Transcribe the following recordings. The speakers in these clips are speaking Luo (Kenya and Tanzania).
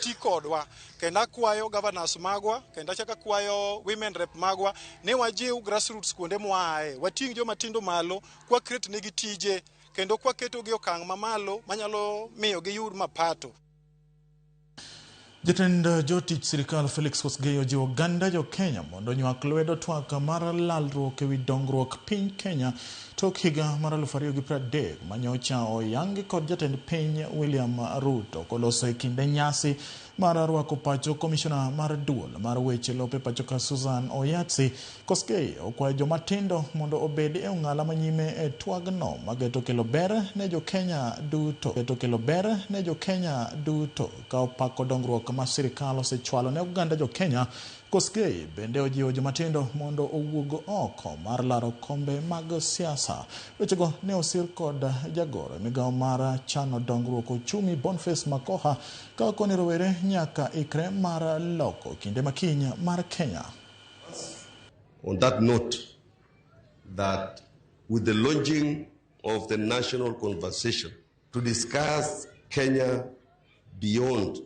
ti kodwa. Kendo akwayo governors magwa, kendo achako akwayo women rep magwa ni wajiw grassroots kuonde mwaaye, wating' joma tindo malo kwa create negi tije kendo kwa ketogi e okang' mamalo manyalo miyo giyud mapato. Jatend jotich sirikal Felix Kosgei ojiwo oganda jo Kenya mondo onywak lwedo twak mar lalruok ewi dongruok piny Kenya tok higa mar 2030 manyocha oyangi kod jatend piny William Ruto koloso e kinde nyasi mar rwako pacho komishona mar duol mar weche lope pacho ka Susan Oyatsi. Kosgei okwayo joma tindo mondo obed e ong'ala manyime e twagno mageto kelo ber ne jo Kenya duto. Geto kelo ber ne jo Kenya duto ka opako dongruok ma sirikal osechwalo ne oganda jo Kenya. Kosgei bende ojiwo jomatindo mondo owuog oko mar laro kombe mag siasa. Wechego ne osir kod jagoro e migawo mar chano dongruok ochumi Boniface Makoha ka okoni rowere nyaka ikre mar loko kinde makiny mar Kenya. On that note, that with the launching of the national conversation to discuss Kenya beyond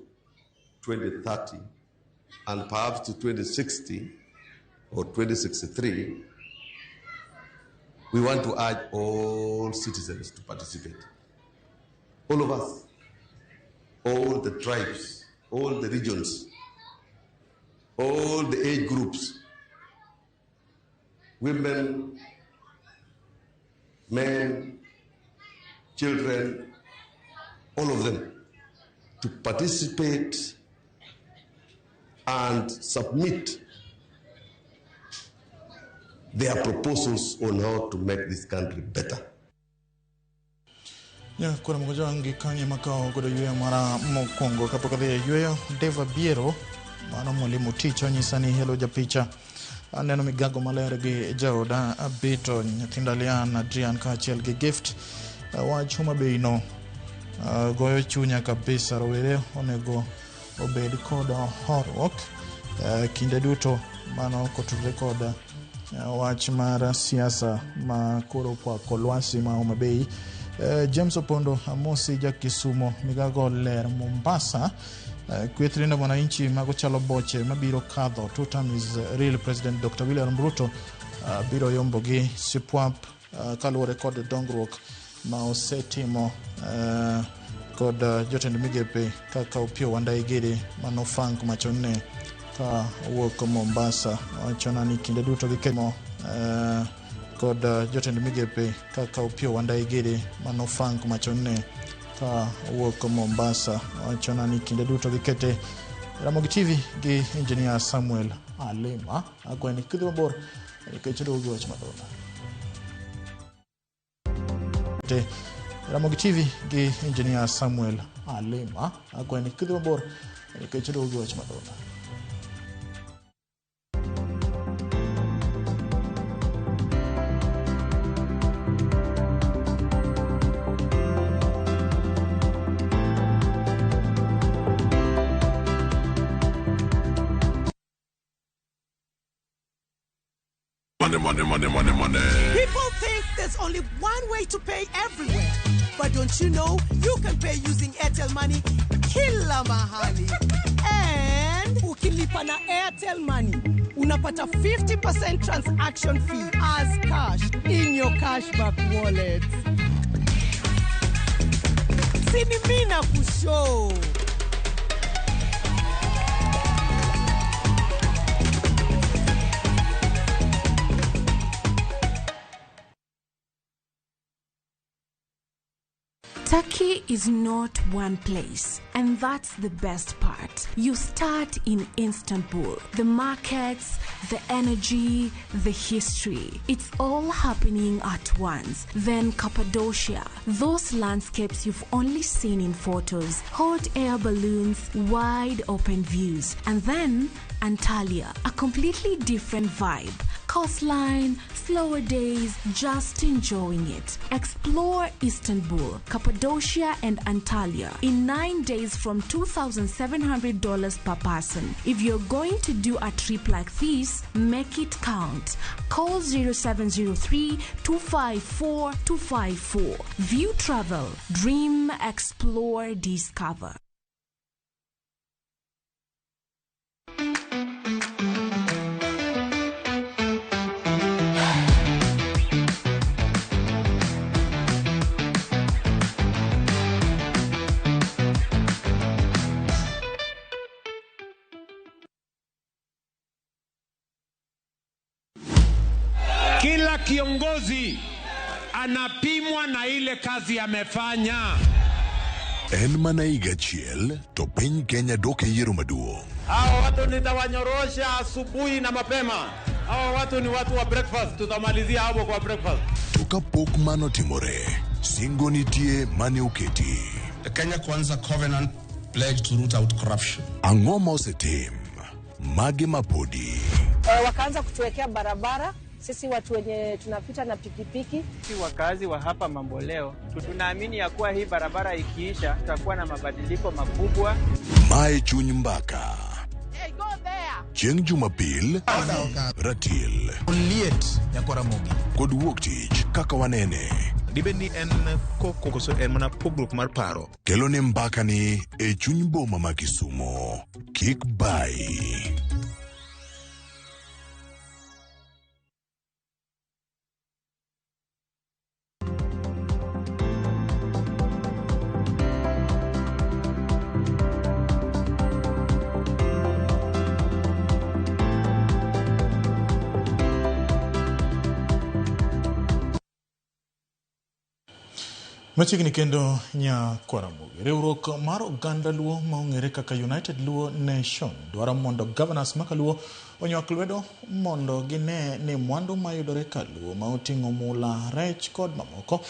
2030 and perhaps to 2060 or 2063, we want to urge all citizens to participate. All of us, all the tribes, all the regions, all the age groups, women, men, children, all of them, to participate and submit their proposals on how to make this country better. Nyakura Mgojangi kanye makao godo yweyo mara mokwongo kapok adhi e yweyo. Deva Biero mano mwalimu tich onyisa ni hello japicha, aneno migago maler gi jaoda Abito, nyithinda Lian, Adrian kaachiel gi Gift. Wach Homa Bay no goyo chunya kabisa. Rowere onego obed kod horuok kinde duto, mano kotudore kod wach mar siasa ma koro okwako lwasi ma Homa Bay. James Opondo amosi ja Kisumo, migago ler Mombasa. Kweth Linda Mwananchi mago chalo boche mabiro kadho. Two term is real President Dr. William Ruto biro yombo gi sipwap kaluwore kod dongruok ma osetimo kod jotend migepe kaka Opiyo Wandayi giri mano Frank Machonne ka owuok Mombasa wachona ni kinde duto gikemo kod jotend migepe kaka Opiyo Wandayi giri mano Frank Machonne ka owuok Mombasa wachona ni kinde duto gikete Ramogi TV gi Engineer Samuel Alima. Akwayo ni kidhi mabor nikech oduogo gi wach madhona. Ramogi TV gi Engineer Samuel Alima. Akwayo ni kidhi mabor nikech oduogo gi wach madhona. Money, money, money, money, money. People think there's only one way to pay everywhere. But don't you know you can pay using Airtel Money kila mahali. And ukilipa na Airtel Money, unapata 50% transaction fee as cash in your cashback wallet. Sini mina kushow. Turkey is not one place, and that's the best part. You start in Istanbul. The markets, the energy, the history. It's all happening at once. Then Cappadocia, those landscapes you've only seen in photos, hot air balloons, wide open views. And then Antalya, a completely different vibe. Coastline, slower days, just enjoying it. Explore Istanbul, Cappadocia, and Antalya in 9 days from $2,700 per person. If you're going to do a trip like this, make it count. Call 0703 254 254. View Travel. Dream, explore, discover. Kila kiongozi anapimwa na ile kazi amefanya. En mana higa achiel to piny Kenya dok e yiero maduong'. Hawa watu nitawanyorosha asubuhi na mapema. Hawa watu ni watu wa breakfast, tutamalizia hapo kwa breakfast. To kapok mano timore, singo nitie mane oketi. The Kenya Kwanza Covenant pledged to root out corruption. Ang'o ma osetim? Mage mapodi? Wakaanza kutuwekea barabara sisi watu wenye tunapita na pikipiki. Sisi wakazi wa hapa Mamboleo tunaamini ya kuwa hii barabara ikiisha tutakuwa na mabadiliko makubwa. Mae chuny mbaka. Hey, go there. Chieng' Jumapil, ratil Oliet nyakwaramogi kod wuok tich kaka wanene. Dibed ni en koko koso en mana pogruok mar paro? Kelo ne mbakani e chuny boma ma Kisumo. Kik bayi. Machiegni kendo nyakwaramogi. Riwruok mar oganda Luo ma ong'ere kaka United Luo Nation dwaro mondo governors ma kaluo onywak lwedo mondo gine ni mwandu mayudore kaluo ma oting'o mula, rech kod mamoko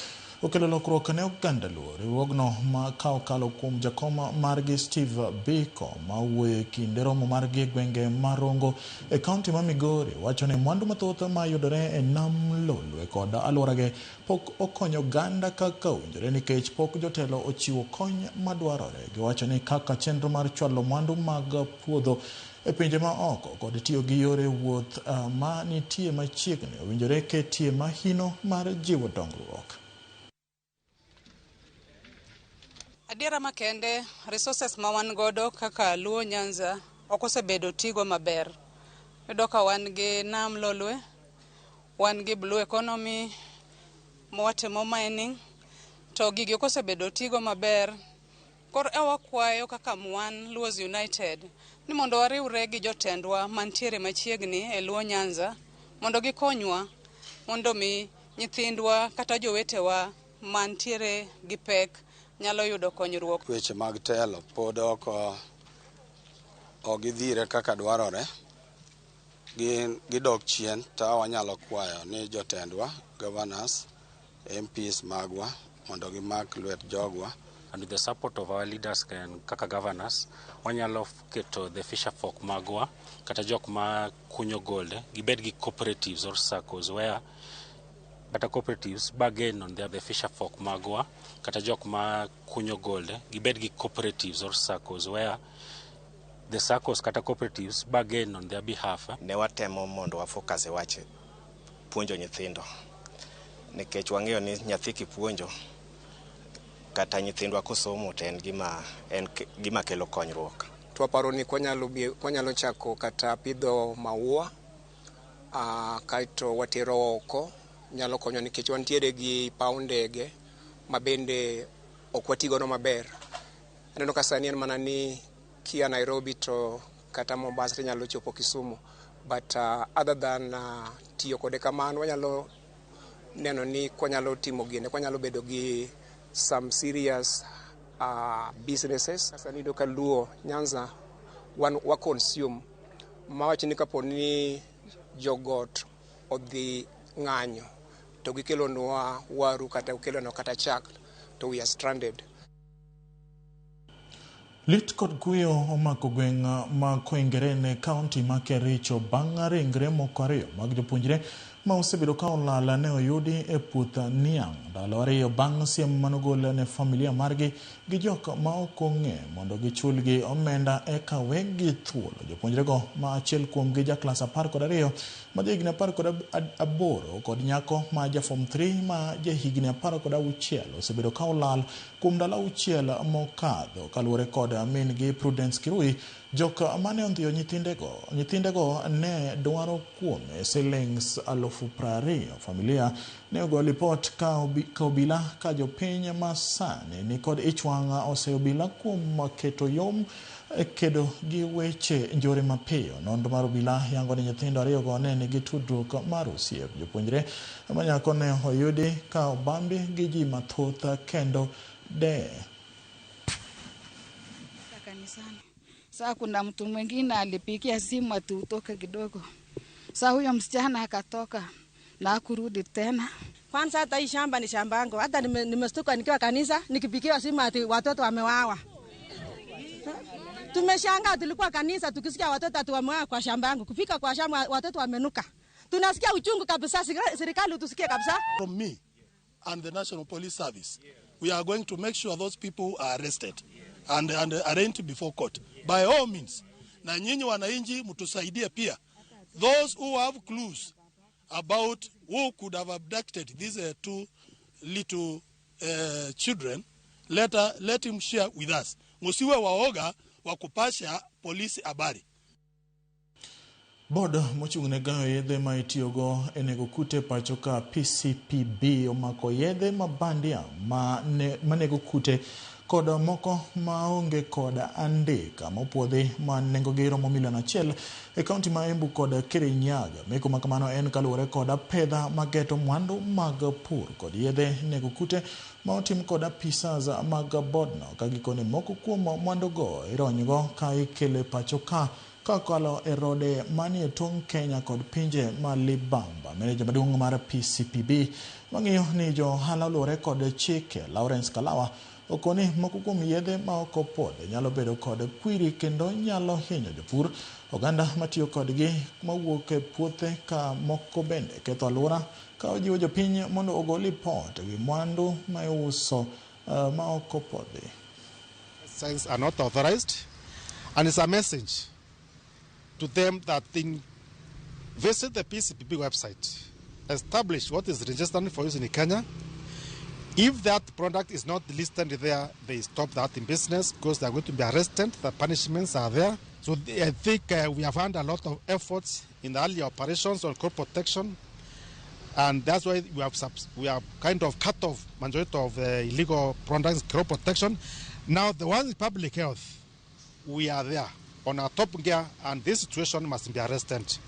okelo lokruok ne oganda Luo. Riwruogno ma ka okalo kuom jakom margi Steve Biko ma wuoyo e kinde romo margi e gwenge ma Rongo e kaunti ma Migori wacho ni mwandu mathoth mayudore e nam Lolwe kod alworage pok okonyo oganda kaka owinjore nikech pok jotelo ochiwo kony madwarore. Giwacho ni kaka chenro mar chwalo mwandu mag puodho e pinje ma oko kod tiyo gi yore wuoth ma nitie machiegni owinjore ketie mahino mar jiwo dongruok. Adiera makende, resources ma wan godo kaka Luo Nyanza ok osebedo tigo maber. Iyudo ka wan gi nam Lolwe, wan gi blue economy, mwatimo mining, to gigi ok osebedo tigo maber. Koro e wakwayo kaka wan Luos United ni mondo wariwre gi jotendwa mantiere machiegni e Luo Nyanza mondo gikonywa mondo mi nyithindwa kata jowetewa mantiere gi pek nyalo yudo konyruok. Weche mag telo pod ok gidhire kaka dwarore, gin gidok chien ta wanyalo kwayo ni jotendwa, governors, MPs magwa mondo gimak lwet jogwa. And with the support of our leaders and kaka governors, wanyalo keto the fisher folk magwa kata jok ma kunyo gold gibed gi cooperatives or SACCOs where kata cooperatives bargain on the fisher folk magwa kata jok ma kunyo gold gibed gi cooperatives or SACCOs where the SACCOs kata cooperatives bargain on their behalf. Ne watemo mondo wafocus e wach puonjo nyithindo nikech wang'eyo ni nyathi kipuonjo kata nyithindwa kosomo to en gima kelo konyruok. To waparo ni kwanyalo chako kata pidho maua kaeto watero oko nyalo konyo nikech wantiere gi paw ndege ma bende ok watigodo maber. Aneno ka sani en mana ni kia Nairobi to kata Mombasa to inyalo chopo Kisumu, but other than tiyo kode kamano wanyalo neno ni kwanyalo timo gine, kwanyalo bedo gi some serious businesses. Sani iyudo ka Luo Nyanza wan wa consume mawach ni kapo ni jogot odhi ng'anyo to gikelonwa waru kata gikelonwa kata chak to we are stranded. Lit kod kuyo omako gweng' ma Koingerene kaunti ma Kericho bang' ringre moko ariyo mag jopuonjre ma osebedo ka olal ne oyudi e puoth niang' ndalo ariyo bang' siem manogol ne familia margi gi jok ma ok ong'e mondo gichulgi omenda eka wegi thuolo. Jopuonjrego ma achiel kuomgi ja klas 12 ma jahigni 18 kod nyako ma ja form 3 ma jahigni 16 osebedo ka olal kuom ndalo 6 mokadho kaluwore kod min gi Prudence Kirui. Jok mane ondhiyo nyithindego ne dwaro kuome silings 20,000. Familia ne ogo lipot ka obila ka jopiny masani nikod ich wang' oseyo obila kuom keto yom kedo gi weche njore mapiyo. Nonro mar obila yango ni nyithindo ariyogo ne nigi tudruok mar osiep. Jopuonjre manyako ne oyudi ka obambi gi ji mathoth kendo de kanisani. Saa kuna mtu mwingine alipigia simu ati utoke kidogo. Saa huyo msichana akatoka na hakurudi tena. Kwanza hata hii shamba ni shamba yangu. Hata nimestuka nikiwa kanisa nikipigiwa simu ati watoto wamewawa. Tumeshangaa, tulikuwa kanisa tukisikia watoto ati wamewawa kwa shamba yangu. Kufika kwa shamba watoto wamenuka. Tunasikia uchungu kabisa, serikali tusikie kabisa. From me and the National Police Service, we are going to make sure those people are arrested and arraigned before court. By all means, na nyinyi wananchi mtusaidie pia. Those who have clues about who could have abducted these two little children, let him share with us. Musiwe waoga wa kupasha polisi habari. Bod mochung' ne gayo yedhe ma itiyogo e nego kute pacho ka PCPB omako yedhe ma bandia manego kute kod moko maonge kod andika mopuodhi ma nengogi romo milion 1 e kaunti ma Embu kod Kirinyaga. Meko ma kamano en kaluwore kod apedha mageto mwandu mag pur kod yedhe nego kute ma otim kod apisas mag bodno, ka gikone moko kuom mwandugo ironygo ka ikele pacho ka kokalo e rode manie tong' Kenya kod pinje ma libamba. Meneja maduong' mar PCPB mang'iyo ni jo ohala oluwore kod chike, Lawrence Kalawa, okoni moko kuom yedhe ma ok opuodhi nyalo bedo kod kwiri kendo nyalo hinyo jopur, oganda matiyo kodgi mawuok e puothe ka moko bende ketho alwora, ka ojiwo jopiny mondo ogol lipot ewi mwandu ma iuso ma ok opuodhi. Signs are not authorized, and it's a message to them that they visit the PCPB website, establish what is registered for use in Kenya. If that product is not listed there, they stop that in business because they are going to be arrested. The punishments are there. So I think we have had a lot of efforts in the early operations on crop protection, and that's why we have kind of cut off majority of the illegal products, crop protection. Now the ones in public health, we are there on our top gear, and this situation must be arrested.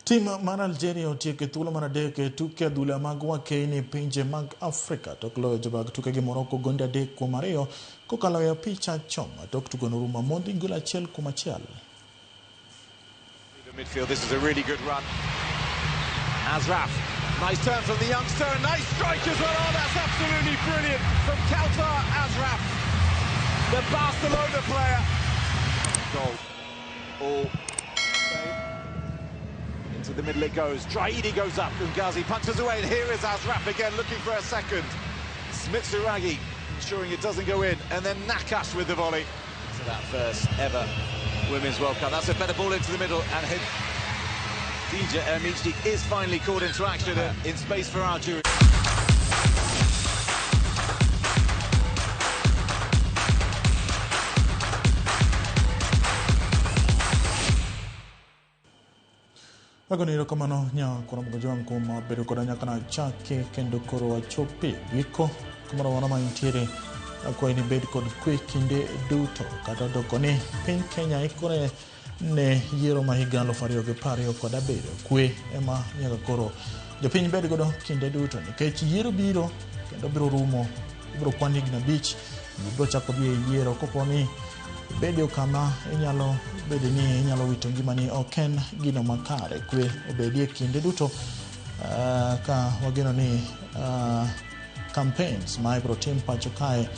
Tim mar Algeria otieko e thuolo mar 3 e tuke adhula mag wakeini pinje mag Afrika tok loyo jobag tuke gi Morocco gonde 3-2 kokalo e opich achoma tok tugo norumo mondi gol 1-1. The midfield, this is a really good run. Azraf, nice turn from the youngster, a nice strike as well. Oh, that's absolutely brilliant from Kautar Azraf, the Barcelona player. Goal. All into the middle it goes. Draidi goes up. Ungazi punches away, and here is Azraf again looking for a second. Smitsuragi ensuring it doesn't go in, and then Nakash with the volley. To that first ever Women's World Cup. That's a better ball into the middle, and Khadija Ermichdi is finally called into action in space for Algeria. Agoni erokamano nya kuom jowang' kuom bedo koda nyaka nachaki kendo koro wachopi giko kamoro amora ma intiere. Akwayi ni bed kod kwe kinde duto kata doko ni piny Kenya ikore ne yiero ma higa 2027. Kwe ema nyaka koro jopiny bed godo kinde duto nikech yiero biro kendo biro rumo, ibiro kwan higni 5, ibiro chako dhi e yiero. Kopo ni bedo kama inyalo bedo ni inyalo wito ngimani ok en gino makare. Kwe obedie kinde duto ka wageno ni campaigns ma ibiro tim pacho kae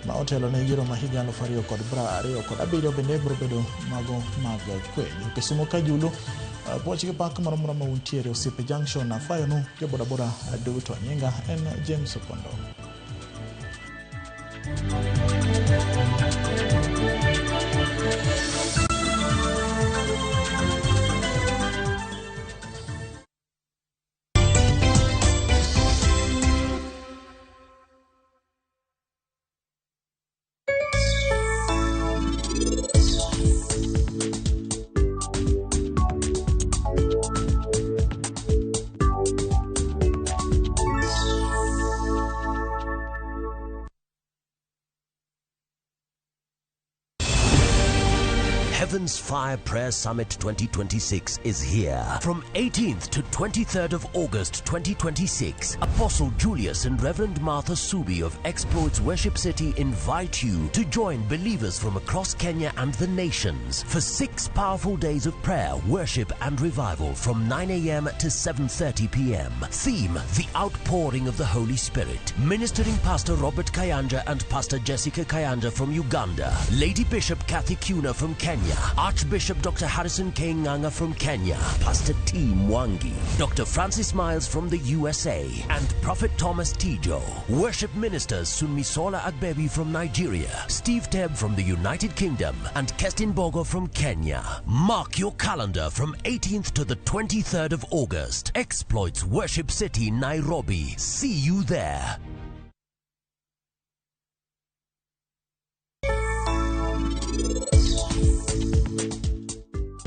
ma otelo ne yiero ma higa 2027 bende biro bedo mago mag kwe. Jo Kisumo ka Julu, puoch gi pak moro amora ma untiere, Osiepe Junction, afwayonu jo bodaboda duto. Nyinga en James Opondo. Heaven's Fire Prayer Summit 2026 is here. From 18th to 23rd of August 2026, Apostle Julius and Reverend Martha Subi of Exploits Worship City invite you to join believers from across Kenya and the nations for 6 powerful days of prayer, worship and revival from 9 a.m. to 7:30 p.m. Theme: The Outpouring of the Holy Spirit. Ministering Pastor Robert Kayanja and Pastor Jessica Kayanja from Uganda, Lady Bishop Kathy Kuna from Kenya, Archbishop Dr. Harrison K. Nganga from Kenya, Pastor T. Mwangi, Dr. Francis Miles from the USA, and Prophet Thomas Tijo. Worship ministers Sunmisola Agbebi from Nigeria, Steve Teb from the United Kingdom, and Kestin Bogo from Kenya. Mark your calendar from 18th to the 23rd of August. Exploits Worship City, Nairobi. See you there.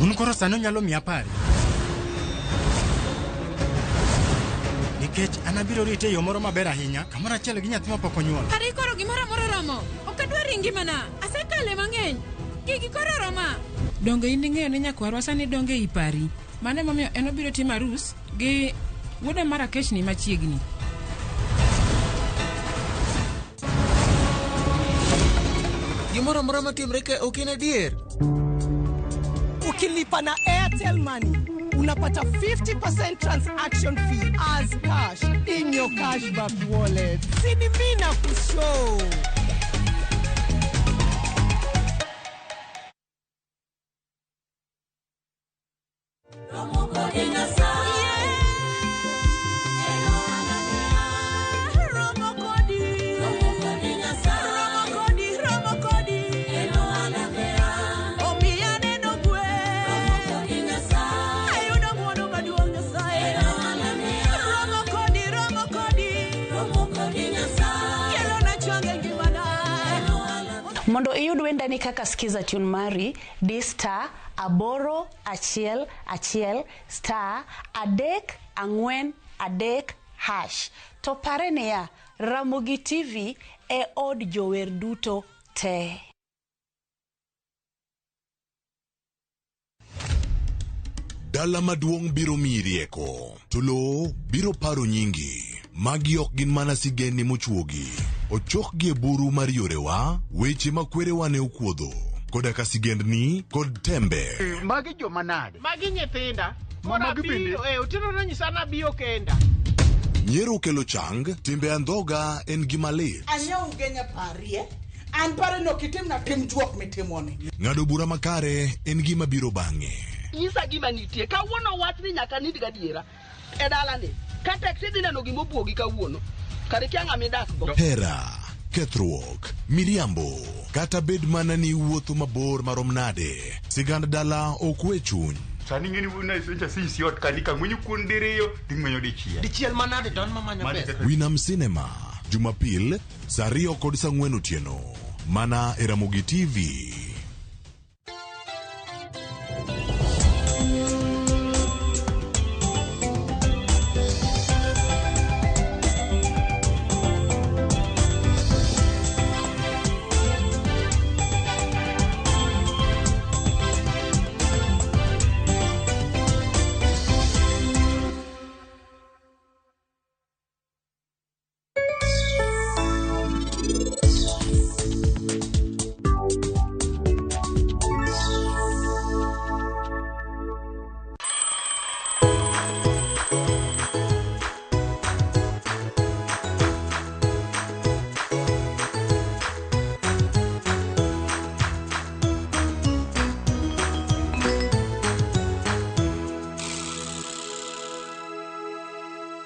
Un koro sani unyalo miya pari nikech an abiro rite e yo moro maber ahinya kamoro achiel gi nyathi mapok onyuol. Pari koro gimoro amora oromo. Ok adwar ngimana. Asekale mang'eny. Gigi koro oroma. Donge in ing'eyo ni nyakwarwa sani donge ei pari. Mano emomiyo en obiro timo arus gi wuoda mar Akeshni machiegni. Gimoro amora matimre ka ok en adier. Ukilipa na Airtel Money unapata 50% transaction fee as cash in your cashback wallet. Sini mina kushow. Mondo iyud wendani kaka Skiza Tune mari, di star 8 1 1 star 3 4 3 hash. To pare niya, Ramogi TV e od jower duto te. Dala maduong' biro miyi rieko, to lowo biro paro nyingi. Magi ok gin mana sigendni mochuogi. Ochokgi e buru mar yorewa, weche ma kwerewa ne okuodho, koda ka sigendni kod tembe. Magi joma nade? Magi nyithinda. Magi bende? Otieno nonyisa nabiyo kenda. Nyiero kelo chang, timbe andhoga en gima lit. Anyiew ugenya parie. An pare no kitimna tim juok mitimoni. Ng'ado bura makare en gima biro bang'e. Nyisa gima nitie. Kawuono wach ni nyaka nind gadiera. E dalani. Kata tidhi neno gima obuogi kawuono. Kare kia ng'ama idakgo. Hera, kethruok, miriambo, kata bed mana ni iwuotho mabor marom nade, sigand dala ok we chuny. Sani ing'eni wuon asenja sisi ot kani kang'wenyo kuon diriyo ting'wenyo dichiel. Dichiel manade to an mamanyo pesa. Winam Cinema, Jumapil, saa 2 kod saa 4 otieno. Mana e Ramogi TV.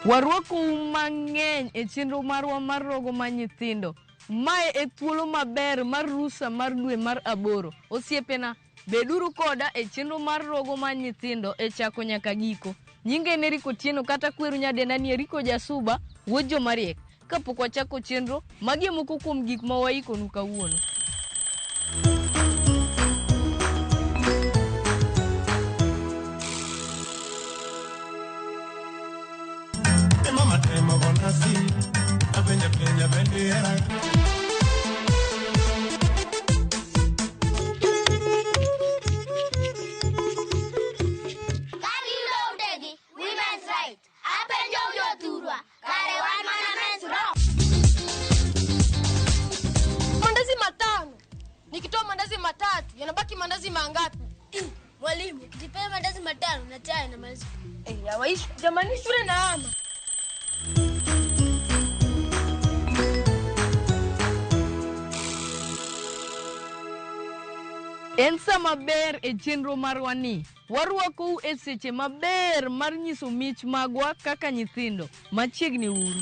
Warwakou mang'eny e chenro marwa mar rogo mar nyithindo. Mae e thuolo maber mar rusa mar dwe mar 8. Osiepena, beduru koda e chenro mar rogo mar nyithindo e chako nyaka giko. Nyinge en Eriko Otieno kata kweru nyadenda ni Eriko Jasuba, wuod jomariek. Kapok wachako chenro, magi e moko kuom gik ma waikonu kawuono. Eish, jamani shule naama. En sa maber e chenro marwa ni. Warwakou e seche maber mar nyiso mich magwa kaka nyithindo. Machiegni uru.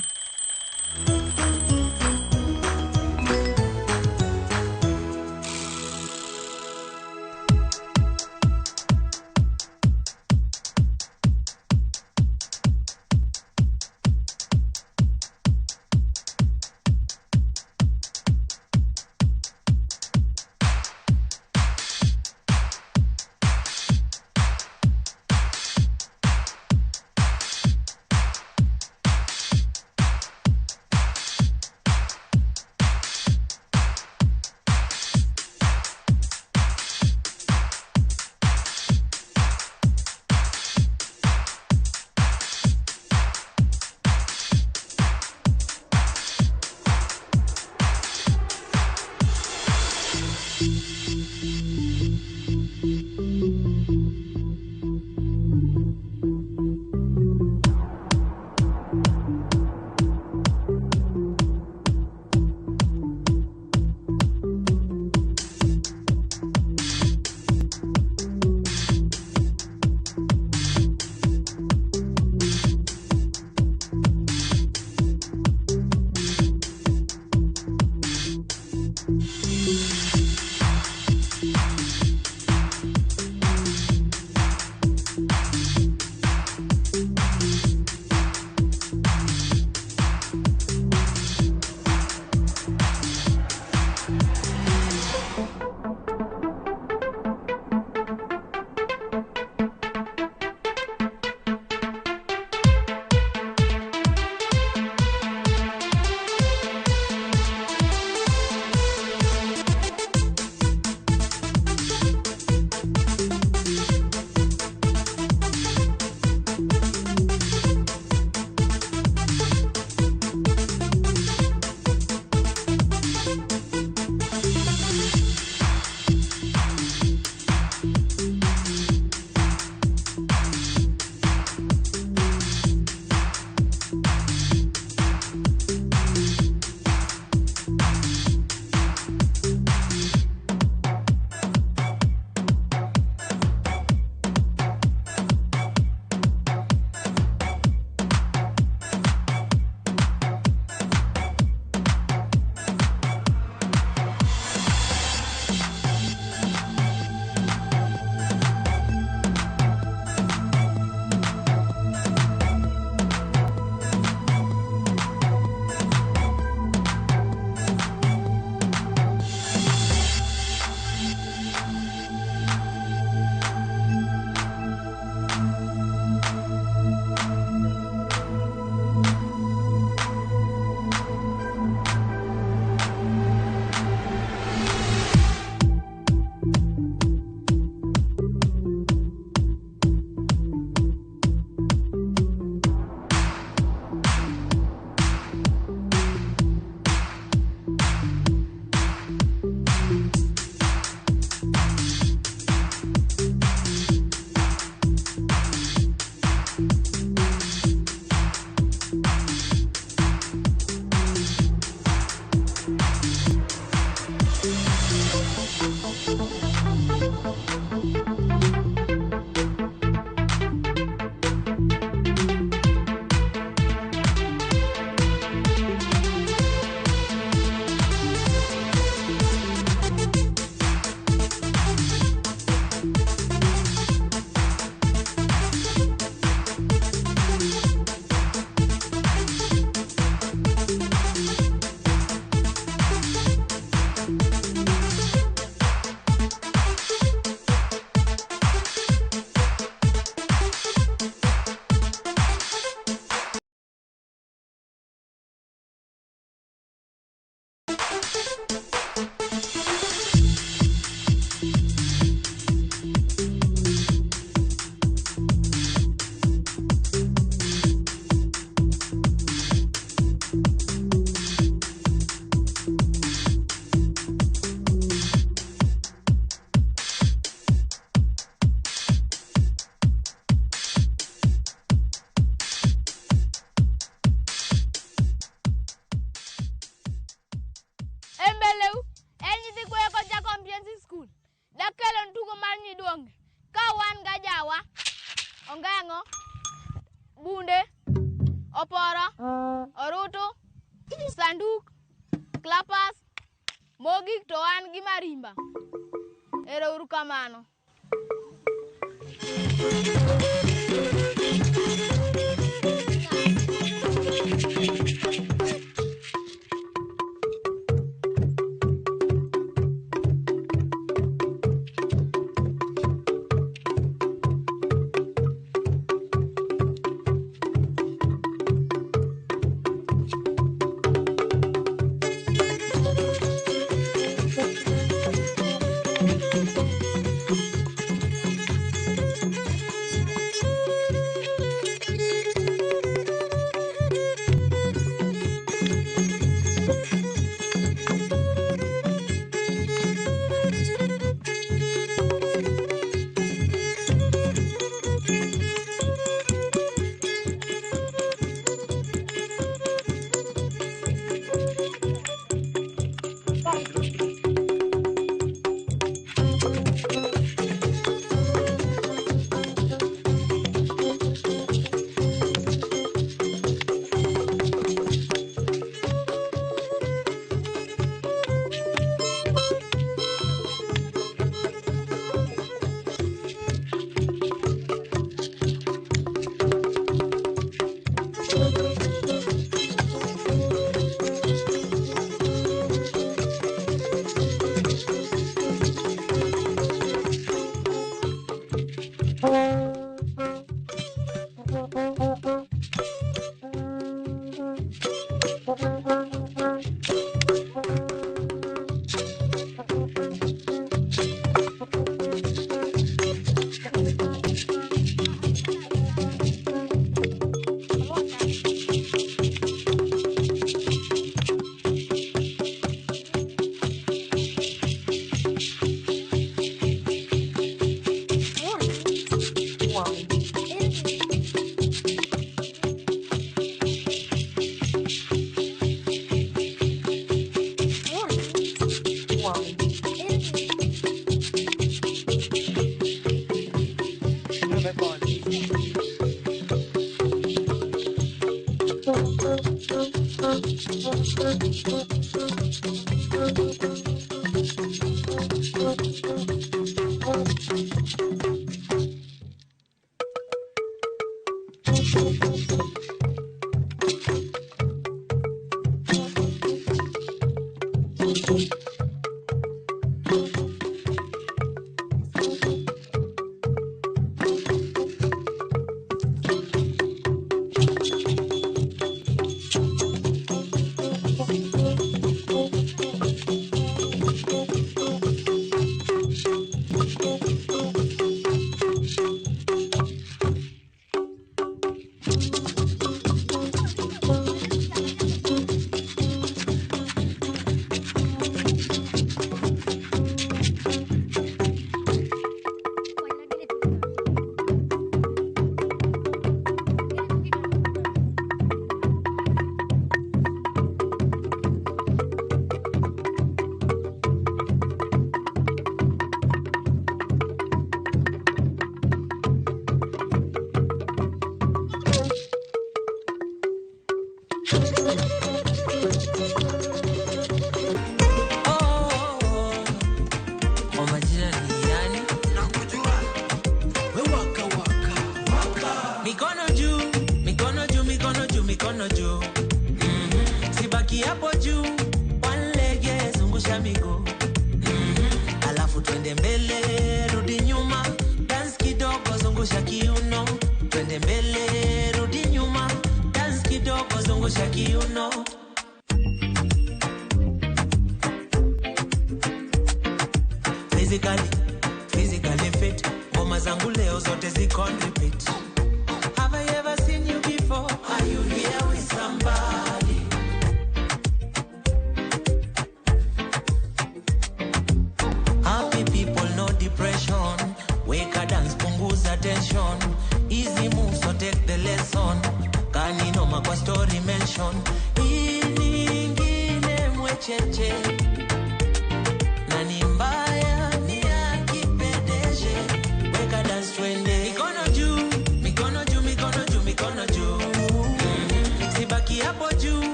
Oporo, orutu, sanduk, clappers, mogik to wan gi marimba. Ero uru kamano.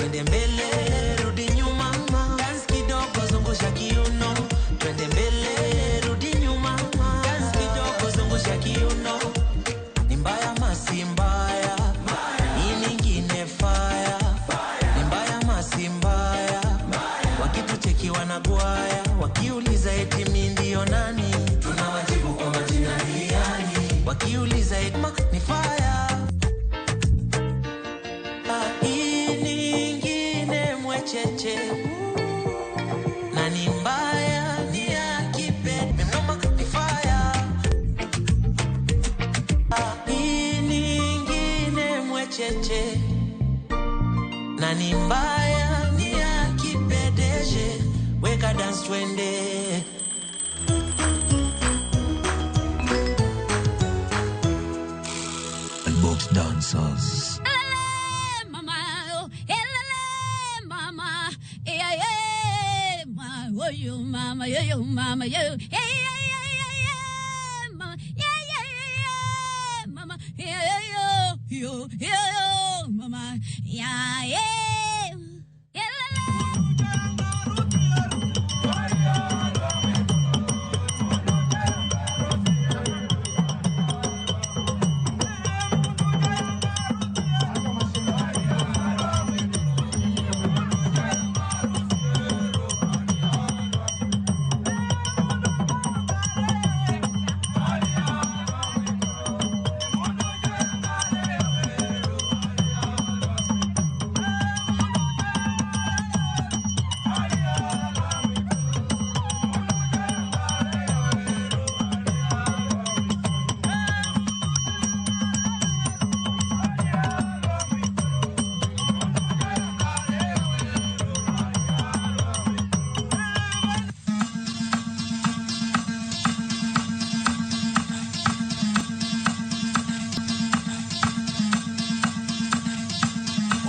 Twende mbele, rudi nyuma, dance kidogo, zungusha kiuno. Twende mbele, rudi nyuma, dance kidogo, zungusha kiuno. Ni mbaya masi mbaya, hii nyingine fire. Ni mbaya masi mbaya, wakitucheki wanagwaya, wakiuliza eti mi ndio nani, tunawajibu kwa majina ni yani, wakiuliza eti ni fire. Hii nyingine mwecheche na ni mbaya ni ya kipe mnoma ni fire. Hii nyingine mwecheche na ni mbaya ni ya kipedeje, weka dance twende. Box dancers. Elele, mama, oh, elele, mama, eh, eh, ma, oh, yo, mama, yo, yo, mama, yo, eh, eh, eh, eh, mama, yeah, yeah, yeah, mama, yeah, yo, yo, yo, mama, yeah, yeah.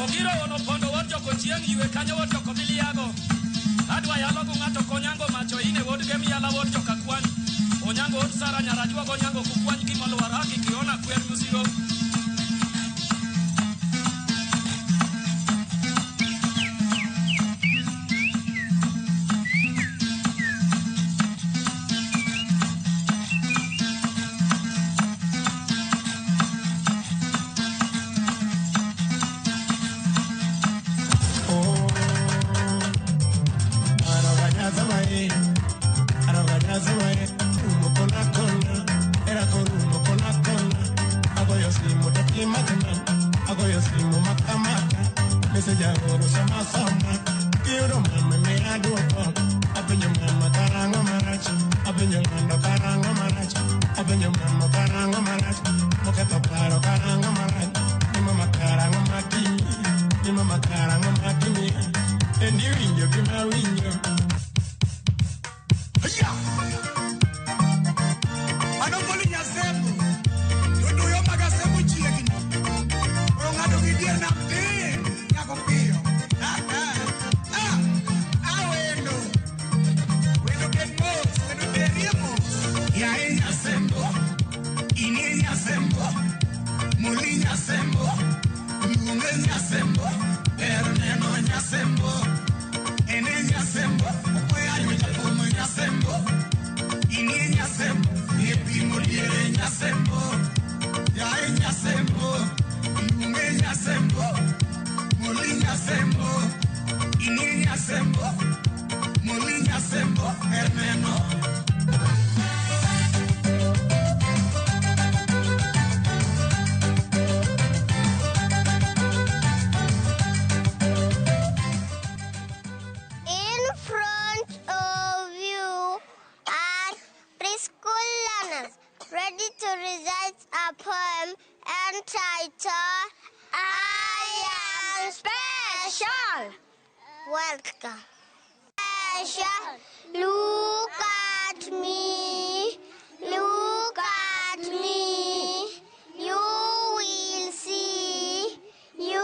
Ogiro ono pondo wuod jokochieng' ywe kanyo wuod jokobiliago. Adwa yalo go ng'ato konyango macho ine wuod Gemiala wuod jokakwany. Onyango wuod Sara nyarajwago onyango kukwany gimolwar haki kiona kwer musiro. In front of you are preschool learners ready to recite a poem entitled I Am Special. Welcome. Special. Look at me. Look at me. You will see. You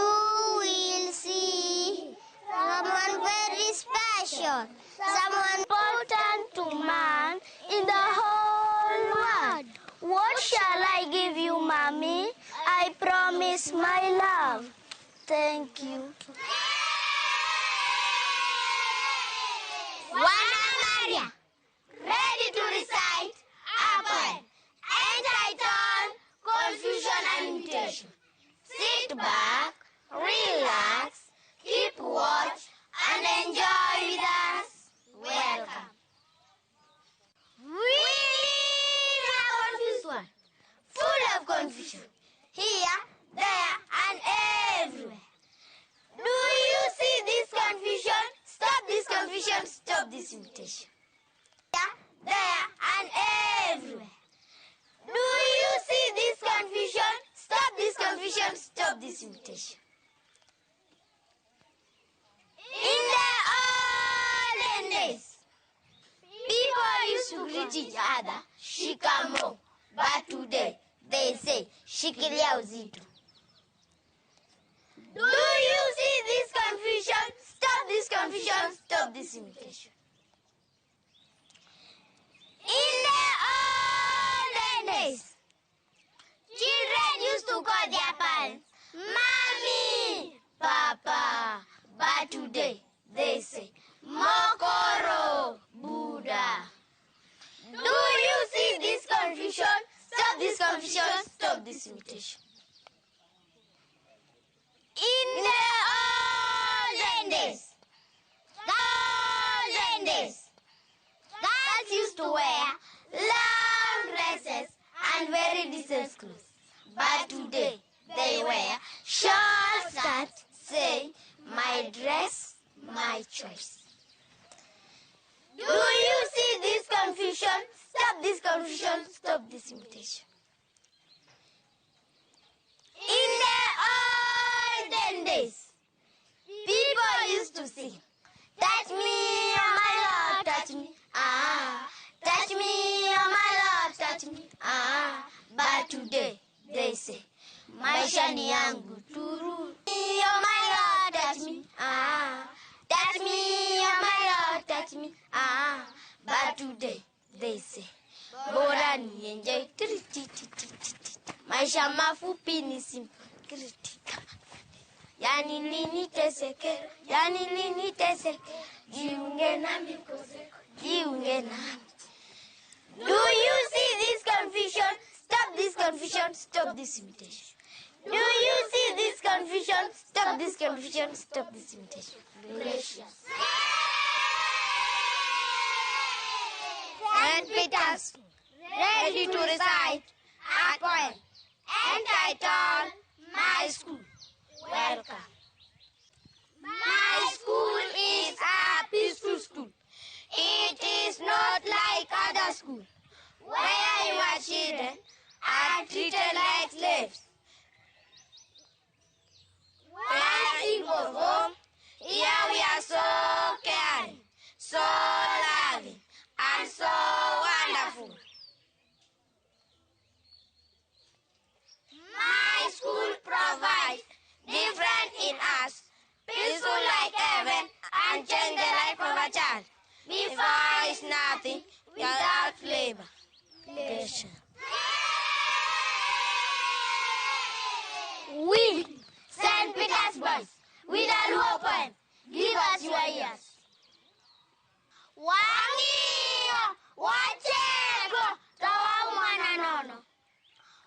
will see. Someone very special. Someone important to man in the whole world. What shall I give you, mommy? I promise my love. Thank you. Wana Maria, ready to recite a poem entitled Confusion and Imitation. Sit back, relax, keep watch, and enjoy with us. Welcome. We live in a confused world, full of confusion, here, there, and everywhere. Do you see this confusion? Stop this confusion, stop this imitation. Here, there, and everywhere. Do you see this confusion? Stop this confusion, stop this imitation. In the olden days, people used to greet each other, shikamo, but today they say, shikilia uzito. Do you see this confusion? Stop this confusion, stop this imitation. In the olden days, children used to call their parents, Mommy, Papa. But today, they say, Mokoro, Buddha. Do you see this confusion? Stop this confusion, stop this imitation. In the olden days, girls used to wear long dresses and very decent clothes. But today, they wear short skirts saying, my dress, my choice. Do you see this confusion? Stop this confusion, stop this imitation. In the olden days, people used to sing, touch me, oh my Lord, touch me, ah. Touch me, oh my Lord, touch me, ah. But today, they say, maisha ni yangu turu. Oh my Lord, touch me, ah. Touch me, oh my Lord, touch me, ah. But today, they say, bora ni enjoy. Maisha mafupi ni simple. Yani nini teseke, yani nini teseke. Jiunge nami, jiunge nami. Do you see this confusion? Stop this confusion, stop this imitation. Do you see this confusion? Stop this confusion, stop this imitation. Gracious. St. Peter's, ready to recite a poem entitled My School. Welcome. My school is a peaceful school. It is not like other school, where your children are treated like slaves. When we go home, here we are so caring, so loving, and so wonderful. My school provides different in us, peaceful like heaven, and change the life of a child. Before is nothing without labor. Gracious. We, St. Peter's Boys, with a Luo poem, give us your ears. Wang'iyo, wacheko, to wamwana nono.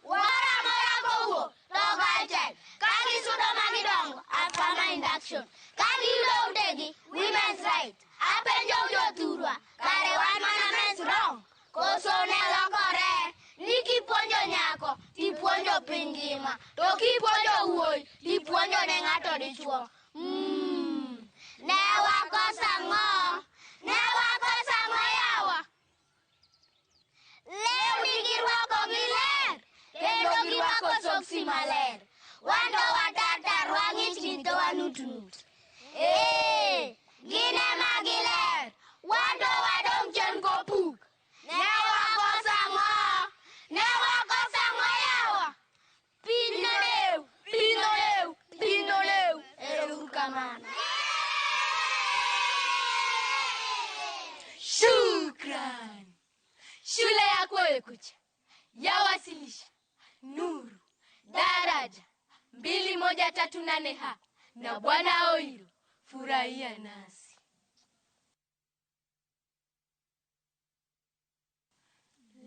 Wara mora kowuok, to ok Ka gisudo ma gidongo, affirmative induction. Ka giyudo utegi, women's right. Apenjo jothurwa, kare wan mana men's wrong. Koso ne lokore, ni kipuonjo nyako, tipuonjo piny ngima. To kipuonjo wuoyi, tipuonjo ne ng'ato dichuo. Ne wakoso ang'o? Ne wakoso ang'o yawa? Lewni girwako giler, kendo girwako soksi maler. Wan to watartar, wang'ich to wanutnut. Gin ema giler, wan to wadong' chien kopuk. Ne wakoso ang'o? Ne wakoso ang'o yawa? Piny nolew, piny nolew, piny nolew. Ero uru kamano. Shukran. Shule ya Kwekucha yawasilisha Nuru daraja 2138 H na Bwana Oiro. Furahia nasi.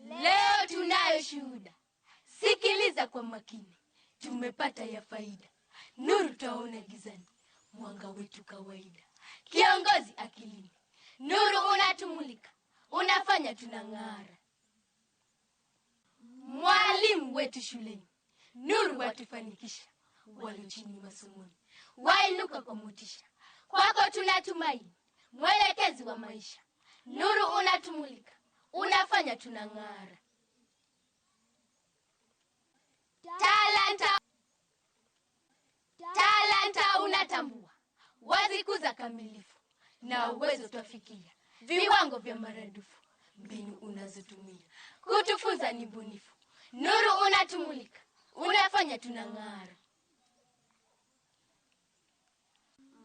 Leo tunayo shuhuda, sikiliza kwa makini, tumepata ya faida. Nuru twaona gizani, mwanga wetu kawaida. Kiongozi akilini, nuru unatumulika, unafanya tunang'ara. Mwalimu wetu shuleni, nuru watufanikisha, walio chini masomoni wainuka kwa motisha. Kwako tunatumaini, mwelekezi wa maisha. Nuru unatumulika, unafanya tunang'ara. Talanta unatambua, wazikuza kamilifu, na uwezo twafikia viwango vya maradufu. Mbinu unazotumia kutufunza ni bunifu. Nuru unatumulika, unafanya tunang'ara.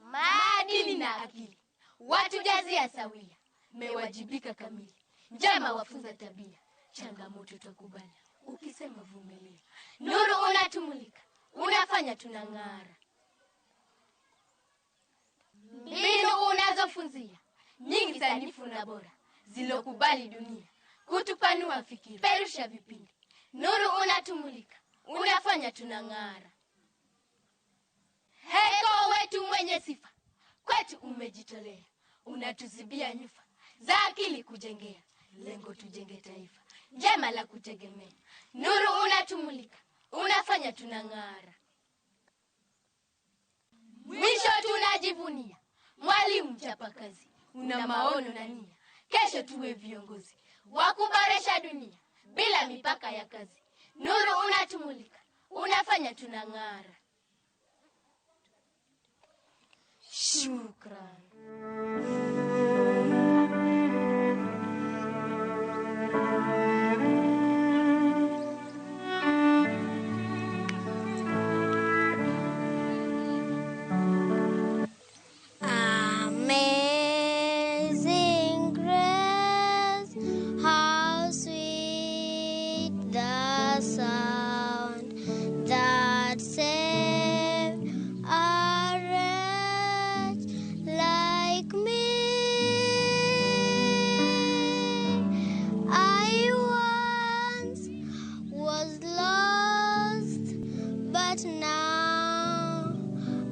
Maadili na akili watujazia sawia, mewajibika kamili, njema wafunza tabia, changamoto twakubali, ukisema vumilia. Nuru unatumulika, unafanya tunang'ara. Mbinu unazofunzia nyingi sanifu na bora, zilokubali dunia, kutupanua fikira, perusha vipindi. Nuru unatumulika, unafanya tunang'ara. Heko wetu mwenye sifa, kwetu umejitolea, unatuzibia nyufa za akili kujengea, lengo tujenge taifa jema la kutegemea. Nuru unatumulika, unafanya tunang'ara. Mwisho tunajivunia, mwalimu mchapakazi, una maono na nia, kesho tuwe viongozi wa kuboresha dunia bila mipaka ya kazi. Nuru unatumulika, unafanya tunang'ara. Shukran. Amazing grace, how sweet the sound that saved a wretch like me. I once was lost, but now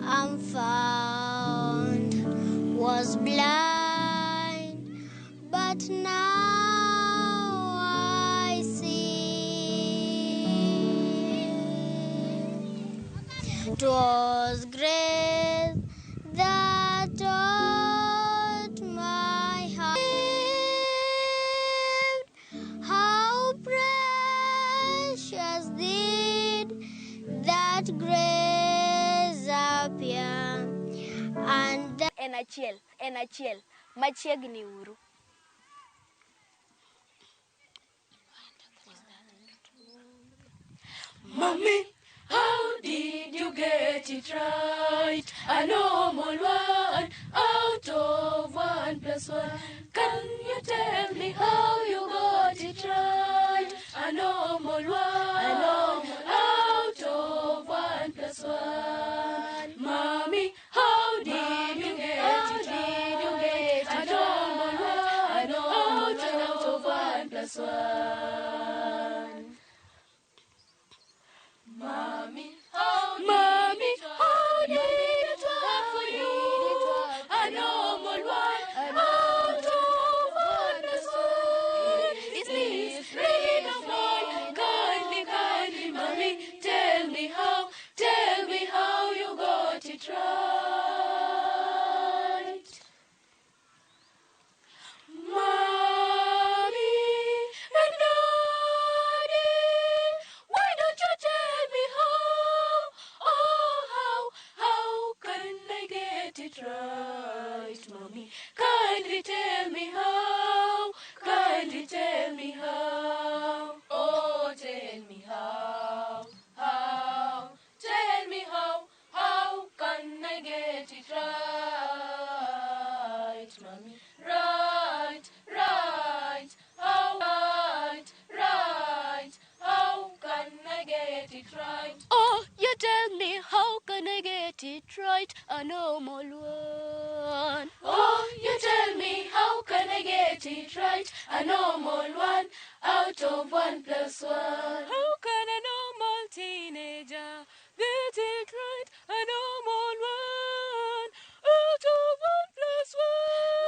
I'm found. Was blind, but now I see. 'Twas grace that taught my heart how precious did that grace appear. And En achiel, en achiel, machiegni uru. Mommy, how did you get it right? A normal one out of 1 + 1. Can you tell me how you got it right? A normal one out of 1 + 1. Mommy, how did you get it right? A normal one out of 1 + 1. Mommy, how did it work for you? A normal one out of 1 + 1. Is this really normal? Kindly, kindly, mommy, tell me how you got it right. Mommy and Daddy, why don't you tell me how? Oh, how can I get it right, mommy? Kindly tell me how, kindly tell me how. Oh, tell me how, tell me how can I get it right, mommy? Right, right, how, right, right, how can I get it right? Oh, you tell me how can I get it right? A normal one. Oh, you tell me how can I get it right? A normal one out of 1 plus 1? How can a normal teenager get it right? A normal one out of 1 plus 1.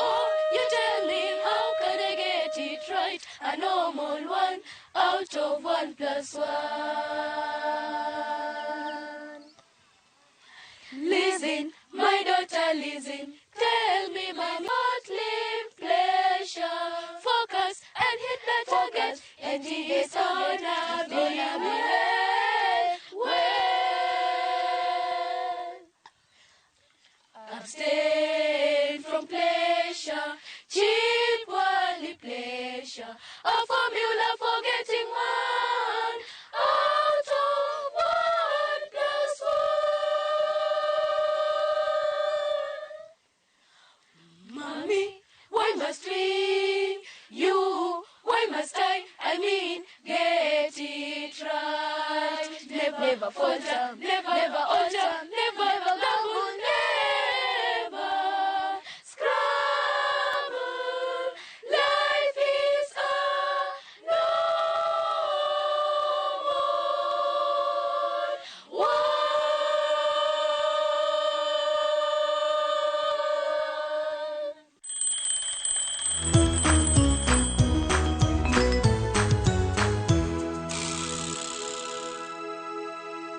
Oh, you tell me, how can I get it right? A normal one out of 1 plus 1. Listen, my daughter, listen. Tell me, my earthly pleasure. Focus and hit the target, and it's gonna be well. Abstain from pleasure, cheap worldly pleasure. A formula for getting 1 out of 1 plus 1. Mommy, why must we? You, why must I? I mean, get it right. Never, never falter, never, never alter, never, never gamble, never scrabble. Life is a normal one.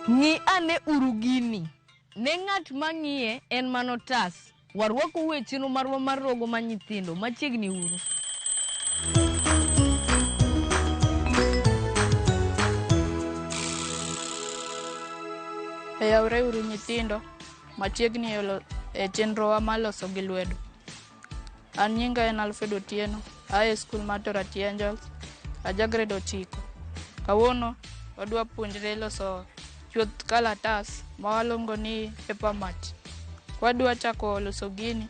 Ng'i ane uru gini. Ne ng'at ma ng'iye en manotas. Warwakou e chenro marwa mar rogo mar nyithindo. Machiegni uru. Oyawre uru nyithindo, machiegni e chenrowa mar loso gi lwedo. An nyinga en Alfred Otieno, aa e skul mar Torati Angels, aja grade 9. Kawuono wadwa puonjre loso chuoth kalatas ma waluongo ni paper mat. Wadwa chako loso gini,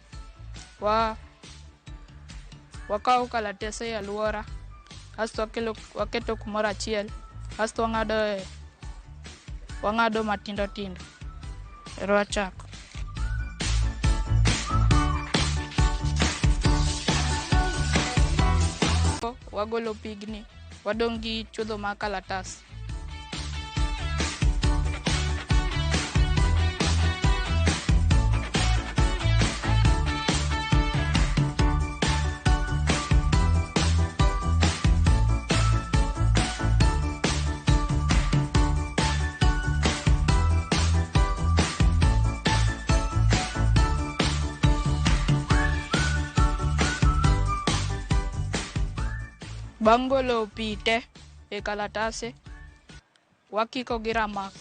wakawo kalatese e alwora, asto waketo kumoro achiel, asto wang'ado matindo tindo. Ero wachako. Wagolo pigni, wadong' gi chuodho mar kalatas. Bang' golo pi te e kalatase, wakiko gi ramak.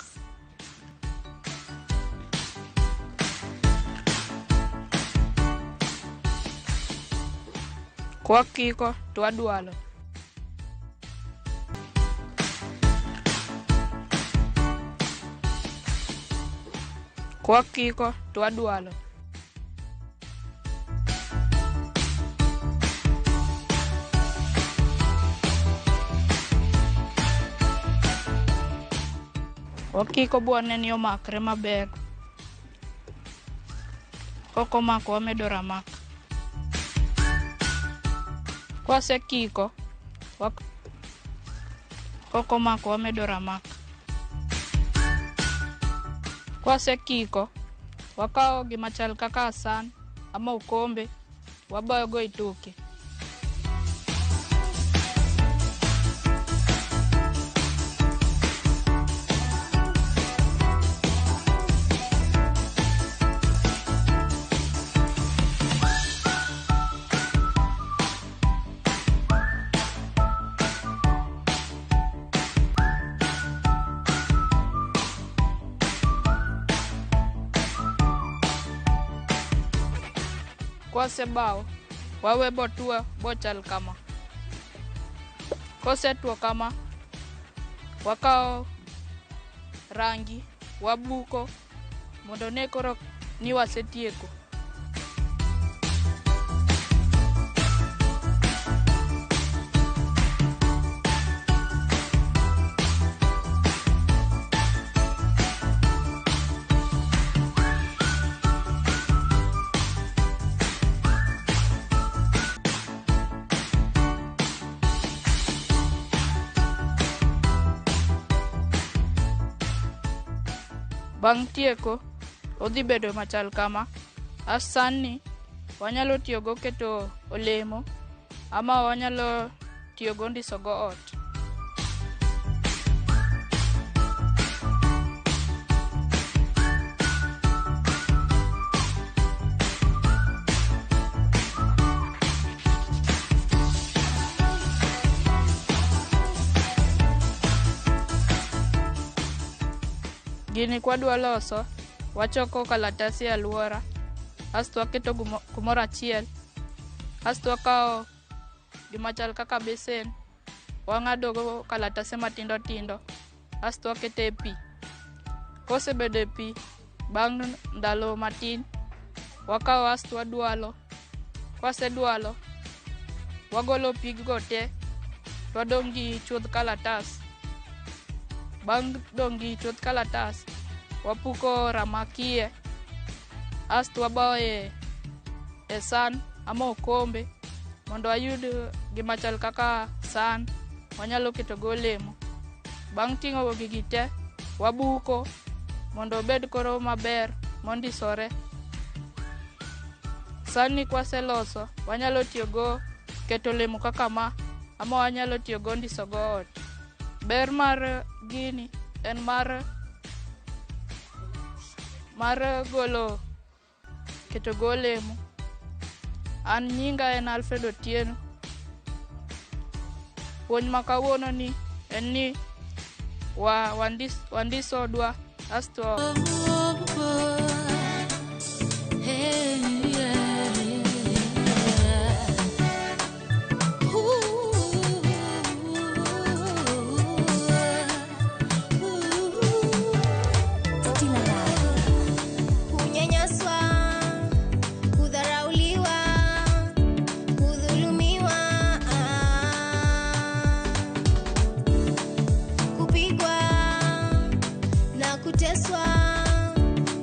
Kwakiko to wadwalo. Kwakiko to wadwalo. Wakiko bwane ni omakre maber. Kokomako wamedo ramak. Kwasekiko, kokomako wamedo ramak. Kwasekiko, wakawo gima chal kaka san ama okombe, wabayogo e toke. Kwasebawo, wawe botuo bochal kama. Kosetuo kama, wakawo rangi, wabuko mondo ne koro ni wasetieko. Bang' tieko, odhi bedo machal kama. As san ni wanyalo tiyogo keto olemo ama wanyalo tiyogo ndisogo ot. Gini kwadwa loso, wachoko kalatasi e alwora, asto waketo kumoro achiel, asto wakawo gima chal kaka besen, wang'adogo kalatase matindo tindo, asto waketo e pi. Kosebedo e pi, bang' ndalo matin, wakawo asto wadwalo. Kwasedwalo, wagolo piggo te, to wadong' gi chuodh kalatas. Bang' dong' gi chuodh kalatas, wapuko ramakie, asto wabawo e san ama okombe mondo wayud gima chal kaka san wanyalo ketogo olemo. Bang' ting'o gigi te, wabuko mondo obed koro maber mondisore. San ni kwaseloso, wanyalo tiyogo keto olemo kaka ma, ama wanyalo tiyogo ndisogo ot. Ber mar gini en mar golo ketogo olemo. An nyinga en Alfred Otieno. Puonj ma kawuono ni en ni wandiso odwa asto Kunyanyaswa, kudharauliwa, kudhulumiwa, kupigwa na kuteswa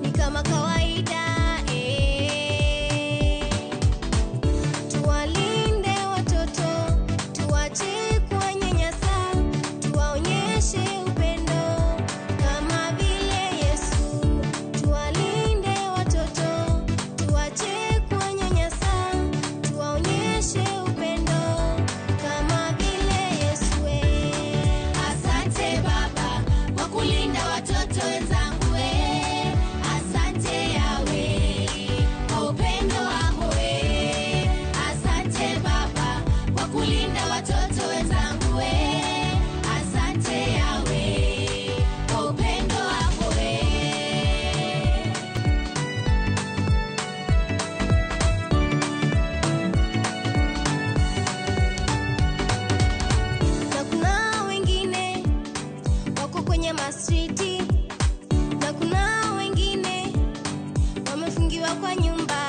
ni kama kawaida. Tuwalinde watoto, tuwache kuwanyanyasa, tuwaonyeshe upendo kama vile Yesu. Tuwalinde watoto, tuwache kuwanyanyasa, tuwaonyeshe upendo kama vile Yesu. Asante Baba kwa kulinda watoto wenzangu. Asante Yawe kwa upendo wako. Asante Baba kwa kulinda watoto wenzangu. Asante Yawe kwa upendo wako. Na kuna wengine wako kwenye mastriti, na kuna wengine wamefungiwa kwa nyumba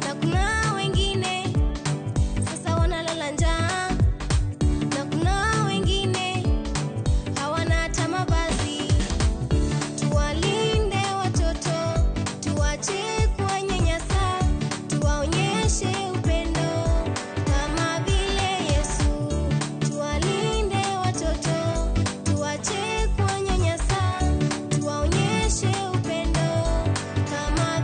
na kuna wengine sasa wanalala njaa, na kuna wengine hawana hata mavazi. Tuwalinde watoto, tuwache kuwanyanyasa, tuwaonyeshe upendo kama vile Yesu. Tuwalinde watoto, tuwache kuwanyanyasa, tuwaonyeshe upendo kama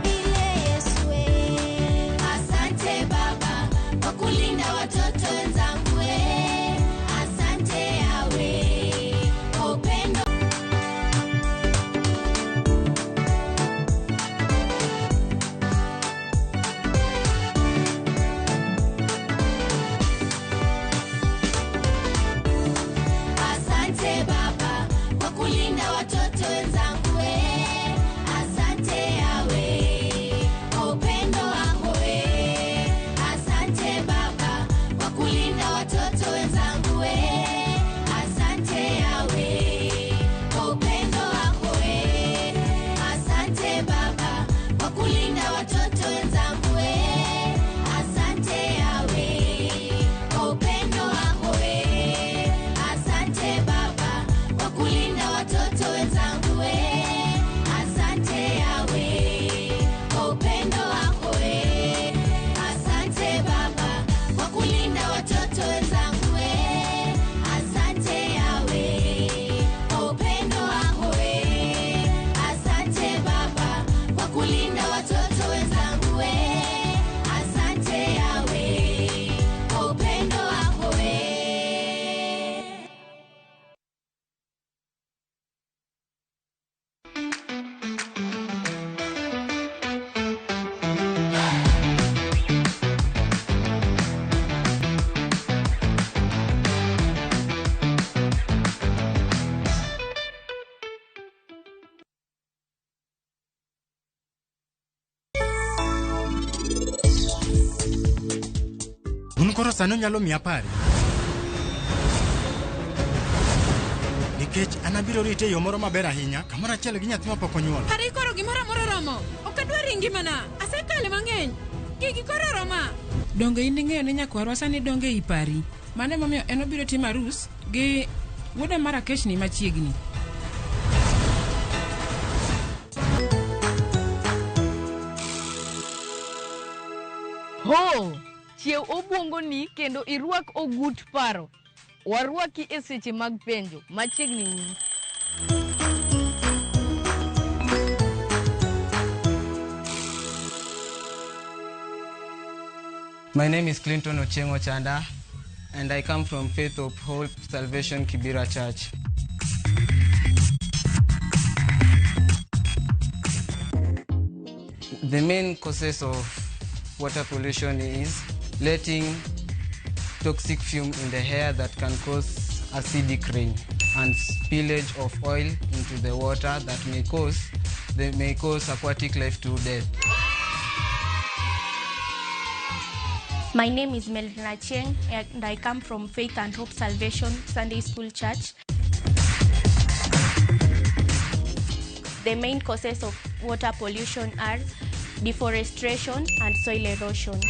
koro sani onyalo miya pari? Nikech an abiro rite e yo moro maber ahinya, kamoro achiel gi nyathi mapok onyuol. Pari koro gimoro amora oromo. Ok adwar e ngimana. Asekale mang'eny. Gigi koro oroma. Donge in ing'eyo ni nyakwarwa sani donge ei pari? Mano emomiyo en obiro timo arus gi wuoda mar Akeshni machiegni. Ho! Chiew obwongoni kendo irwak ogut paro. Warwaki e seche mag penjo. Machiegni uru. My name is Clinton Ochieng Ochanda, and I come from Faith of Hope Salvation Kibera Church. The main causes of water pollution is letting toxic fume in the air that can cause acidic rain and spillage of oil into the water that may cause aquatic life to death. My name is Melvin Achieng and I come from Faith and Hope Salvation Sunday School Church. The main causes of water pollution are deforestation and soil erosion.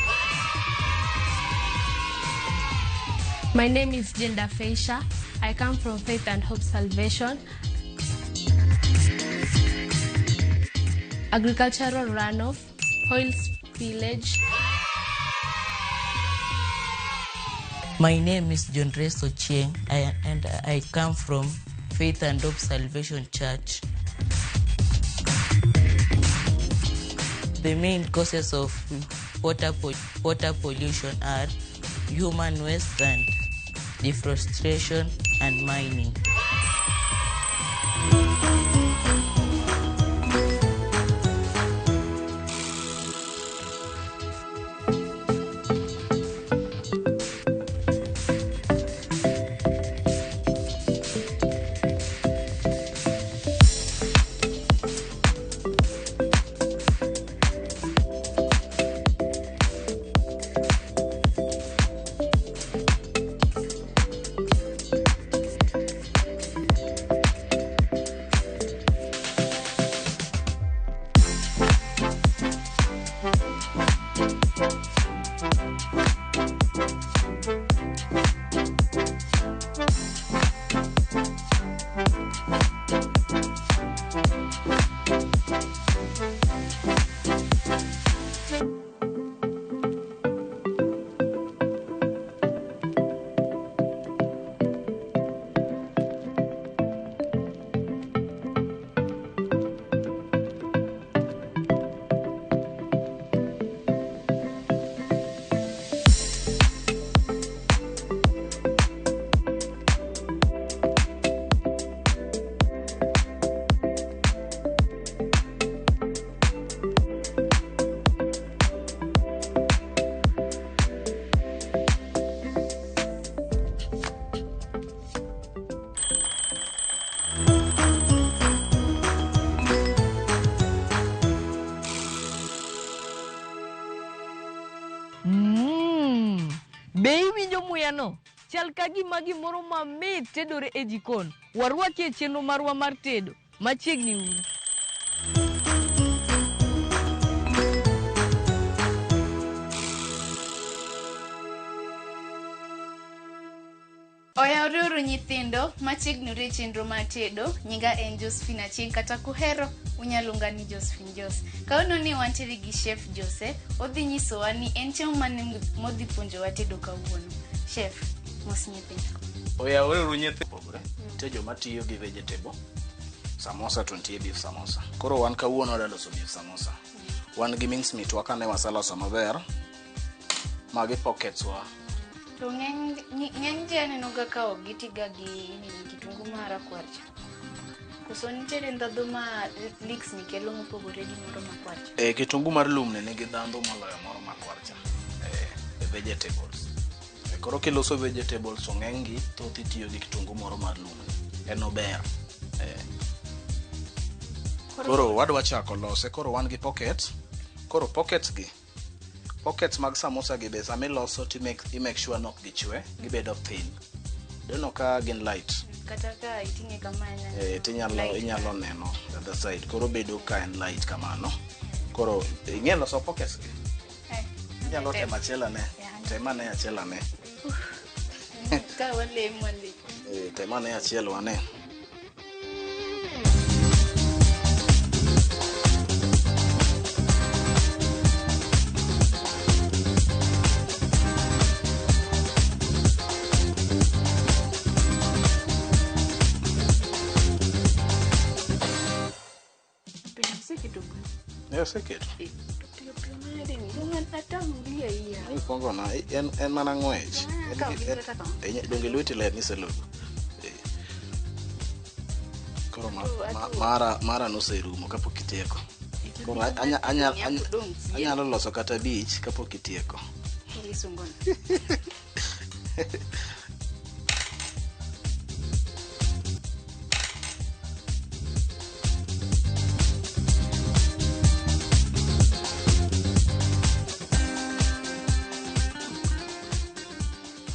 My name is Gilda Feisha. I come from Faith and Hope Salvation. Agricultural runoff, oil spillage. My name is John Resto Chieng, and I come from Faith and Hope Salvation Church. The main causes of water pollution are human waste and deforestation and mining. Be iwinjo muyano? Chal ka gima gimoro mamit tedore e jikon. Warwaki e chenro marwa mar tedo. Machiegni uru. Oyawreuru nyithindo, machiegni uru e chenro mar tedo. Nyinga en Josephine Achieng' kata kuhero unyaluonga ni Josephine Jos. Kawuono ni wantiere gi Chef Jose, odhi nyisowa ni en chiemo mane modhi puonjowa tedo kawuono. Chef, mos nyithindo. Oyawreuru nyithindo. Pogore. Nitie joma tiyo gi vegetable samosa to nitie beef samosa. Koro wan kawuono wadwa loso beef samosa. Wan gi mince meat wa kane waseloso maber. Magi pockets wa. To ng'eny ji aneno ga ka ok gitiga gi nini kitungu marakwar cha. Koso nitiere ndhadhu ma leeks ni kelo mopogore gi moro makwar cha? Kitungu mar lum ni nigi ndhadhu moloyo moro makwar cha. Vegetables. Koro kiloso vegetables to ng'eny gi thoth itiyo gi kitungu moro mar lum. En ober. Koro wadwa chako lose. Koro wan gi pockets. Koro pockets gi. Pockets mag samosa gi be sama iloso to i make sure nok gichwe, gibedo thin. Ineno ka gin light. Kata ka iting'e kamae Eh, tinyalo Light. inyalo neno the other side. Koro bedo ka en light kamano. Koro ing'e loso pockets gi? Eh, Inyalo tem. temo achiel ane. Yeah. Tem ane achiel ane. Ka walemo walemo. Eh, tem ane achiel wane. Piny oseketo glue. Eh, oseketo. Eh, to piyo piyo manade ni dong' atamri iya. Ikwongo na en mana ng'wech. Ah, En ka gi- ok kata kama. Donge lweti ler niselogo. Eh. Koro Atu- mara noserumo kapok itieko. Koro anyalo loso kata abich kapok itieko. Ilisungona.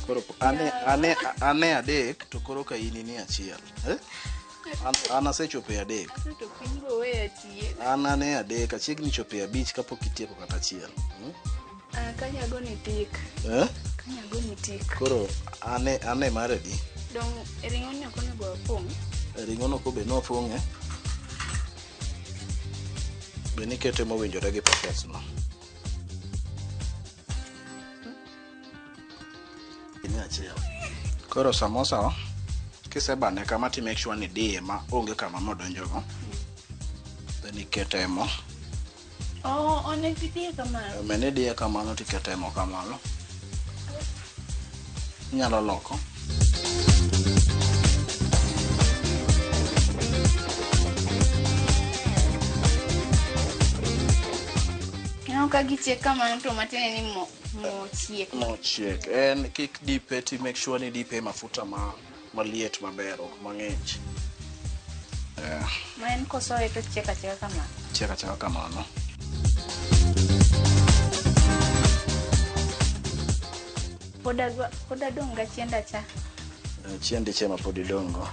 Koro ane adek to koro ka in ini achiel. Eh? An asechopo e adek. Ato to piny bo weya tiye. An ane adek achiegni chopo e abich kapok itieko kata achiel. Ah, kanyago ni tik. Eh? Kanyago ni tik. Koro ane mar adi? Dong' ring'o ni ok onego wapong'. Ring'o no kobe nopong'e. Be nikete mowinjore gi pockets no. Ni achiel. Koro samosa o, kisebane kama ti make sure ni diye ma onge kama modonjogo. Then ikete e mo. Oh, onego idiye kamano. Mene diye kamano tikete e mo kamano. Inyalo loko. Ineno ka gichiek kamano to matiende ni mo chiek. Mo chiek. En kik dipe ti make sure ni dipe e mafuta ma maliet maber ok mang'ich. Eh, Ma en kosoye to chiek achieka kamano. chiek achieka kamano. Pod adong' gachienda cha. Eh, Chiendi che ma pod idong'go.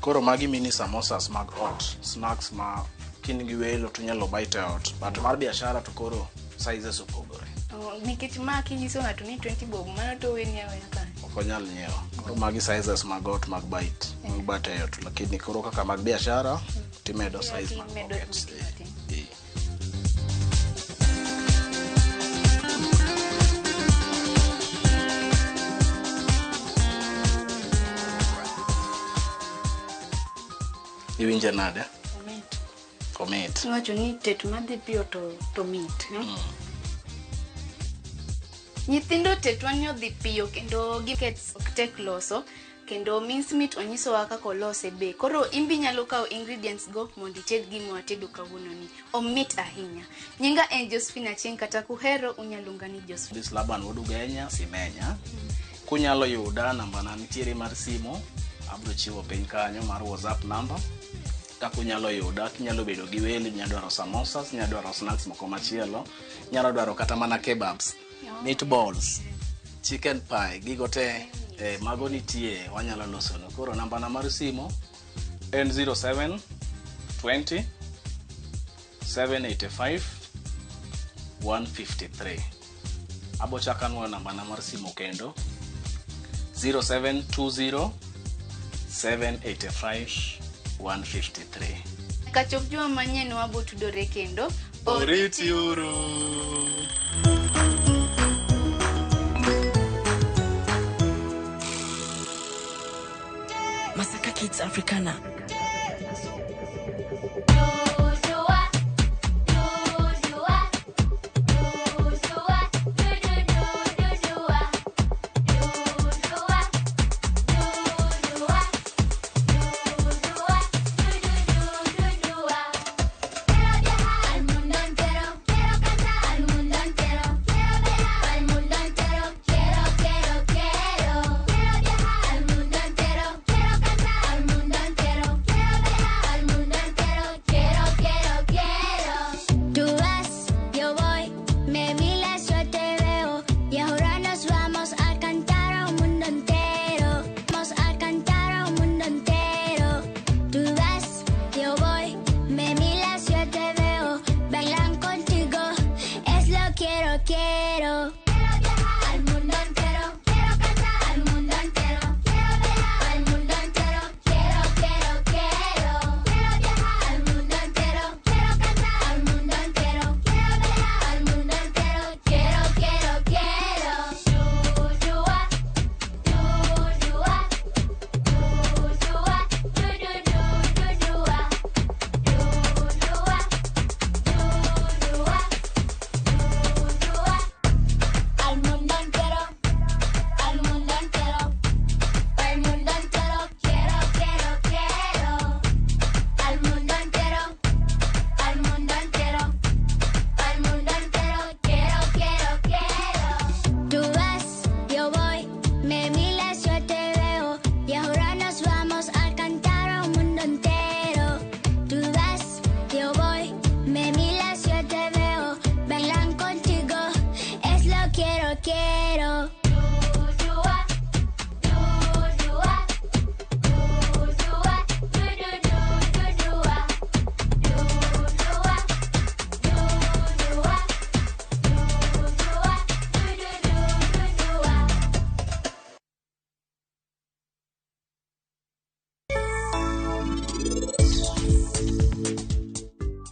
Koro magi mini samosas mag ot, snacks ma kin gi welo to inyalo bite e ot, but mar biashara to koro sizes opogore. Oh, nikech ma kinyiso ng'ato ni 20 bob mano to weni aweya kanyo. Ok onyal nyiewo. Koro magi sizes mag ot mag bite, mag bite e ot, lakini koro kaka mag biashara timedo size mag Imedo pockets. matin matin. Eh. Iwinje nade? Omit. Omit. Iwacho ni tet madhi piyo to mit. Nyithindo tetwa ni odhi piyo kendo giket ok tek loso kendo mincemeat onyisowa kaka olose be. Koro imbi nyalo kawo ingredients go mondo ited gima watedo kawuono ni. Omit ahinya. Nyinga en Josephine Achieng' kata kuhero unyaluonga ni Josephine. This Laban wuod Ugenya, Simenya. Kunyalo yuda nambana nitiere mar simu, abiro chiwo piny kanyo mar WhatsApp number. Kaka unyalo yuda, kinyalo bedo gi welo, inyalo dwaro samosas, inyalo dwaro snacks moko machielo, inyalo dwaro kata mana kebabs, meatballs, chicken pie, gigo te mago nitie wanyalo losonu. Koro nambana mar simu en 07 20 785 153. Abo chako anuoyo nambana mar simu kendo 0720 785 153. Kachop juma manyien wabo tudore kendo. Oriti uru. Masaka Kids Africana. Al mundo entero, quiero, quiero, quiero. quiero.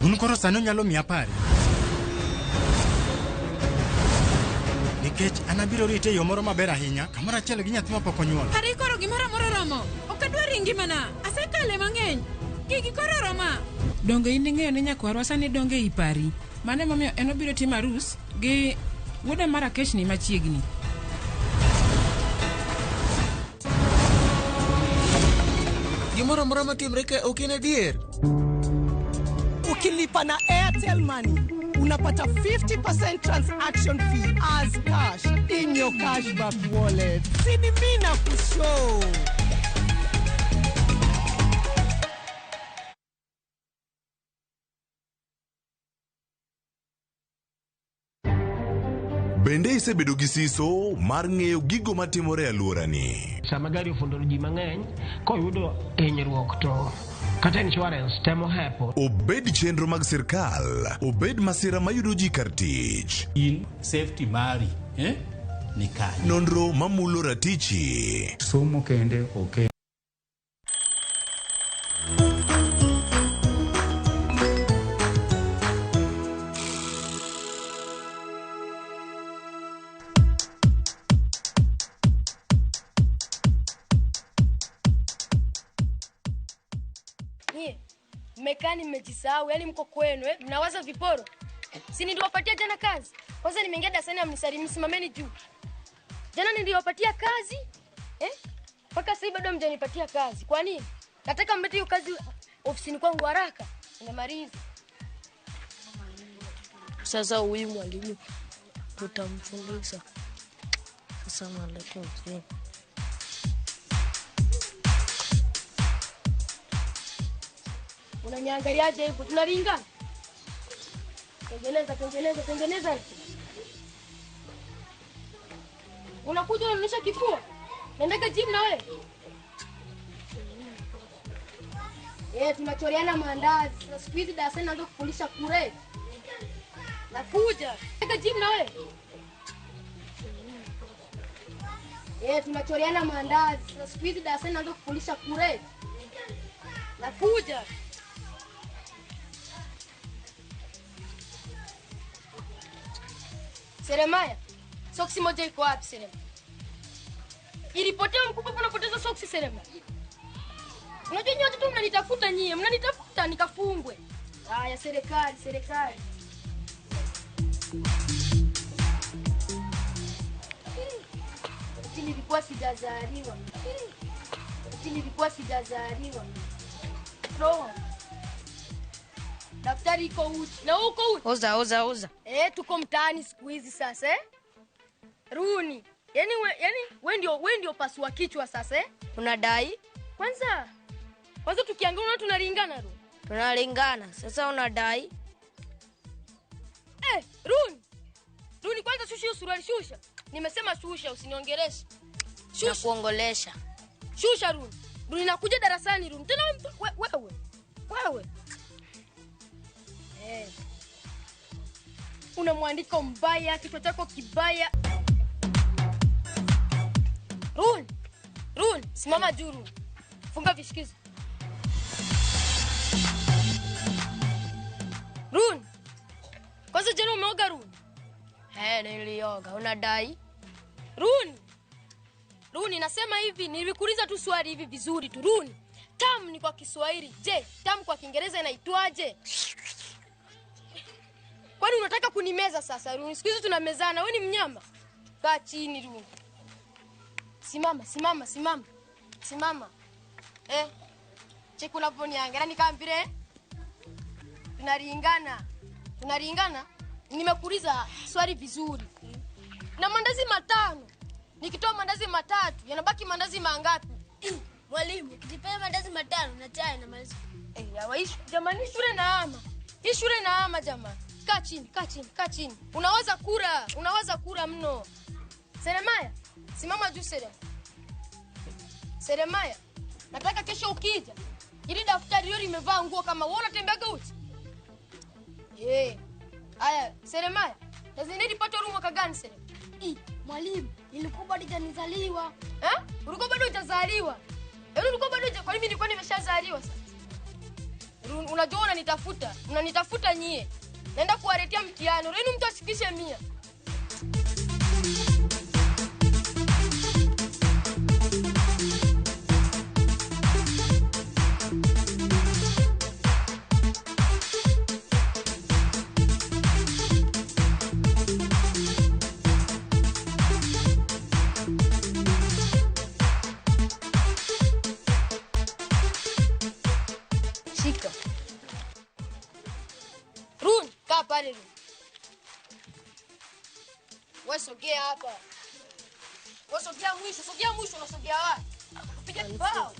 Un koro sani unyalo miya pari. Nikech an abiro rite e yo moro maber ahinya, kamoro achiel gi nyathi mapok onyuol. Pari koro gimoro amora oromo. Ok adwar ngimana. Asekale mang'eny. Gigi koro roma. Donge in ing'eyo ni nyakwarwa sani donge ei pari. Mano emomiyo en obiro timo arus gi wuoda mar Akeshni machiegni. Gimoro amora matimre ka ok en adier. Ukilipa na Airtel Money unapata 50% transaction fee as cash in your cashback wallet. Sini mina kushow. Bende isebedo gi siso mar ng'eyo gigo matimore e alworani? Sama gari ofundo ji mang'eny, koyudo hinyruok to kata insurance temo hepo. Obed chenro mag sirkal, obed masira mayudo ji kar tich. In safety mari, ni kanye. Nonro mamulo ratichi. Somo kende ok. Nyie mmekaa nimejisahau, yani mko kwenu mnawaza viporo. Si niliwapatia jana kazi? Kwanza nimeingia darasani amnisalimii, simameni juu. Jana niliwapatia kazi mpaka sasa bado hamjanipatia kazi. Kwa nini? Nataka mlete hiyo kazi ofisini kwangu haraka. Nimemaliza. Sasa huyu mwalimu tutamfundisha. Sasa naleta ofisini. Unaniangaliaje hivyo? Tunaringa. Tengeneza, tengeneza, tengeneza. Unakuja unanionyesha kifua. Naendaka gym na wewe. Tunachoreana maandazi. Sasa siku hizi darasani naanza kufundisha kure. Nakuja. Naendaka gym na wewe. Tunachoreana maandazi. Sasa siku hizi darasani naanza kufundisha kure. Nakuja. Seremaya, soksi moja iko wapi Serema? Ilipotea mkubwa, unapoteza soksi Serema. Unajua nyinyi watoto mnanitafuta nyie, mnanitafuta nikafungwe. Haya serikali, serikali. Nilikuwa sijazaliwa. Nilikuwa sijazaliwa. Roho. Daftari iko uchi. Na uko uchi. Oza, oza, oza. Tuko mtaani siku hizi sasa Runi. Yaani wewe ndio pasua kichwa sasa Unadai? Kwanza tukiangalia tunalingana Runi. Tunalingana. Sasa unadai? Runi. Runi kwanza shusha hiyo suruali, shusha. Nimesema shusha, usiniongeleshe. Shusha. Nakuongolesha. Shusha Runi. Runi nakuja darasani Runi. Tena wewe. Wewe. Una mwandiko mbaya, kichwa chako kibaya. Runi. Runi, simama juu Runi. Funga vishikizo. Runi. Kwanza jana umeoga Runi? Nilioga. Unadai? Runi. Runi, nasema hivi, nilikuuliza tu swali hivi vizuri tu Runi. Tam ni kwa Kiswahili. Je, tam kwa Kiingereza inaitwaje? Kwani unataka kunimeza sasa Runi? Siku hizi tunamezana. Wewe ni mnyama. Kaa chini Runi. Simama, simama, simama. Simama. Cheki unavyoniangalia ni kama vile tunalingana. Tunalingana. Nimekuuliza swali vizuri. Na mandazi 5. Nikitoa mandazi 3, yanabaki mandazi mangapi? Mwalimu, ukipea mandazi 5 na chai na maliza. Jamani shule naama. Hii shule naama jamani. Kaa chini, kaa chini, kaa chini. Unaweza kura mno. Seremaya, simama juu Seremaya. Seremaya, nataka kesho ukija ili daftari hilo limevaa nguo kama wewe unatembeaga uchi. Eh. Aya, Seremaya, lazima nipate room mwaka gani Seremaya? Mwalimu, nilikuwa bado hujazaliwa. Eh? Ulikuwa bado hujazaliwa? Yaani ulikuwa bado kwa nini nilikuwa nimeshazaliwa sasa? Unajua unanitafuta. Unanitafuta nyie. Naenda kuwaletea mtihani. Leo mtu ashikishe 100. Shika. Run, kaa pale Run. Wewe sogea hapa. Wewe sogea mwisho, unasogea wapi? Piga kibao.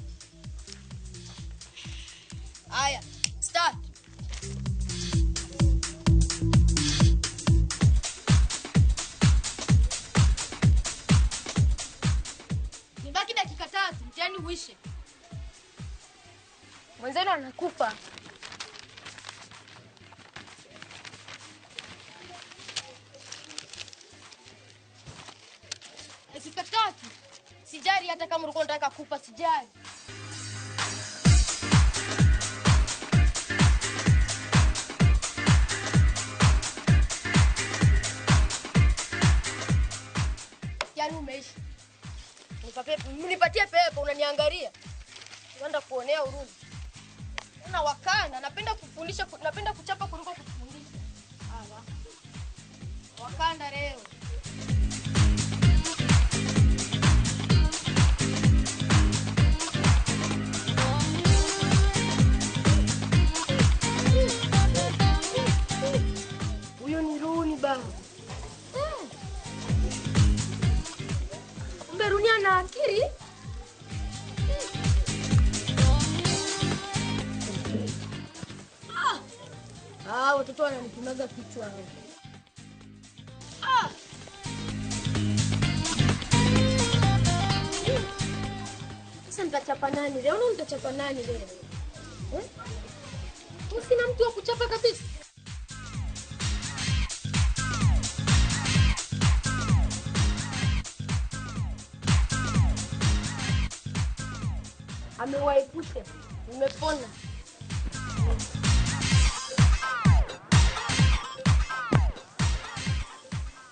Haya, start. Nibaki dakika 3, mtihani uishe. Mwenzenu anakufa. Dakika 3. Sijali hata kama ulikuwa unataka kufa, sijali. Yaani umeishi. Nipatie pepo, unaniangalia. Unaenda kuonea huruma. Na wakanda, napenda kufundisha, napenda kuchapa kuliko kufundisha. Hawa. Wakanda leo. Huyo ni Runi baba. Kumbe Runi ana akili. Ah, watoto wananipimaga kichwa. Ah! Sasa nitachapa nani leo? Na nitachapa nani leo? Eh? Sina mtu wa kuchapa kabisa. Amewaepusha. Nimepona.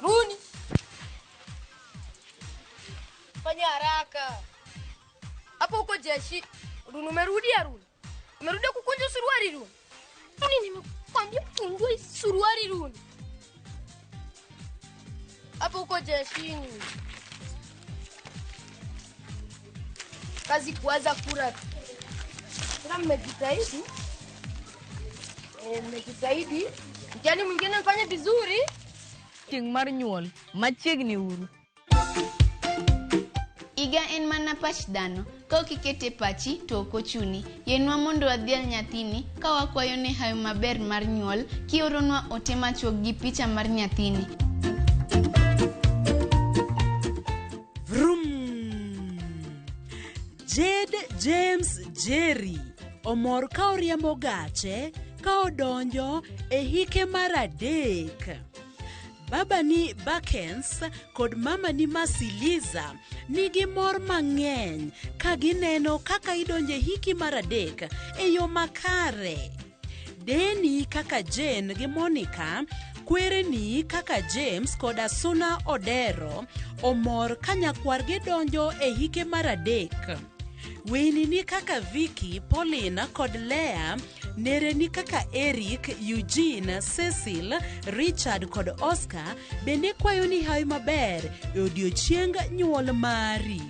Runi. Fanya haraka. Hapo uko jeshi. Runi umerudia Runi. Umerudia kukunja suruali Runi. Runi nimekuambia kunjua suruali Runi. Hapo uko jeshini. Kazi kuanza kura. Kama mmejitahidi. Mmejitahidi. Mtihani mwingine mfanye vizuri. Chieng' mar nyuol, machiegni uru. Higa en mana pach dhano, ka ok ikete pachi to ok ochuni. Yienwa mondo wadhial nyathini ka wakwayo ne hawi maber mar nyuol kioronwa ote machuok gi picha mar nyathini. Vroom! Jade James Jerry omor ka oriembo gache ka odonjo e hike mar 3. Baba ni Bakens kod mama ni Masiliza nigi mor mang'eny ka gineno kaka idonje hiki mar 3 e yo makare. Deni kaka Jane gi Monica, kwereni kaka James kod Asuna Odero omor ka nyakwargi donjo e hike mar 3. Wini ni kaka Vicky, Pauline kod Lea, nere ni kaka Eric, Eugene, Cecil, Richard kod Oscar bende kwayo ni hawi maber e odiochieng nyuol mari.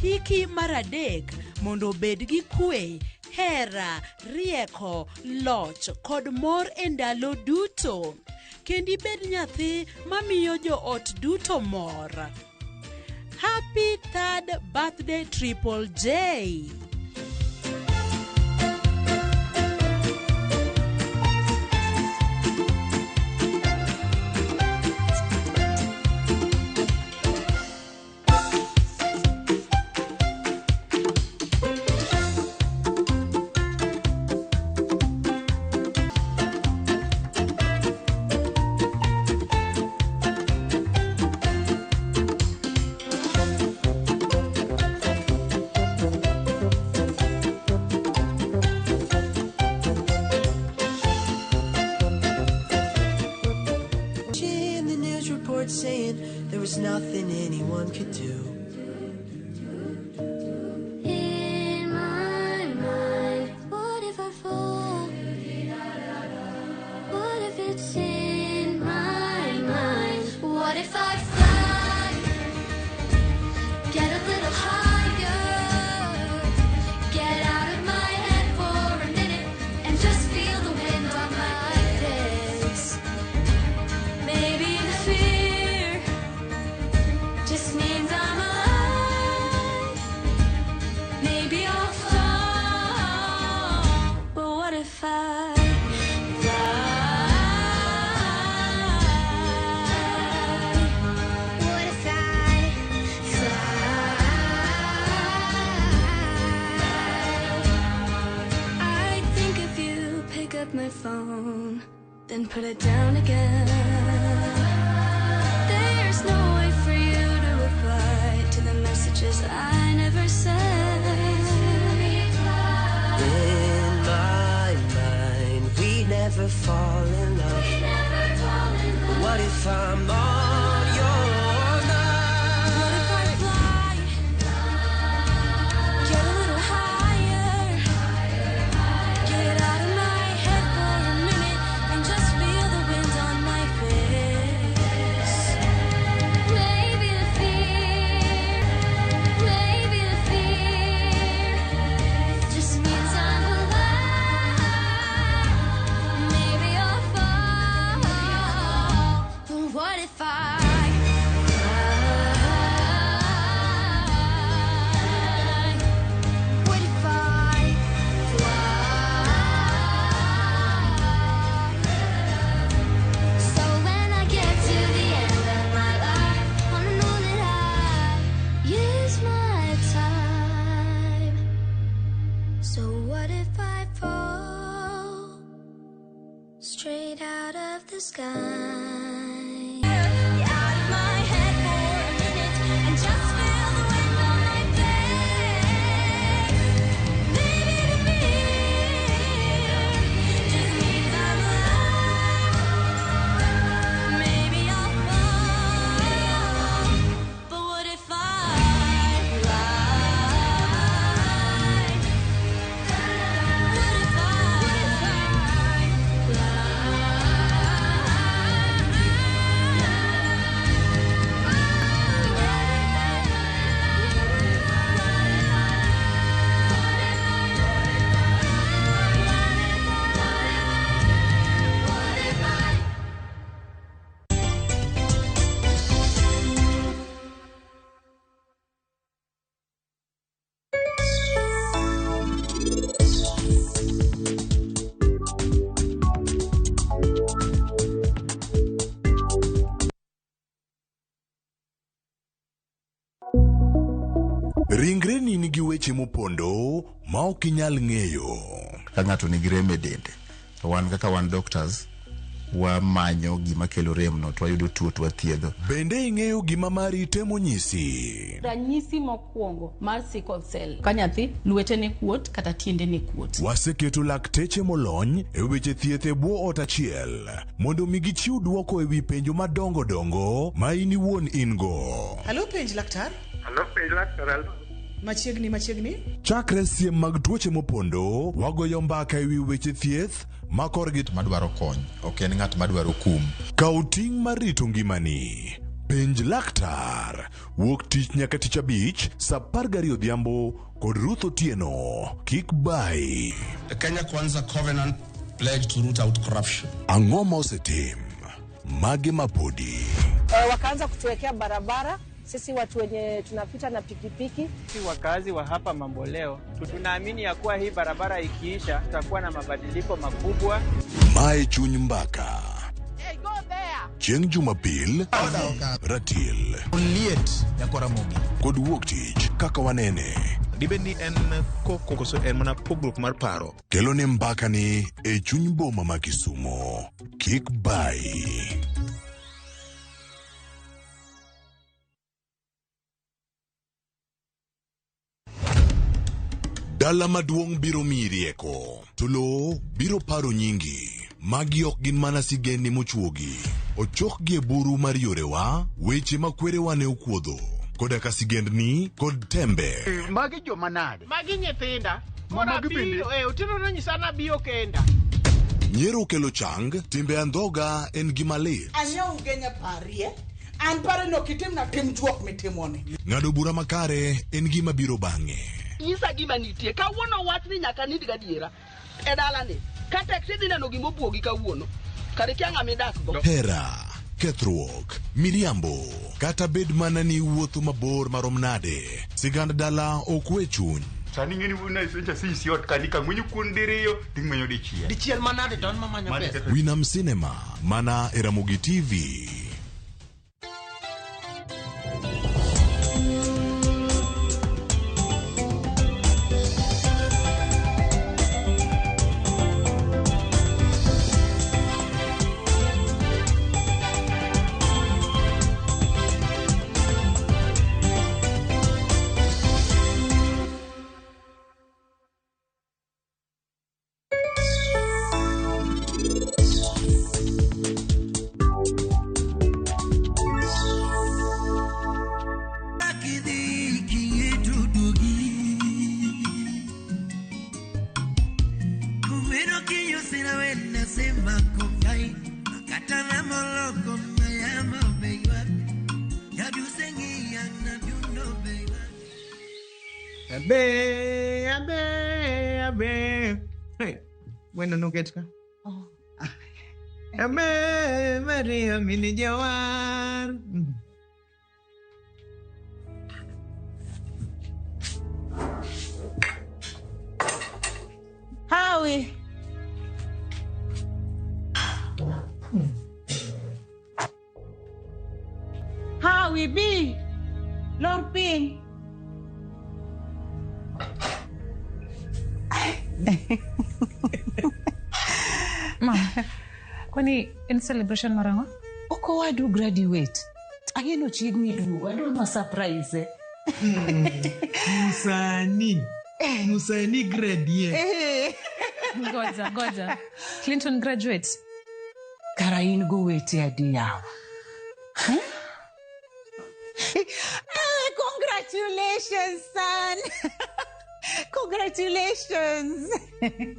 Hiki mar 3 mondo obed gi kwe, hera, rieko, loch kod mor e ndalo duto. Kendo ibed nyathi mamiyo joot duto mor. Happy 3rd birthday Triple J. billboard saying there was nothing anyone could do. In my mind, what if I fall? What if it's in my mind? What if I fly? Get a little higher. Get out of my head for a minute and just feel the wind on my face. Maybe the fear just means I'm alive. Maybe I'll fall, but what if I fly? What if I fly? I think if you pick up my phone, then put it down again. There's no way for you to reply to the messages I never sent. In my mind, we never fall in love. But what if I'm on your mind? What if I fly? Get a little higher. Get out of my head for a minute and just feel the wind on my face. Maybe the fear, maybe the fear just means I'm alive. Maybe I'll fall, but what if I fly? What if I fly? So when I get to the end of my life, wanna know that I use my time. So what if I fall straight out of the sky? Out of my head for a minute and just feel the wind on my face. Maybe the fear just means I'm alive. Maybe I'll fall, but what if I fly? What if I fly? Ringreni nigi weche mopondo ma ok inyal ng'eyo. Ka ng'ato nigi rem e dende to wan kaka wan doctors wamanyo gima kelo rem no to wayudo tuo to wathiedho. Bende ing'eyo gima mari temo nyisi? Ranyisi mokwongo mar sickle cell ka nyathi lwetene kuot kata tiendene kuot. Waseketo lakteche molony e weche thieth e bwo ot achiel mondo mi gichiw dwoko e wi penjo madongo dongo ma in iwuon in go. Halo penj laktar. Halo penj laktar. Halo. Machiegni machiegni. Chakre siem mag tuoche mopondo, wagoyo mbaka e wi weche thieth ma korgi madwaro kony ok en ng'at madwaro kum. Kaw ting' mar rito ngimani. Penj laktar. Wuok tich nyaka tich abich saa 12 odhiambo kod Ruth Otieno. Kik bai. The Kenya Kwanza Covenant pledged to root out corruption. Ang'o ma osetim? Mage mapodi. Wakaanza kutuwekea barabara sisi watu wenye tunapita na pikipiki. Sisi wakazi wa hapa Mamboleo tunaamini ya kuwa hii barabara ikiisha tutakuwa na mabadiliko makubwa. Mae chuny mbaka. Chieng' Jumapil, ratil Liet nyakoramogi kod wuok tich kaka wanene. Dibed ni en koko koso en mana pogruok mar paro. Kelo ne mbakani e chuny boma ma Kisumo. Kik bai. Dala maduong' biro miyi rieko, to lowo biro paro nyingi. Magi ok gin mana sigendni mochuogi. Ochokgi e buru mar yorewa, weche ma kwerewa ne okuodho, koda ka sigendni kod tembe. Magi joma nade? Magi nyithinda. Ma magi bende? Koro abiro, Otieno nonyisa nabiyo kenda. Nyiero kelo chang, timbe andhoga en gima lit. Anyiew ugenya parie. An pare no kitimna tim juok mitimoni. Ng'ado bura makare en gima biro bang'e. Nyisa gima nitie. Kawuono wach ni nyaka nind gadiera. E dalani. Ka tek tidhi neno gima obuogi kawuono. Kare ikia ng'ama idak go. Hera, kethruok, miriambo, kata bed mana ni iwuotho mabor marom nade, sigand dala ok we chuny. Sani ing'eni wuon nyocha sisi ot kani ka ng'wenyo kuon diriyo ting'wenyo dichiel. Dichiel manade to an mamanyo pesa. Winam Cinema, mana e Ramogi TV. Abe, abe, abe. Hey, bueno, noket ka. Abe, Maria mini jawar. Hawi. Hawi bi. Lor piny. Ma'am, kwani en celebration mar ang'o? Ok owadu graduate. Ang'e chiegni duogo, adwa ma surprise. Musani. Musani graduate. Ngoja, ngoja. Clinton graduate. Kara in go wete adi yawa. Ah, congratulations, son. Congratulations.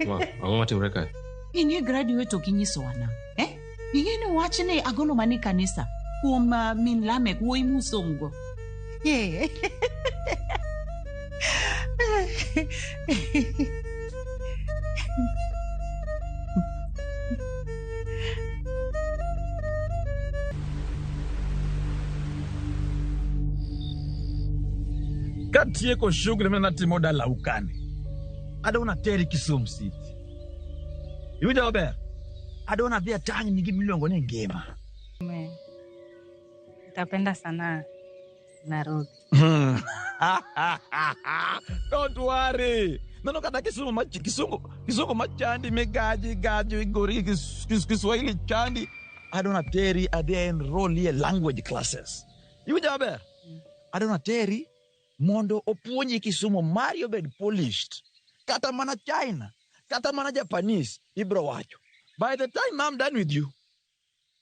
Ma, ang'o matimore kae? Ing'e graduate ok inyisowa nang'o? Eh? Ing'e ni wachni agolo mana e kanisa kuom min Lamek wuoyi musomgo. Yeah. Katieko shughuli mana natimo dalau kani, adwa nateri Kisumu City. Iwinjo maber? Adwa nadhi atang'ni gima iluongo ni ngima. Nitapenda sana Nairobi. Don't worry. Nano kata Kisumu machi Kisumu machandi migaji gaji igori Kiswahili chandi. Adwa nateri adhi enroll e language classes. Iwinjo maber? Adwa nateri mondo opuonji Kisumu mari obed polished. Kata mana China, kata mana Japanese, ibro wacho. By the time I'm done with you,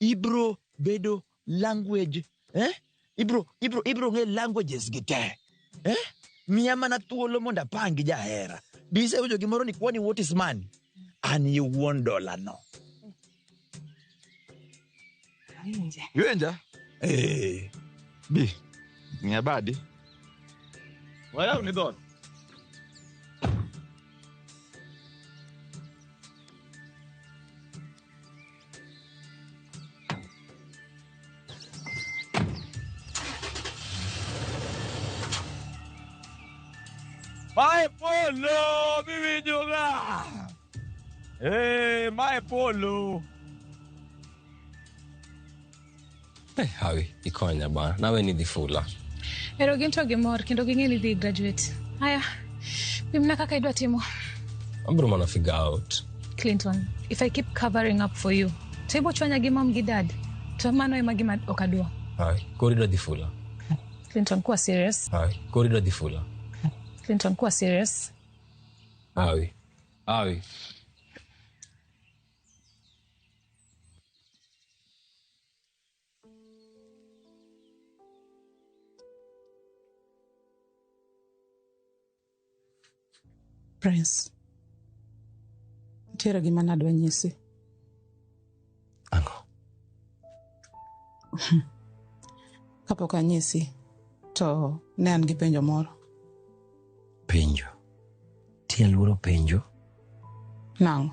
ibro bedo language, eh? Ibro ng'e languages gi te. Eh? Miya mana thuolo mondo apangi jahera. Bisewinjo gimoro ni kwani what is money? An iwuon dola no. Iwinja? Eh. Bi. Ng'e badi. Wayaw ni dhoot. Mae polo, miwinjoga. Eh, mae polo. Hey, Hawi, ikonya bana. Nawe ni dhi fula. Ero gin to gimor kendo ging'e ni dhi graduate. Haya, pimna kaka idwa timo. Abro mana figure out. Clinton, if I keep covering up for you, to ibo chwanya gi mom gi dad. To mano ema gima ok adwa. Hawi, koro idwa dhi fula. Clinton, kuwa serious. Hawi, koro idwa dhi fula. Clinton, kuwa serious. Hawi. Hawi. Prince, nitiere gima nadwa nyisi. Ang'o? Kapok anyisi, to ne an gi penjo moro. Penjo. Ti aluoro penjo Nang'o?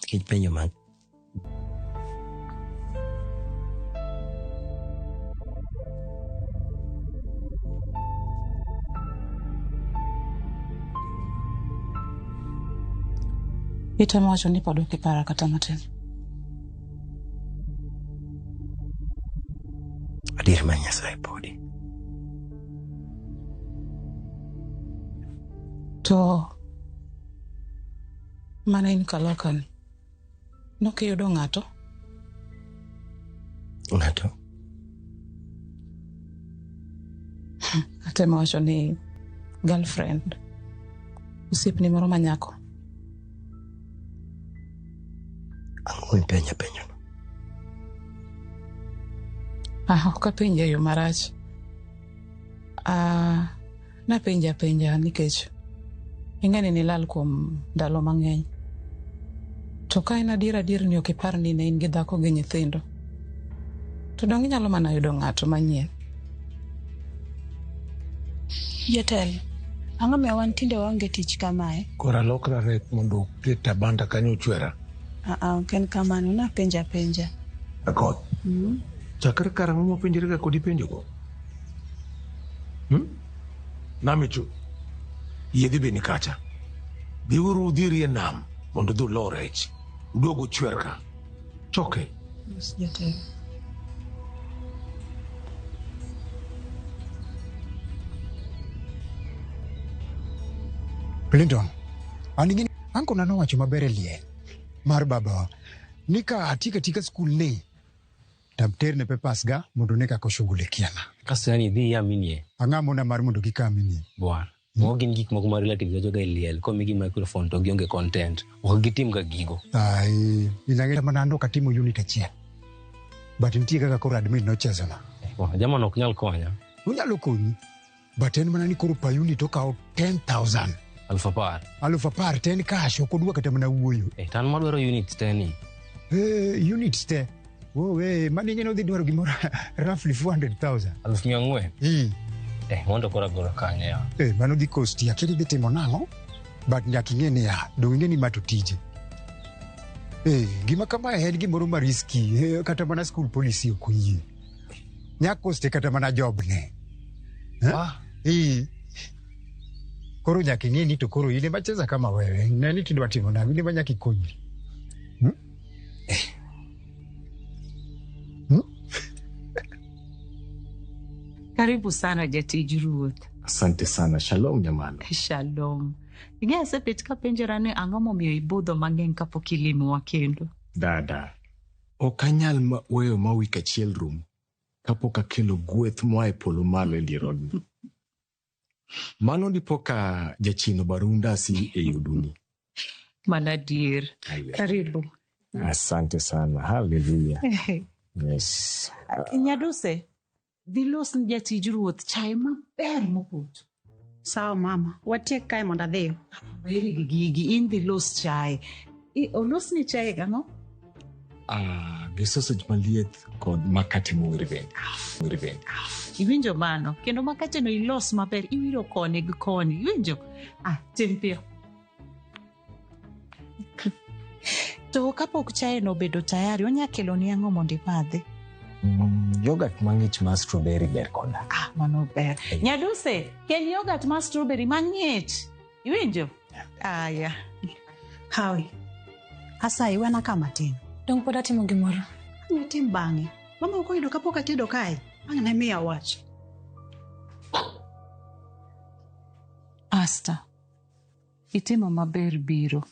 nikech penjo mag Itemo wacho ni pod ok ipara kata matin. adier mar Nyasaye podi. To mana in kalokani, nokiyudo ng'ato? Ng'ato? Atemo wacho ni girlfriend, osiepni moro ma nyako. Ang'o mipenja penjono? Ah, ok apenje e yo marach. Ah, napenje apenja nikech ing'e ni nilal kuom ndalo mang'eny. To ka en adier adier ni ok ipar ni ne in gi dhako gi nyithindo, to donge inyalo mana yudo ng'ato manyien? Jatelo, ang'o miyo wan tinde waonge tich kamae? Koro alokra rek mondo oket abanda kanyo ochwera. Aa, ok en kamano, napenjo apenja. Akoth, chakre karang'o mapenjrega kodi penjogo? Namichu, yiedhi be ni kacha. Dhiuru udhiri e nam mondo udhi ulo rech. Uduog uchwer ka. Choke. Mos jatelo. Clinton, an gi ankona nowacho maber e liel mar babawa ni ka atieko atika skul ni tamterne papers ga mondo ne kaka oshughulikiana. Kasto yani idhi iaminie. Ang'amona mar mondo gikaminie. Bwana. Moko gin gik moko ma relatives wachoga e liel komigi microphone to gionge content. Ok gitim ga gigo. Ai, inang'e mana an ok atimo unit achiel. But nitie kaka koro admin nochezona. Bwana, jamano ok nyal konya. Onyalo konyi. But en mana ni koro per unit okawo 10,000. 10,000. 10,000 to en cash ok odwa kata mana wuoyo. Eh, to an madwaro units te ni. Units te. Oh, mano ing'e ni odhi dwaro gimoro roughly 400,000. 400,000? Eh. Eh, mondo koro agolo kanye ya. Mano dhi kosti, akia ni idhi timo nang'o? But nyaka ing'e niya, dong' ing'e ni ma to tije. Gima kamae en gimoro ma risky, kata mana school policy ok oyie. Nya koste kata mana job ne. Koro nyaka ing'e ni to koro in ema cheza kama wewe. Ne ni tidwa timo nang'o, in ema nyaka ikonyri. Karibu sana jatij ruoth. Asante sana. Shalom nyamano. Shalom. Ing'e asebet kapenjora ni ang'o momiyo ibudho mang'eny kapok ilimowa kendo. Dada, ok anyal weyo ma wik achiel rum kapok akelo gweth moa e polo malo e dier odni. Mano dipo ka jachien obarunda si ei oduni. Mana adier. Karibu. Asante sana. Hallelujah. Yes. Nyaduse, dhi los ni jatij ruoth chai maber mopoto. Sawa mama, watiek kae mondo adhiyo. Weri gi gigi, in dhi los chai. Olosni chai gang'o? Gi sausage maliet kod makate mowir bende. Mowir bende. Iwinjo mano? Kendo makate no ilos maber, iwiro koni gi koni. Iwinjo? Ah, tim piyo. To kapok chai no obedo tayari, onya keloni ang'o mondo imadhi? Yogurt mang'ich mar strawberry ber koda. Ah, mano ber. Nyaduse, kel yogurt mar strawberry mang'ich. Iwinjo? Aya. Hawi, asayi wena ka matin. Dong pod atimo gimoro. Ang' itim bang'e. Mama ok oyudo kapok atedo kae. Ang' ne miya wach. Asta, itimo maber biro.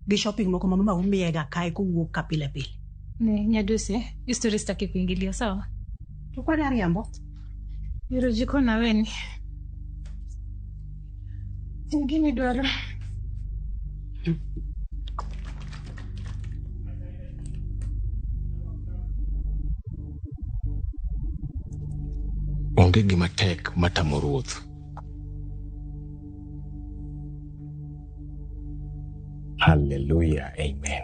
Gi shopping moko ma mama umiyega kae kowuok ka pile pile. Ne, Nyaduse, hii story sitaki kuingilia, sawa? To kwani ariambo? Biro jikon aweni. Gini dwaro. Onge gima tek matamo ruoth. Hallelujah. Amen.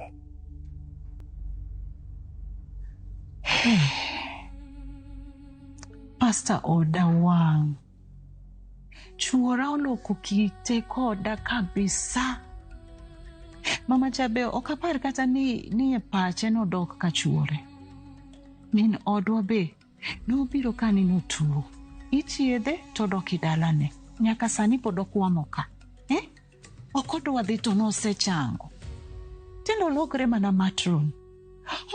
Pastor oda wang'. Chuora oloko kite koda kabisa. Mama cha be ok apar kata ni e pache nodok ka chuore. Min odwa be nobiro ka ni notuo. Ichiedhe to odok e dalane. Nyaka sani pod okwamo ka. Eh? Ok odwa dhi to nosechango. Tinde olokre mana matron.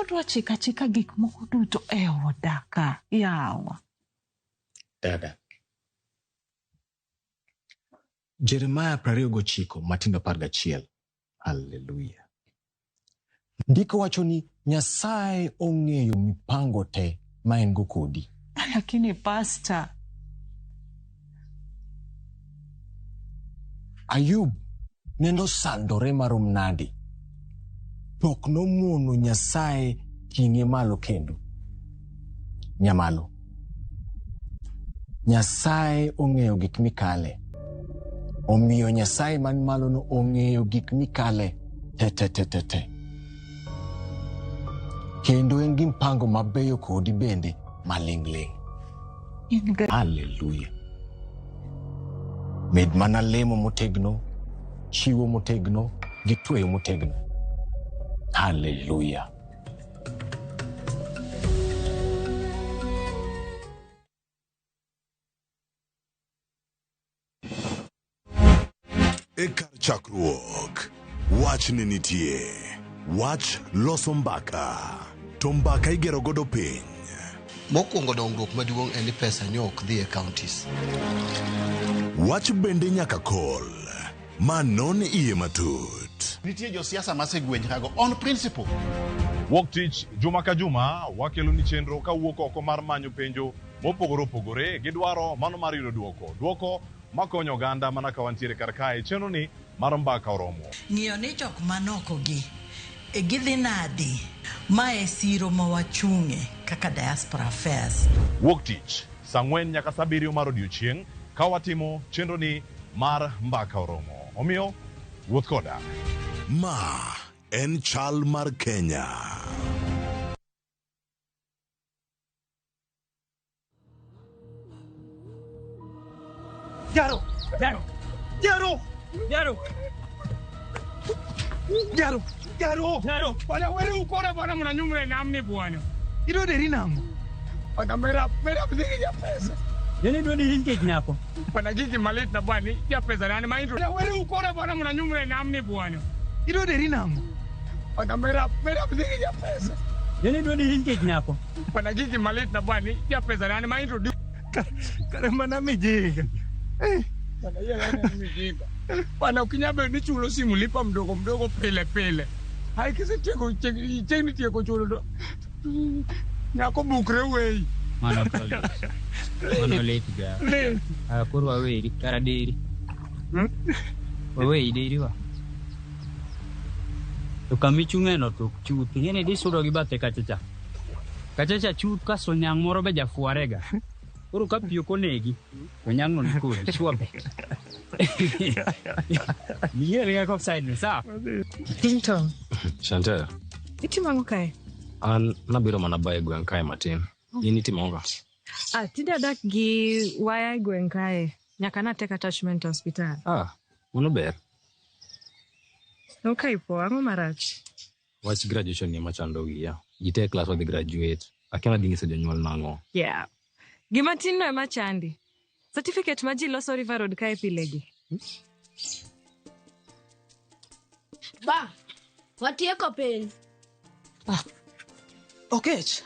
Odwa chiko achika gik moko duto e oda ka. Yawa. Dada. Jeremiah 29 matindo 11. Hallelujah. Ndiko wacho ni Nyasaye ong'eyo mipango te ma en go kodi. Lakini pastor, Ayub nendo sandore marom nadi to ok nomono Nyasaye ting'e malo kendo. Nyamalo. Nyasaye ong'eyo gik mikale. Omiyo Nyasaye man malo no ong'eyo gik mikale te te te te te. Kendo en gi mpango mabeyo kodi bende maling'ling'. Hallelujah. Med mana lemo motegno, chiwo motegno, gi tweyo motegno. Hallelujah. E kar chakruok, wach ne nitie. Wach loso mbaka, to mbaka igero godo piny. Mokwongo dongruok maduong' en ni pesa nyo ok dhi e counties. Wach bende nyaka kol, ma non iye matut. Nitie josiasa masegwenjrago on principle. Wuok tich juma ka juma wakelo ni chenro kawuok oko mar manyo penjo mopogore opogore gi dwaro mano mar yudo duoko. Duoko makonyo oganda mana ka wantiere kar kae chenro ni mar mbaka oromo. Ng'iyo ni jok manoko gi e gidhi nadi ma e siro ma wachung'e kaka diaspora affairs. Wuok tich saa 4 nyaka saa 7 mar odiochieng' ka watimo chenro ni mar mbaka oromo. Omiyo wuoth koda. Ma en chal mar Kenya. Jaro, Jaro, Jaro, Jaro, Jaro, Jaro, Jaro. Bwana wewe ukora bwana mnanyumre namni bwana. Ilo deri nango. Bwana mera mera mziki ya pesa. Yeni dwa ni hinke nyako. Bwana gigi malit na bwana ya pesa nani maindo. Bwana wewe ukora bwana mnanyumre namni bwana. Ilo deri nango. Bwana mera mera mziki ya pesa. Yeni dwa ni hinke nyako. Bwana gigi malit na bwana ya pesa nani maindo. Kare mana mijinga. Bwana yeye ana mijinga. Bwana ukinyabe ni chulo simu lipa mdogo mdogo pele pele. Hai kise tieko cheni tieko chulo do. Nyako bukre wei. Mano koli. Mano late ga. Late. Ah koro waweri kara deri. Waweri deri wa. To kamichung'e no to chuth ing'eni dhi sudo gi bathe kacha cha. Kacha cha chuth kasto nyang' moro be jafuarega. Koro ka pi ok onegi to nyang'no ni kodi sure bet. Miel ga offside no sawa. Clinton, Chantel, itimo ang'o kae? an nabiro mana bayo e gweng' kae matin. In itimo ang'o ka? Ah, tinde adak gi waya e gweng' kae. Nyaka natek attachment e osiptal. Ah, mano ber. Ok ipo, ang'o marach? Wach graduation ni ema chando wiya. Ji te e klas wadhi graduate. Akia nadhi nyiso jonyuol nang'o. Yeah. Gima tin no ema chandi. Certificate ma ji loso River Road kae pilegi. Ba, watieko penj. Okech.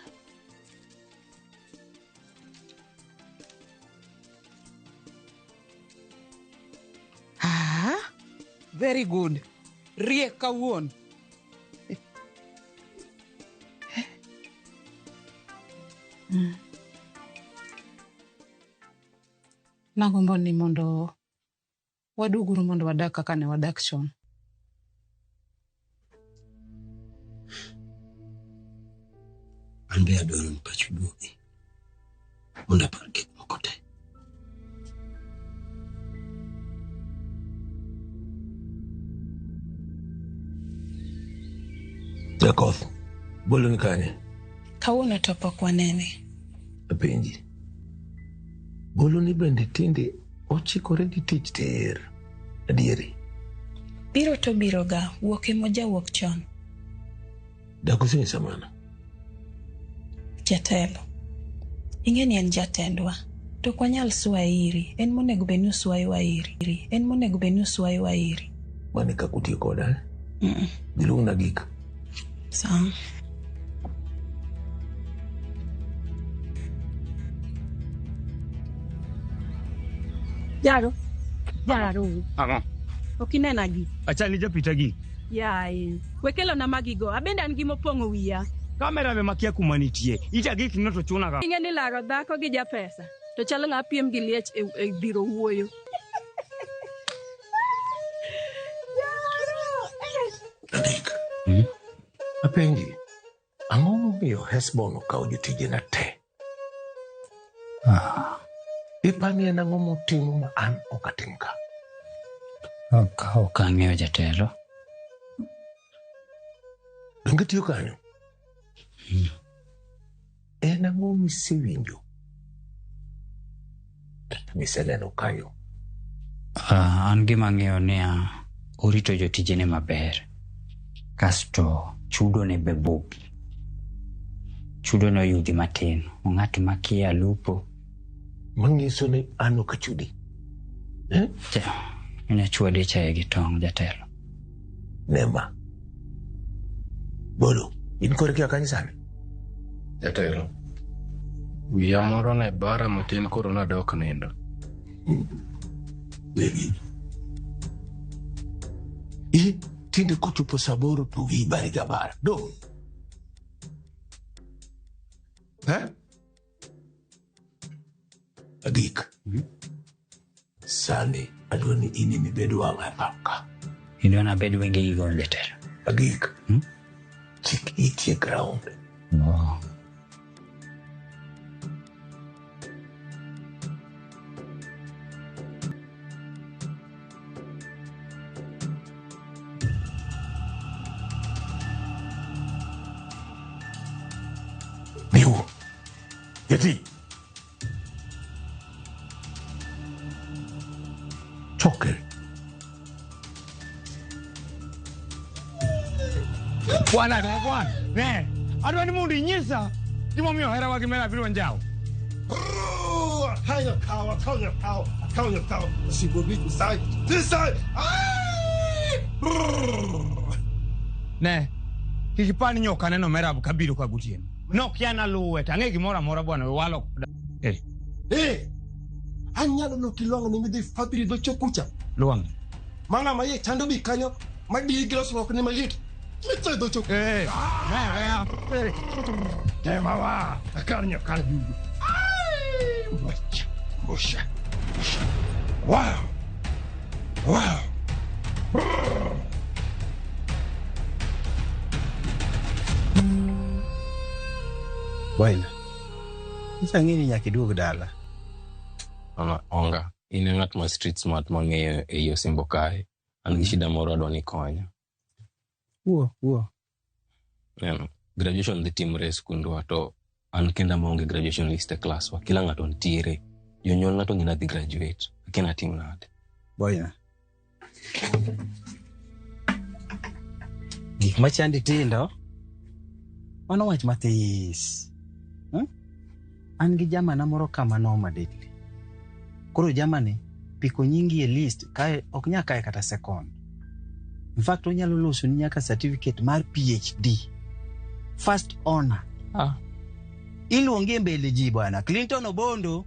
Ah, very good. Riek kawuono. Nagombo ni mondo waduguru mondo wadak kaka ne wadak chon. An be adwaro ni pachu duogi mondo apar gik moko te. Nyakoth, bolo ni kanye? Kawuono to pok wanene. Apenji. Bolo ni bende tinde ochikore gi tich tir. Adieri. Biro to biro ga, wuok ema ojawuok chon. Dak usenyisa mano? Jatelo. Ing'e ni en jatendwa. To ok wanyal swaye iri. En monego bed ni oswayowa iri. En monego bed ni oswayowa iri. Mano e kaka utiyo koda, eh? Mm. Giluongna gik. Sawa. Jaro. Jaro. Ang'o? Ok inena gi. Achal ni japita gi. Yaye. We kelona magigo. Abende an gi mopong'o wiya. Kamera be makia kuma nitie. Ita gik no to chuna ga. Ing'e ni laro dhako gi japesa. To chalo ng'a piem gi liech e dhiro wuoyo. Apenji, ang'o momiyo Hesbon okawo jotijena te? Ipani en ang'o motimo ma an ok atim ka? Ok ang'eyo jatelo. Donge itiyo kanyo? En ang'o misewinjo? Miseneno kanyo? An gima ang'eyo niya, orito jotijene maber. Kasto chudo ne be bup. Chudo ne oyudhi matin. Ng'at makia lupo. Manyiso ni an ok achudi. Ja, inya chwade chae gi tong' jatelo. Nema. Bolo, in kore kia kanyo sani? Jatelo. Wiya moro ne bara matin koro nadok nindo. Wegi. I tinde kochopo sa aboro to wiyi bari ga bara. Do. Eh? Agik. Sani adwa ni in ema ibed wang'a e pap ka. Idwa nabed wenge gi gono jatelo. Agik. Chik iti e ground. Oh. Biu. Yeti. Choke. Bwana ne bwana. Ne. Adwa ni mondo inyisa gimomiyo herawa gi mera biro njawo. Hayo kawa, kawa, kawa, kawa, kawa. Sigobi side, this side. Ne. Kik ipar ni nyoka neno Merab kabiro ka gotieno. Nokia naluwe to ang'e gimoro amora bwana we walo koda. Eh. Eh. Anyalo loki lwang'o ni midhi fadhili dho chokucha. Lwang'o. Mana ma iye chando bi kanyo ma diyi gi losruok ni malit. Mitso e dho chok. Eh. Ne, ne. Temawa. Akar nyoka yugo. Ai! Mosha. Mosha. Wow. Wow. Bwana, nyicha ng'e ni nyaka iduog dala. Mama, onga. In e ng'at ma street smart mang'eyo e yo Osimbo kae. An gi shida moro adwa ni konya. Wuo, wuo. Neno, graduation dhi timore e skundwa to an kenda maonge graduation list e klaswa. Kila ng'ato nitiere. Jonyuol ng'ato ng'e nadhi graduate. Akia natim nade. Boyna. Gik machandi tindo, mano wach mathis. An gi jamana moro kama noma deadly. Koro jamani, piko nyingi e list kae ok nyal kae kata second. In fact, onyalo loso ni nyaka certificate mar PhD. First honor. Iluongi e mbele ji bwana. Clinton Obondo.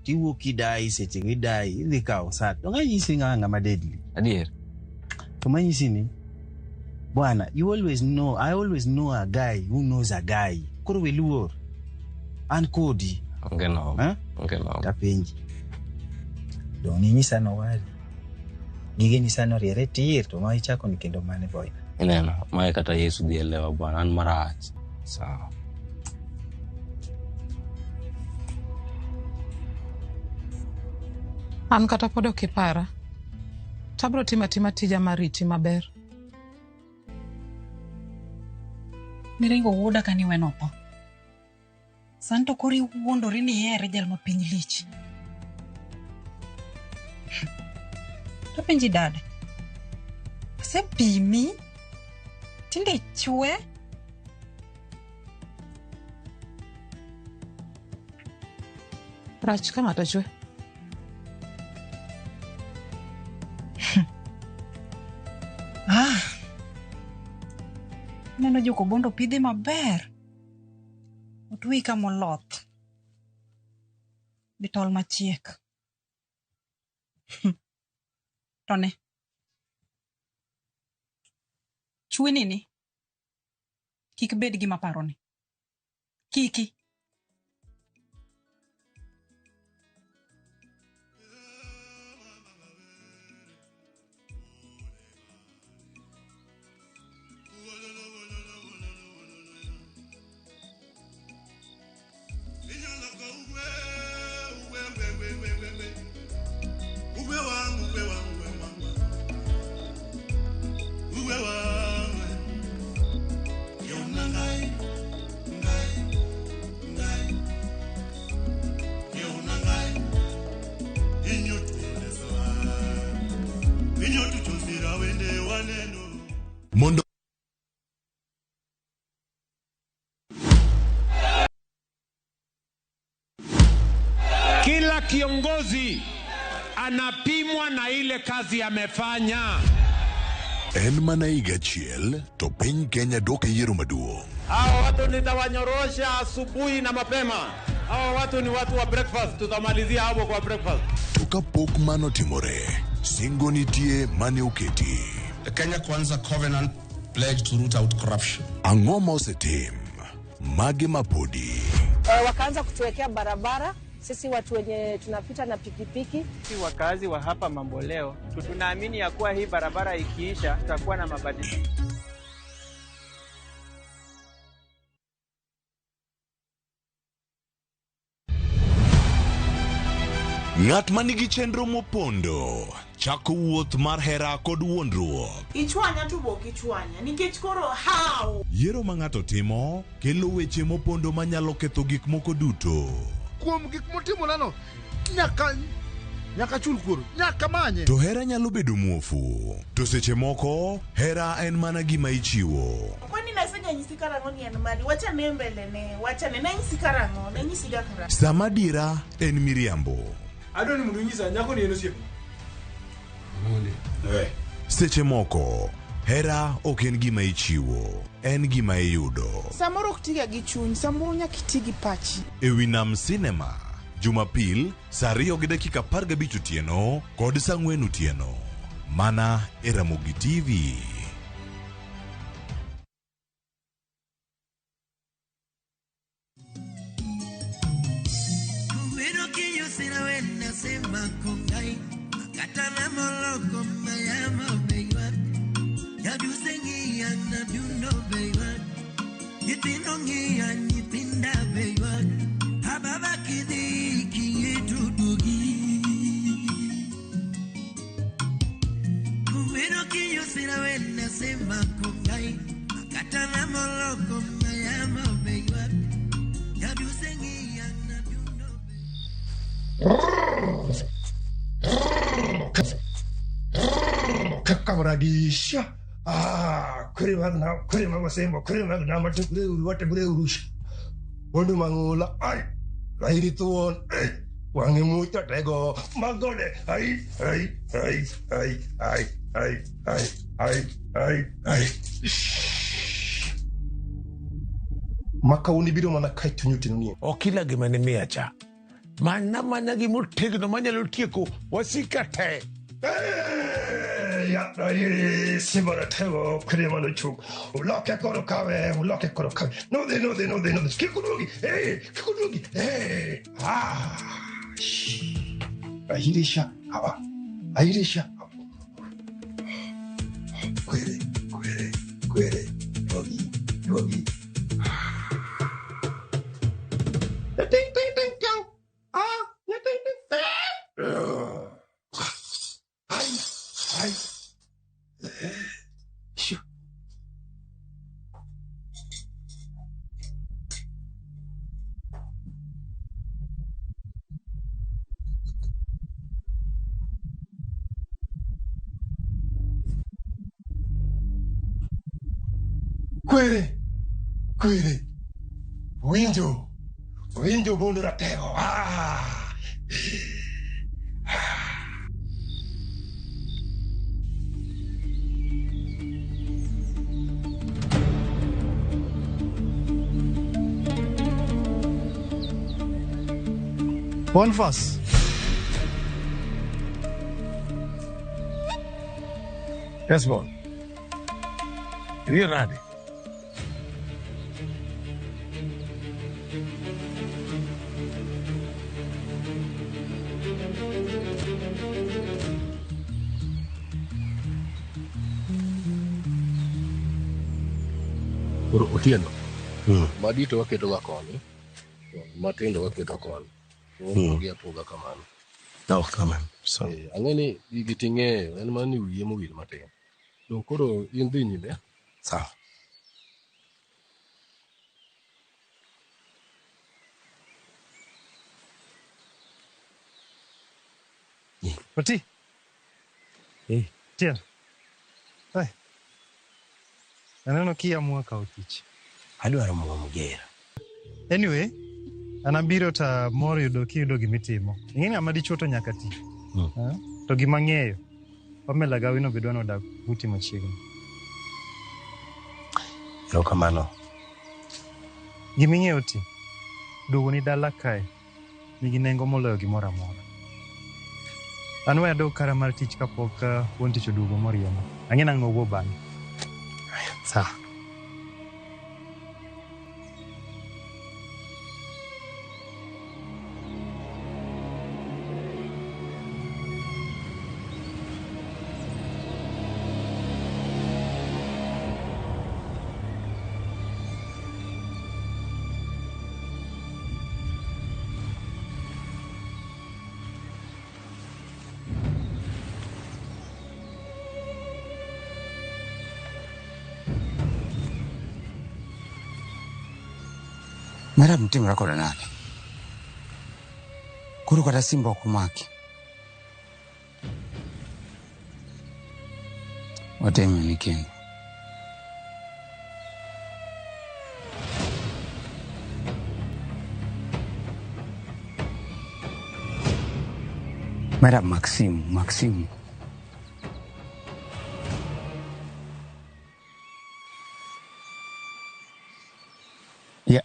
Tiwuok kidai seche idai idhi kawo sat. Donge anyisi ng'a ng'ama deadly. Adier. To manyisi ni bwana, you always know, I always know a guy who knows a guy. Koro we luor. An kodi. Onge noma. Onge noma. Tapenji. Dong' inyisa nowali. Gige nyisa noriere tir to ma ichako ni kendo mane boy. Ineno, mae kata Yesu dhi elewa bwana, an marach. Sawa. An kata pod ok ipara. Tabro timo atima tija mar riti maber. Niringo wuoda ka niweno otho. Sani to koro iwuondori ni ihere jal ma piny lich. Tapenji dada. Asepimi. Tinde ichwe. Rach ka ng'ato chwe. Ah. Neno jokobondo pidhe maber. Otweyi kamoloth. Gi tol machiek. To ne. Chweni ni kik bed gima paroni. Kiki. Mondo Kila kiongozi anapimwa na ile kazi amefanya. En mana higa achiel to piny Kenya dok e yiero maduong'. Hawa watu nitawanyorosha asubuhi na mapema. Hawa watu ni watu wa breakfast, tutamalizia hapo kwa breakfast. To kapok mano timore, singo nitie mane oketi. The Kenya Kwanza Covenant pledged to root out corruption. Ang'o ma osetim? Mage mapodi. Wakaanza kutuwekea barabara sisi watu wenye tunapita na pikipiki. Sisi wakazi wa hapa Mamboleo tunaamini ya kuwa hii barabara ikiisha tutakuwa na mabadiliko. Ng'at ma nigi chenro mopondo chako wuoth mar hera kod wuondruok. Ichwanya to bok ichwanya nikech koro how? Yiero ma ng'ato timo kelo weche mopondo manyalo ketho gik moko duto. Kuom gik motimonano, nyaka nyaka chul kuor, nyaka manye. To hera nyalo bedo muofu. To seche moko, hera en mana gima ichiwo. Kwani nasenganyisi karang'o ni en mari? Wachane mbele ne, wachane nanyisi karang'o, nanyisiga karang'o. Sama dira en miriambo. Adwa ni mondo inyisa nyako ni en osiepni. Seche moko, hera ok en gima ichiwo, en gima iyudo. Samoro ok tiga gi chuny, samoro nyaka iti gi pachi. E wi Nam Cinema, Jumapil, saa 2:15 otieno kod saa 4 otieno. Mana e Ramogi TV. Kakamragisha. Ah, kurima kurima wasembo kurima na matukure uruwate bure urusha. Bondu mangula ai. Lairi tuon ai. Wangi muta tego magode ai ai ai ai ai ai ai ai ai ai. Makauni biro mana kai tunyuti ni. Okila gima ne miya cha. Mana mana gimotegno manyalo tieko wasika te. Ya simara tego kurima chuk. Uloke koro kawe, uloke koro kawe. No de no de no de no de. Kikurugi, eh, kikurugi, eh. Ah. Ahirisha, hawa. Ahirisha. Kwere, kwere, kwere. Yogi, yogi. Ding ding ding dong. Ah, ding ding ding. Ai, ai. Shoo. Kwere. Kwere. Winjo. Winjo bondo ratego. Ah. Boniface. Yes, Bon. Iriyo nade? Koro Otieno, madito waketo ga koni, matindo waketo koni. Opogi apoga kamano. No, kamano. So. Ang'e ni gigi ting'eyo, en mana ni wiye mowil matin. Dong koro in dhi nyime. Sawa. Oti. Eh. Tiel. Ai. Aneno kiamua kawo tich. Adwaro muomo gera. Anyway, an abiro ta mor yudo kiyudo gimitimo. Ing'e ng'ama dichuo to nyaka ti. To gima ng'eyo, Pamela Gawino be dwa nodak buti machiegni. Erokamano. Giming'eyo ti, duogo ni dala kae nigi nengo moloyo gimoro amora. An we adog kara mar tich kapok wuon tich oduogo moriemba. Ang'e nang' nowuo bang'e. Sawa. Madam timra koda nade? Koro kata simba ok omaki. Watemani kendo. Madam Maxim, Maxim. Yeah.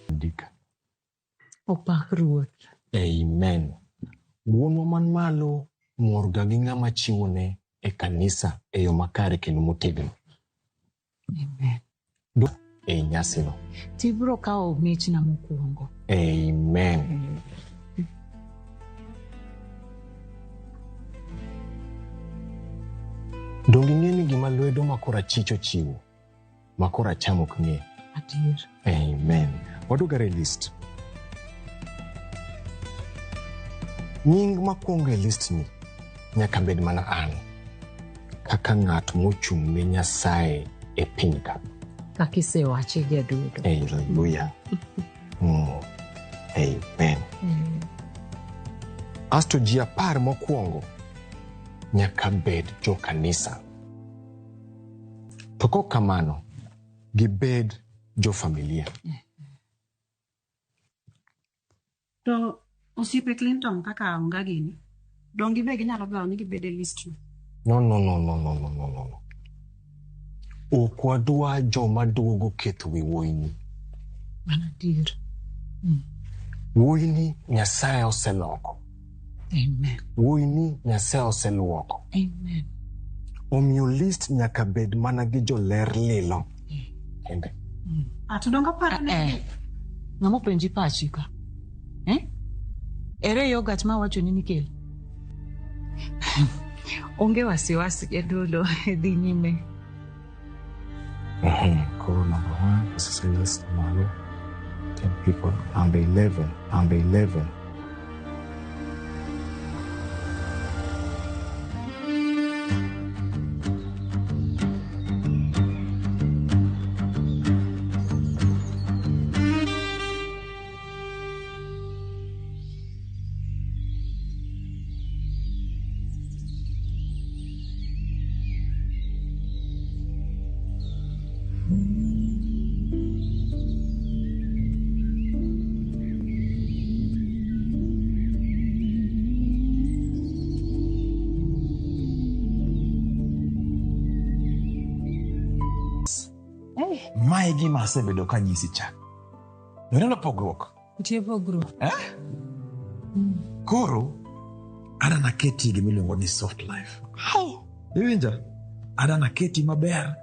Andika. Opak Ruoth. Amen. Wuonwa man malo morga gi ng'ama chiwone e kanisa e yo makare kendo motegno. Amen. E nyasino. Tibiro kawo michna mokwongo. Amen. Donge ing'e ni gima lwedo ma korachich ochiwo, ma koracham ok ng'e. Adier. Amen. Wadwogare e list. Nying makwongo e list ni nyaka bed mana an, kaka ng'at mochung' ne Nyasaye e piny ka. Kaka isewache jadudo. Hallelujah. Amen. Asto ji 10 mokwongo nyaka bed jo kanisa. To kok kamano, gibed jo familia. To osiepe Clinton kaka Aunga gini, dong gibe ginyalo dwaro ni gibed e list no. No, no, no, no, no, no, no, no. Ok wadwa joma duogo ketho wi wuoyini. Mano adier. Wuoyini Nyasaye oseloko. Amen. Wuoyini Nyasaye oseluoko. Amen. Omiyo list nyaka bed mana gi joler lilo. Kende. To dong aparo ni Ng'ama openji pachi ka? Eh? Ere yogurt ma awachoni ni kel? Onge wasiwasi jadolo, dhi nyime. Koro number 1, this is a list malo. 10 people. Number 11, number 11. Ma e gima asebedo kanyisi cha. Ineno pogruok? Nitie pogruok. Eh? Koro adwa naketi gima iluongo ni soft life. Au, iwinja? Adwa naketi maber.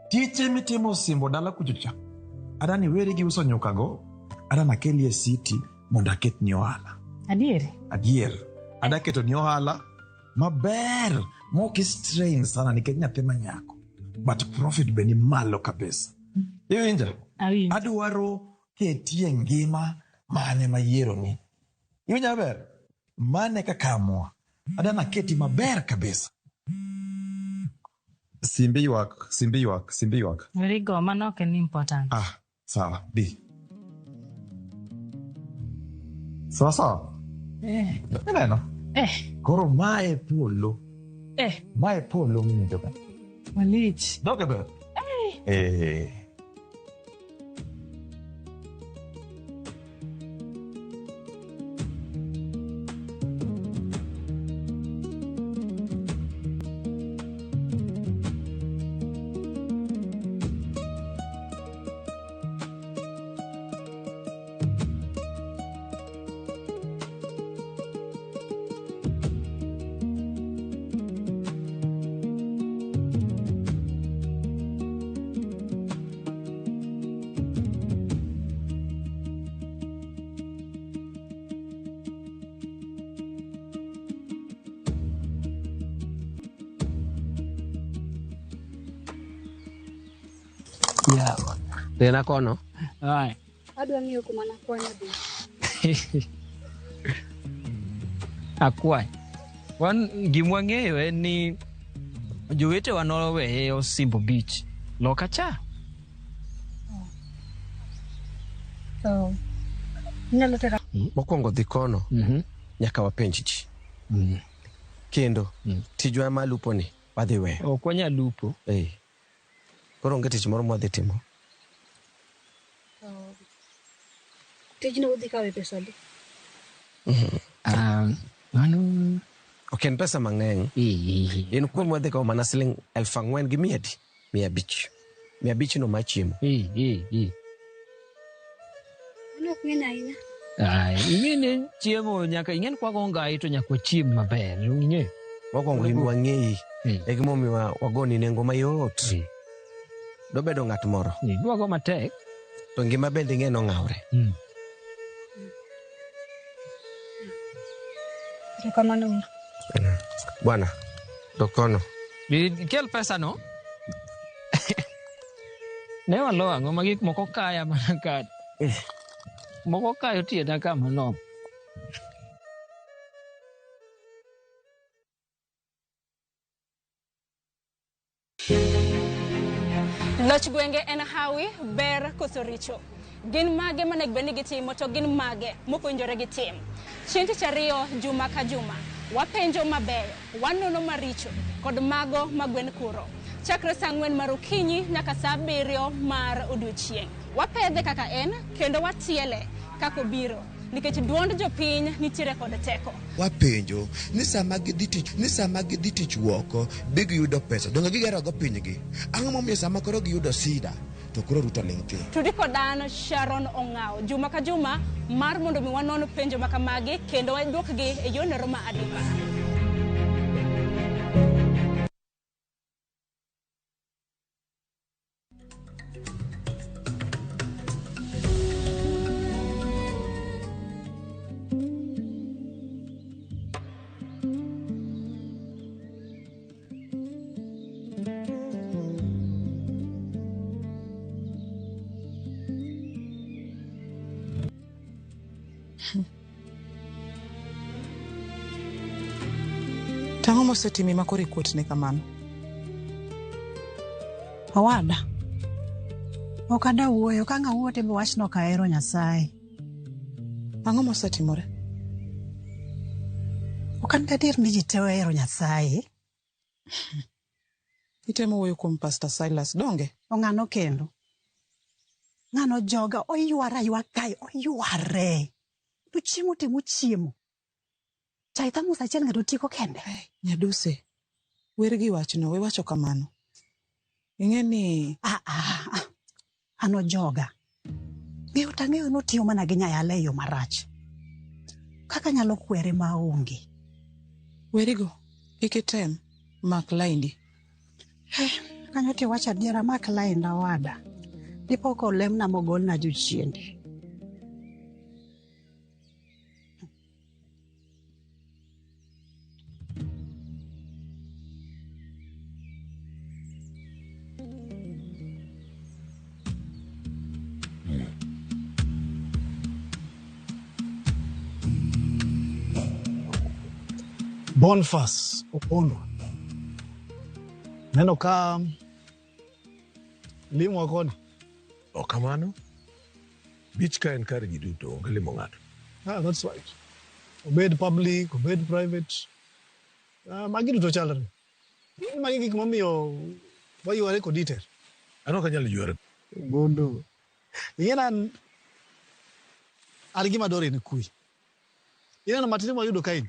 Tije mitimo Simbo dala kucho cha. Adwa ni weri gi uso nyukago. Adwa nakeli e city mondo aketni ohala. Adier? Adier. Adwa ketoni ohala maber mok i-strain sana nikech nyathi ma nyako. But profit be ni malo kabisa. Iwinja? Awinjo. Adwaro ketie ngima mane mayieroni. Iwinja maber? Mane kaka amua. Adwa naketi maber kabisa. Simbi ywak, simbi ywak, simbi ywak. Rigo, mano ok en important. Ah, sawa, bi. Sawa sawa. Eh. Ineno? Eh. Koro mae polo. Eh. Mae polo miwinjo ka. Malich. Doge ber? Eh. Eh. Yawa. Rena kono. Ai. Adwa ng'iyo kuma nakwanya dhi. Akwany. Wan gima wang'eyo en ni jowetewa noweye Osimbo Beach loka cha. So, inyalo tera Mokwongo dhi kono nyaka wapenj ji. Kendo tijwa mar lupo ni wadhi weyo. Ok wanyal lupo. Eh. Koro onge tich moro mwadhi timo. to tijno udhi kawe pesa adi? Mano ok en pesa mang'eny. En kuom wadhi kawo mana siling 4,000 gi mia adi? 500. 500 no mar chiemo. Mano ok ng'eny ahinya. Ai, ing'e ni chiemo nyaka ing'e ni kwago ngai to nyaka wachiem maber, ing'eyo. Mokwongo in wang'eyi. E gimomiyo wagoni nengo mayot. Dobedo ng'at moro. Dwago matek. To ngima bende ing'e nong'awre. Erokamano uru. Bwana, to kono. Ikel pesa no. Ne walo ang'o ma gik moko kaya mana ka. Moko kayo tienda ka manok. Loch gwenge en hawi, ber koso richo. Gin mage monego bed ni gitimo to gin mage mok owinjore gitim. Chieng' tich ariyo juma ka juma, wapenjo mabeyo, wanono maricho kod mago ma gwen kuro. Chakre saa 4 mar okinyi nyaka saa 7 mar odiochieng'. Wapedhe kaka en kendo watiele kaka obiro nikech duond jopiny nitiere kod teko. Wapenjo ni sama gidhi tich ni sama gidhi tich woko bi giyudo pesa donge gigero go pinygi ang'o momiyo sama koro giyudo sida to koro Ruto ling' thi. Tudi kod an Sharon Ong'aw juma ka juma mar mondo mi wanon penjo makamagi kendo waduokgi e yorno ma adimba. Tang'o mosetimi ma koro ikuotne kamano? Owada, ok adwa wuoyo ka ang' awuo to ibiro wach ni ok ahero Nyasaye. Ang'o mosetimore? Ok an gadier ni ji te ohero Nyasaye. Itemo wuoyo kuom Pastor Silas, donge? Ong'ano kendo? Ng'ano joga oyware aywa kae, oyware. To chiemo temo chiemo. Chai thamus achiel ng'ato tieko kende. Nyaduse, wer gi wachno, we wacho kamano. Ing'e ni... Ah, ah, ah. An ojoga. Ng'eyo to ang'eyo notiyo mana gi nyayala e yo marach. Kaka anyalo kwere maonge. Werigo, kik item, mak laindi. Kanyo to iwacho adiera mak lainda owada. Dipo ka olemna mogolna jochiende. Boniface Opondo. Neno ka limo koni. Ok kamano. Beach ka en kar ji duto, onge limo ng'ato. Ah, that's right. Obed public, obed private. Ah, magi duto chalre. Magi gik momiyo wayware kod iter. An ok anyal yware. Bondo. Ing'e an an gima dwaro en kwe. Ineno matin mwayudo kaeni.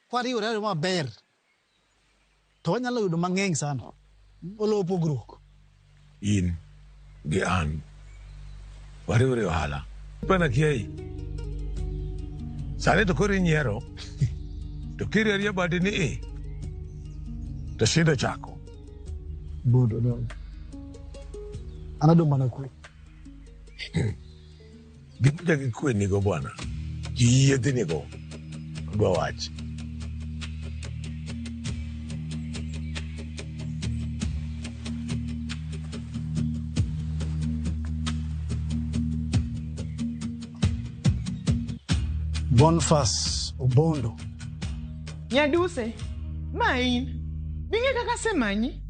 Kwariwore ariwa maber to wanyalo yudo mang'eny sana. Oloyo pogruok. In gi an wariwre e ohala. Pana kiai. Sani to koro inyiero. To kiriaria badi ni i. To shida chako. Bondo, no. An adwa mana kwe. Gima gi kwe nigo bwana. Gi yedhe nigo. Adwa wach. Boniface Obondo. Nyaduse, ma in. Ding'e kaka asemanyi?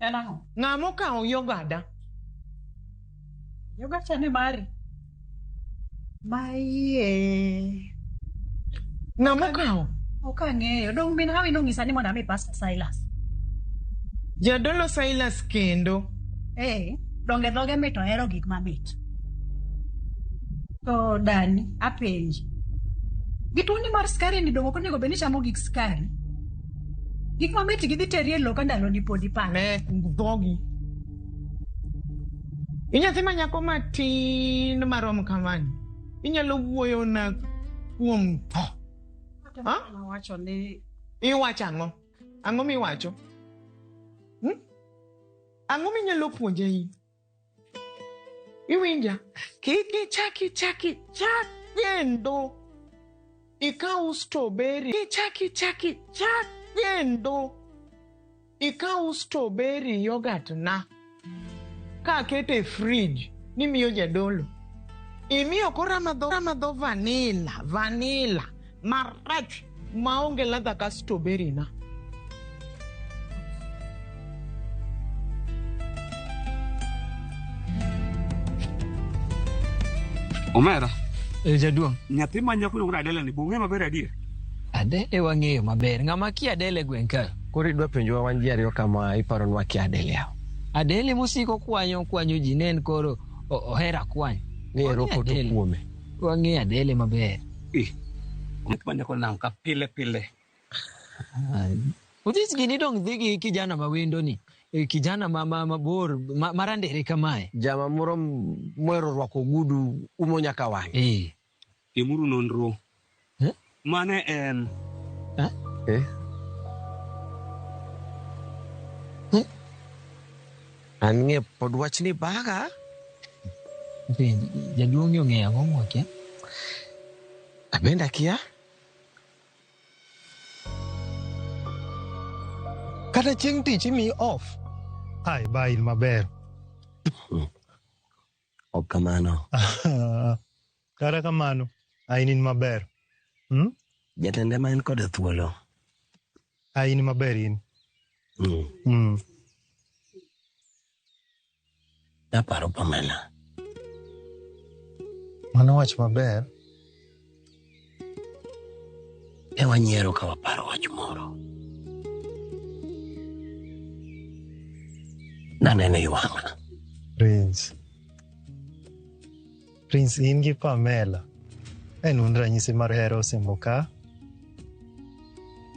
En ang'o? Ng'ama okawo yogada? Yoga cha ne mari. Maiye. Ng'ama okawo? Ok ang'eyo. Dong' min hawi nong'isa ni mondo ami Pastor Silas. Jadolo Silas kendo. Eh, donge dhoge mit ohero gik mamit. To dani, apenji. Gi tuoni mar skari ni dong' ok onego bed ni ichamo gik skari. Gik mamit gi dhi teri e lo ka ndaloni pod iparo. Ne, dhogi. Inyathi ma nyako matin marom kamani. Inyalo wuoyo na kuom tho. Ha? Awacho ni Iwacho ang'o? Ang'o miwacho? Ang'o minyalo puonja in? Iwinja? Kik ichak ichak ichak kendo. Ikaw strawberry. Ichak ichak ichak kendo. Ikaw strawberry yogurt na. Ka aketo e fridge nimiyo jadolo. Imiyo koro amadho vanilla, vanilla marach maonge ladha ka strawberry na. Omera. Eh, jaduong'. Nyathi ma nyako iluongo ni Adele ni bong'e maber adier. Adele wang'eyo maber. Ng'ama kia Adele e gweng' ka. Koro idwa penjowa wan ji ariyo kama iparonwa kia Adele yawa. Adele mosiko kwanyo kwanyo ji ne en koro ohero akwany. Ni ero Wang'eyo poto Adele. kuome. Wang'eyo Adele maber. Nyathi ma nyako nam ka pile pile. Odhis gini dong' dhi gi kijana ma wendo ni. Kijana ma mabor marandere kamae. Jama moro mohero rwako ogudu umo nyaka wang'e. Timuru nonro. Mane en. An ng'e pod wachni baga. Jaduong' ni ong'eyo ang'o mwakia? Abende akia. Kata chieng' tich imiyi off. Ai, ba in maber. Ok kamano. Kata kamano, ai in maber. Jatende ma en koda thuolo. Ai in maber in. Naparo Pamela. Mano wach maber. Ne wanyiero ka waparo wach moro. Naneno e wang'a. Prince. Prince, in gi Pamela. En un ranyisi mar hera osembo ka.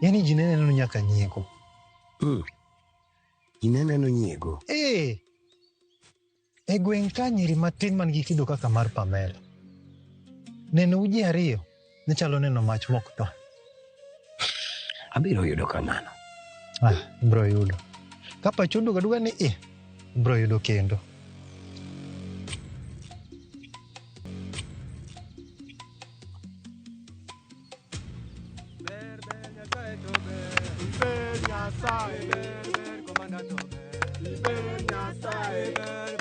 Yani ji ne neno nyaka nyiego. Ji ne neno nyiego. Eh. E gweng' ka nyiri matin man gi kido kaka mar Pamela. Neno uji ariyo ne chalo neno mach mok tho. Abiro yudo kamano. Ah, ibro yudo. Ka pachi oduogo aduoga ni i, ibro yudo kendo.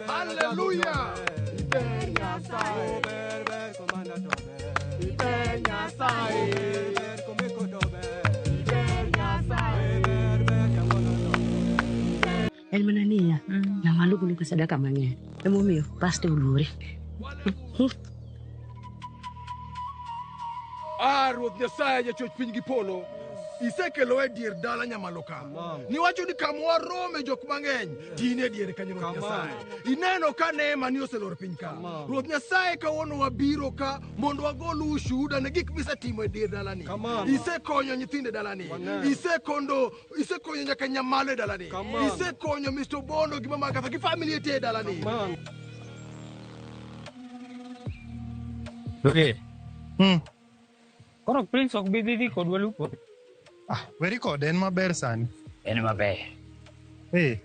Hallelujah! En mana niya, ng'ama lugo lugo sadaka mang'eny. Emomiyo pastor oluore. Ah, Ruoth Nyasaye jachwech piny gi polo. Isekelowa e dier dala nyamalo ka. Niwacho ni kama warome jok mang'eny, to in e diere kanyo Ruoth Nyasaye. Ineno ka neema ni oselor piny ka. Ruoth Nyasaye kawuono wabiro ka mondo wagol ushuhuda ne gik misetimo e dier dalani. Isekonyo nyithindo e dalani. Isekondo, isekonyo nyaka nyamalo e dalani. Isekonyo Mr. Bondo gi Mama Agatha gi family te e dalani. Doge. Koro Prince ok bi dhi kodwa lupo. Ah, weri kode, en maber sani. En maber. Eh.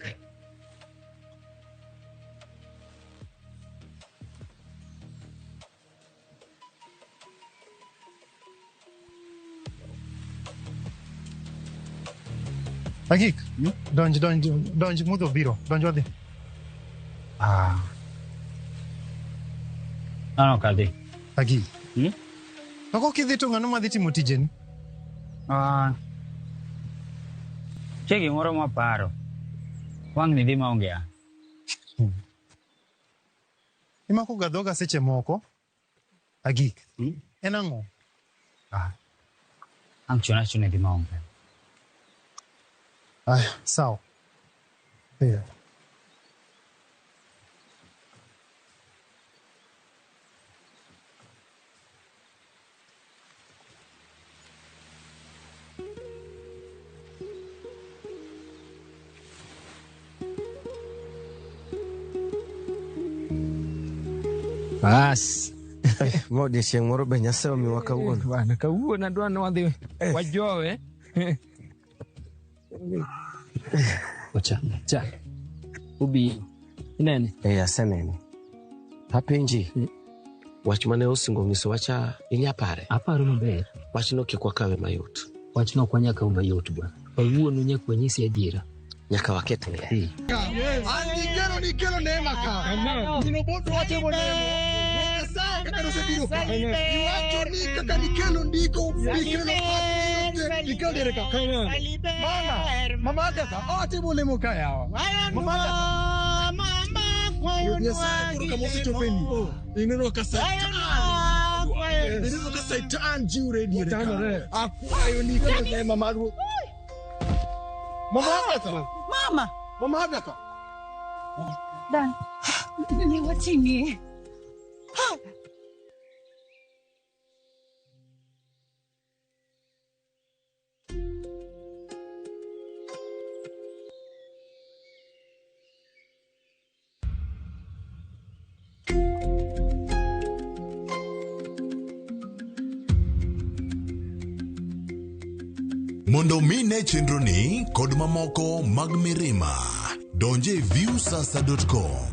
Agik, donj, donj, donj, mudho biro, donj wadhi. Ah. An ok adhi. Agik. To kok idhi to ng'ano madhi timo tijeni? Ah. Nitie gimoro maparo. Wang' ni dhi maonge an. Imako ga dhoga seche moko. Agik. En ang'o? Ah. Ang' chuna achuna dhi maonge. Aya, sawa. Yeah. Bas. Ma odiechieng' moro be Nyasaye omiwa kawuono. Bwana, kawuono adwa ni wadhi wajowe. Ocha, cha. Ubi. Inene? Eh, asenene. Apenji. Wach mane osingo nyisowa cha inya pare? Aparo maber. Wachno kik wakawe mayot. Wachno ok wanyal kawo mayot bwana. Kawuono nyaka wanyisi adiera. Nyaka waket ng'e. An gi geno ni ikelo neema ka. Gino bodo watimo nemo. Nyasaye kaka nosebiro ka. Iwacho ni kaka nikelo ndiko, nikelo pat, nikelo diere ka. Mama, Mama Agatha, atimo lemo ka yawa. Mama Agatha. Ruoth Nyasaye koro kama osechopeni. Ineno ka Satan. Ineno ka Satan jiwre e diere ka. Akwayo ni ikelo neema mar Ruoth. Mama Agatha. Mama. Mama Agatha. Dan, ni wating'i. Mondo mi ne chenroni kod mamoko mag Mirima, donje viewsasa.com.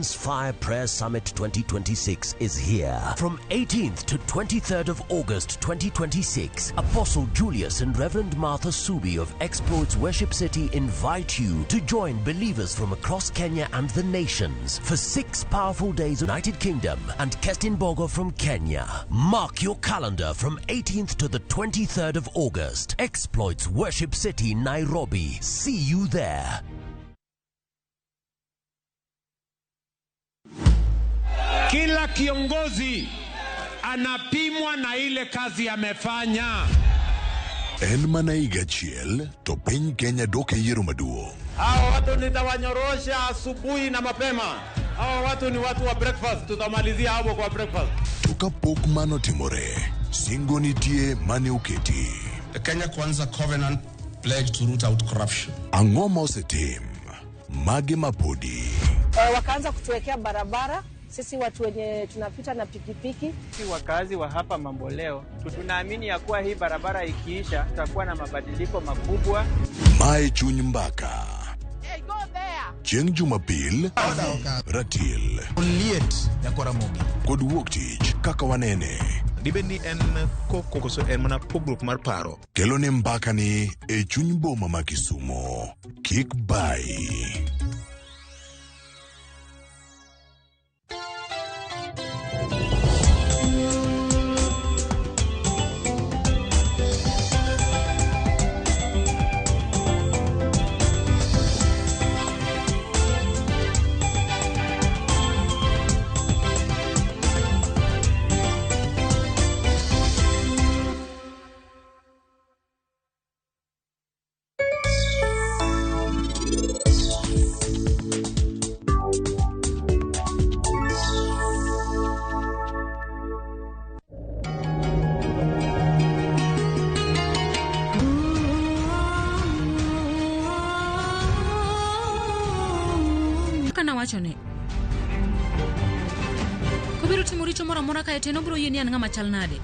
Heaven's Fire Prayer Summit 2026 is here. From 18th to 23rd of August 2026, Apostle Julius and Reverend Martha Subi of Exploits Worship City invite you to join believers from across Kenya and the nations for 6 powerful days of United Kingdom and Kestin Bogo from Kenya. Mark your calendar from 18th to the 23rd of August. Exploits Worship City, Nairobi. See you there. Kila kiongozi anapimwa na ile kazi amefanya. En mana higa achiel to piny Kenya dok e yiero maduong'. Hao watu nitawanyorosha asubuhi na mapema. Hao watu ni watu wa breakfast, tutamalizia hapo kwa breakfast. To kapok mano timore, singo nitie mane oketi. The Kenya Kwanza Covenant pledged to root out corruption. Ang'o ma osetim? Mage mapodi. Wakaanza kutuwekea barabara sisi watu wenye tunapita na pikipiki. Sisi wakazi wa hapa Mamboleo tunaamini ya kuwa hii barabara ikiisha tutakuwa na mabadiliko makubwa. Mae chuny mbaka. Hey, go there. Chieng' Jumapil, Ratil Liet nyakwaramogi kod wuok tich kaka wanene. Dibed ni en koko koso en mana pogruok mar paro. Kelo ne mbaka ni e chuny boma ma Kisumo. Kik bai. Wachone kobiro timo richo moro amora kae to en obiro yie ni an ng'ama chal nade.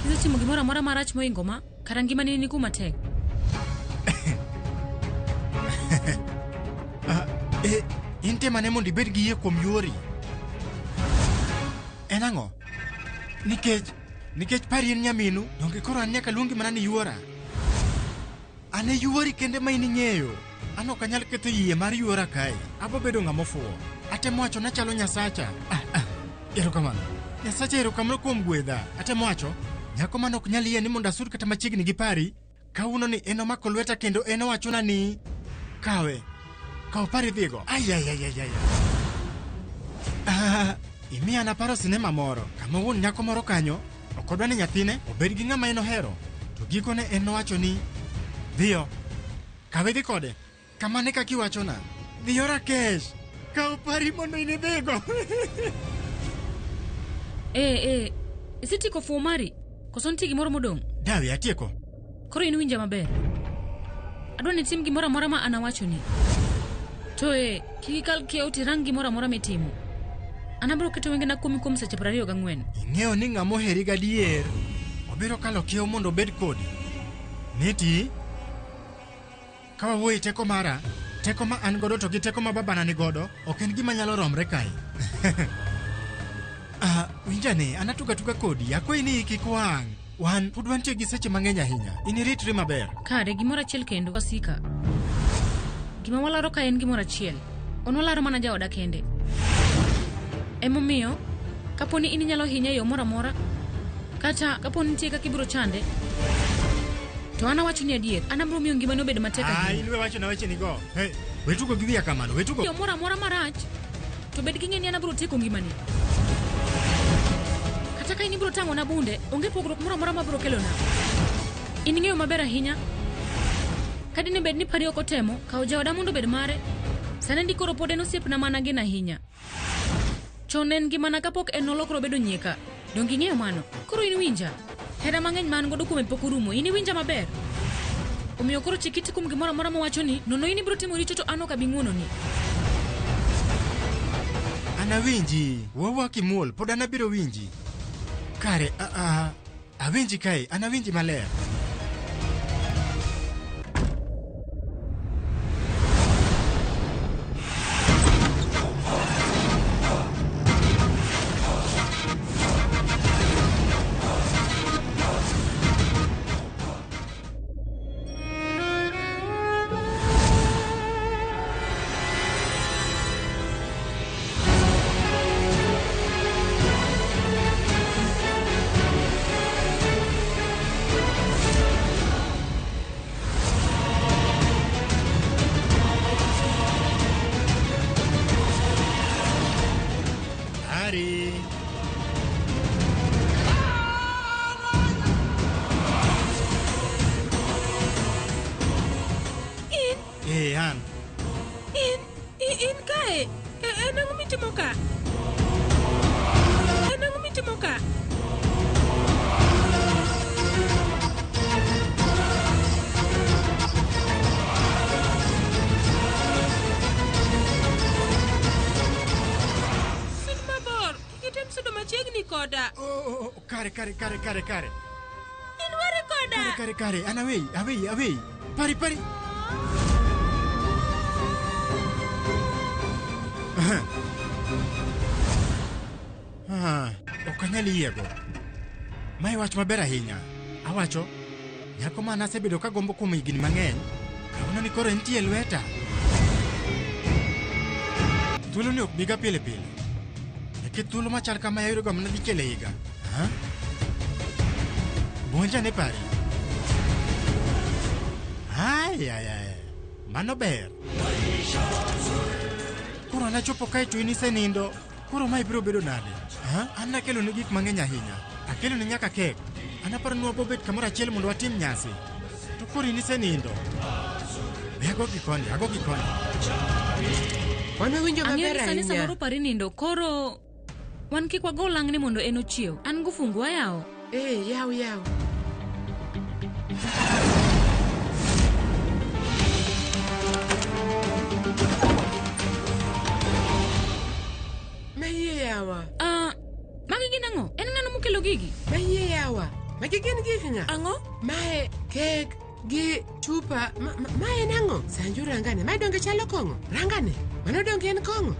Kisetimo gimoro amora marach mohingo ma, kara ngimani ni kuma tek. In temane mondo ibed gi yie kuom yuori. En ang'o? Nikech pari en nyaminu, donge koro an nyaka luongi mana ni yuora. An e yuori kende ma in ing'eyo. An ok anyal ketho yie mar yuora kae. Abo bedo ng'ama ofuwo. Atemo wacho nachalo Nyasacha. Erokamano. Nyasacha erokamano kuom gwedha. Atemo wacho, nyako mane ok nyal yie ni mondo asud kata machiegni gi pari, kawuono ni en omako lweta kendo en owachona ni kawe. Kaw pari dhigo. Ayayayayaya. Imiya naparo sinema moro kama wuon nyako moro kanyo ok odwa ni nyathine obed gi ng'ama en ohero. To gikone en nowacho ni dhiyo. Kawe dhi kode. Kamano e kaka iwachona. Dhiyo Rakesh. Kaw pari mondo in idhigo. Isetieko fuwo mari? Koso nitie gimoro modong'? Dawe atieko. Koro in winja maber. Adwa ni itim gimoro amora ma an awachoni. To kik ikal kiewo tirang gimoro amora mitimo. An abiro keto wengena kuomi kuom seche 24. Ing'eyo ni ng'ama oheri gadier obiro kalo kiewo mondo obed kodi. Niti, ka wawuoyo e teko mara, teko ma an godo to gi teko ma babana ni godo ok en gima nyalo romre kae. Winjane, an atugo atuga kodi, akwayi ni kik wang'. Wan pod wantie gi seche mang'eny ahinya. In iritri maber. Kare, gimoro achiel kendo, wasika. Gima walaro kae en gimoro achiel. On walaro mana jaoda kende. Emomiyo, kapo ni in inyalo hinye e yo moro amora, kata kapo ni nitie kaka ibiro chande, to an awacho ni adier, an abiro miyo ngimani obed matek ahinya. In we wacho na weche nigo. Hey, we tugo gi wiya kamano, we tugo. Yo moro amora marach, to bed gi ng'e ni an abiro tieko ngimani. Kata ka in ibiro tang'ona bunde, onge pogruok moro amora mabiro kelona. In ing'eyo maber ahinya. Ka dine bed ni pari ok otemo, kawo jaoda mondo obed mare. Sani ndi koro pod en osiepna mana geno ahinya. Chon ne en ngimana kapok en nolokro bedo nyieka. Donge ing'eyo mano? Koro in winja. Hera mang'eny ma an godo kuome pok orumo. In iwinja maber? Omiyo koro chik iti kuom gimoro amora mawachoni, nono in ibiro timo richo to an ok abi ng'wononi. An awinji. Wuowa kimuol, pod an abiro winji. Kare, awinji kae, an awinji maler. Kare kare kare kare kare. In weri koda. Kare kare kare, an aweyi, aweyi, aweyi. Pari pari. Aha. Ah, ok anyal yiego. Mae wach maber ahinya. Awacho, nyako ma nasebedo kagombo kuom higni mang'eny, kawuono ni koro entie e lweta. Thuolo ni ok biga pile pile. Nikech thuolo machal kama ayudoga mana dichiel e higa. Ha? Buonja ne pari. Ai, ai, ai. Mano ber. Koro nachopo kae to in isenindo. Koro mae biro bedo nade? Ha? An nakeloni gik mang'eny ahinya. Akeloni nyaka kek. An aparo ni wabobet kamoro achiel mondo watim nyasi. To koro in isenindo. Be ago gi koni, ago gi koni. Wan wawinjo Ang'eyo maber ni sani ahinya. samoro pari nindo koro wan kik wago lang'ne mondo en ochiew. An gofungu ayawo. Eh, yaw yaw. Mayie yawa. Ah, magi gin ang'o? En ng'ano mokelo gigi? Mayie yawa. Magi gin gik ng'a? Ang'o? Mae kek gi chupa. Mae en ang'o? Sanju rangane. Mae donge chalo kong'o? Rangane. Mano donge en kong'o?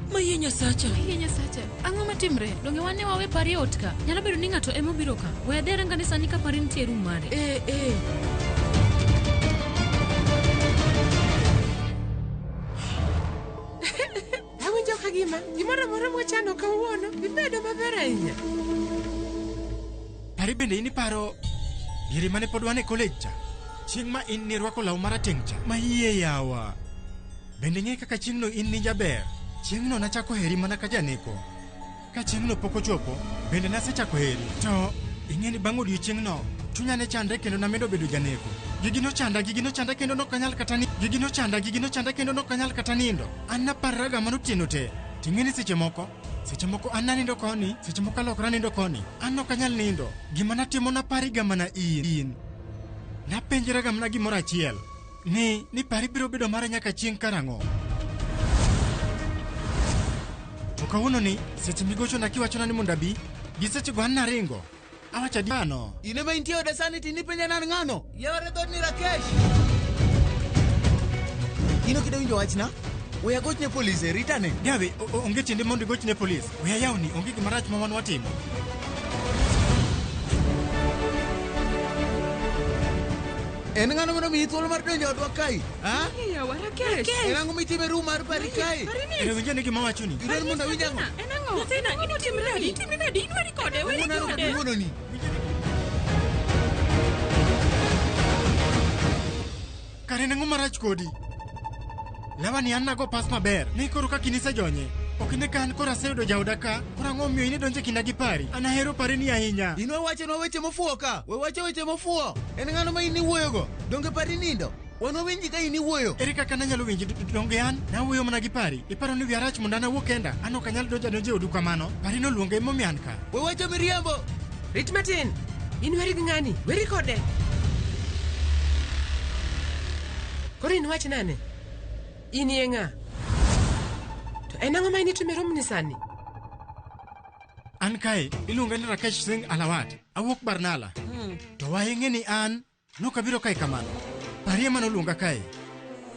Mayie Nyasacha. Mayie Nyasacha. Ang'o matimre? Donge wan ne wawe pari e ot ka? Nyalo bedo ni ng'ato ema obiro ka. We adhi arangane sani ka pari nitie e room mare. Eh, eh. Awinjo ka gima gimoro amora mwachano kawuono dhi bedo maber ahinya. Pari bende in iparo diere mane pod wan e college cha. Chieng' ma in nirwako law marateng' cha. Mayie yawa. Bende ing'e kaka chieng'no in ni jaber. Chieng'no nachako heri mana ka janeko. Ka chieng'no pok ochopo, bende nasechako heri. To ing'e ni bang' odiochieng'no, chunya ne chandre kendo namedo bedo janeko. Gigi nochanda, gigi nochanda kendo nok anyal kata ni gigi nochanda, gigi nochanda kendo nok anyal kata nindo. An naparraga mana otieno te. Ting'e ni seche moko, seche moko an nanindo koni, seche moko alokra nindo koni. An ok anyal nindo. Gima natimo napariga mana in. In. Napenjraga mana gimoro achiel. Ni, ni pari biro bedo mara nyaka chieng' karang'o? To kawuono ni, seche migochona kiwachona ni mondo abi, gi sechego an naringo. Awacho adi ano. In ema intie oda sani to inipenja nan ng'ano? Yawre dhood ni Rakesh. In ok idawinjo wachna? We agochne polis e ritane. Gawi, onge tiende mondo igochne polis. We ayawni, onge gima rach ma wan watimo. En ng'ano mano miyi thuolo mar donjo e odwa kae? Ha? Yawa, Rakesh. En ang'o mitimo e room mar pari kae? Ere winjo ni gima awachoni. Idwaro mondo awinj ang'o? En ang'o? Nyathina, in otimri nadi? Itimri nadi? In weri kode, weri Wuon ang'o kode. miwuononi? Kare en ang'o marach kodi? Lawa ni an nago pas maber. Ni koro kaka in isejonye. Ok ine ka an koro aseyudo jaoda ka, koro ang'o momiyo in idonjo e kinda gi pari? An ahero pari ni ahinya. In we wachonwa weche mofuwo ka. We wacho weche mofuwo. En ng'ano ma in iwuoyogo? Donge pari nindo? Wan wawinji ka in iwuoyo. Ere kaka nanyalo winji donge an? Nawuoyo mana gi pari. Iparo ni wiya rach mondo an awuo kenda? An ok anyal donjo adonja e odu kamano. Pari noluonga emomiyo an ka. We wacho miriambo. Rit matin. In weri gi ng'ani. Weri kode. Koro in wach nane? In ie ng'a? To en ang'o ma in itimo e room ni sani? An kae, iluonga ni Rakesh Singh Alawat. Awuok Barnala. To wahing'e ni an nokabiro kae kamano. Pari ema noluonga kae.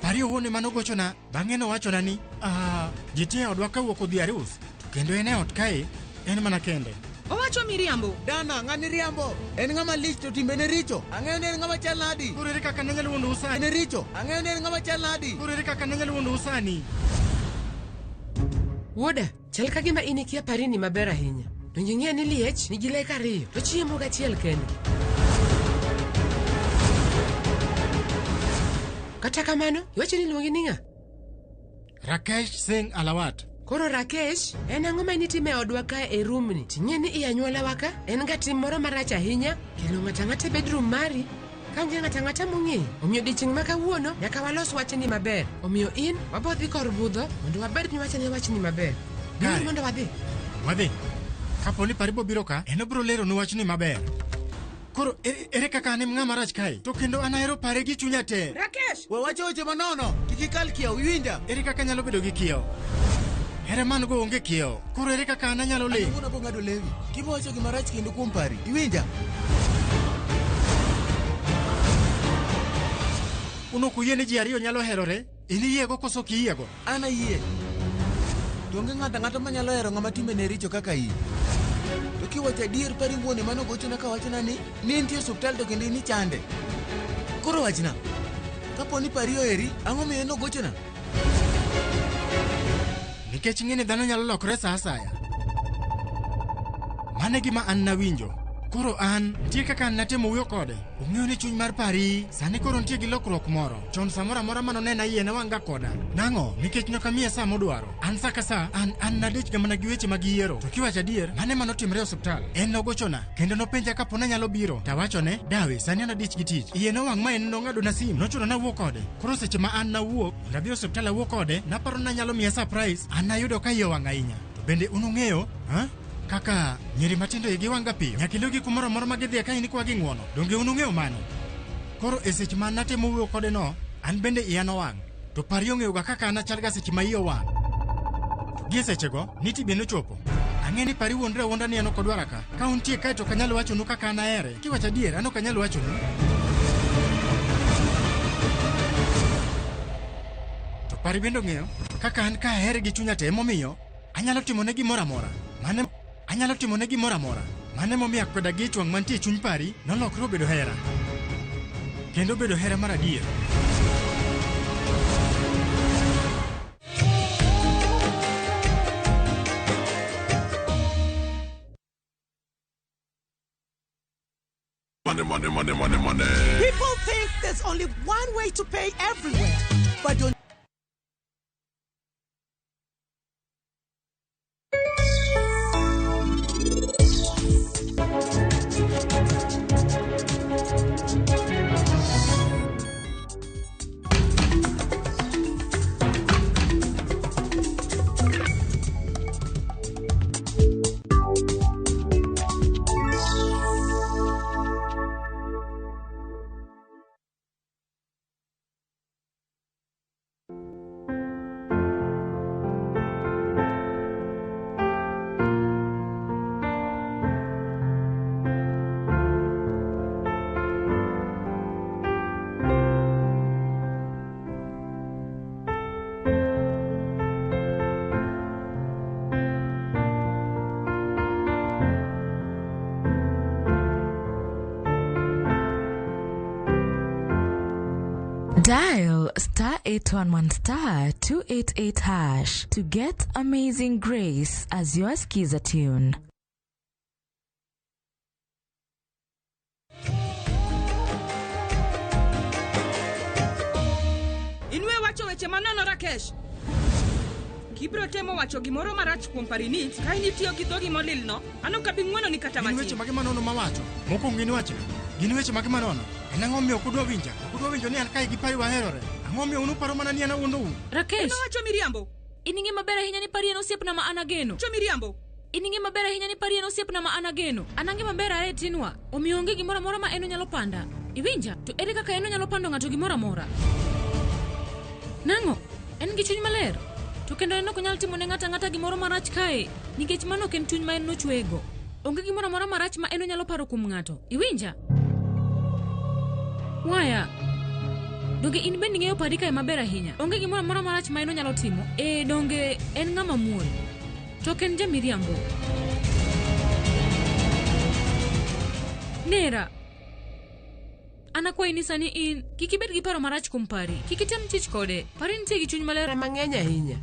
Pari owuon ema nogochona, bang'e nowachona ni, ah, ji te e odwa kawuok odhi arus, to kendo en e ot kae, en mana kende. Owacho miriambo. Dana, ng'ani riambo. En ng'ama lich to timbene richo. Ang'eyo ni en ng'ama chal nadi. Koro ere kaka nanyalo wuondou sani? Ne richo. Ang'eyo ni en ng'ama chal nadi. Koro ere kaka nanyalo wuondou sani? Wuoda, chal ka gima in ikia parini maber ahinya. Donge ing'eyo ni liech nigi lek ariyo, to chiemo gachiel kende. Kata kamano, iwacho ni iluongi ni ng'a? Rakesh Singh Alawat. Koro Rakesh, en ang'o ma initimo e odwa kae e rumni? Ting'e ni i anyuolawa ka, en ga tim moro marach ahinya kelo ng'ato ang'ata e bedroom mari ka onge ng'ato ang'ata mong'eyo. Omiyo odiechieng' ma kawuono nyaka walos wachni maber. Omiyo in wabo dhi kor budho mondo wabed ni wachane wachni maber. Kare. Biuru mondo wadhi. Wadhi. Kapo ni Paribo biro ka, en obiro leronu wachni maber. Koro ere, ere kaka an em ng'ama rach kae? To kendo an ahero pare gi chunya te. Rakesh! We wacho weche manono. Kik ikal kiewo, iwinja? Ere kaka anyalo bedo gi kiewo? Hera man go onge kiewo. Koro ere kaka an anyalo ling'? An awuon ng'ado lewi. Kibo wacho gima rach kendo kuom Pari. Iwinja? Un ok uyie ni ji ariyo nyalo herore? In iyiego koso ok iyiego? An ayie. To onge ng'ato ang'ata manyalo hero ng'ama timbene richo kaka in. To kiwacho adier Pari wuon ema nogochona kawachona ni nitie osuptal to kendo in ichande. Koro wachna. Kapo ni Pari oheri, ang'o miyo en ogochona? Nikech ing'e ni dhano nyalo lokore sa asaya. Mano e gima an nawinjo. Koro an, nitie kaka an natemo wuoyo kode. Ong'eyo ni chuny mar Pari sani koro nitie gi lokruok moro. Chon samoro amora manonena iye ne wang' ga koda. Nang'o? Nikech nokamiye sa modwaro. An sa ka sa, an nadichga mana gi weche mag yiero. To kiwacho adier, mano ema notimore e osiptal. En nogochona, kendo nopenja kapo nanyalo biro. Tawachone, dawe, sani an adich gi tich. Iye nowang' ma en nong'adona sim, nochuno nawuo kode. Koro seche ma an nawuok, mondo adhi e osiptal awuo kode, naparo ni nanyalo miye surprise, an nayudo ka iye owang' ahinya. To bende un ung'eyo, ha? Kaka nyiri matindo igi wang' ga piyo. Nyaka iluwgi kumoro amora ma gidhiye ka in ikwa gi ng'uono. Donge un ung'eyo mano? Koro e seche ma natemo wuoyo kode no, an bende iya nowang'. To Pari ong'eyo ga kaka an achal ga seche ma iya owang'. To gie sechego, Niti be nochopo. Ang'e ni Pari wuondre awuonda ni en ok odwara ka. Ka untie kae to ok anyal wachonu kaka an ahere. Kiwacho adier, an ok anyal wachonu. To Pari bende ong'eyo kaka an ka ahere gi chunya te emomiyo anyalo timone gimoro amora. Mano anyalo timone gimoro amora. Mano emomiyo akweda gi ich wang' mantie e chuny Pari nolokre obedo hera. Kendo obedo hera mar adier. Money, money, money, money, money. People think there's only one way to pay everywhere. But don't Dial star 811 star 288 hash to get Amazing Grace as your skiza tune. Inwe wacho weche manono Rakesh. Kibro temo wacho gimoro marach kuom Parinit ka in itiyo gi dhogi molilno, an ok abi ng'wononi kata Gin weche matin. mage manono mawacho? Mokwongo gin wachna. Gin weche mage manono? En ang'o momiyo ok udwa winja? Ok udwa winjo ni an kae gi Pari waherore? Ang'o momiyo un uparo mana ni an awuondou? Rakesh. En owacho miriambo. In ing'e maber ahinya ni Pari en osiepna ma an ageno. Wacho miriambo. In ing'e maber ahinya ni Pari en osiepna ma an ageno. An ang'e maber ae tinwa. Omiyo onge gimoro amora ma en onyalo panda. Iwinja? To ere kaka en onyalo pando ng'ato gimoro amora? Nang'o? En gi chuny maler. To kendo en ok onyal timo ne ng'ato ang'ata gimoro marach kae, nikech mano ok en chuny ma en nochwego. Onge gimoro amora marach ma en onyalo paro kuom ng'ato. Iwinja? Waya. Donge in bende ing'eyo Pari kae maber ahinya. Onge gimoro amora marach ma en onyalo timo. Ee, donge en ng'ama muol. To ok en jamiriambo. Nera. An akwayi ni sani in kik ibed gi paro marach kuom Pari. Kik item chich kode. Pari nitie gi chuny maler. Mang'eny ahinya.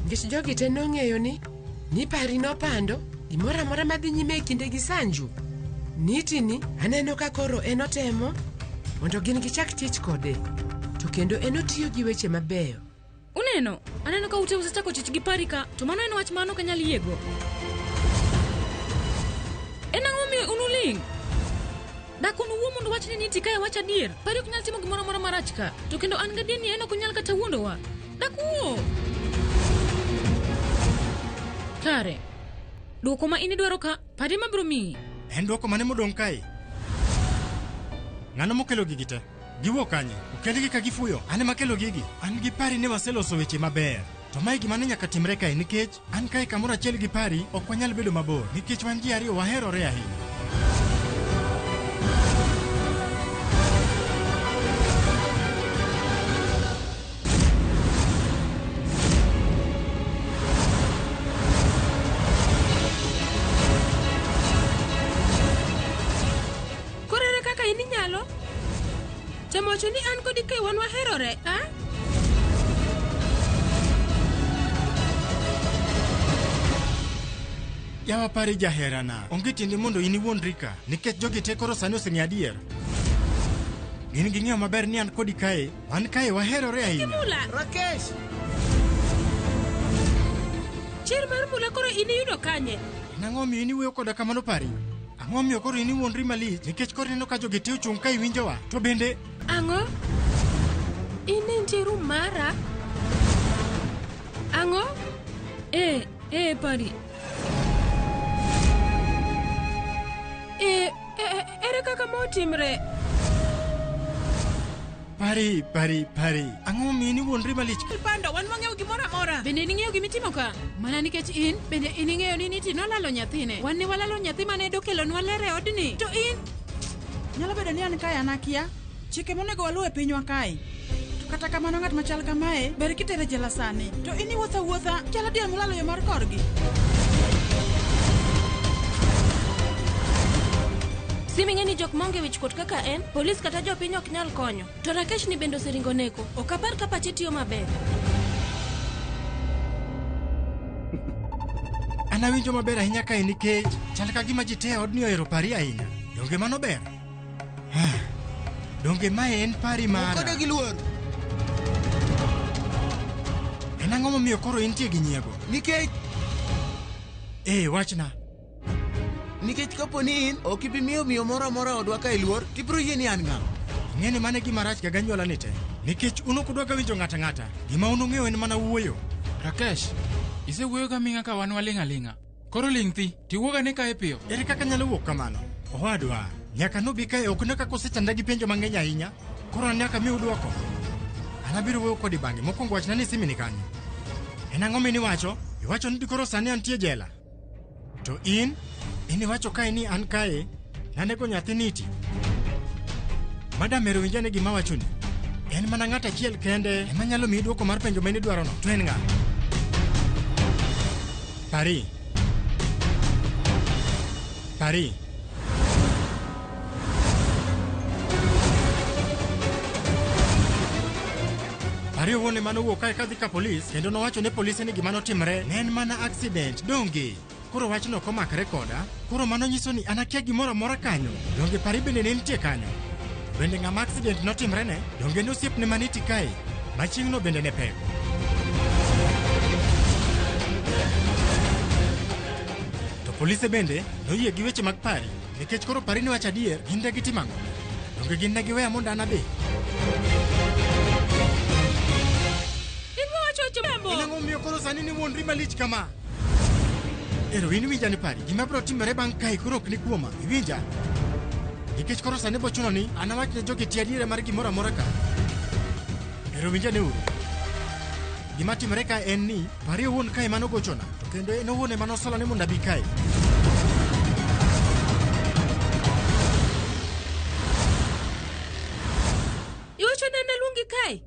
Nikech jogi te nong'eyo ni Pari nopando gimoro amora madhi nyime e kinde gi Sanju. Niti ni aneno ka koro en otemo mondo gin gichak chich kode. To kendo en otiyo gi weche mabeyo. Uneno, aneno ka ute osechako chich gi Pari ka, to mano en wach ma an ok anyal yiego. En ang'o momiyo un uling'? Dak un uwuo mondo wach ni Niti kae wach adier. Pari ok nyal timo gimoro amora marach ka, to kendo an gadier ni en ok onyal kata wuondowa. Dak uwuo. Kare, dwoko ma in idwaro ka, Pari ema biro miyi. En dwoko mane modong' kae? Ng'ano mokelo gigi te? Giwuok kanye? Okelgi ka gifuyo. An ema akelo gigi. An gi Pari ni waseloso weche maber. To mae gima ne nyaka timre kae nikech an kae kamoro achiel gi Pari ok wanyal bedo mabor nikech wan ji ariyo waherore ahinya. Koro ere kaka in inyalo temo wacho ni an kodi kae wan waherore, a? Yawa Pari jaherana, onge tiende mondo in iwuondri ka nikech jogi te koro sani oseng'eyo adier. Gin ging'eyo maber ni an kodi kae, wan kae waherore ahinya. Mula. Rakesh! Chir mar mula koro in iyudo kanye? En ang'o miyo in iwuoyo koda kamano Pari? Ang'o miyo koro in iwuondri malich nikech koro ineno ka jogi te ochung' ka iwinjowa? To bende Ang'o? In ne nitie e room mara? Ang'o? Eh, eh, Pari. Eh, eh, ere kaka ma otimre? Pari, Pari, Pari. Ang'o miyo in iwuondri malich? Pando, wan wang'eyo gimoro amora. Bende ning'eyo gimitimo ka? Mana nikech in, bende in ing'eyo ni Niti nolalo nyathine. Wan ne walalo nyathi mane dokelonwa ler e odni. To in... Nyalo bedo ni an kae an akia. Chike monego waluw e pinywa kae. To kata kamano ng'at machal kamae ber kitere jela sani. To in iwuotho awuotha chalo diel molalo yo mar korgi. Simi ng'e ni jok maonge wichkuot kaka en, polis kata jopiny ok nyal konyo. To Rakesh ni bende oseringo neko. Ok apar ka pache tiyo maber. An awinjo maber ahinya kae nikech chal ka gima ji te e odni ohero Pari ahinya. Donge mano ber? Ah, Donge mae en Pari mara? Kode gi luor. En ang'o momiyo koro intie gi nyiego? Nikech Eh, wachna. Nikech kapo ni in ok ibi miyo miyo moro amora odwa kae luor, tibiro yie ni an ng'a? Ing'e ni mano e gima rach ga ganyuola ni te. Nikech un ok udwaga winjo ng'ato ang'ata. Gima un ung'eyo en mana wuoyo. Rakesh, isewuoyo gaming'a ka wan waling' aling'a. Koro ling' thi, tiwuog ane kae piyo. Ere kaka anyalo wuok kamano? Owadwa, nyaka nobi kae ok ne kaka osechanda gi penjo mang'eny ahinya. Koro an nyaka miu dwoko. An abiro wuoyo kodi bang'e. Mokwongo wachna ni simi ni kanye. En ang'o miniwacho? Iwacho ni koro sani antie jela. To in, in iwacho kae ni an kae, nanego nyathi Niti. Madam ero winj ane gima awachoni. En mana ng'at achiel kende ema nyalo miyi dwoko mar penjo ma in idwarono. To en ng'a? Pari. Pari. Pari owuon ema nowuok kae kadhi ka polis kendo nowacho ne polise ni gima notimre ne en mana accident donge. Koro wachno ok omakre koda. Koro mano nyiso ni an akia gimoro amora kanyo. Donge Pari bende ne nitie kanyo. Bende ng'ama accident notimrene, donge ne osiepne maniti kae, ma chieng'no bende ne pek. To polise bende noyie gi weche mag Pari, nikech koro Pari ne wacho adier, gin ne gitimo ang'o? Donge gin ne giweya mondo an adhi? In wawacho weche mambo. En ang'o momiyo koro sani niwuondri malich kama? Ero in winja ni Pari, gima biro timore bang' kae koro ok ni kuoma, iwinja? Nikech koro sani bochuno ni an awach ne jogi ti adiera mar gimoro amora ka. Ero winja ne uru. Gima timore ka en ni Pari owuon kae ema nogochona, to kendo en owuon ema nosola ni mondo abi kae. Iwacho ni an aluongi kae?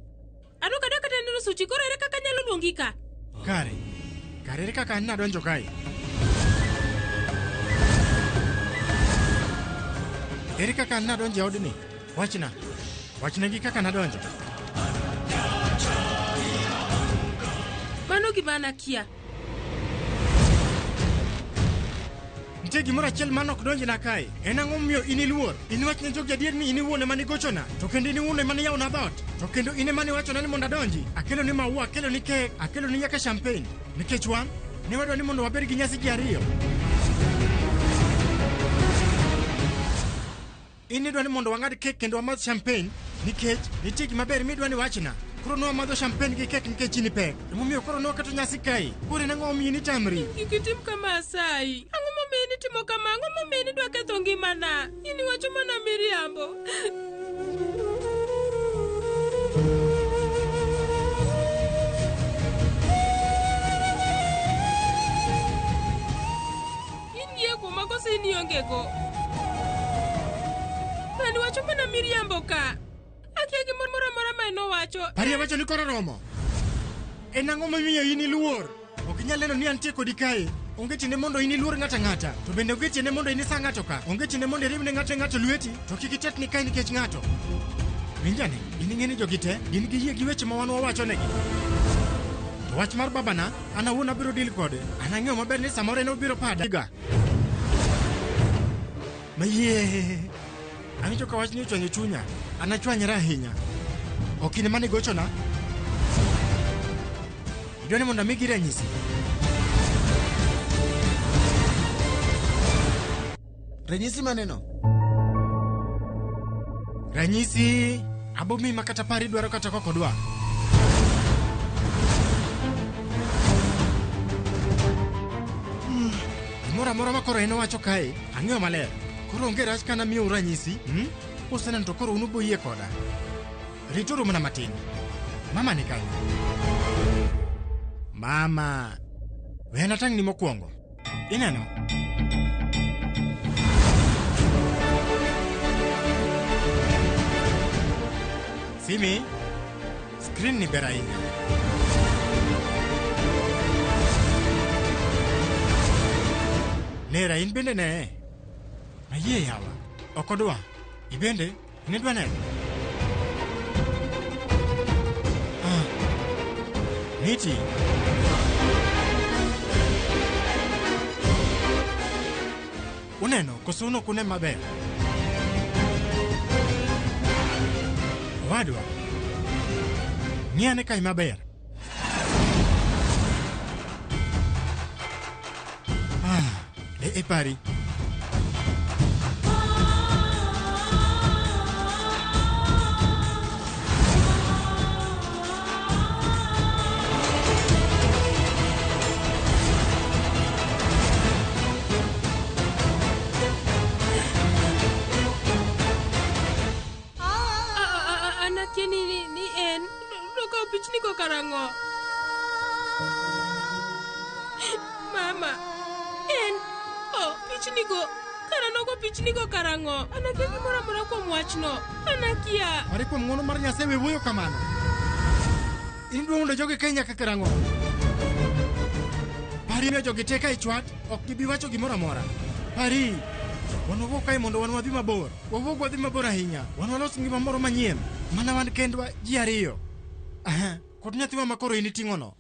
An ok adwa kata neno suchi, koro ere kaka anyalo luongi ka? Kare, kare ere kaka an nadonjo kae? Ere kaka an nadonjo e odni? Wachna. Wachnegi kaka nadonjo. Mano gima an akia. Nitie gimoro achiel man ok donjna kae. En ang'o momiyo in iluor? In wachne jogi adier ni in iwuon ema nigochona, to kendo in iwuon ema niyawona dhoot, to kendo in ema niwachona ni mondo adonji. Akelo ni maua, akelo ni kek, akelo ni nyaka champagne. Nikech wan, ne wadwa ni mondo wabed gi nyasi ji ariyo. In idwa ni mondo wang'ad kek kendo wamadh champagne nikech nitie gima ber midwa ni wachna. Koro ne wamadho champagne gi kek nikech in ipek. Emomiyo koro ne waketo nyasi kae. Koro en ang'o momiyo in itamri? Kik itim kama asayi. Ang'o momiyo in itimo kama? Ang'o momiyo in idwa ketho ngimana? In iwacho mana miriambo. koso in ionge go? Ng'ani wacho mana miriambo ka. Akia gimoro amora ma en owacho. Parie wacho ni koro romo. En ang'o momiyo in iluor? Ok inyal neno ni antie kodi kae. Onge tiende mondo in iluor ng'ato ang'ata. To bende onge tiende mondo in isa ng'ato ka. Onge tiende mondo iriwne ng'ato ng'ato lweti. To kik itetni kae nikech ng'ato. Winjane, in ing'e ni jogi te gin gi yie gi weche ma wan wawachonegi. To wach mar babana, an awuon abiro deal kode. An ang'eyo maber ni samoro en obiro pada. Ga. Mayie. Awinjo ka wachni ochwanyo chunya. An achwanyra ahinya. Ok in ema nigochona. Idwa ni mondo amigi ranyisi. Ranyisi maneno? Ranyisi abo mi makata pari dwaro kata kok odwa. Gimoro amora ma koro en owacho kae, ang'eyo maler. Koro onge rach kana miyou ranyisi, Useneno to koro un ubo yie koda. Rituru mana matin. Mama ni kanyo. Mama. Wena tang'ni mokwongo. Ineno? Simi, screen ni ber ahinya. Nera in bende ne. Ayie yawa. Ok odwa. Ibende, in idwa neno? Ah. Niti. Uneno, koso un ok une maber? Owadwa, ng'i ane kae maber. Ah, e, e pari. An akia ni, ni, ni en nokawo pichnigo karang'o? Mama, en oh, pichnigo kara nogo pichnigo karang'o? An akia gimoro amora kuom wachno. An akia. Pari kuom ng'wono mar Nyasaye we wuoyo kamano. In idwa mondo jogi kae nyaka karang'o? Pari miyo jogi te ka ichwat, ok gibi wacho gimoro amora. Pari, wan wawuok kae mondo wan wadhi mabor. Wawuog wadhi mabor ahinya. Wan walos ngima moro manyien. Mana wan kendwa ji ariyo. Aha, kod nyathiwa ma koro in iting'ono.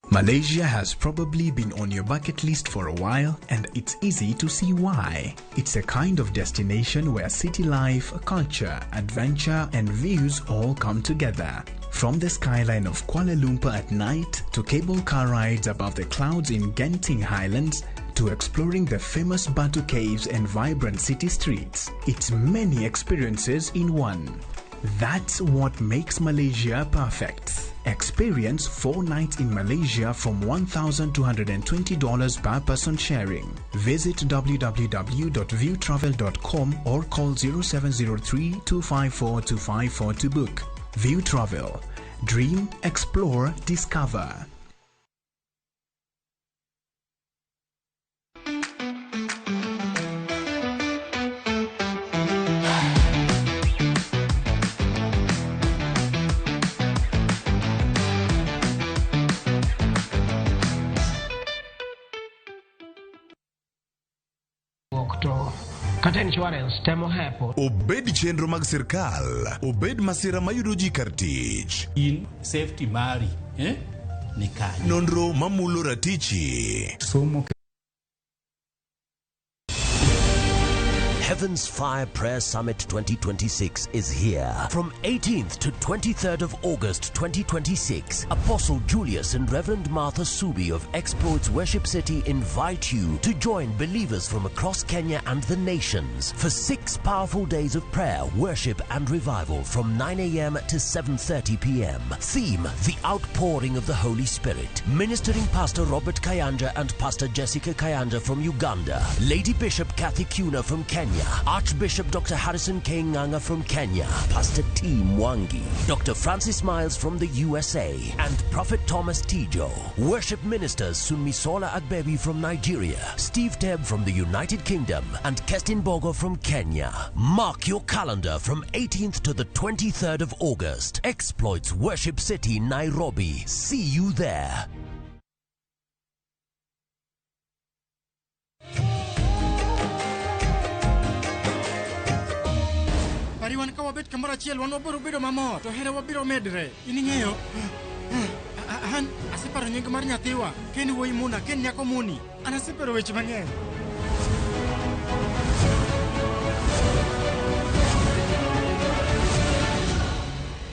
Malaysia has probably been on your bucket list for a while, and it's easy to see why. It's a kind of destination where city life, culture, adventure, and views all come together. From the skyline of Kuala Lumpur at night to cable car rides above the clouds in Genting Highlands to exploring the famous Batu Caves and vibrant city streets, it's many experiences in one. That's what makes Malaysia perfect. Experience 4 nights in Malaysia from $1,220 per person sharing. Visit www.viewtravel.com or call 0703 254 254 to book. View Travel. Dream, explore, discover. To kata insurance temo hepo. Obed chenro mag sirkal, obed masira mayudo ji kar tich. In safety mari ni kanye? Nonro mamulo ratichi. Somo Heaven Heaven's Fire Prayer Summit 2026 is here. From 18th to 23rd of August 2026, Apostle Julius and Reverend Martha Subi of Exploits Worship City invite you to join believers from across Kenya and the nations for 6 powerful days of prayer, worship and revival from 9 a.m. to 7:30 p.m. Theme: The Outpouring of the Holy Spirit. Ministering Pastor Robert Kayanja and Pastor Jessica Kayanja from Uganda, Lady Bishop Kathy Kuna from Kenya, Archbishop Dr. Harrison K. Nganga from Kenya, Pastor T. Mwangi, Dr. Francis Miles from the USA, and Prophet Thomas Tijo. Worship ministers Sunmisola Agbebi from Nigeria, Steve Teb from the United Kingdom, and Kestin Bogo from Kenya. Mark your calendar from 18th to the 23rd of August. Exploits Worship City, Nairobi. See you there. Pari wan ka wabet kamoro achiel wan wabiro bedo mamor to hera wabiro medre. In ing'eyo an aseparo nying mar nyathiwa ken wuoyi Muna ken nyako Muni. An aseparo weche mang'eny.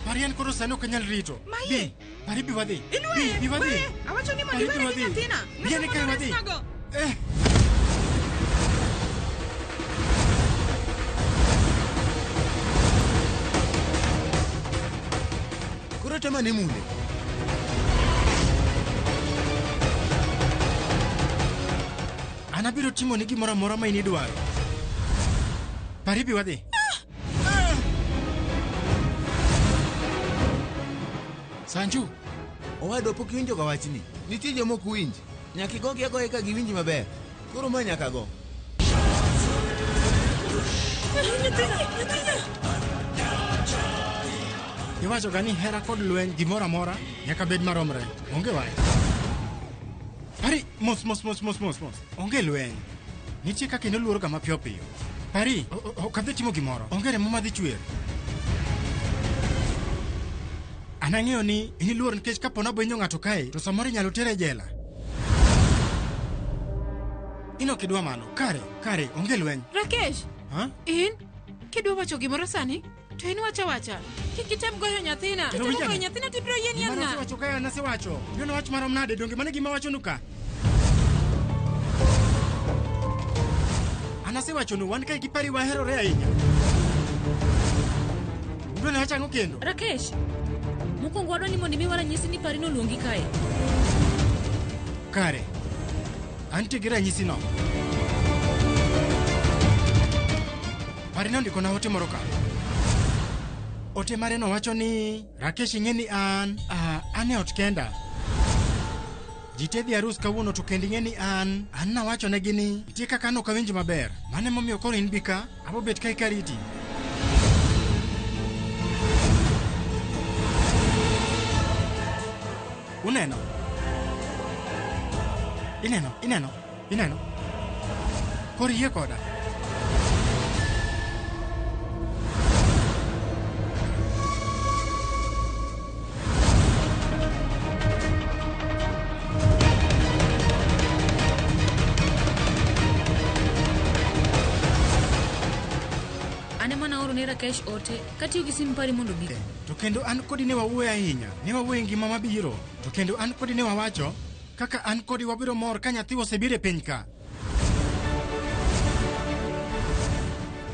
Pari an koro sani ok anyal rito. Bi, pari bi wadhi. Bi wadhi. Awacho ni mondo iwere gi nyathina. Bi ane kae wadhi. Koro tema ne mule. An abiro timo ni gimoro amora ma in idwaro. Pari bi wadhi. Sanju, owadwa pok iwinjo ga wachni. Nitie joma ok winj. Nyaka igogi agoya ka giwinji maber. Koro ma nyaka go. Iwacho ga ni hera kod lweny gimoro amora nyaka bed maromre. Onge wach. Pari, mos mos mos mos mos mos. Onge lweny. Nitie kaka inoluoro ga mapiyo piyo. Pari, ok adhi timo gimoro. Onge remo madhi chwer. An ang'eyo ni in iluor nikech kapo ni abohinyo ng'ato kae to samoro inyalo tere e jela. In ok idwa mano. Kare, kare, onge lweny. Rakesh, Ha? in kidwa wacho gimoro sani to in wacha wacha. Kik item goyo nyathina. Kendo Kitemo winjane. goyo nyathina to ibiro yien Gima yien ng'a? nasewacho kae an asewacho. Ibiro wach marom nade donge mano e gima awachonu ka? An asewachonu wan kae gi Pari waherore ahinya. Udwa ni awach ang'o kendo? Rakesh, mokwongo wadwa ni mondo imiwa ranyisi ni Pari noluongi kae. Kare. Antie gi ranyisino. Pari nondikona ote moro ka. Ote mare no wacho ni Rakesh ing'e ni an e ot kenda. Ji te dhi arus kawuono to kendo ing'e ni an nawachonegi ni nitie kaka an ok awinj maber. Mano emomiyo koro in bi ka, abo bet kae kariti. Uneno? Ineno, ineno, ineno. Koro iyie koda. An ema naoro ne Rakesh ote katiyo gi sim Pari mondo obi. To kendo an kodi ne wawuoyo ahinya, ne wawuoyo e ngima mabiro. To kendo an kodi ne wawacho kaka an kodi wabiro mor ka nyathi osebiro e piny ka.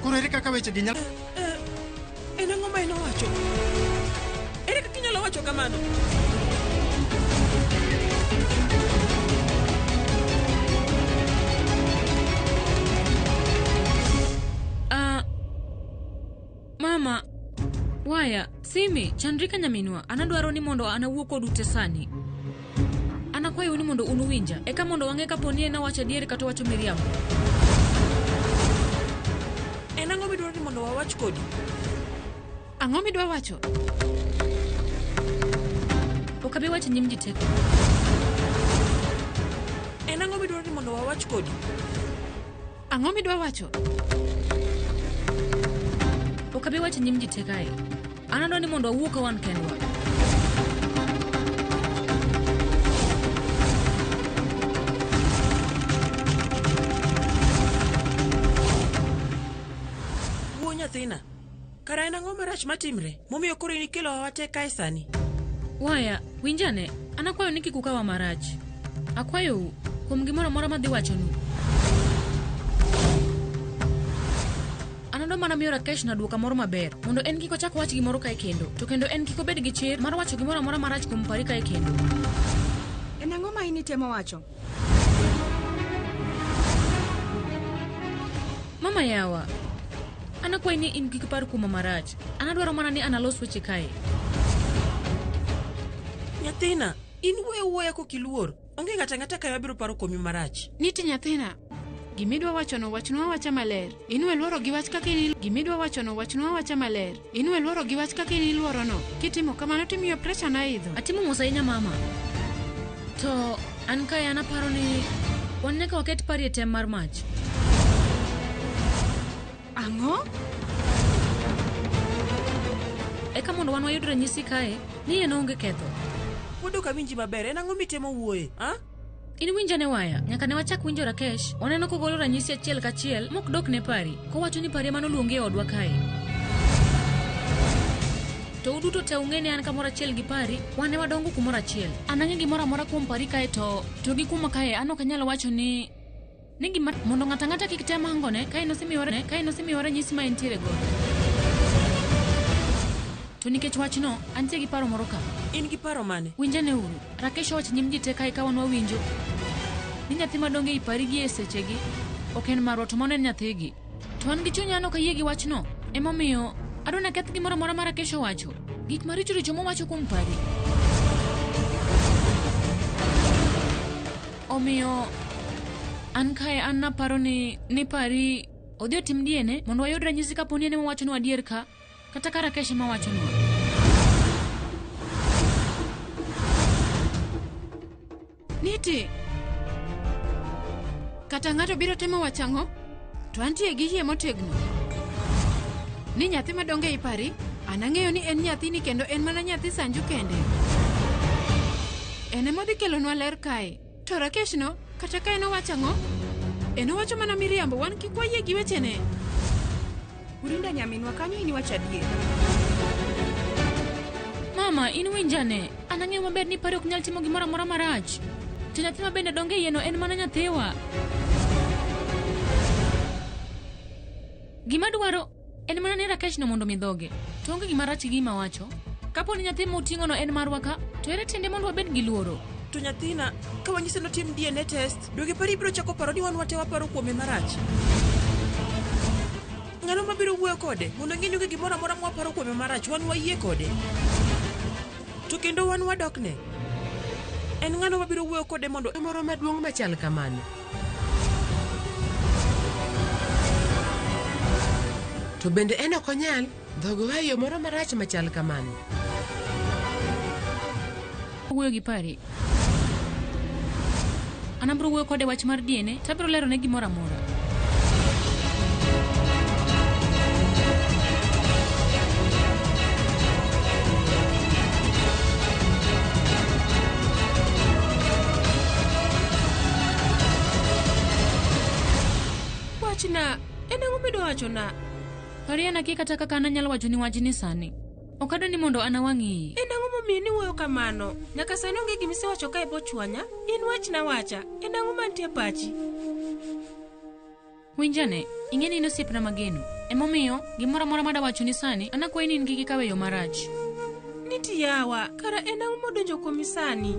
Koro ere kaka weche gi nyalo... En ang'o ma en owacho? Ere kaka inyalo wacho kamano? Mama, waya, Simi, Chandrika nyaminwa, an adwaro ni mondo an awuo kodu te sani. An akwayou ni mondo un uwinja, eka mondo wang'e kapo ni en awacho adier kata owacho miriambo. En ang'o midwaro ni mondo wawach kodi? Ang'o midwa wacho? Ok abi wacho e nyim ji te. En ang'o midwaro ni mondo wawach kodi? Ang'o midwa wacho? Ok abi wacho e nyim ji te kae. An adwa ni mondo wawuo ka wan kendwa. Kara en ang'o marach matimre momiyo koro in ikelowa wate kae sani? Waya, winjane, an akwayo ni kik ukawa marach. Akwayou, kuom gimoro amora madhi wachonu. An adwa mana miyo Rakesh na duoka moro maber, mondo en kik ochak wach gimoro kae kendo, to kendo en kik obed gi chir mar wacho gimoro amora marach kuom Pari kae kendo. En ang'o ma in itemo wacho? Mama yawa, an akwayi ni in kik ipar kuoma marach. An adwaro mana ni analos weche kae. Nyathina, in wuoyo wuoya kok iluor. Onge ng'ato ang'ata kae mabiro paro kuomi marach. Niti nyathina, gimidwa wachono wachnwa awacha maler. Inwe luoro gi wach kaka in gimidwa wachono wachnwa awacha maler. Inwe luoro gi wach kaka in iluorono. Kitimo kamano timiyo presha na idho. Atimo mos ahinya mama. To an kae an aparo ni wan nyaka waket Pari e tem mar mach. Ang'o? Eka mondo wan wayud ranyisi kae ni en onge ketho. Pod ok awinji maber, en ang'o mitemo wuoye? Ha? In winjane waya, nyaka ne wachak winjo Rakesh, waneno kogolo ranyisi achiel kachiel mok dok ne Pari, kowacho ni Pari ema noluonge e odwa kae. To uduto te ung'e ni an kamoro achiel gi Pari, wan ne wadongo kumoro achiel. An ang'e gimoro amora kuom Pari kae to to gi kuma kae an ok anyal wacho ni ni gima mondo ng'ato ang'ata kik tem hangone ka en osemiwa ka en osemiwa ranyisi ma entiere godo. To nikech wachno, antie gi paro moro ka. In gi paro mane? Winjane uru. Rakesh owacho nyim ji te kae ka wan wawinjo ni nyathi madongo ei Pari gi e sechegi ok en marwa to mano en nyathigi. To an gi chunya an ok ayie gi wachno. Emomiyo adwa naketh gimoro amora ma Rakesh owacho. Gik maricho richo mowacho kuom Pari. Omiyo an kae an naparo ni ni Pari odhi otim DNA mondo wayud ranyisi kapo ni en ema owachonwa adier ka kata ka Rakesh ema wachonwa. Niti. Kata ng'ato biro temo wacho ang'o, to antie gi yie motegno. Ni nyathi madongo ei Pari, an ang'eyo ni en nyathini kendo en mana nyathi Sanju kende. En ema odhi kelonwa ler kae. To Rakesh no, kata ka en owacho ang'o, en owacho mana miriambo, wan kik wayie gi wechene. Urinda nyaminwa kanyo in iwacho adier. Mama, in winjane. An ang'eyo maber ni Pari ok nyal timo gimoro amora marach. To nyathi ma bende dongo e iyeno en mana nyathiwa. Gima dwaro en mana ni Rakesh no mondo mi dhoge. To onge gima rach gi gima wacho. Kapo ni nyathi moting'ono en marwa ka, to ere tiende mondo wabed gi luoro? To nyathina, ka wanyise notim DNA test, donge Pari biro chako paro ni wan wate waparo kuome marach? Ng'ano mabiro wuoyo kode mondo ong'e ni onge gimoro amora mwaparo kuome marach, wan wayie kode. To kendo wan wadokne. En ng'ano mabiro wuoyo kode mondo moro maduong' machal kamano. To bende en ok onyal dhogowa e yo moro marach machal kamano. Wuoyo gi Pari. An abiro wuoyo kode wach mar DNA to abiro lerone gimoro amora. Wachna, en ang'o midwa wachona? Pari an akia kata kaka an anyalo wachoni wachni sani. Ok adwa ni mondo an awang' iyi. En ang'o momiyo niwuoyo kamano? Nyaka sani onge gima isewacho kae bochwanya. In wachna wacha. En ang'o mantie e pachi? Winjane, ing'e ni in osiepna mageno. Emomiyo, gimoro amora madawachoni sani, an akwayi ni in kik ikawe e yo marach. Niti yawa, kara en ang'o modonjo kuomi sani?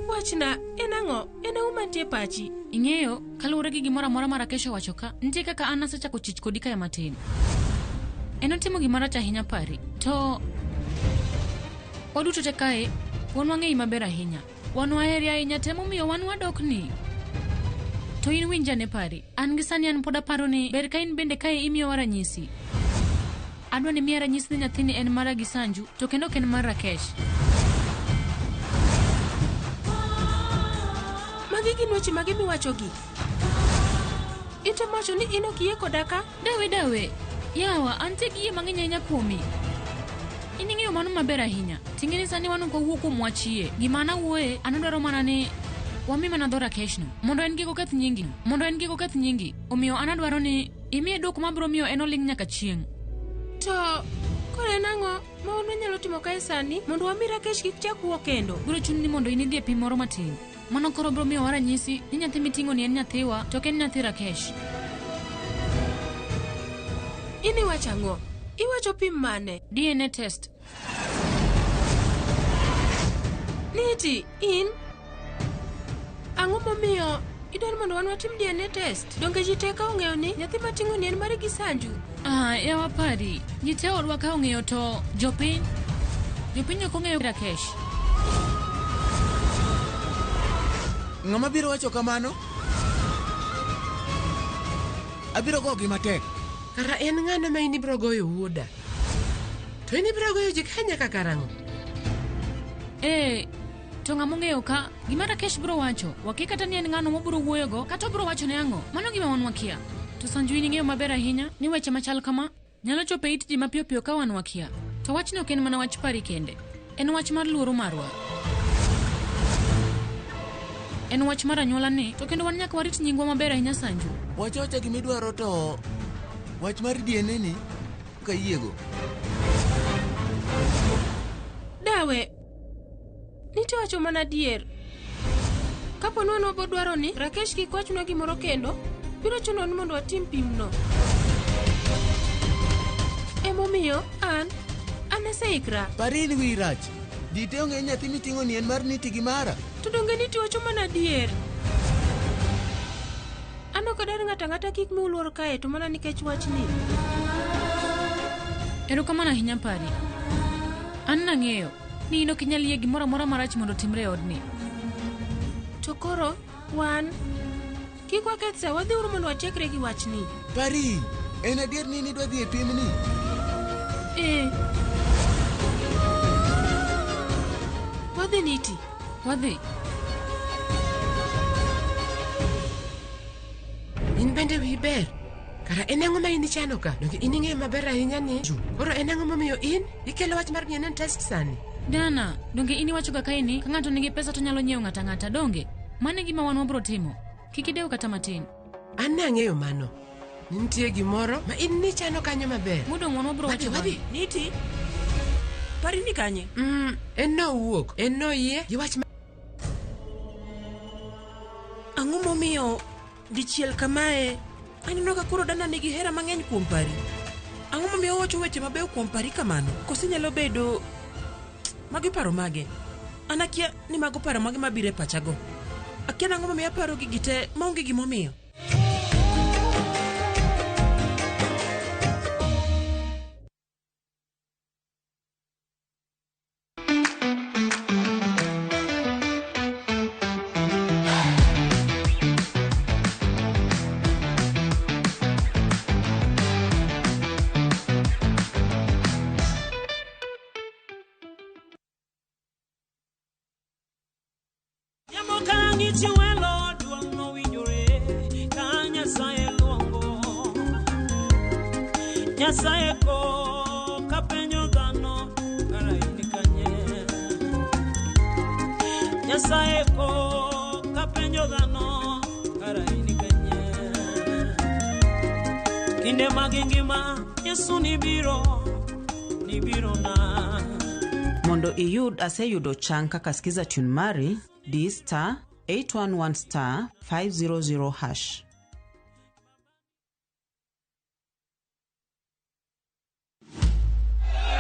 Wachna, en ang'o? En ang'o mantie e pachi? Ing'eyo, kaluwore gi gimoro amora ma Rakesh owacho ka, nitie kaka an asechako chich kodi kae matin. En otimo gima rach ahinya Pari. To waduto te kae, wan wang'eyi maber ahinya. Wan waheri ahinya te momiyo wan wadokni. To in winj ane Pari, an gi sani an pod aparo ni ber ka in bende kae imiyowa ranyisi. Adwa ni miya ranyisi ni nyathini en mara gi Sanju, to kendo ok en mar Rakesh. Magi gin weche mage miwachogi? Itemo wacho ni in ok iyie koda ka? Dawe dawe, yawa antie gi yie mang'eny ahinya kuomi. In ing'eyo mano maber ahinya. Ting'e ni sani wan ok wawuo kuom wach yie. Gima an awuoye, an adwaro mana ni wami mana dho Rakesh no mondo en kik oketh nyingi. Mondo en kik oketh nyingi. Omiyo an adwaro ni imiye dwoko mabiro miyo en oling' nyaka chieng'. To koro en ang'o ma wan wanyalo timo kae sani mondo wami Rakesh kik chak wuo kendo? Biro chuni ni mondo in idhi e pim moro matin. Mano koro biro miyowa ranyisi ni nyathi miting'o ni en nyathiwa to ok en nyathi Rakesh. In iwacho ang'o? Iwacho pim mane? DNA test. Niti, in ang'o momiyo idwaro mondo wan watim DNA test? Donge ji te ka ong'eyo ni nyathi mating'o ni en mari gi Sanju? Ah, yawa pari. Ji te odwa ka ong'eyo to jopiny. Jopiny ok ong'eyo Rakesh. Ng'ama biro wacho kamano? Abiro gogi matek. Kara en ng'ano ma in ibiro goyo wuoda? To in ibiro goyo ji ka nyaka karang'o? Eh, to ng'ama ong'eyo ka gima Rakesh biro wacho, wakia kata ni en ng'ano mobiro wuoyogo kata obiro wacho ne ang'o. Mano gima wan wakia. To Sanju in ing'eyo maber ahinya ni weche machal kama nyalo chopo e it ji mapiyo piyo ka wan wakia. To wachni ok en mana wach pari kende. En wach mar luoro marwa. En wach mar anyuola ni to kendo wan nyaka warit nyingwa maber ahinya Sanju. Wach awacha gimidwaro to wach mar DNA ni ok ayiego. Dawe, nitie wacho mana adier. Kapo ni wan wabo dwaro ni Rakesh kik wachnwa gimoro kendo, biro chuno ni mondo watim pimno. Emomiyo an aseikra. Pari ni wiyi rach. Ji te ong'e nyathi miting'o ni en mar Niti gi mara. To donge nitie wacho mana adier? An ok adwar ng'ato ang'ata kik miu luor kae to mana nikech wachni. Erokamano ahinya Pari. An nang'eyo ni in ok inyal yie gimoro amora marach mondo otimre e odni. To koro wan kik waketh sa, wadhiuru mondo watiekre gi wachni. Pari, en adier ni in idwa dhi e pimni? Ee. Wadhi Niti. Wadhi. In bende wiyi ber. Kara en ang'o ma in ichano ka? Donge in ing'eyo maber ahinya ni koro en ang'o momiyo in ikelo wach mar DNA test sani? Dana, donge in iwachoga kae ni ka ng'ato nigi pesa to nyalo nyiewo ng'ato ang'ata, donge? Mano e gima wan wabiro timo. Kik idew kata matin. An ne ang'eyo mano. Ni nitie gimoro ma in nichano kanyo maber. Modong' wan wabiro Wadhi, wacho wadhi. Niti, pari ni kanye? En nowuok, en noyie gi wach Ang'o momiyo dichiel kamae aneno ka koro dana nigi hera mang'eny kuom pari? Ang'o momiyo owacho weche mabeyo kuom pari kamano? Koso nyalo bedo magi paro mage? An akia ni mago paro mage mabiro e pachago. Akia nang'o momiyo aparo gigi te maonge gimomiyo. Yamo ka ng'ich welo duong' nowinjore ka Nyasaye luongo. Nyasaye ko kapenjo dhano kara in kanye. Nyasaye ko kapenjo dhano kara in kanye. Kinde mag ngima Yesu nibiro, nibiro na. Mondo iyud aseyudo chang kaka skiza tune mari, di star 811 star 500 hash.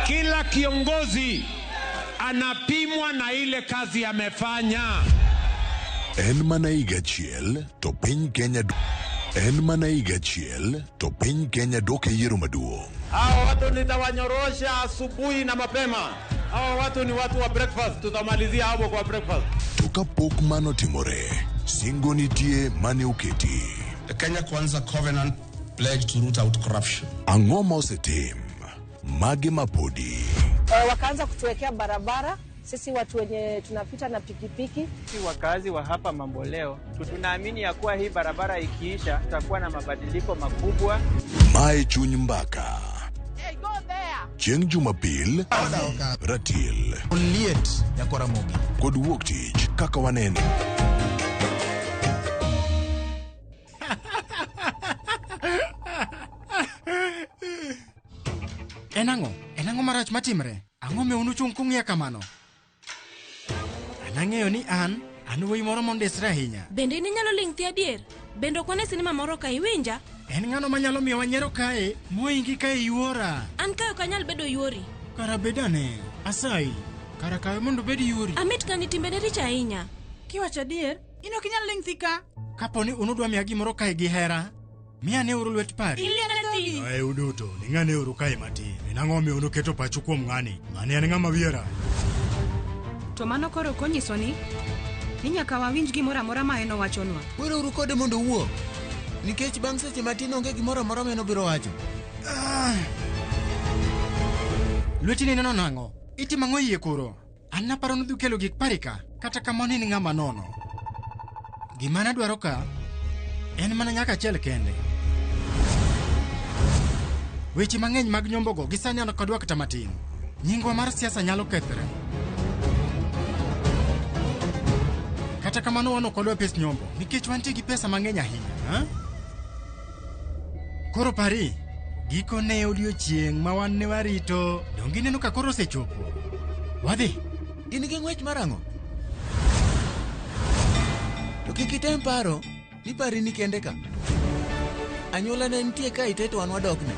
Kila kiongozi anapimwa na ile kazi amefanya. En mana higa achiel to piny Kenya En mana higa achiel to piny Kenya dok e yiero maduong'. Hawa watu nitawanyorosha asubuhi na mapema. Hawa watu ni watu wa breakfast, tutamalizia hapo kwa breakfast. To kapok mano timore, singo nitie mane oketi. The Kenya Kwanza Covenant pledge to root out corruption. Ang'o ma osetim? Mage mapodi. Wakaanza kutuwekea barabara sisi watu wenye tunapita na pikipiki. Sisi wakazi wa hapa Mamboleo tunaamini ya kuwa hii barabara ikiisha tutakuwa na mabadiliko makubwa. Mae chuny mbaka. Chieng' Jumapil, ratil Oliet nyakwaramogi kod wuok tich kaka wanene. En ang'o? En ang'o marach matimre? Ang'o miyo un uchung' kung'iya kamano? An ang'eyo ni an wuoyi moro mondisre ahinya. Bende in inyalo ling' thi adier? Bende ok wane sinema moro ka iwinja? En ng'ano manyalo miyo wanyiero kae moingi kae yuora? An kae ok anyal bedo yuori. Kara bedane, asayi. Kara kawe mondo obed yuori. Amit ka ni timbene richo ahinya. Kiwacho adier, in ok inyal ling' thi ka. Kapo ni unudwa miya gimoro kae gi hera, miyaneuru lwet pari. Ae uduto, ning'aneuru kae matin. En ang'o miyo unuketo pachu kuom ng'ani? Ng'ani en ng'ama wiye rach. To mano koro ok onyiso ni nyaka wawinj gimoro amora ma en owachonwa. Wereuru kode mondo owuo. Nikech bang' seche matin onge gimoro amora ma en obiro wacho. Lweti ni neno nang'o? Itimo ang'o iye koro? An naparo ni udhi kelo gik pari ka, kata kamano in ng'ama nono. Gima nadwaro ka en mana nyaka achiel kende. Weche mang'eny mag nyombogo gi sani an ok adwa kata matin. Nyingwa mar siasa nyalo kethre. Kata kamano wan ok wadwa pes nyombo nikech wantie gi pesa mang'eny ahinya. Ha? Koro pari, gikone odiochieng' ma wan ne warito, donge ineno ka koro osechopo? Wadhi. In gi ng'wech mar ang'o? To kik item paro ni pari ni kende ka. Anyuola ne nitie ka ite to wan wadokne.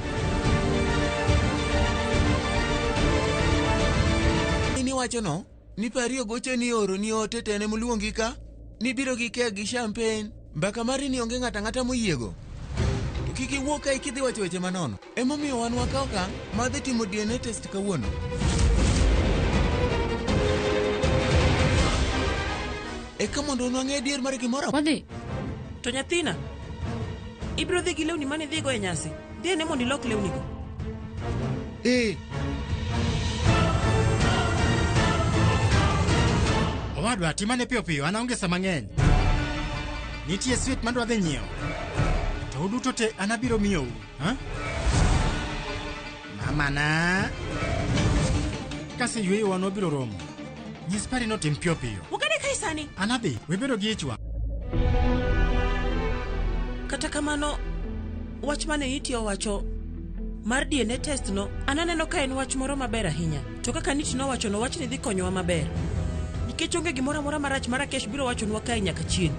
In iwacho no ni pari ogocho ni oro ni ote to en emoluongi ka ni biro gi kek gi champagne. Mbaka mari ni onge ng'ato ang'ata moyiego. To kik iwuo kae kidhi wacho weche manono. Emomiyo wan wakawo okang' mar dhi timo DNA test kawuono. Eka mondo nwang'e adier mar gimoro. Wadhi. To nyathina, ibiro dhi gi lewni mane idhigo e nyasi. Dhi ane mondo ilok lewnigo. Ee. Owadwa, timane piyo piyo, an aonge sa mang'eny. Nitie swit madwa dhi nyiewo. To uduto te an abiro miyou. Ha? Mamana. Kaseyweyo wan wabiro romo. Nyis pari notim piyo piyo. Wukane kae sani. An adhi, webedo gi ich wang'. Kata kamano, wach mane Iti owacho mar DNA test no, an aneno ka en wach moro maber ahinya. To kaka Niti nowacho no, wachni dhi konyowa maber. Nikech onge gimoro amora marach ma Rakesh biro wachonwa kae nyaka chieng'.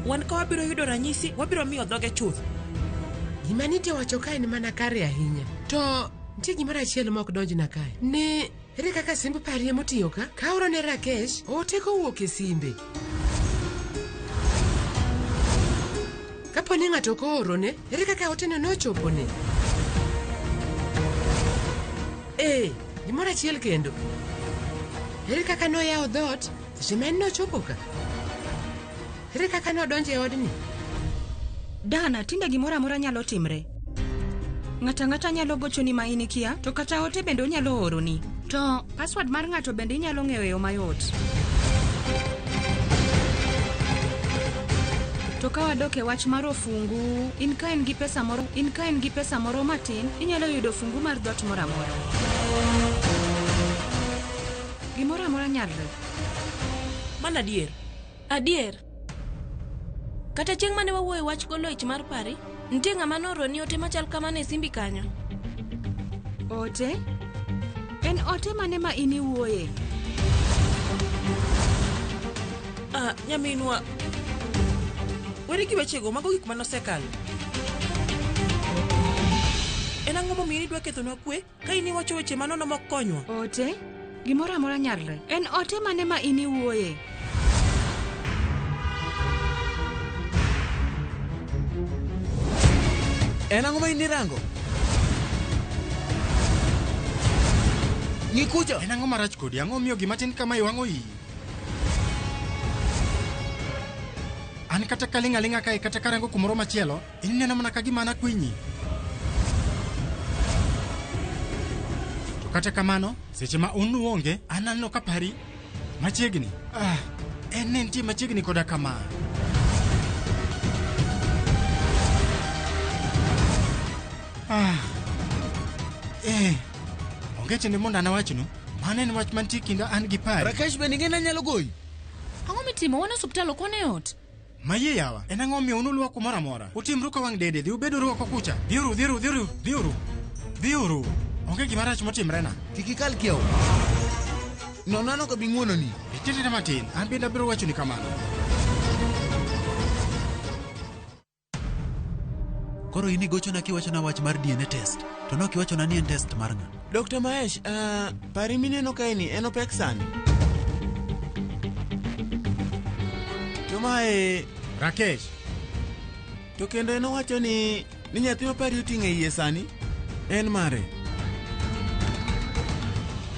Wan ka wabiro yudo ranyisi, wabiro miyo dhoge chuth. Gima Niti owacho kae en mana kare ahinya. To nitie gimoro achiel ma ok donjna kae. Ni ere kaka simb pari emotiyo ka? Ka oro ne Rakesh, ote kowuok e simbe. Kapo ni ng'ato ok oorone, ere kaka oteno nochopone? Ee, gimoro achiel kendo. Ere kaka noyawo dhoot seche ma en nochopo ka? Ere kaka nodonjo e odni? Dana, tinde gimoro amora nyalo timre. Ng'ato ang'ata nyalo gochoni ma in ikia, to kata ote bende onyalo oroni. To password mar ng'ato bende inyalo ng'eyo e yo mayot. To ka wadok e wach mar ofungu, in ka in gi pesa moro, in ka in gi pesa moro matin, inyalo yudo ofungu mar dhoot moro amora. Gimoro amora nyalre. Mano adier. Adier. Kata chieng' mane wawuoyo e wach golo ich mar pari, nitie ng'ama nooroni ote machal kamano e simbi kanyo. Ote? En ote mane ma in iwuoye? Ah, nyaminwa. Weri gi wechego, mago gik mane osekalo. En ang'o momiyo idwa kethonwa kwe ka in iwacho weche manono mok konywa? Ote? Gimoro amora nyalre. En ote mane ma in iwuoye? En ang'o ma in irango? Ng'i kucha. En ang'o marach kodi? Ang'o miyo gima tin kama iwang'o iyi? An kata kaling' aling'a kae kata karango kumoro machielo, in ineno mana ka gima an akwinyi. To kata kamano, seche ma un uonge, an aneno ka pari machiegni. Ah, en ne nitie machiegni koda kama. Ah. Eh, onge tiende mondo an awachnu. Mano en wach mantie kinda an gi pari. Rakesh bende ing'e ni anyalo goyi? Ang'o mitimo? Wan e osuptal ok wan e ot. Mayie yawa, en ang'o miyo unuluwa kumoro amora? Utimru ka wang' dede, dhi ubeduru oko kucha. Dhiuru, dhiuru, dhiuru, dhiuru. Dhiuru. Onge gima rach motimrena. Kik ikal kiewo. Nono ok abi ng'wononi. Ritri matin, an bende abiro wachoni kamano. Koro in igochona kiwachona wach mar DNA test, to nok iwachona ni en test mar ng'a? Dr. Mahesh, pari mineno kaeni en opek sani. To mae... Rakesh. To kendo en owacho ni nyathi ma pari oting'o e iye sani en mare.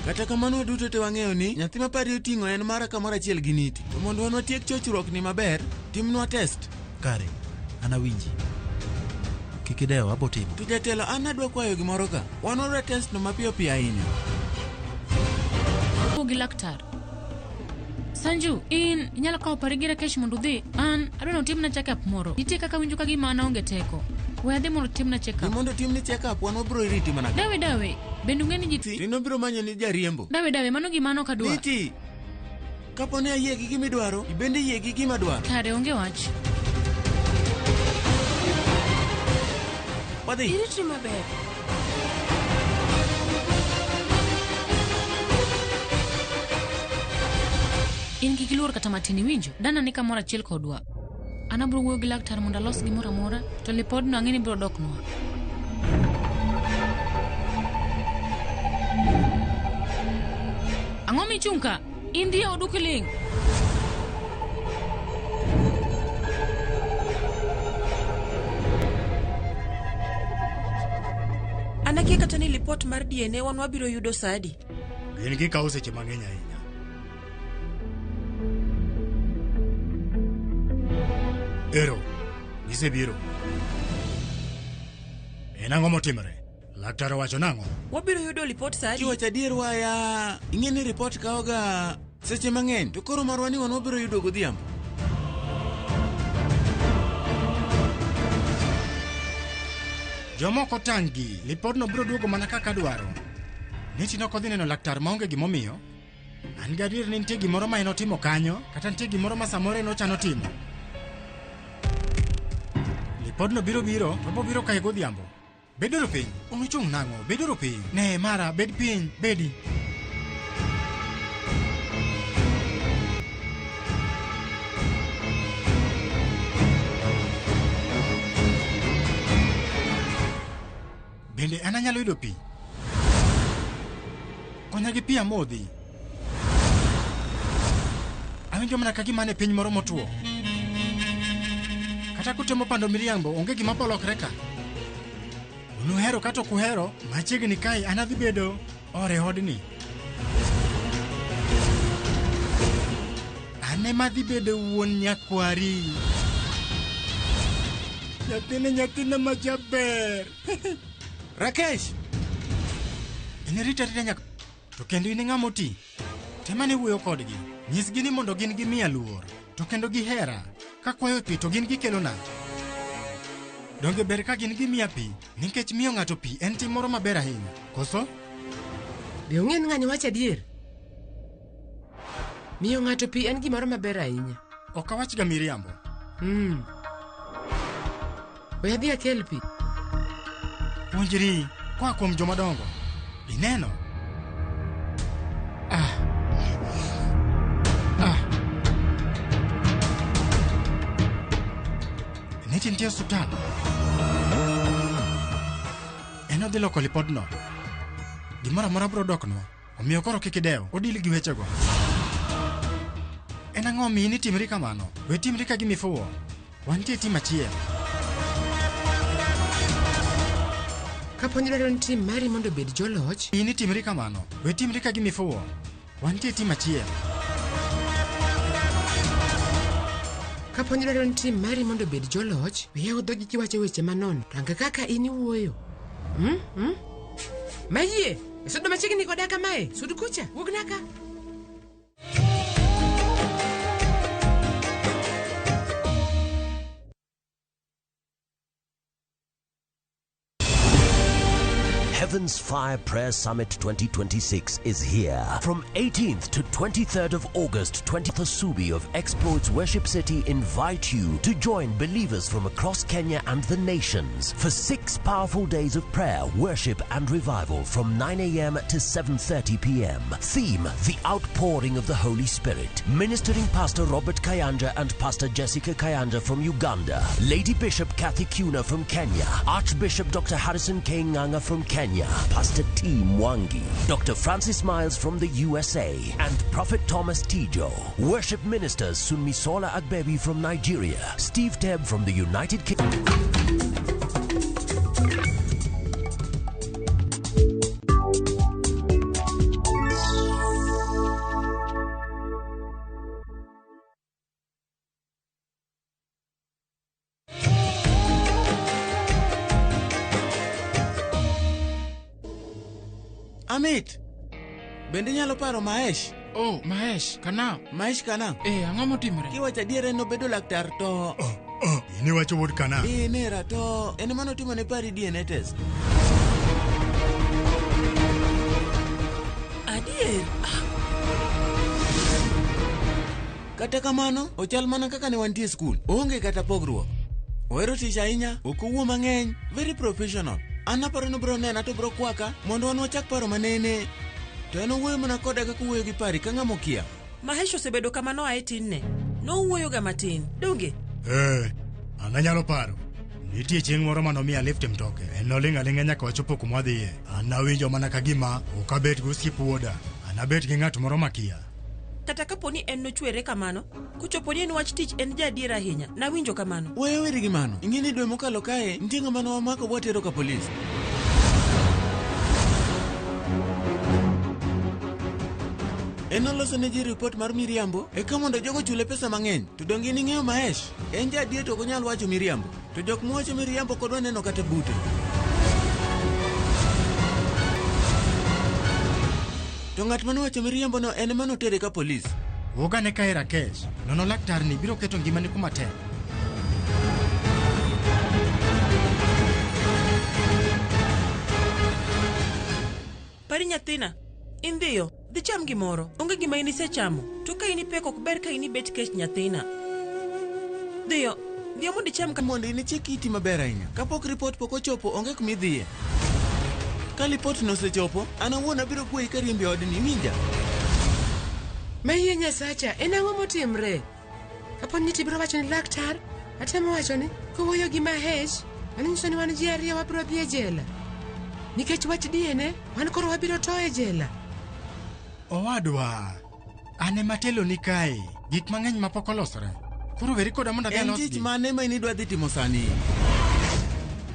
Kata kamano waduto te wang'eyo ni nyathi ma pari oting'o en mara kamoro achiel gi Niti. To mondo wan watiek chochruok ni maber, timnwa test. Kare, an awinji. Kik idew, abo timo. To jatelo an adwa kwayo gimoro ka. Wan wadwa test no mapiyo piyo ahinya. Wuo gi laktar. Sanju, in inyalo kawo pari gi Rakesh mondo udhi. An adwa ni otimna check up moro. Nitie kaka awinjo ka gima an aonge teko. We adhi mondo otimna check up. Mondo otimni check up wan wabiro riti mana ka. Dawe dawe, bende ung'e ni ji... Rino biro manyo ni jariembo. Dawe dawe, mano gima an ok adwar. Niti, kapo ni ayie gi gima idwaro, ibende yie gi gima adwaro. Kare onge wach. Wadhi. Iritri maber. In kik iluor kata matin iwinjo. Dana ni kamoro achiel kodwa. An abiro wuoyo gi laktar mondo alos gimoro amora, to lipodno ang'e ni biro doknwa. Ang'o michung' ka? In dhi e odu kiling'. An akia kata ni lipot mar DNA wan wabiro yudo sa adi. Gin gikawo seche mang'eny ahinya. Ero, gisebiro. En ang'o motimore? Laktar owacho nang'o? Wabiro yudo lipot sa adi? Kiwacho adier waya, ing'e ni ripot kawoga seche mang'eny, to koro marwa ni wan wabiro yudo godhiambo. Jomoko tang' gi, lipodno biro duogo mana kaka adwaro. Niti nok odhi neno laktar maonge gimomiyo. An gadier ni nitie gimoro ma en otimo kanyo, kata nitie gimoro ma samoro en ochano timo. Lipodno biro biro, to obiro kae godhiambo. Beduru piny, unuchung' nang'o? Beduru piny. Ne, mara, bed piny, bedi. Bende an anyalo yudo pi? Konya gi pi amodhi. Awinjo mana ka gima an e piny moro motwo. Kata kutemo pando miriambo, onge gima bolokre ka. Unuhero kata ok uhero, machiegni kae an adhi bedo ore odni. An ema adhi bedo wuon nyakwari. Nyathini nyathina ma jaber. Rakesh! In irita arita nyaka... To kendo in e ng'ama oti. Tem ane wuoyo kodgi. Nyisgi ni mondo gin gimiya luor. To kendo gihera. Kakwayo pi to gin gikelona. Donge ber ka gin gimiya pi, nikech miyo ng'ato pi en tim moro maber ahinya. Koso? Be ong'e ni ng'ani wacho adier? Miyo ng'ato pi en gimoro maber ahinya. Ok awachga miriambo. We adhi akel pi. Puonjri koa kuom jomadongo. Ineno? Ah. Ah. Niti nitie osiptal. En odhi loko lipodno. Gimoro amora biro doknwa. Omiyo koro kik idew, odil gi wechego. En ang'o miyi ni timri kamano? We timri ka gima ifuwo. Wantie tim achiel. Kapo ni dwaro ni tim mari mondo obed joloch, In itimri kamano. We timri ka gima ifuwo. Wantie tim achiel. Kapo ni dwaro ni tim mari mondo obed joloch, we yaw dhogi kiwacho weche manono. Rang kaka in iwuoyo. Mayie, isudo machiegni koda kamae. Sud kucha, wuogna ka. Heaven Heaven's Fire Prayer Summit 2026 is here. From 18th to 23rd of August, 20th Subi of Exploits Worship City invite you to join believers from across Kenya and the nations for 6 powerful days of prayer, worship and revival from 9 a.m. to 7:30 p.m. Theme: The Outpouring of the Holy Spirit. Ministering Pastor Robert Kayanja and Pastor Jessica Kayanja from Uganda, Lady Bishop Kathy Kuna from Kenya, Archbishop Dr. Harrison K. Nganga from Kenya, Pastor T. Mwangi, Dr. Francis Miles from the USA, and Prophet Thomas Tijo. Worship ministers Sunmisola Agbebi from Nigeria, Steve Teb from the United Kingdom. Amit, bende inyalo paro Mahesh? Oh, Mahesh, kana. Mahesh kana? Eh, ang'o motimore? Kiwacho adier en obedo laktar to... In iwacho wuod kana? Eh, nera to en ema notimo ne Pari DNA test. Adier? Kata kamano, ochal mana kaka ne wantie skul. Oonge kata pogruok. Ohero tich ahinya, ok owuo mang'eny, very professional. An aparo ni obiro nena to obiro kwaka mondo wan wachak paro manene. To en owuoyo mana koda kaka owuoyo gi Pari ka ng'ama okia. Mahesh osebedo kamano ae tinne. Nowuoyoga matin, donge? Eh, an anyalo paro. Nitie chieng' moro manomiya lift e mtoke. En noling' aling'a nyaka wachopo kuma wadhiye. An nawinjo mana ka gima ok abet gi osiep wuoda. An abet gi ng'at moro makia. Kata kapo ni en nochwere kamano, kochopo ni en wach tich en jaadier ahinya. Nawinjo kamano. Weyo weri gi mano. Ing'e ni dwe mokalo kae, nitie ng'ama ne wamako bwatero ka polis. En oloso ne ji ripot mar miriambo, eka mondo jogo chule pesa mang'eny. To donge in ing'eyo Mahesh? En jaadier to ok onyal wacho miriambo. To jok mawacho miriambo ok odwa neno kata bute. To ng'at manowacho miriambono en ema notere ka polis. Wuog ane kae Rakesh. Nono laktarni biro keto ngimani kuma tek. Pari nyathina, in dhiyo, dhi cham gimoro. Onge gima in isechamo. To ka in ipek ok ber ka in ibet kech nyathina. Dhiyo, dhiyo mondo icham ka... Mondo in ichik iti maber ahinya. Kapok ripot pok ochopo, onge kuma idhiye. Ka lipot nosechopo, an awuon abiro gweyi kariembi e odni, iwinja? Mayie Nyasacha, en ang'o motimre? Kapo ni tibiro wacho ni laktar, atemo wacho ni kowuoyo gi Mahesh, mano nyiso ni wan ji ariyo wabiro dhi e jela. Nikech wach DNA, wan koro wabiro to e jela. Owadwa, an ema ateloni kae. Gik mang'eny mapok olosore. Koro weri koda mondo adhi En alosgi. tich mane ma in idwa dhi timo sani?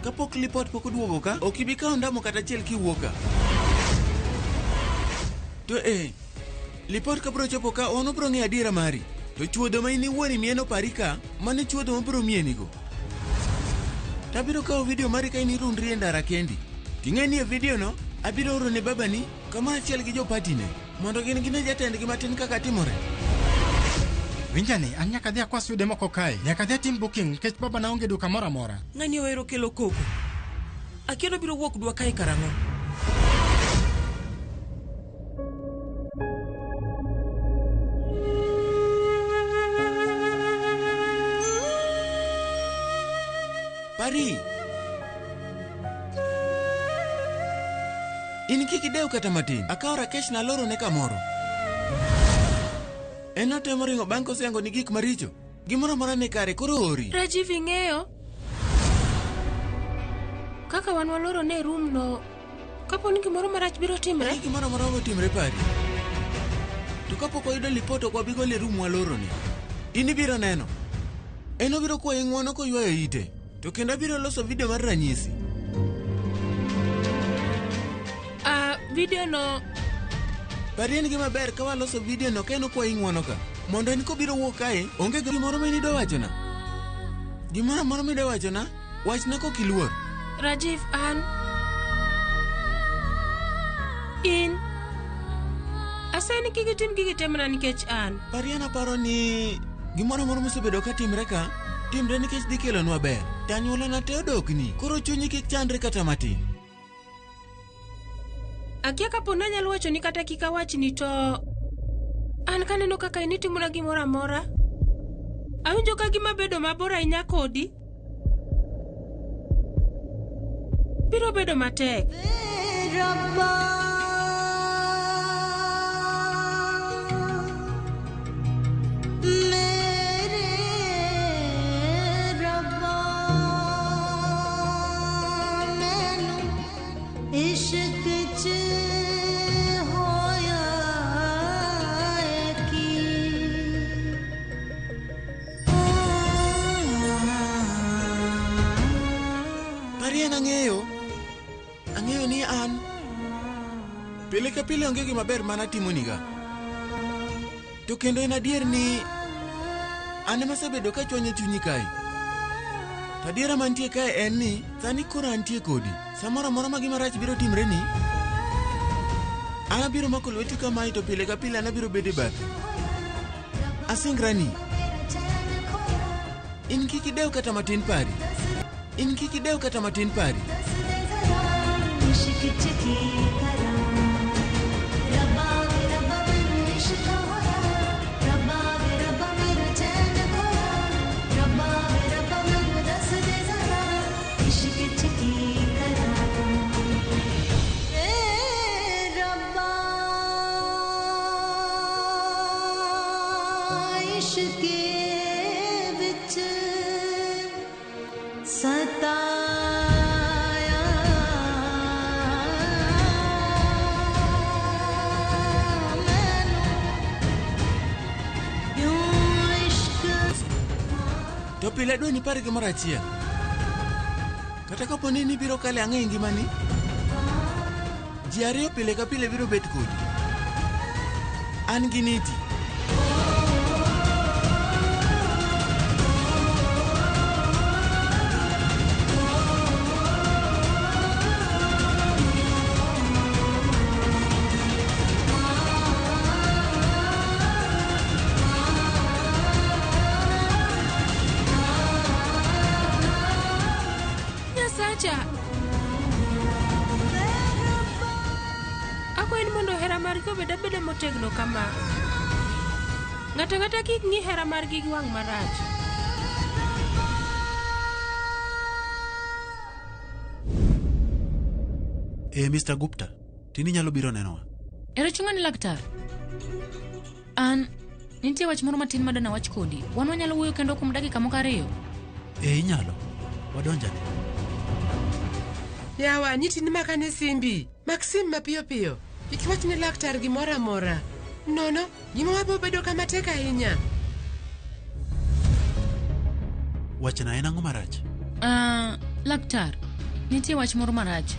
Kapok lipot pok oduogo ka, ok ibi kawo ndamo kata achiel kiwuok ka. To eh, lipot ka biro chopo ka, wan wabiro ng'eyo adiera mari. To chuodho ma in iwuon imieno pari ka, mano e chuodho mabiro mienigo. Tabiro kawo video mari ka in irundri e ndara kendi. Ting'e ni e video no, abiro oro ne babani kama achiel gi jopatine, mondo gin gine jatendgi matin kaka timore. Winjani, an nyaka adhi akwa sude moko kae. Nyaka adhi atim booking nikech babana onge duka moro amora. Ng'ani ohero kelo koko. Akia nobiro wuok dwa kae karang'o. Pari! In kik idew kata matin. Akawo Rakesh nalorone kamoro. En otemo ringo bang' koseyango ni gik maricho. Gimoro amora ni kare, koro ori. Rajiv ing'eyo kaka wan waloro ne room no kapo ni gimoro marach biro timre. Onge gimoro amora motimre Pari. To kapok wayudo lipot ok wabi gole e room walorone. In ibiro neno. En obiro kwayi ng'uono koywayo ite. To kendo abiro loso video mar ranyisi. Video no Pari en gima ber ka waloso video no ka en okwayi ng'uono ka. Mondo en kobiro wuok kae, onge gimoro ma in idwa wachona. Gimoro amora midwa wachona, wachna kok iluor. Rajiv an in asayi ni kik itim gigi te mana nikech an. Pari an aparo ni gimoro amora mosebedo ka timre ka, timre nikech dhi kelonwa ber. To anyuolana te odokni, koro chunyi kik chandre kata matin. Akia kapo ni anyalo wacho ni kata kik awachni to an kaneno kaka in itimona gimoro amora. Awinjo ka gima bedo mabor ahinya kodi. Biro bedo matek. ਇਸ਼ਕ ਚ ਹੋਇਆ ਕੀ Pari en ang'eyo. Ang'eyo ni an pile ka pile onge gima ber mana timoniga. To kendo en adier ni an ema asebedo ka chwanyo chunyi kae. To adiera mantie kae en ni sani koro antie kodi. Samoro amora ma gima rach biro timreni, an abiro mako lweti kamae to pile ka pile an abiro bedo e bathi. Asingrani. In kik idew kata matin pari. In kik idew kata matin pari. ਇਸ਼ਕ ਚ ਕੀ ਕਰਾਂ ਰੱਬਾ ਵੇ ਰੱਬਾ ਮੈਨੂੰ ਇਸ਼ਕ ਹੋਇਆ ਰੱਬਾ ਵੇ ਰੱਬਾ ਮੇਰਾ ਚੈਨ ਖੋਇਆ ਰੱਬਾ ਵੇ ਰੱਬਾ ਮੈਨੂੰ ਦੱਸ ਦੇ ਜ਼ਰਾ ਇਸ਼ਕ ਚ ਕੀ ਕਰਾਂ ਏ ਰੱਬਾ ਇਸ਼ਕ ਵਿੱਚ ਸਤਾਇਆ ਮੈਨੂੰ ਕਿਉਂ ਇਸ਼ਕ To pile adwa ni ipar gimoro achiel. Kata kapo ni nibiro kale ang'e e ngimani, ji ariyo pile ka pile biro bet kodi. An gi Niti. Nyasacha. Akwayi ni mondo hera margi obed abeda motegno kama. Ng'ato ang'ata kik ng'i hera margi gi wang' marach. E Mr. Gupta, tini nyalo biro nenowa. Ero chunga ni laktar. An nitie wach moro matin madana wach kodi. Wan wanyalo wuoyo kendo kuom dakika moko ariyo. E inyalo. Wadonjane. Yawa, niti ni makane simbi. Mak sim mapiyo piyo. Kik iwach ne laktar gimoro amora. Nono, gima wabo bedo kama tek ahinya. Wachna en ang'o marach? Ah, laktar, nitie wach moro marach.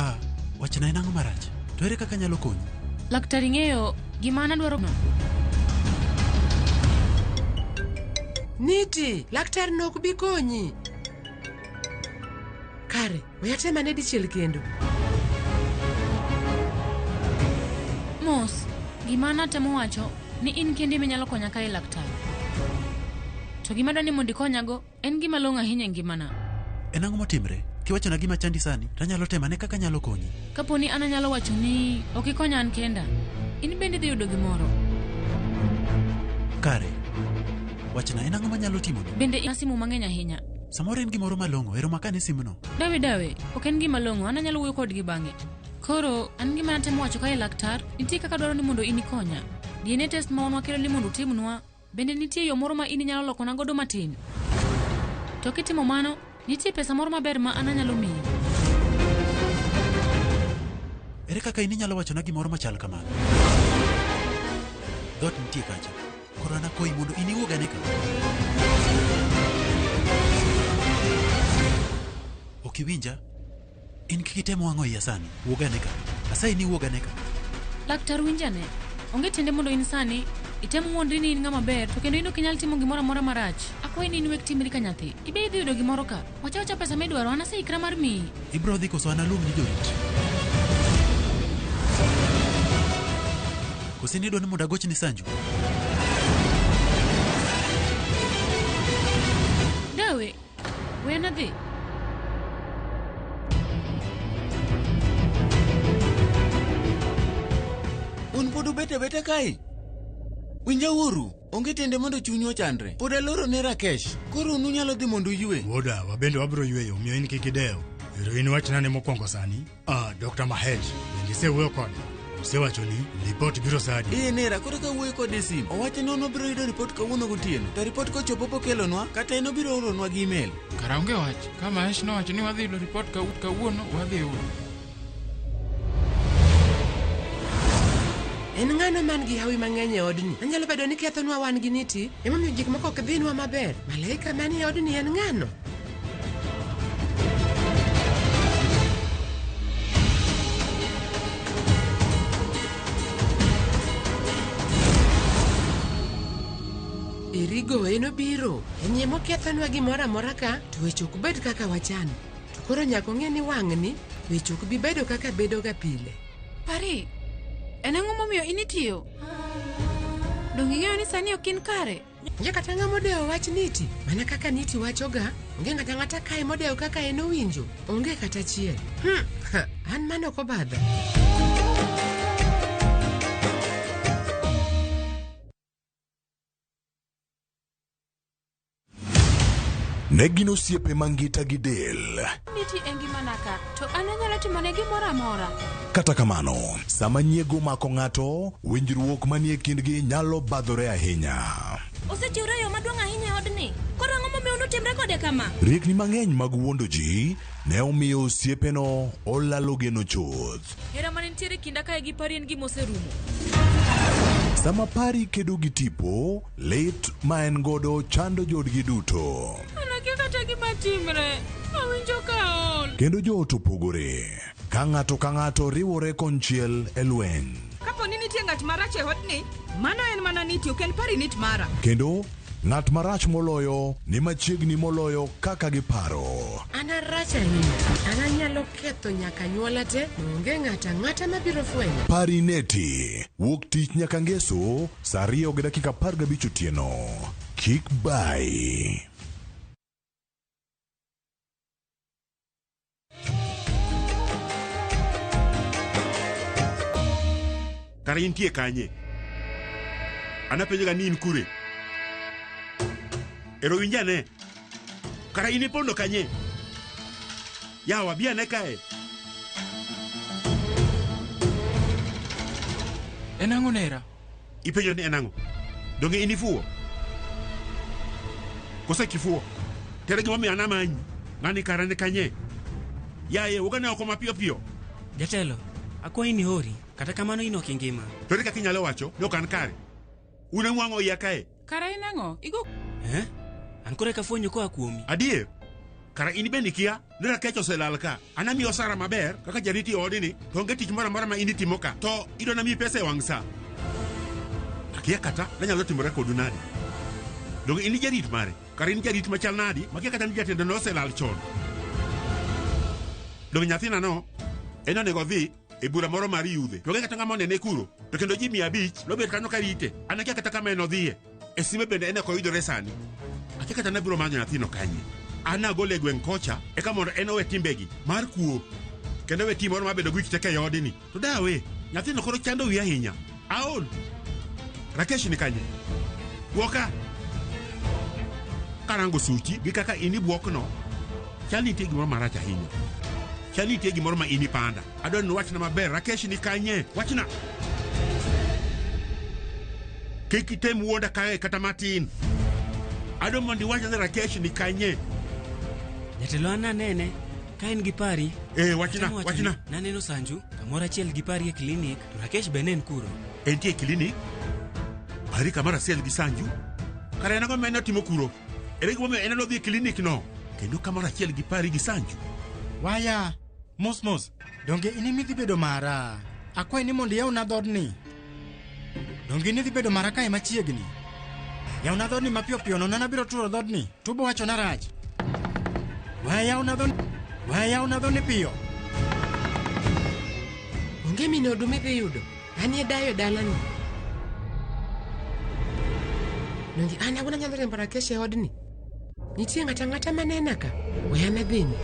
Ah, wachna en ang'o marach? To ere kaka anyalo konyi? Laktar ing'eyo gima an adwaro no. Niti, laktar no ok bi konyi. Kare, we atem ane dichiel kendo. Mos, gima natemo wacho ni in kendi ema inyalo konya kae laktar. To gima adwa ni mondo ikonyago en gima long'o ahinya e ngimana. En ang'o motimre? Kiwachona gima chandi sani, to anyalo temo ane kaka anyalo konyi. Kapo ni an anyalo wacho ni ok ikonya an kenda, in bende idhi yudo gimoro. Kare. Wachna en ang'o manyalo timoni? Bende ina simu mang'eny ahinya. Samoro en gimoro malong'o, ero makane simno. Dawe dawe, ok en gima long'o, an anyalo wuoyo kodgi bang'e. Koro, an gima natemo wacho kae laktar, nitie kaka dwaro ni mondo in ikonya. DNA test ma wan wakelo ni mondo utimnwa, bende nitie yo moro ma in inyalo lokona godo matin. To kitimo mano, nitie pesa moro maber ma an anyalo miyi. Ere kaka in inyalo wachona gimoro machal kamano? Dhoot nitie kacha. Koro an akwayi mondo in iwuog ane ka. Ok iwinja? In kik item wang'o iya sani. Wuog ane ka. Asayi ni iwuog ane ka. Laktar winjane, onge tiende mondo in sani item wuondri ni in ng'ama ber to kendo in ok inyal timo gimoro amora marach. Akwayi ni in wek timri ka nyathi. Ibe idhi yudo gimoro ka. Wacha wacha pesa midwaro, an aseikra mar miyi. Ibro dhi koso an aluong ni jorit? Koso nidwa ni mondo agochni Sanju? Dawe, we an adhi. Winja kae. Winja uru, onge tiende mondo chunyu ochandre. Pod aloro ne Rakesh. Koro un unyalo dhi mondo uywe. Wuoda, wabende wabiro yweyo, omiyo in kik idew. Ero in wachna ne mokwongo sani. Ah, Dr. Mahesh, bende isewuoyo kode? Osewacho ni lipot biro sa adi? Ee nera, koro ka wuoyo kode e sim, owacho ni on obiro yudo ripot kawuono gotieno. To ripot kochopo bokelonwa, kata en obiro oronwa gi email. Kara onge wach. Ka Mahesh nowacho ni wadhi yudo ripot kawuono, wadhi yudo. En ng'ano man gi hawi mang'eny e odni? Anyalo bedo ni kethonwa wan gi niti, emomiyo gik moko ok dhinwa maber. Malaika manie odni en ng'ano? Erigo en obiro. En ema okethonwa gimoro amora ka, to weche ok bed kaka wachano. To koro nyaka ong'e ni wang'ni, weche ok bi bedo kaka bedoga pile. Pari, en ang'o momiyo in itiyo? Donge ing'eyo ni sani ok in kare? Onge kata ng'ama odewo wach Niti. Mana kaka Niti wachoga, onge ng'ata ang'ata kae modewo kaka en owinjo. Onge kata achiel. Ha, an mano ok obadha. Ne gin osiepe mangita gi del. Niti e ngimana ka, to an anyalo timone gimoro amora. Kata kamano, sama nyiego mako ng'ato, winjruok manie kindgi nyalo badhore ahinya. Osechiwre e yo maduong' ahinya e odni. Koro ang'o momiyo unutimre kode kama? Riekni mang'eny mag wuondo ji ne omiyo osiepeno olalo geno chuth. Hera mane nitiere e kinda kae gi Pari en gima oserumo. Sama Pari kedo gi tipo, lit ma en godo chando joodgi duto. An akia kata gima timre. Awinjo ka aol. Kendo joot opogore, ka ng'ato ka ng'ato riwore konchiel e lweny. Kapo ni nitie ng'at marach e odni, mano en mana Niti, ok en Pari Nit mara. Kendo ng'at marach moloyo ni machiegni moloyo kaka giparo. An arach ahinya. An anyalo ketho nyaka anyuola te, onge ng'ato ang'ata mabiro fwenyo. Pari Neti, wuok tich nyaka ngeso, saa 2:15 otieno. Kik bayi. Kara intie kanye? An apenjoga ni in kure? Ero winj ane. Kara in ipondo kanye? Yawa, bi ane kae. En ang'o nera? Ipenjo ni en ang'o? Donge in ifuwo? Koso kifuwo? Tere gimomiyo an amanyi. Ng'ani kara ni kanye? Yaye, wuog ane oko mapiyo piyo. Jatelo, akwayi ni hori, kata kamano in ok ingima. To ere kaka inyalo wacho ni ok an kare? Un emwang'o iya kae. Kara in ang'o? Igo Eh? An koro eka afwenyo koa kuomi. Adier? Kara in bende ikia ni Rakech oselal ka. An amiyo osara maber kaka jarit e odni, to onge tich moro amora ma in itimo ka. To idwa namiyi pesa e wang' sa. Akia kata nanyalo timore kodu nadi. Donge in jarit mare? Kara in jarit machal nadi makia kata ni jatendo noselal chon. Donge nyathina no en onego odhi e bura moro mar yudhe. To onge kata ng'ama onene kuro. To kendo ji 500 nobet kanyo karite. An akia kata kama en odhiye. E sime bende en ok oyudore sani. Akia kata nabiro manyo nyathino kanye. An agole e gweng' kocha eka mondo en owe timbegi mar kuo. Kendo owe tim moro mar bedo gi wich teko e odni. To dawe, nyathino koro chando wiya ahinya. Aol. Rakesh ni kanye? Wuoka. Karango suchi gi kaka in ibwokno, chal ni nitie gimoro marach ahinya. Chal ni nitie gimoro ma in ipanda. Adwaro ni wachna maber, Rakesh ni kanye? Wachna. Kik item wuonda kae kata matin. Adwaro mondo iwachna ni Rakesh ni kanye. Jatelo an nanene ka en gi Pari. Eh, wachna, Atemo wacho wachna. ni Naneno Sanju kamoro achiel gi Pari e klinik, to Rakesh be ne en kuro. Entie e klinik? Pari kamoro achiel gi Sanju? Kara en ang'o ma en otimo kuro? Ere gimomiyo en odhi e klinik no? Kendo kamoro achiel gi Pari gi Sanju? Waya, mos mos, donge in ema idhi bedo mara? Akwayi ni mondo iyawna dhoodni. Donge in idhi bedo mara kae machiegni? Yawna dhoodni mapiyo piyo nono abiro turo dhoodni. Tubo wachona rach. Waya yawna dhoodni. Waya yawna dhoodni piyo. Onge min odu midhi yudo. An e dayo e dalani. Donge an awuon anyalo riembo Rakesh e odni? Nitie ng'ato ang'ata manena ka? We an adhini.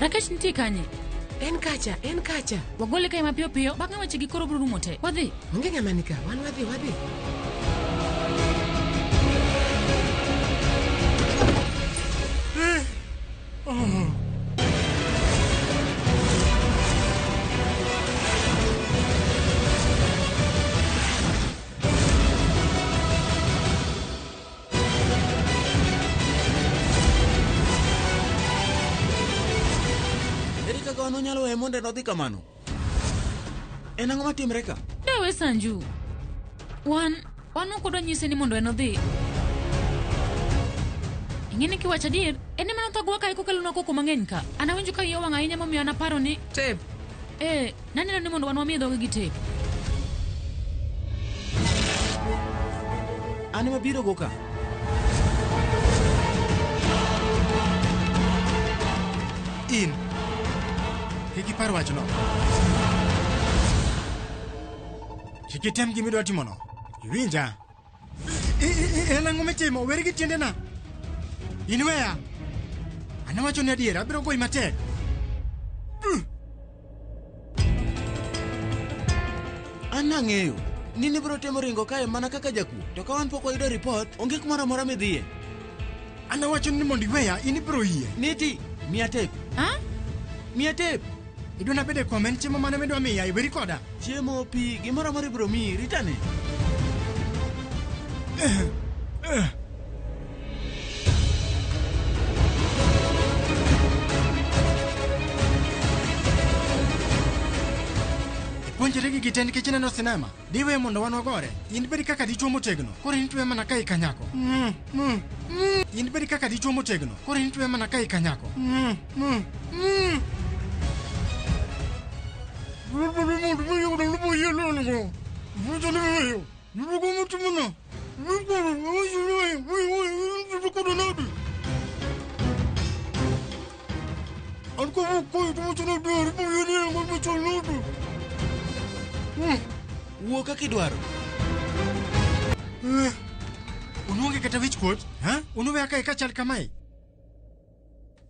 Rakesh nitie kanye? En kacha, en kacha. Wagole kae mapiyo piyo, bang'e weche gi koro biro rumo te. Wadhi. Onge ng'ama ni ka, wan wadhi, wadhi. Ere kaka wan onyalo weye mondo en odhi kamano? En ang'o matimre ka? Dawe Sanju. Wan wan ok wadwa nyise ni mondo en odhi. Ing'e ni kiwacho adier, en ema nothagowa kae kokelonwa koko mang'eny ka. An awinjo ka iya owang' ahinya momiyo an aparo ni... Tep. Eh, naneno ni mondo wan wamiye dhoge gi tep. An ema biro go ka. In. Kik ipar wachno. Kik item gima idwa timono. Iwinja? En ang'o mitimo? Weri gi tiendena. In weya. An awacho ni adier, abiro goyi matek. An nang'eyo ni nibiro temo ringo kae mana kaka jakuo. To ka wan pok wayudo ripot, onge kumoro amora midhiye. An awacho ni mondo iweya, in ibiro yie. Niti, miya tep. Ha? Miya tep. Idwa nabed e kom, en chiemo mane midwa miya, iweri koda. Chiemo, pi, gimoro amora ibiro miyi, ritane. Ipuonjri gigi te nikech ineno sinema. Diwe mondo wan wagore. In bed kaka dichuo motegno. Koro in tuwe mana ka ika nyako. In bed kaka dichuo motegno. Koro in tuwe mana ka ika nyako. Wuo kaka idwaro. Unuonge kata wich kuot? Ha? Unuweya kae ka chal kamae?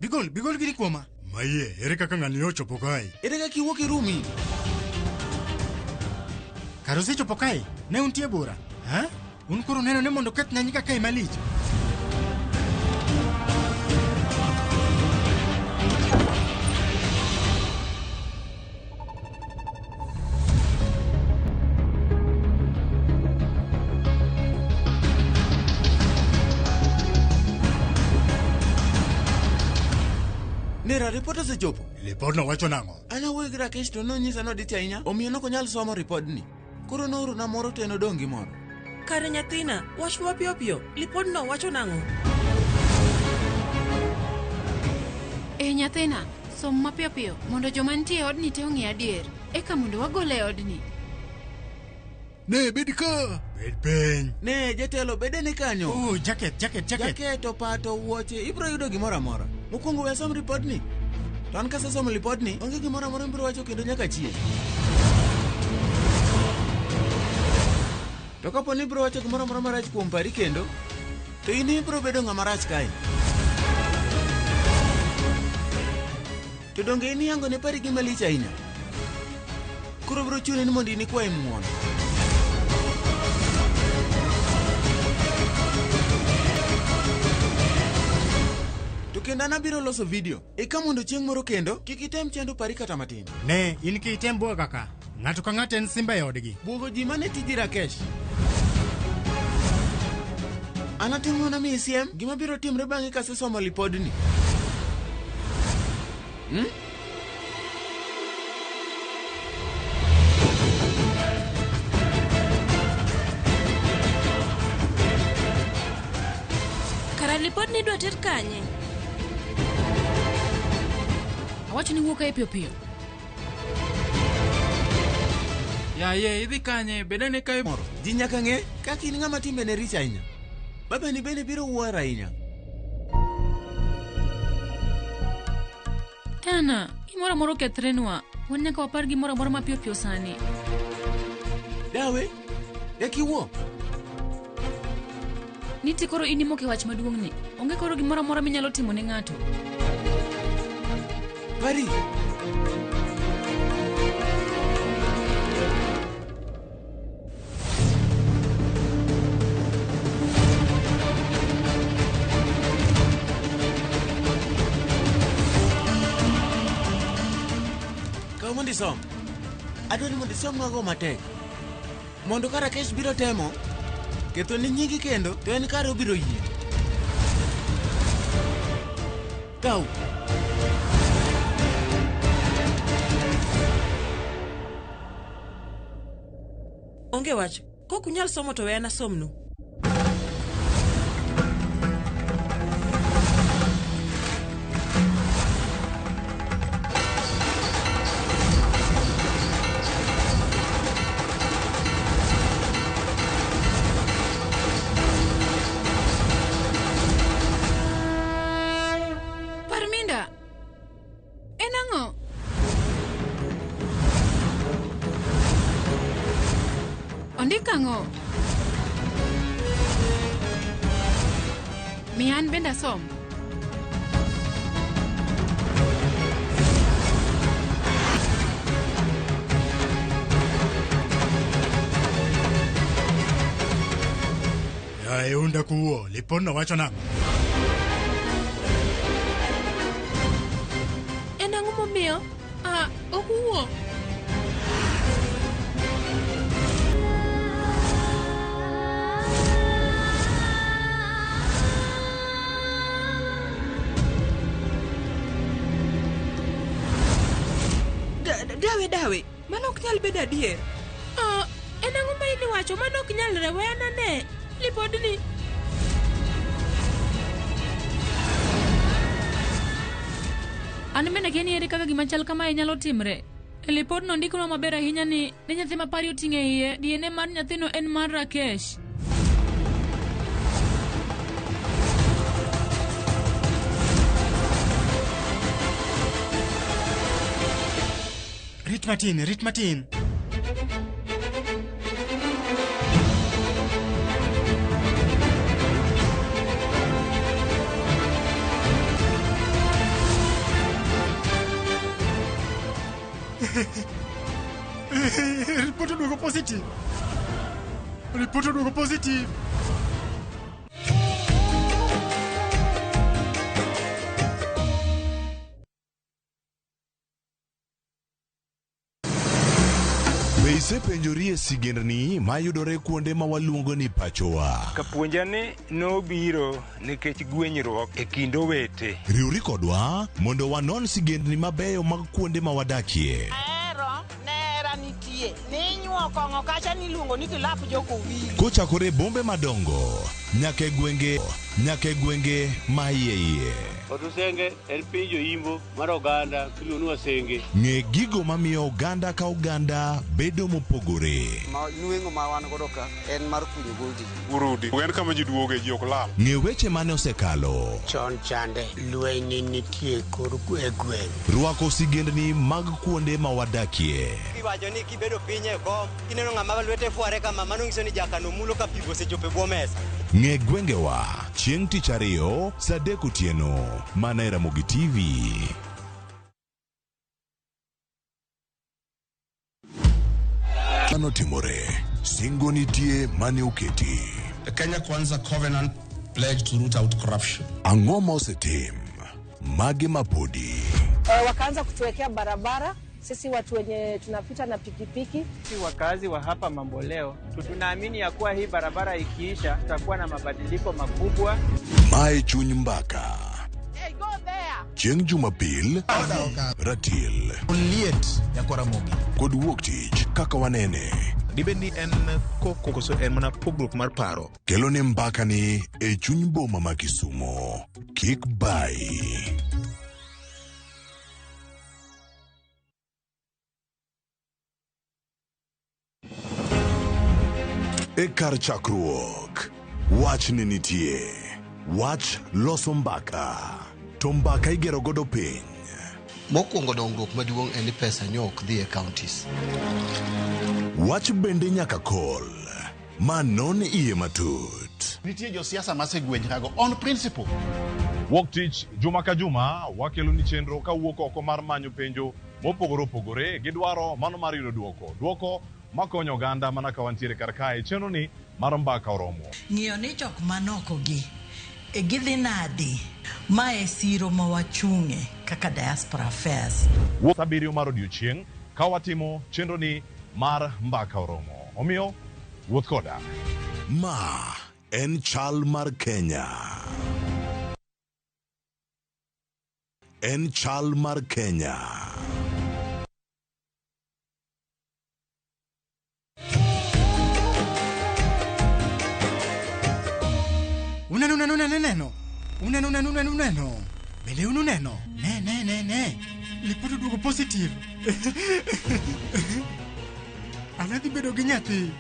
Bigol, bigol gini kuoma. Maye, ere kaka ng'ani ochopo kae? Ere kaka iwuok e rumi? Kar osechopo kae, ne untie bura. Ha? Un koro neno ni mondo ket nyanyika kae malich. Nera, ripot osechopo. Lipodno wacho nang'o? An awuoyo gi Rakesh to nonyisa nodich ahinya, omiyo nok onyal somo ripodni. Koro noorona moro to en odong' gi moro. Kare nyathina, wachnwa piyo piyo, lipodno wacho nang'o? E nyathina, som mapiyo piyo mondo joma nitie e odni te ong'e adier. Eka mondo wagole e odni. Ne, bed ka. Bed piny. Ne, jatelo, bedene kanyo. Oh, jacket, jacket, jacket. Jaket, opato, wuoche, ibiro yudo gimoro amora. Mokwongo we asom ripodni. To an kasesomo lipodni, onge gimoro amora mibiro wacho kendo nyaka chieng'. To kapo ni ibiro wacho gimoro amora marach kuom pari kendo, to in ibiro bedo ng'ama rach kae. To donge in iyango ne pari gima lich ahinya? Koro biro chuni ni mondo in ikwaye ng'uono. To kendo an abiro loso video, eka mondo chieng' moro kendo kik item chando pari kata matin. Ne, in ki item bwoga ka. Ng'ato ka ng'ato en simba e odgi. Bwogo ji mane tiji Rakesh. An atimo mana miyi siem gima biro timre bang'e kasesomo lipodni. Kara lipodni idwa ter kanye? Awacho ni wuo kae piyo piyo. Yaye, idhi kanye? Bedane kae moro. Ji nyaka ng'e kaka in ng'ama timbene richo ahinya. Babani bende biro wuoro ahinya. Tana, gimoro amora okethrenwa. Wan nyaka wapar gimoro amora mapiyo piyo sani. Dawe, dak iwuo. Nitie koro in imoke wach maduong'ni. Onge koro gimoro amora minyalo timo ne ng'ato. Pari. Kaw mondo isom. Adwa ni mondo isomnwago matek. Mondo ka Rakesh biro temo ketho ni nyingi kendo to en kare obiro yie. Kaw. Onge wach. Kok unyal somo to we an asomnu. Parminda, en ang'o? Ondik ang'o? Miya an bende asom. Yaye unda kuo, lipodno wacho nang'o? En ang'o momiyo? Ah, ok uwuo. Dawe dawe, mano ok nyal bedo adier. Ah, en ang'o ma idhi wacho mano ok nyalre we an ane lipodni. An bende akia ni ere kaka gima chal kamae nyalo timre. E lipodno ondikonwa maber ahinya ni ne nyathi ma Pari oting'o e iye, DNA mar nyathino en mar Rakesh. Rit matin, rit matin. Ripot oduogo positive. Ripot oduogo positive. Be isepenjori e sigendni mayudore kuonde ma waluongo ni pachowa? Kapuonja ni nobiro nikech gwenyruok e kind owete. Riwri kodwa mondo wanon sigendni mabeyo mag kuonde ma wadakie. Ahero nera nitie ninyuo kong'o kacha niluongo ni kilap jokowili. Kochakore e bombe madongo nyaka e gwenge nyaka e gwenge ma iye iye. Otusenge en piny joimbo mar oganda miluongo ni Wasenge. Ng'e gigo mamiyo oganda ka oganda bedo mopogore. Ma nweng'o ma wan godo ka en mar kunyo goldi. Urudi. En kama ji duoge ji ok lal. Ng'e weche mane osekalo. Chon chande lweny nitie kor e gweng'. Rwako sigendni mag kuonde ma wadakie. Iwacho ni kibedo piny e kom, kineno ng'ama lwete fware kama, mano nyiso ni jakano mulo ka pi osechopo e bwo mesa. Ng'e gwengewa chieng' tich ariyo saa adek otieno mana e Ramogi TV. Manotimore, singo nitie mane oketi. The Kenya Kwanza Covenant pledged to root out corruption. Ang'o ma osetim? Mage mapodi? Wakaanza kutuwekea barabara sisi watu wenye tunapita na pikipiki. Sisi wakazi wa hapa Mamboleo tunaamini ya kuwa hii barabara ikiisha tutakuwa na mabadiliko makubwa. Mae chuny mbaka. Chieng' Jumapil, Ratil. Liet nyakwar Ramogi. Kod wuok tich kaka wanene. Dibed ni en koko koso en mana pogruok mar paro. Kelo ne mbakani e chuny boma ma Kisumo. Kik bayi. E kar chakruok, wach ne nitie. Wach loso mbaka. To mbaka igero godo piny. Mokwongo dongruok maduong' en ni pesa nyo ok dhi e counties. Wach bende nyaka kol. Ma non iye matut. Nitie josiasa masegwenyrago on principle. Wuok tich juma ka juma wakelo ni chenro kawuok oko mar manyo penjo mopogore opogore gi dwaro mano mar yudo duoko. Duoko makonyo oganda mana ka wantiere kar kae. Chenro ni mar Mbaka Oromo. Ng'iyo ni jok manoko gi e gidhi nadi ma e siro ma wachung'e kaka Diaspora Affairs. Wuok saa abiriyo mar odiochieng' ka watimo chenro ni mar Mbaka Oromo. Omiyo wuoth koda. Ma en chal mar Kenya. En chal mar Kenya. Uneno, uneno, uneno, uneno. Uneno, uneno, uneno, uneno. Bende un uneno? Ne, ne, ne, ne. Lipot oduogo positive. An adhi bedo gi nyathi.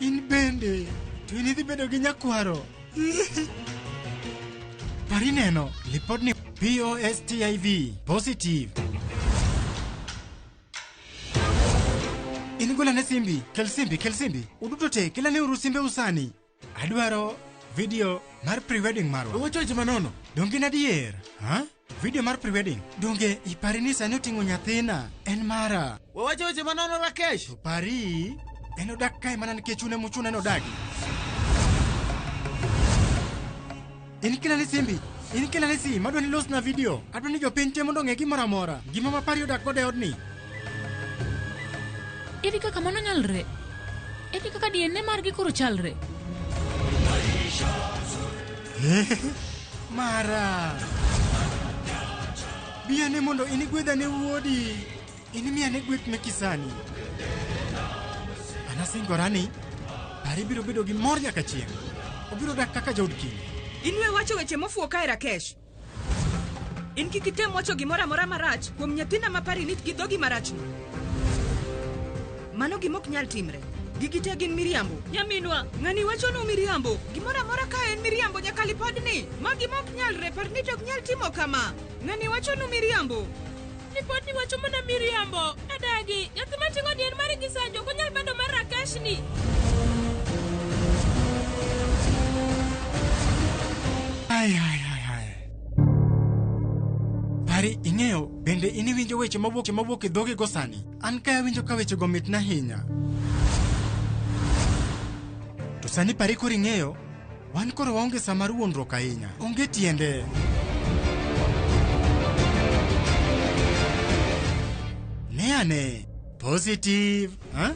In bende. To in idhi bedo gi nyakwaro. Pari neno, lipodni POSTIV, positive. In golane simbi, kel simbi, kel simbi. Uduto te, kelane uru simbe usani. Adwaro video mar pre-wedding marwa. Owacho weche manono. Donge in adier? Ha? Video mar pre-wedding. Donge ipari ni sani oting'o nyathina? En mara. Wawacho weche manono Rakesh. To pari, en odak kae mana nikech un ema uchuna ni odagi. In kelane simbi, in kelane sim, adwa ni losna video. Adwa ni jopiny te mondo ong'e gimoro amora. Gima ma pari odak godo e odni. Ere kaka mano nyalre? Ere kaka DNA margi koro chalre? Mara. Bi ane mondo inigwedha ne wuodi. Inimi ane gweth meki sani. An asingora ni Pari biro bedo gi mor nyaka chieng'. Obiro dak kaka jaod king. In we wacho weche mofuwo kae Rakesh. In kik item wacho gimoro amora marach kuom nyathina ma Parinit gi dhogi marachno. Mano gima ok nyal timre. Gigi te gin miriambo. Nyaminwa, ng'ani wachonu miriambo. Gimoro amora ka en miriambo nyaka lipodni. Ma gima ok nyalre, Parinit ok nyal timo kama. Ng'ani wachonu miriambo. Lipodni wacho mana miriambo. Adagi, nyathi mating'o DNA mari gi Sanju ok onyal bedo mar Rakesh ni. Ai, ai, ai, ai. Pari, ing'eyo, bende in iwinjo weche mawuok mawuok e dhogi go sani? An ka awinjo ka wechego mitna ahinya. To sani pari koro ing'eyo, wan koro waonge sa mar wuondruok ahinya. Onge tiende. Ne ane, positive, ha?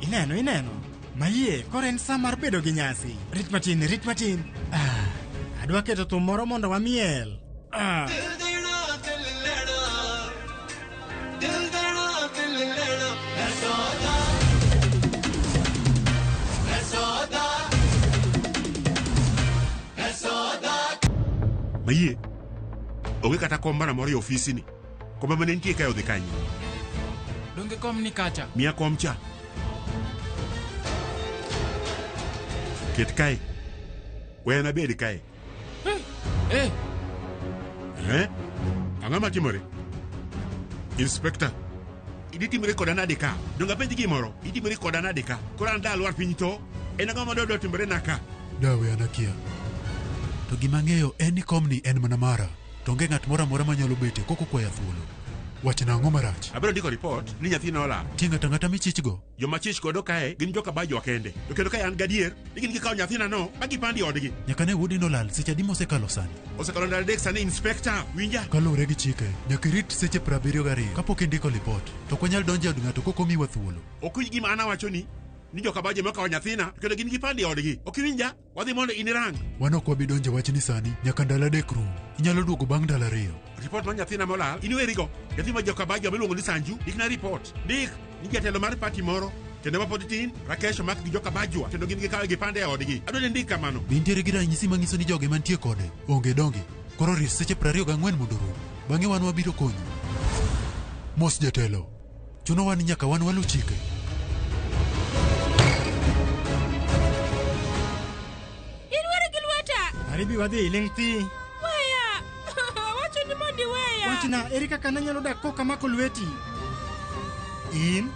Ineno, ineno. Mayie, koro en sa mar bedo gi nyasi. Rit matin, rit matin. Ah, adwa keto thum moro mondo wamiel. Ah. Mayie, onge kata kom mana moro e ofisini. Kombe mane nitie kae odhi kanye? Donge kom ni kacha? Miya kom cha. Ket kae. We an abed kae. Eh, Eh? Ang'o matimore? Inspector, iditimore koda nade ka? Donge apenji gimoro? Itimore koda nade ka? Koro an da alwar piny to? En ang'o madwa timore na ka? Dawe an akia. To gima ang'eyo en ni komni en mana mara. To onge ng'at moro amora manyalo bete kok okwaya thuolo. Wachna ang'o marach? Abiro ndiko ripot ni nyathina olal. Tie ng'ato ang'ata michichgo? Joma chich godo kae gin joka Bajwa kende. To kendo kae an gadier ni gin gikawo nyathina no ma gipandi e odgi. Nyaka ne wuodi nolal seche adi mosekalo sani? Osekalo ndalo adek sani inspector, winja. Kaluwore gi chike, nyaka irit seche 72 kapok indiko lipot. To ok wanyal donjo e od ng'ato kok omiwa thuolo. Ok winj gima an awacho ni ni joka Bajwa ema okawo nyathina to kendo gin gipandi e odgi. Ok iwinja? Wadhi mondo inirang. Wan ok wabi donjo e wachni sani nyaka ndalo adek rum. Inyalo duogo bang' ndalo ariyo. Ripot mar nyathina molal iniwerigo. Nyathi ma joka Bajwa miluongo ni Sanju, ndikna ripot. Ndik ni jatelo mar party moro kendo ma pod tin Rakesh omak gi joka Bajwa kendo gin gikawe gipande e odgi. Adwa ni indik kamano. Be intiere gi ranyisi manyiso ni jogo ema nitie kode? Onge donge? Koro rit seche 24 mondo orum. Bang'e wan wabiro konyi. Mos jatelo. Chunowa ni nyaka wan walu chike. In weri gi lweta. Aribi wadhi iling' thi. Weya. Awacho ni mondo iweya. Wachna, ere kaka nanyalo dak kok amako lweti? In?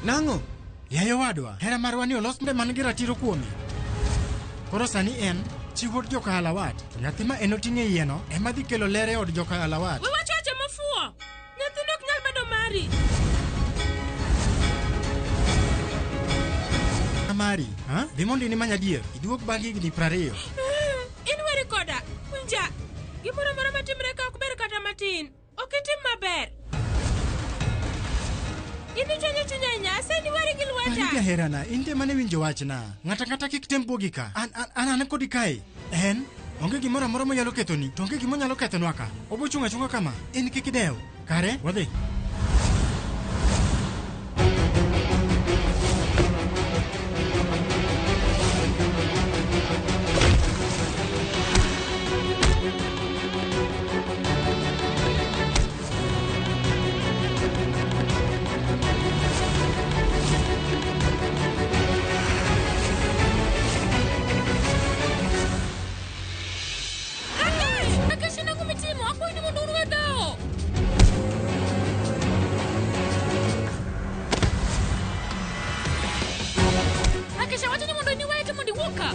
Nang'o? Yaye owadwa, hera marwa ni olos man gi ratiro kuome. Koro sani en chik Chi wuod joka Alawat, to nyathi ma en oting'o e iyeno ema dhi kelo ler e od joka Alawat. We wacho weche mofuwo. Nyathino ok nyal bedo mari. Mari, ha? Dhi mondo inimany adier, iduog bang' higni 20. In weri koda. Winja. Gimoro amora matimre ka ok ber kata matin. Ok itim maber. In ichwanyo chunya ahinya. Aseni weri gi Pari lweta. jaherana, in te mane winjo wachna. Ng'ato ang'ata kik tem buogi ka. An an an kodi kae. En onge gimoro amora monyalo kethoni, to onge gima onyalo kethonwa ka. Obo chung' achung'a kama. In kik idew. Kare, wadhi. Rakesh! Rakesh en ang'o mitimo? Akwayi ni mondo uwe dhawo. Rakesh awacho ni mondo iniweye to mondo iwuog ka.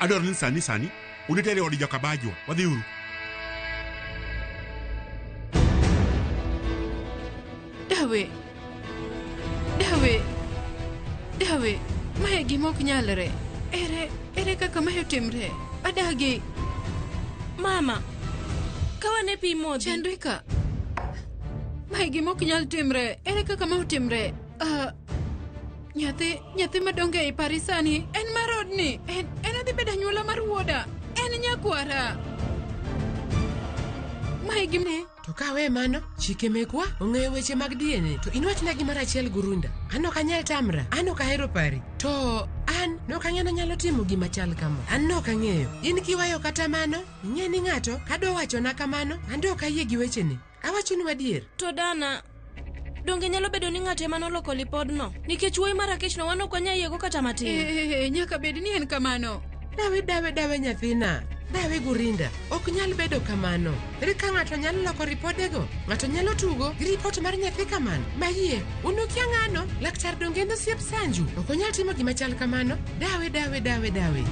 Adwaro ni sani sani unitere od joka Bajwa. Wadhiuru. Dawe. Dawe. Dawe. Mae gima ok nyalre. Ere, ere kaka mae otimre? Adagi. Mama, kawane pi modhi. Chandrika. Mae gima ok nyal timre. Ere kaka ma otimre? Ah, nyathi, nyathi madongo ei pari sani en mar odni. En, en odhi bedo anyuola mar wuoda. En nyakwara. Mae gima To kawe mano, chike mekwa ong'eyo weche mag DNA. To in wachna gimoro achiel Gurunda. An ok anyal tamra, an ok ahero pari. To an nok ang'eyo ni onyalo timo gima chal kama. An nok ang'eyo. In kiwayo kata mano, ing'e ni ng'ato kadwa wachona kamano, an to ok ayie gi wechene. Awachonu adier. To dana, donge nyalo bedo ni ng'ato ema noloko lipodno? Nikech wuoyi mar Rakesh no wan ok wanyal yiego kata matin. Eh, nyaka bed ni en kamano. Dawe dawe dawe nyathina. Dawe Gurinda, ok nyal bedo kamano. Ere ka ng'ato nyalo loko ripodego? Ng'ato nyalo tugo gi ripot mar nyathi kamano? Mayie, un ukia ng'ano? Laktar donge en osiep Sanju? Ok onyal timo gima chal kamano? Dawe dawe dawe dawe.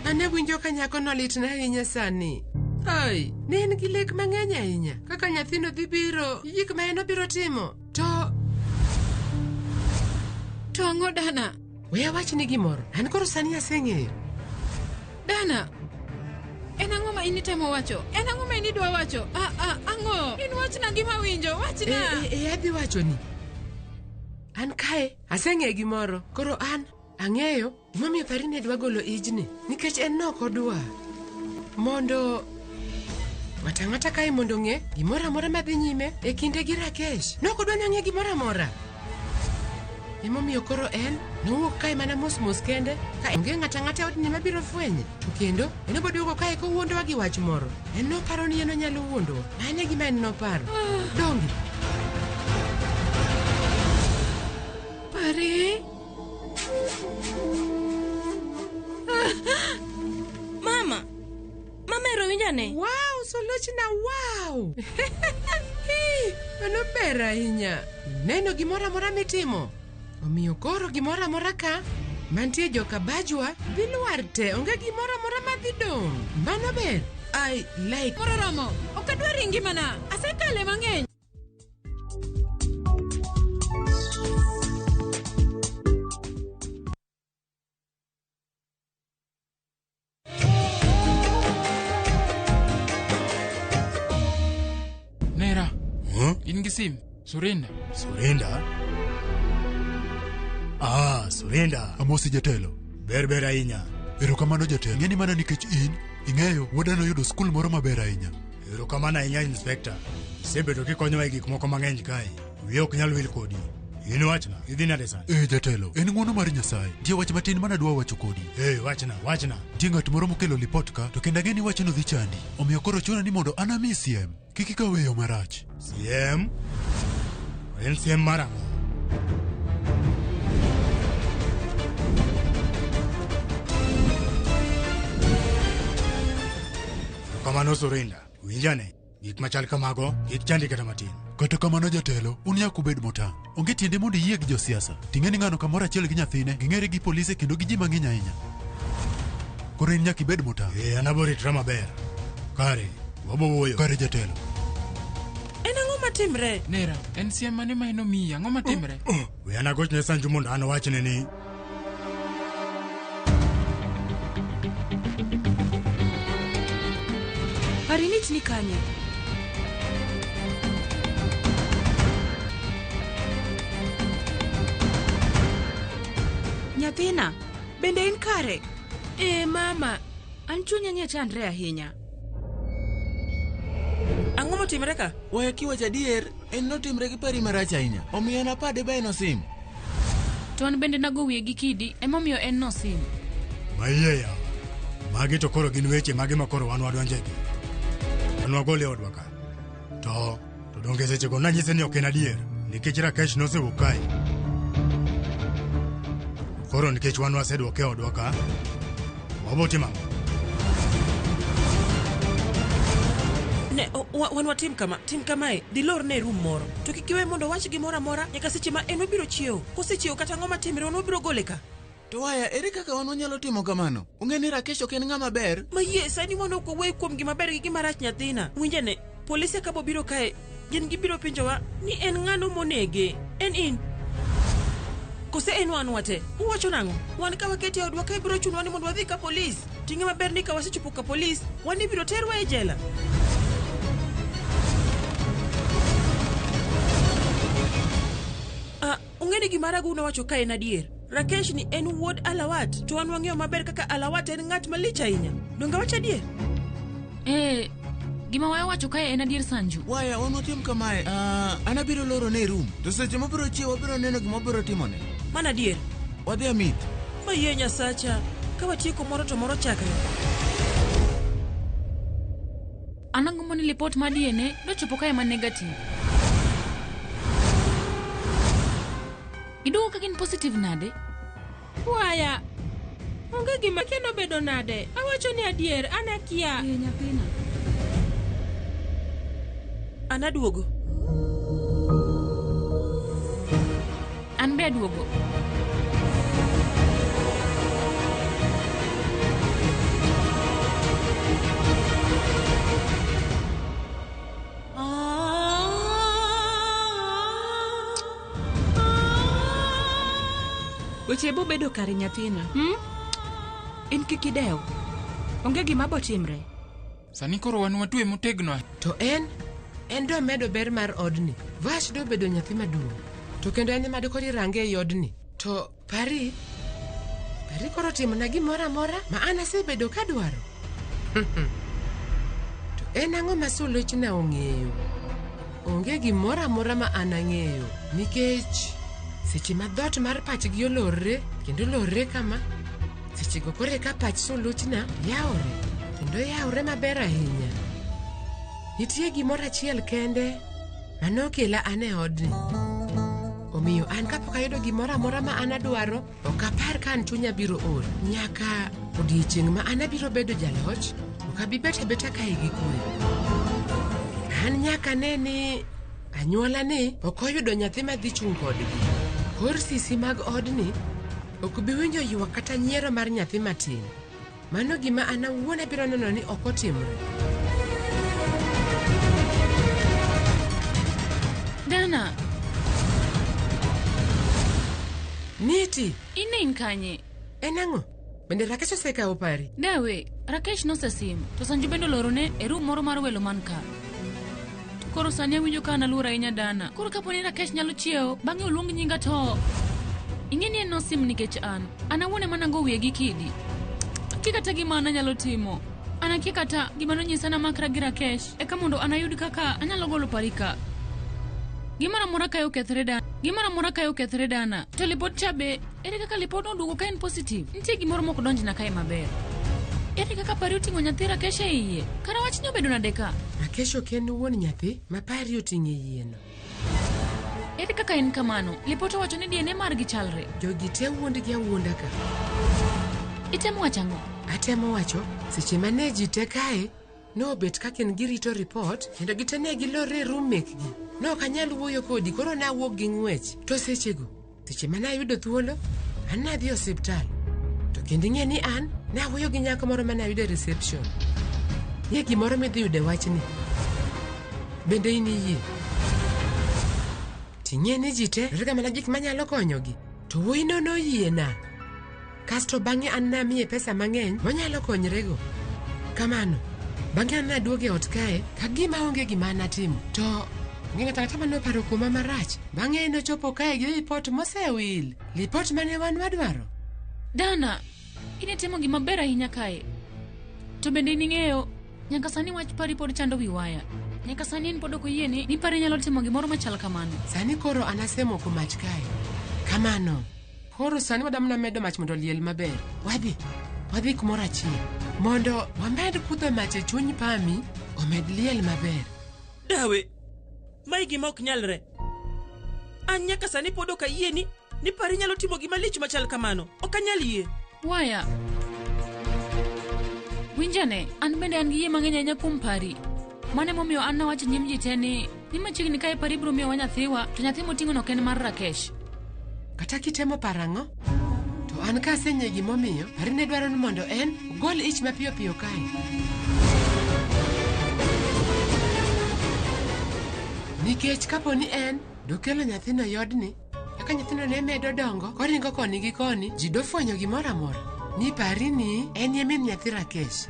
An awinjo ka nyakono litna ahinya sani. Ai, ne en gi lek mang'eny ahinya. Kaka nyathino dhi biro, gi gik ma en obiro timo. To To ang'o dana? We awachni gimoro. An koro sani aseng'eyo. Dana. En ang'o ma in itemo wacho? En ang'o ma in idwa wacho? Ah, ah, ang'o? In wachna gima winjo, wachna. E, e, e adhi wachoni. An kae aseng'eyo gimoro. Koro an ang'eyo gimomiyo Pari ne dwa golo ijni. Nikech en nok odwa. Mondo ng'ato ang'ata kae mondo ong'e gimoro amora madhi nyime e kinde gi Rakesh. Nok odwa ni ong'e gimoro amora. Emomiyo koro en nowuok kae mana mos mos kende ka onge ng'ato ang'ata e odni mabiro fwenye. To kendo en oboduogo kae kowuondowa gi wach moro. En noparo ni en onyalo wuondowa. Mano e gima en noparo. Donge? Pari. Mama, mama ero winjane. Wow, Solochna, wow! Hey, mano ber ahinya. Neno gimoro amora mitimo. Omiyo koro gimoro amora ka mantie joka Bajwa dhi lwar te, onge gimoro amora madhi dong'. Mano ber. I like. Moro romo. Ok adwar e ngimana. Asekale mang'eny. Nera, in gi sim? Surinda. Surinda? Ah, Surinda. Amosi jatelo. Ber ber ahinya. Erokamano jatelo. Ing'eni mana nikech in, ing'eyo, wuoda noyudo skul moro maber ahinya. Erokamano ahinya inspector. Isebedo kikonyowa e gik moko mang'eny kae. Wiya ok nyal wil kodi. In wachna, idhi nade sani? Eh, jatelo, en ng'wono mar Nyasaye. Nitie wach matin manadwa wacho kodi. Eh, wachna, wachna. Nitie ng'at moro mokelo lipot ka, to kendo ang'e ni wachno dhi chandi. Omiyo koro chuna ni mondo an amiyi siem. Kik ikawe e yo marach. Siem? En siem mar ang'o? Kamano Surinda, winjane, gik machal kamago kik chandi kata matin. Kata kamano jatelo, un nyaka ubed motang'. Onge tiende mondo iyie gi josiasa. Ting'e ni ng'ano kamoro achiel gi nyathine, ging'ere gi polise kendo gi ji mang'eny ahinya. Koro in nyaka ibed motang'. Eh, an abo ritra maber. Kare, wabo wuoyo. Kare jatelo. En ang'o matimre? Nera, en siem mane ma en omiyi? Ang'o matimre? We an agochne Sanju mondo an awachne ni Parinit ni kanye? Nyathina, bende in kare? Ee mama. An chunya nye chandre ahinya. Ang'o motimre ka? Waya kiwacho adier, en notimre gi pari marach ahinya. Omiyo an apade ba en osim. To an bende nago wiye gi kidi, emomiyo en nosim. Maiye yawa. Magi to koro gin weche mage ma koro wan wadonjegi. Wan wagole e odwa ka. To donge sechego nanyise ni ok en adier nikech Rakesh nosewuok kae. Koro nikech wan wasedwoke e odwa ka, wabo timo ang'o? Ne, wan watim kama, tim kamae, dhi lorne e rum moro. To kik iwe mondo owach gimoro amora nyaka seche ma en obiro chiewo. Kosechiewo kata ang'o matimre, wan wabiro gole ka. To waya, ere kaka wan wanyalo timo kamano? Ung'e ni Rakesh ok en ng'ama ber. Mayie, sani wan ok wawuoyo kuom gima ber gi gima rach nyathina. Winjane, polise ka bobiro kae, gin gibiro penjowa ni en ng'ano monege. En in. Kose en wan wate? Uwacho nang'o? Wan ka wakete e odwa ka ibiro chunowa ni mondo wadhi ka polis. Ting'e maber ni ka wasechopo ka polis, wan ibiro terwa e jela. Ah, ung'e ni gima Ragu nowacho ka en adier. Rakesh ni en wuod Alawat, to wan wang'eyo maber kaka Alawat en ng'at malich ahinya. Donge awacho adier? Eh, gima waya wacho kae en adier Sanju. Waya, wan watim kamae. An abiro lorone e room. To seche mobiro chiewo wabiro neno gima wabiro timone. Mano adier. Wadhi Amit. Mayie Nyasacha, ka watieko moro to moro chakre. An agombo ni lipot mar DNA dochopo kae ma negative. Giduogo ka gin positive nade? Waya, onge gima kendo bedo nade. Awacho ni adier, an akia. Ee nyathina. An aduogo. An be aduogo. Weche bo bedo kare nyathina. In kik idew. Onge gima bo timre. Sani koro wan watwe motegno. To en domedo ber mar odni. Vash dobedo nyathi maduong'. To kendo en ema dikoro irange ei odni. To Pari koro timona gimoro amora ma an asebedo kadwaro. To en ang'o ma Sulochna ong'eyo? Onge gimoro amora ma an ang'eyo. Nikech seche ma dhoot mar pachgi olorre, kendo olorre kama, sechego koro eka pach Sulochna yawre, kendo yawre maber ahinya. Nitie gimoro achiel kende manokela an e odni. Omiyo an kapok ayudo gimoro amora ma an adwaro, ok apar ka an chunya biro ol. Nyaka odiechieng' ma an abiro bedo jaloch, ok abi bet abeta kae gi kwe. An nyaka ne ni anyuola ni ok oyudo nyathi madhi chung' kodgi. Kor sisi mag odni ok bi winjo ywak kata nyiero mar nyathi matin. Mano gima an awuon abiro neno ni ok otimre. Dana. Niti. In kanye? En ang'o? Bende Rakesh osekawo pari? Dawe, Rakesh nosesim, to Sanju bende olorone e room moro mar welo man ka. To koro sani awinjo ka an aluor ahinya Dana. Koro kapo ni Rakesh nyalo chiewo, bang'e oluong nyinga to... Ing'e ni en nosim nikech an. An awuon ema nago wiye gi kidi. Akia kata gima an anyalo timo. An akia kata gima nonyisa namakra gi Rakesh, eka mondo an ayud kaka anyalo golo pari ka. Gimoro amora kae okethre dana. Gimoro amora kae okethre dana. To lipot cha be, ere kaka lipot noduogo ka en positive? Nitie gimoro mok donjna kae maber. Ere kaka Pari oting'o nyathi Rakesh e iye? Kara wachni obedo nade ka? Rakesh ok en wuon nyathi ma Pari oting'o e iyeno. Ere kaka en kamano? Lipot owacho ni DNA margi chalre. Jogi te wuondgi awuonda ka. Itemo wacho ang'o? Atemo wacho, seche mane ji te kae, nobet ka gin girito ripot kendo gite ne gilorre e rum mekgi. Ne ok anyal wuoyo kodi koro nawuok gi ng'wech. To sechego, seche mane ayudo thuolo, an nadhi e osiptal. To kendo ing'e ni an nawuoyo gi nyako moro mane ayudo e reception. Nie gimoro midhi yudo e wachni. Bende in iyie? Ting'e ni ji te dwarega mana gik manyalo konyogi. To wuoyino noyiena. Kasto bang'e an namiye pesa mang'eny monyalo konyrego. Kamano, bang'e an naduogo e ot kae ka gima onge gima natimo. To onge ng'ato ang'ata mane oparo kuoma marach. Bang'e nochopo kae gi lipot mosewil. Lipot mane wan wadwaro. Dana, in itimo gima ber ahinya kae. To bende in ing'eyo, nyaka sani wach Pari pod chando wi waya. Nyaka sani en pod ok oyie ni Pari nyalo timo gimoro machal kamano. Sani koro an asemoko mach kae. Kamano. Koro sani wadamna medo mach mondo oliel maber. Wadhi. Wadhi kumoro achiel. Mondo wamed kudho mach e chuny Pami, omed liel maber. Dawe, mae gima ok nyalre. An nyaka sani pod ok ayie ni ni Pari nyalo timo gima lich machal kamano. Ok anyal yie. Waya. Winjane, an bende an gi yie mang'eny ahinya kuom Pari. Mano emomiyo an nawacho e nyim ji te ni ni machiegni kae Pari biro miyowa nyathiwa, to nyathi moting'ono ok en mar Rakesh. Kata kitemo paro ang'o? To an ka aseng'eyo gimomiyo, Pari ne dwaro ni mondo en ogol ich mapiyo piyo kae. Nikech kapo ni en dokelo nyathino e odni, kaka nyathino ne medo dongo koringo koni gi koni, ji dofwenyo gimoro amora. Ni Pari ni en e min nyathi Rakesh.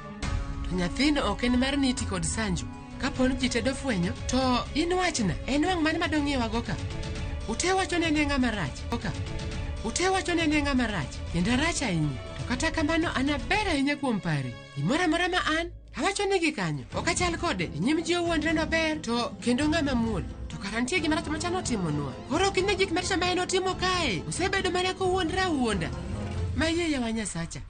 To nyathino ok en mar Niti kod Sanju. Kapo ni ji te dofwenyo, to in wachna, en wang' mane madong'iyowago ka? Ute wacho ni en e ng'ama rach. Ka. Ute wacho ni en e ng'ama rach, kendo arach ahinya. To kata kamano an aber ahinya kuom Pari. Gimoro amora ma an, awacho nigi kanyo, ok achal kode. E nyim ji owuondre nober, to kendo ng'ama muol. To kara nitie gima rach machano otimonwa. Koro ok ine gik maricho ma en otimo kae. Osebedo mana kowuondre awuonda. Mayie yawa Nyasacha.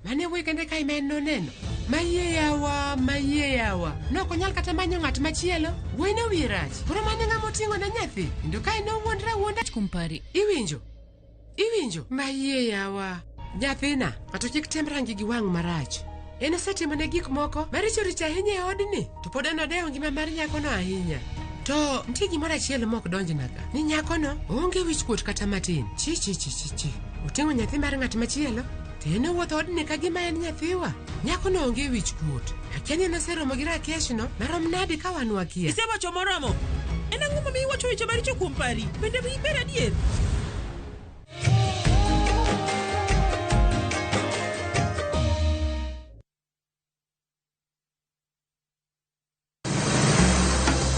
Mane wuoyi kende kae ma en noneno. Mayie yawa, mayie yawa. Nok onyal kata manyo ng'at machielo. Wuoyi no wiye rach. Koro mano e ng'ama oting'o ne nyathi. Kendo kae nowuondre awuonda. Kuom Pari. Iwinjo? Iwinjo? Mayie yawa. Nyathina, ng'ato kik tem rangi gi wang' marach. En osetimone gik moko maricho richo ahinya e odni, to pod en odewo ngima mar nyakono ahinya. To nitie gimoro achiel mok donjna ka, ni nyakono onge wichkuot kata matin. Chi chi chi chi chi. Oting'o nyathi mar ng'at machielo, to en owuotho odni ka gima en nyathiwa. Nyakono onge wichkuot. Akia ni en oseromo gi Rakeshno marom nade ka wan wakia. Isewacho moromo. En ang'o momiyo iwacho weche maricho kuom Pari? Bende wiyi ber adier?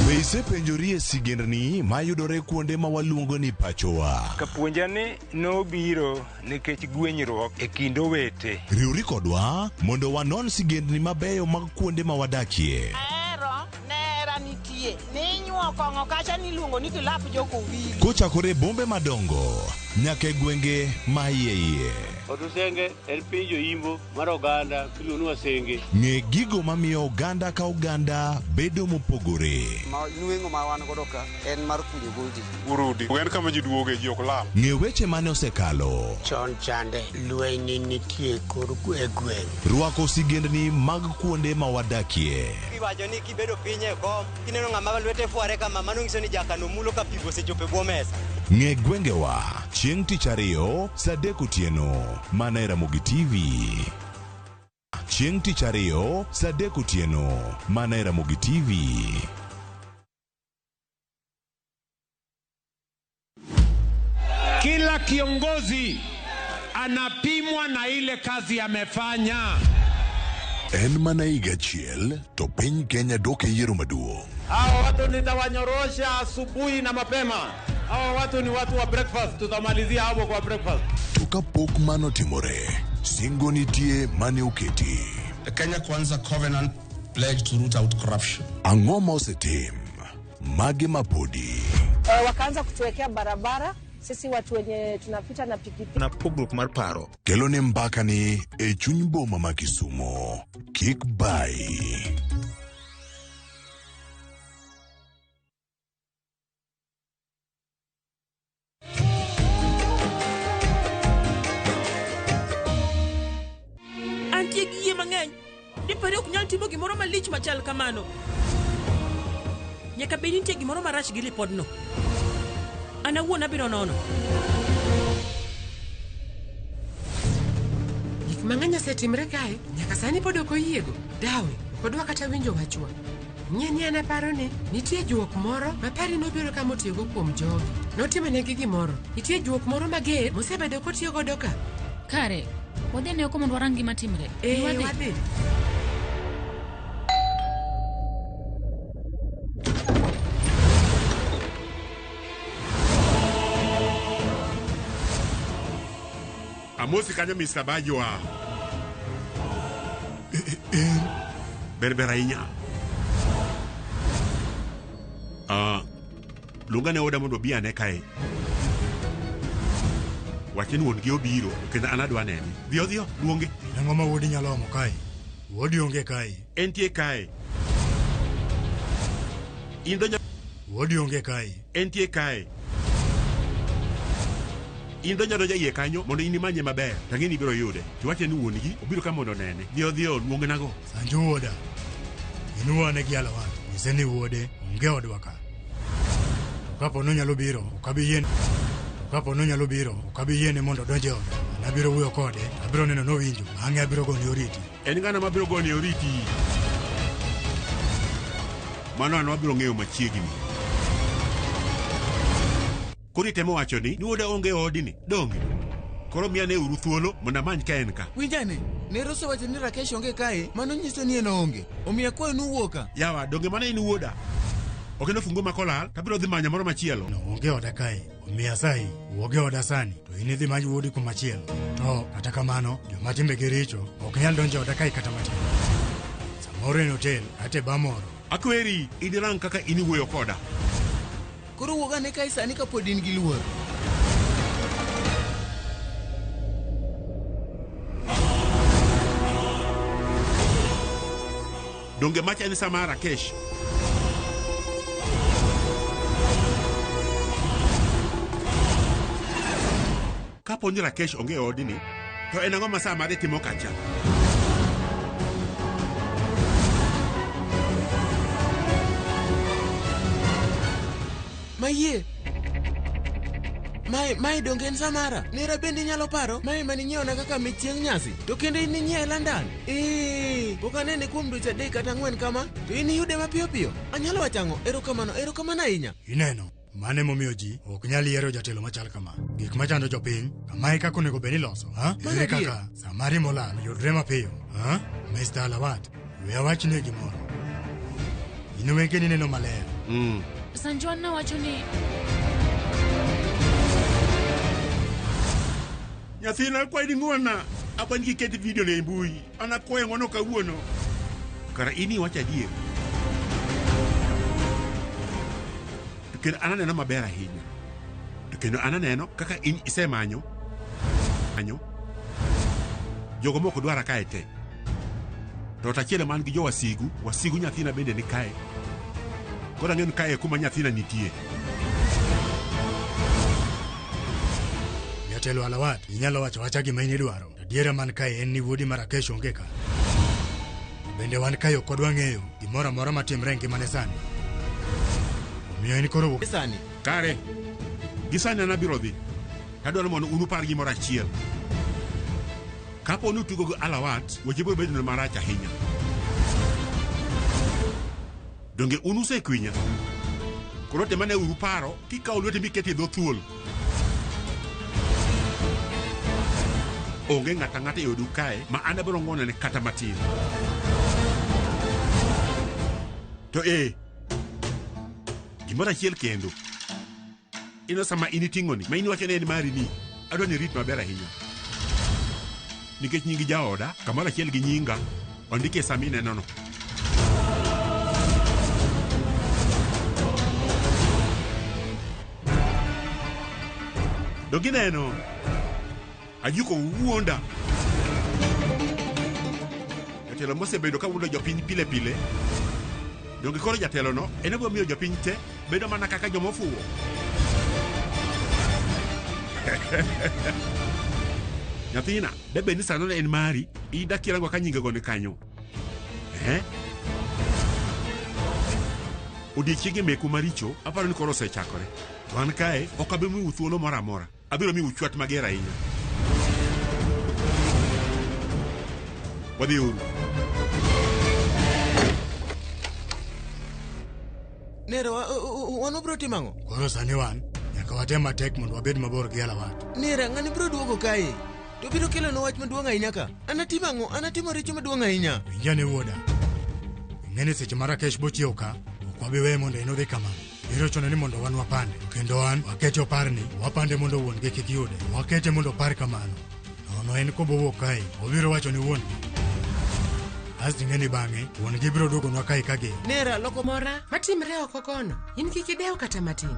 Be isepenjori e sigendni mayudore kuonde ma waluongo ni pachowa? Kapuonja ni nobiro nikech gwenyruok e kind owete. Riwri kodwa mondo wanon sigendni mabeyo mag kuonde ma wadakie. Ahero nera nitie ninyuo kong'o kacha niluongo ni kilap jokowili. Kochakore e bombe madongo nyaka e gwenge ma iye iye. Otusenge en piny joimbo mar oganda miluongo ni Wasenge. Ng'e gigo mamiyo oganda ka oganda bedo mopogore. Ma nweng'o ma wan godo ka en mar kunyo goldi. Urudi. En kama ji duoge ji ok lal. Ng'e weche mane osekalo. Chon chande lweny ne nitie kor e gweng'. Rwako sigendni mag kuonde ma wadakie. Iwacho ni kibedo piny e kom, kineno ng'ama lwete fware kama, mano nyiso ni jakano mulo ka pi osechopo e bwo mesa. Ng'e gwengewa chieng' tich ariyo saa 3 otieno mana e Ramogi TV. Chieng' tich ariyo saa 3 otieno mana e Ramogi TV. Kila kiongozi anapimwa na ile kazi amefanya. En mana higa achiel to piny Kenya dok e yiero maduong'. Hawa watu nitawanyorosha asubuhi na mapema. Hawa watu ni watu wa breakfast, tutamalizia hapo kwa breakfast. To kapok mano timore, singo nitie mane oketi. The Kenya Kwanza Covenant pledged to root out corruption. Ang'o ma osetim? Mage mapodi? Wakaanza kutuwekea barabara sisi watu wenye tunapita na pikipiki. Na pogruok mar paro kelo ne mbakani e chuny boma ma Kisumo. Kik bai. Antie gi yie mang'eny. Ni Pari ok nyal timo gimoro malich machal kamano. Nyaka bed ni nitie gimoro marach gi lipodno. An awuon abiro nono. Gik mang'eny osetimre kae, nyaka sani pod ok oyiego. Dawe, ok odwa kata winjo wachwa. Ng'e ni an aparo ni nitie juok moro ma Pari nobiro kama otiyogo kuom jogi. Notimonegi gimoro. Nitie juok moro mager mosebedo kotiyo godo ka. Kare, wadhi ane oko mondo warang gima timre. Eh, Wadhi. wadhi. Amosi kanyo Mr. Bajwa. Ber ber ahinya. Ah, luonga ne oda mondo obi ane kae. Wachne ni wuon gi obiro kendo an adwa nene. Dhiyo dhiyo, luonge. Ang'o ma wuodi nyalo omo kae? Wuodi onge kae. Entie kae. In donjo. Wuodi onge kae. Entie kae. In donjo donjo iye kanyo mondo in imanye maber. To ang'e ni ibiro yude. To wachne ni wuon gi obiro ka mondo onene. Dhiyo dhiyo, luongnago. Sanju wuoda. In wuone gi Alawat. Nyise ni wuode onge odwa ka. To kapo ni onyalo biro, ok abi yiene. To kapo ni onyalo biro, ok abi yiene mondo odonj e oda. An abiro wuoyo kode, abiro neno nowinjo. Bang'e abiro gone oriti. En ng'ano mabiro gone oriti? Mano an wabiro ng'eyo machiegni. Koro itemo wacho ni wuoda onge e odni, donge? Koro miyane uru thuolo mondo amany ka en ka. Winjane, ne Rosa wacho ni Rakesh onge kae, mano nyiso ni en oonge. Omiyo akwayo ni uwuo ka. Yawa, donge mano en wuoda? Ok en ofungu ma kolal, to abiro dhi manyo moro machielo. No, onge oda kae. Omiyo asayi, wuog e oda sani, to in idhi many wuodi kumachielo. To kata kamano, joma timbegi richo ok nyal donjo e oda kae kata matin. Samoro en hotel kata e bar moro. Akweri, in irang kaka in iwuoyo koda. Koro wuog ane kae sani kapod in gi luor. Donge macha en sama Rakesh? Kapo ni Rakesh onge e odni, to en ang'o ma saa mare timo kacha? Mayie. Mae, mae donge en Samara? Nera bende inyalo paro? Mae mane inyiewona kaka mich chieng' nyasi. To kendo in inyiewe London. Ee, pok anene kuom dweche 3 kata 4 kama. To in iyude mapiyo piyo. Anyalo wacho ang'o? Erokamano, erokamano ahinya. Ineno, mano emomiyo ji ok nyal yiero jatelo machal kama. Gik machando jopiny, kamae kaka onego bed ni iloso, ha? Mano Ere adier. kaka samari molal yudre mapiyo, ha? Mr. Alawat, we awachnie gimoro. In wengeni neno maler. Sanjuan nowacho ni Nyathina akwayi ni ng'wona. Akwayi ni kiket video ni e mbui. An akwayo ng'wono kawuono. Kara in iwacho adier. To kendo an aneno maber ahinya. To kendo an aneno kaka in isemanyo. Manyo. Jogo mok dwara kae te. To ot achiel man gi jowasigu, wasigu nyathina bende ni kae. Koro ang'eyo ni kae e kuma nyathina nitie. Jatelo Alawat, inyalo wacho awacha gima in idwaro. Adiera man kae en ni wuodi ma Rakesh onge ka. Bende wan kae ok wadwa ng'eyo gimoro amora matimre e ngimane sani. Omiyo in koro wuog sani. Kare, gi sani an abiro dhi. Tadwaro mondo un upar gimoro achiel. Kapo ni utugo gi Alawat, weche biro bedo marach ahinya. Donge un usekwinya? Koro temane uru paro kikawo lweti miketi e dho thuol. Onge ng'ato ang'ata e odu kae ma an abiro ng'wonone kata matin. To ee, gimoro achiel kendo. Ino sama in iting'oni, ma in iwacho ni en mari ni, adwa ni irit maber ahinya. Nikech nying jaoda, kamoro achiel gi nyinga, ondiki e sama inenono. Donge ineno? Ajuko wuonda. Jatelo mosebedo ka wuondo jopiny pile pile. Donge koro jatelono en obiro miyo jopiny te bedo mana kaka joma ofuwo? Nyathina, debed ni sano ne en mari, idak kirango ka nyingego ni kanyo. Eh? Odiechienge meku maricho aparo ni koro osechakore. To an kae ok abi miyou thuolo moro amora. Abiro miyou chwat mager ahinya. Wadhiuru. Nero, wan wabiro timo ang'o? Koro sani wan nyaka watem matek mondo wabed mabor gi Alawat. Nera, ng'ani biro duogo kae. To biro kelonwa wach maduong' ahinya ka. An atimo ang'o? An atimo richo maduong' ahinya. Winjane wuoda. Ing'e ni seche ma Rakesh bochiew ka, ok wabi weye mondo en odhi kamano. Biro chuno ni mondo wan wapande. To kendo an wakete opar ni wapande mondo wuon gi kik yude. Wakete mondo opar kamano. Nono en kobowuok kae, obiro wacho ni wuon gi. Asto ing'e ni bang'e, wuon gi biro duogonwa kae ka gin. Nera, loko mora matimre oko kono in kik idew kata matin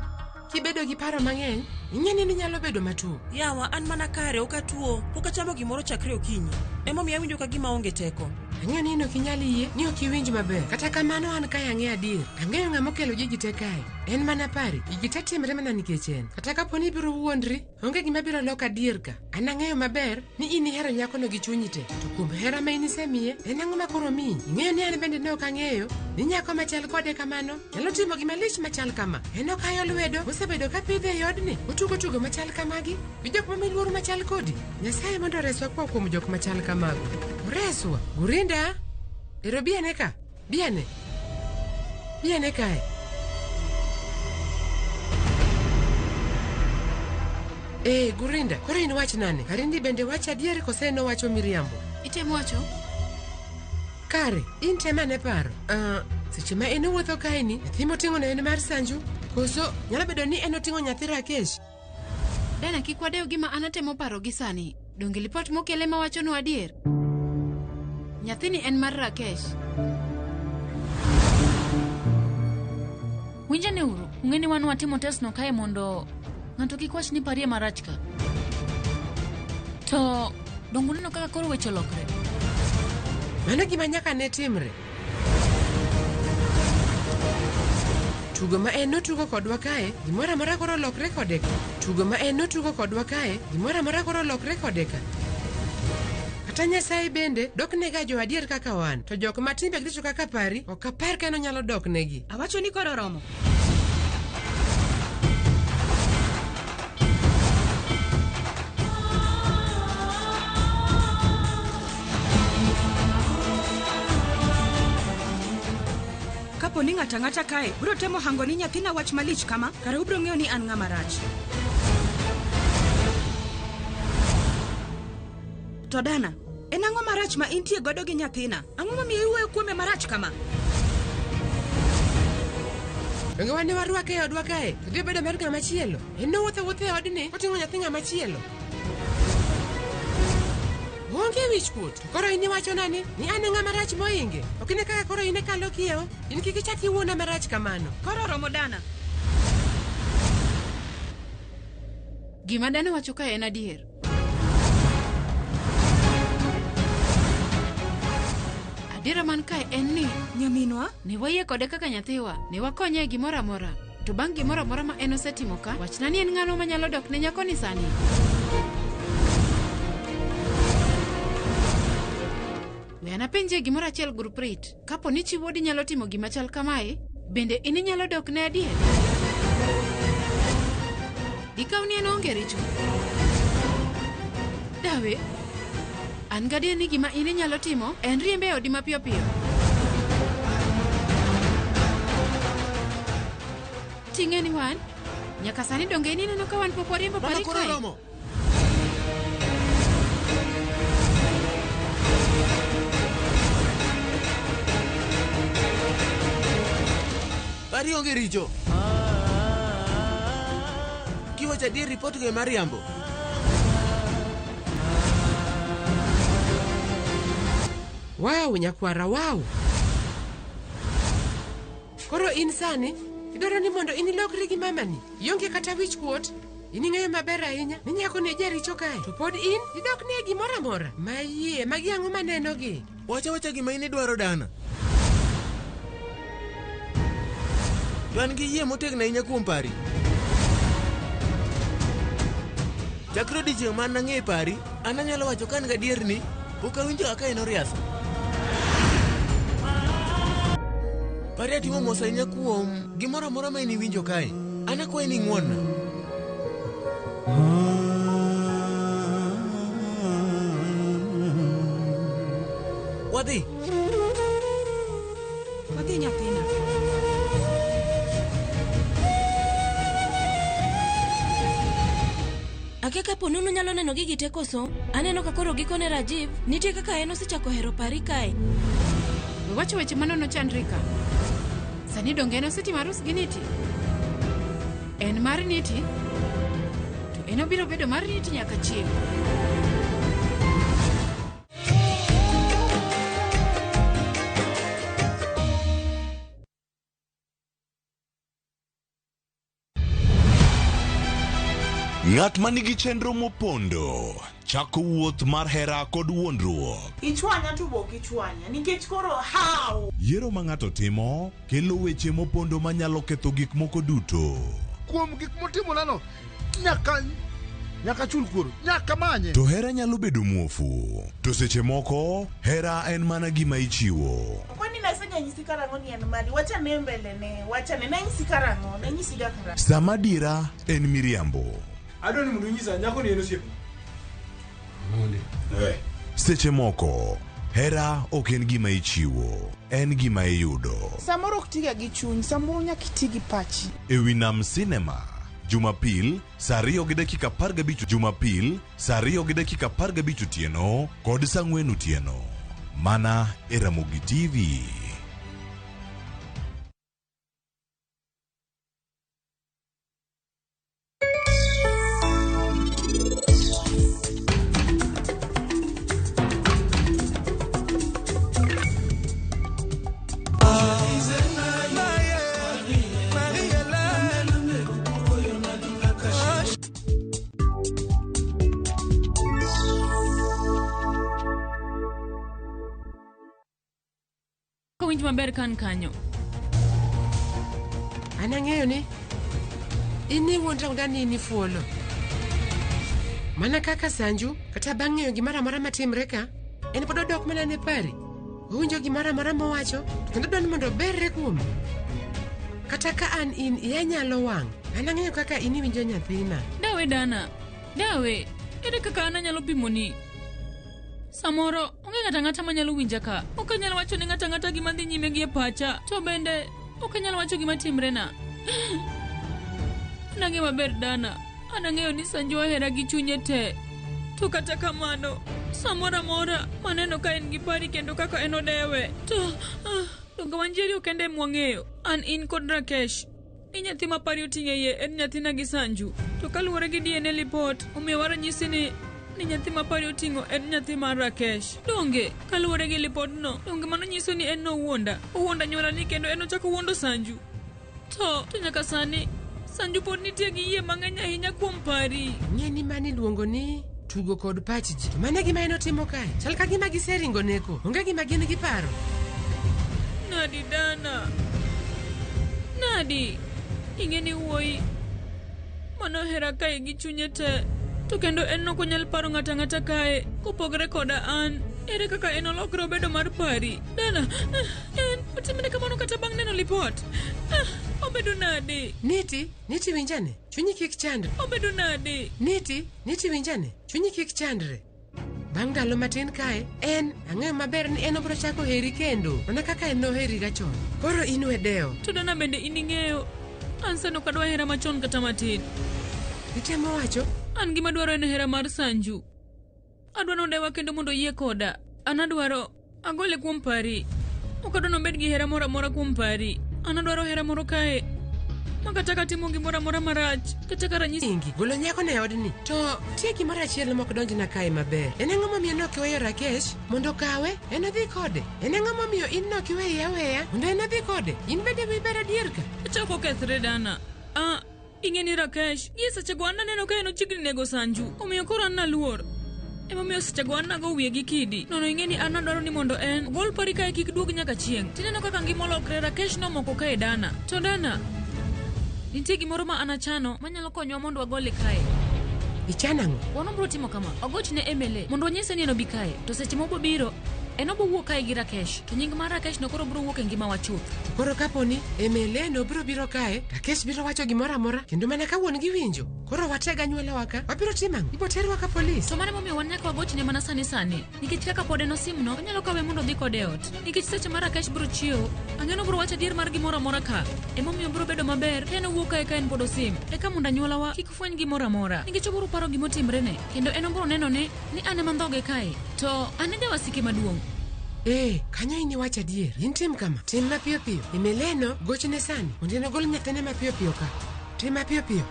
kibedo gi paro mang'eny ing'e ni inyalo bedo matuo Yawa, an mana kare, ok atuo. Pok achamo gimoro chakre okinyi. Emomiyo awinjo ka gima aonge teko. Ang'eyo ni in ok inyal yie ni ok iwinj maber. Kata kamano an kae ang'eyo adier. Ang'eyo ng'ama okelo gigi te kae. En mana pari. Gigi te timre mana nikech en. Kata kapo ni ibiro wuondri, onge gima biro loko adier ka. An ang'eyo maber ni in ihero nyakono gi chunyi te. To kuom hera ma in isemiye, en ang'o ma koro miyi? Ing'eyo ni an bende ne ok ang'eyo ni nyako machal kode kamano nyalo timo gima lich machal kama. En okayo lwedo mosebedo ka pidhe e odni. Otugo tugo machal kamagi gi jok momi luor machal kodi. Nyasaye mondo oreswa koa kuom jok machal kamago. Oreswa. Gurinda, ero bi ane ka. Bi ane. Bi ane kae. Ee, Gurinda, koro in wach nane? Karindi bende wacho adier kose en owacho miriambo? Itemo wacho? Kare, in tem ane paro. Seche ma en owuotho kaeni, nyathi moting'ono en mar Sanju? Koso nyalo bedo ni en oting'o nyathi Rakesh? Dana, kik wadew gima an atemo paro gi sani. Donge lipot mokele mawachonwa adier? Nyathini en mar Rakesh. Winjane uru, ung'e ni wan watimo test no kae mondo ng'ato kik wach ni parie marach ka. To donge uneno kaka koro weche olokre? Mano gima nyaka ne timre. Tugo ma en notugo kodwa kae, gimoro amora koro olokre kode ka. Tugo ma en notugo kodwa kae, gimoro amora koro olokre kode ka. Kata Nyasaye bende dok nega jo adier kaka wan, to jok ma timbegi richo kaka pari, ok apar ka en onyalo dok negi. Awacho ni koro oromo. Kapo ni ng'ato ang'ata kae biro temo hango ni nyathina wach malich kama, kare ubiro ng'eyo ni an ng'ama rach. To dana, en ang'o marach ma intie godo gi nyathina? Ang'o momiyo iwuoyo kuome marach kama? Donge wan ne warwake e odwa kae, to dhi obedo mar ng'ama chielo. En nowuotho awuotha e odni koting'o nyathi ng'ama chielo. Onge wichkuot. To koro in iwachona ni an e ng'ama rach mohinge. Ok ine kaka koro in ikalo kiewo. In kik ichak iwuona marach kamano. Koro oromo dana. Gima dana wacho kae en adier. Adiera man kae en ni nyaminwa ne wayie kode kaka nyathiwa, ne wakonye e gimoro amora. To bang' gimoro amora ma en osetimo ka, wachna ni en ng'ano manyalo dok ne nyakoni sani? We anapenjie gimoro achiel Gurpreet. Kapo ni chi wuodi nyalo timo gima chal kamae, bende in inyalo dok ne adier? Dikaw ni en oonge richo. Dawe, an gadier ni gima in inyalo timo en riembe e odi mapiyo piyo. Ting'e ni wan, nyaka sani donge in ineno ka wan pok wariembo Mano pari koro kae? oromo. Pari onge richo. Kiwacho adier ripot go ema riambo. Wow, nyakwara, wow. Koro in sani, idwaro ni mondo in ilokri gi mamani. Ionge kata wich kuot. In ing'eyo maber ahinya ni nyako ni jaricho kae. To pod in idok ne gimoro amora. Mayie, magi ang'o manenogi? Wacha wacha gima in idwaro dana. To an gi yie motegno ahinya kuom pari. Chakre odiechieng' ma nang'e pari, an anyalo wacho ka an gadier ni pok awinjo kaka en oriasa. Pari atimo mos ahinya kuom gimoro amora ma in iwinjo kae. An akwayi ni ing'won-na. Wadhi. Wadhi nyathina. Akia kapo ni unyalo neno gigi te koso? Aneno ka koro gikone Rajiv, nitie kaka en osechako hero pari kae. We wacho weche manono Chandrika. Sani donge en osetimo arus gi Niti? En mar Niti, to en obiro bedo mar Niti nyaka chieng'. Ng'at ma nigi chenro mopondo chako wuoth mar hera kod wuondruok. Ichwanya to be ok ichwanya nikech koro how? Yiero ma ng'ato timo kelo weche mopondo manyalo ketho gik moko duto. Kuom gik motimonano, nyaka nyaka chul kuor, nyaka manye. To hera nyalo bedo muofu. To seche moko, hera en mana gima ichiwo. Kwani naseganyisi karang'o ni en mari? Wachane mbele ne, wachane. Nanyisi karang'o? Nanyisiga karang'o? Sama dira en miriambo. Adwa ni mondo inyisa nyako ni en osiepna. Mondi. Seche moko, hera ok en gima ichiwo, en gima iyudo. Samoro ok tiga gi chuny, samoro nyaka iti gi pachi. E wi Nam Cinema, Jumapil, saa 2:15 Jumapil, saa 2:15 otieno kod saa 4 otieno. Mana e Ramogi TV. Kowinj maber kan kanyo. An ang'eyo ni in iwuondra wuonda ni in ifuolo. Mana kaka Sanju, kata bang' ng'eyo gimoro amora matimre ka, en pod odok mana ne pari. Owinjo gimoro amora mowacho, to kendo odwaro ni mondo oberre kuome. Kata ka an in, iya nyalo wang'. An ang'eyo kaka in iwinjo nyathina. Dawe dana. Dawe, ere kaka an anyalo pimoni? Samoro onge ng'ato ang'ata manyalo winja ka. Ok anyal wacho ne ng'ato ang'ata gima dhi nyime gi e pacha. To bende ok anyal wacho gima timrena. An ang'eyo maber dana. An ang'eyo ni Sanju ohera gi chunye te. To kata kamano, samoro amora maneno ka en gi pari kendo kaka en odewe. To donge Wanjeri ok ende mwang'eyo. An in kod Rakesh. Ni nyathi ma pari oting'o e iye en nyathina gi Sanju. To kaluwore gi DNA report, omiyowa ranyisi ni ni nyathi ma pari oting'o en nyathi mar Rakesh. Donge, kaluwore gi lipodno, donge mano nyiso ni en nowuonda? Owuonda nyuola ni kendo en ochako wuondo Sanju. To, to nyaka sani, Sanju pod nitie gi yie mang'eny ahinya kuom pari. Ng'e ni mani iluongo ni tugo kod pach ji. To mano e gima en otimo kae. Chal ka gima giseringo neko. Onge gima gin giparo. Nadi dana. Nadi. Ing'e ni wuoyi mano ohera kae gi chunye te. To kendo en ok onyal paro ng'ato ang'ata kae kopogre koda an. Ere kaka en olokre obedo mar pari? Dana, en otimne kamano kata bang' neno lipot. Obedo nade? Niti, Niti winjane. Chunyi kik chandre. Obedo nade? Niti, Niti winjane. Chunyi kik chandre. Bang' ndalo matin kae, en ang'eyo maber ni en obiro chako heri kendo, mana kaka en noheriga chon. Koro in we dewo. To dana bende in ing'eyo, an sani ok adwa hera machon kata matin. Itemo wacho? An gima dwaro en hera mar Sanju. Adwa nodewa kendo mondo oyie koda. An adwaro agole kuom pari. Ok adwa nobed gi hera moro amora kuom pari. An adwaro hera moro kae. Ma kata ka timo gimoro amora marach, kata ka ranyisi Ingi, golo nyako ne odni. To tie gimoro achiel mok donjna kae maber. En ang'o momiyo nok iweyo Rakesh mondo okawe? En odhi kode. En ang'o momiyo in nok iweye aweya mondo en odhi kode? In bende wiyi ber adier ka. Ochako okethre dana. Ah, Ing'e ni Rakesh, gie sechego an naneno ka en ochiegni nego Sanju, omiyo koro an naluor. Emomiyo sechego an nago wiye gi kidi. Nono ing'e ni an nadwaro ni mondo en ogol pari kae kik duog nyaka chieng'. Tineno kaka ngima olokre, Rakesh nomoko kae Dana. To Dana, nitie gimoro ma an achano manyalo konyowa mondo wagole kae. Ichano ang'o? Wan wabiro timo kama, wagoch ne MLA mondo wanyise ni en obi kae. To seche ma obobiro, en obowuok kae gi Rakesh. To nying mar Rakesh no koro biro wuok e ngimawa chuth. To koro kapo ni MLA no biro biro kae, Rakesh biro wacho gimoro amora kendo mana ka wuon gi winjo. Koro wateg anyuolawa ka, wabiro timo ang'o? Ibo terwa ka polis. To mano emomiyo wan nyaka wagochne mana sani sani. Nikech kaka pod en osimno, onyalo kawe mondo odhi kode e ot. Nikech seche ma Rakesh biro chiewo, ang'e ni obiro wacho adier mar gimoro amora ka. Emomiyo biro bedo maber ka en owuok kae ka en pod osim. Eka mondo anyuolawa kik fweny gimoro amora. Nikech obiro paro gimotimrene, kendo en obiro neno ni an ema andhoge kae. To an e jawasike maduong'. Ee, kanyo in iwacho adier. In tim kama, tim mapiyo piyo. Emeleno, gochne sani, mondo en ogol nyathine mapiyo piyo ka. Tim mapiyo piyo.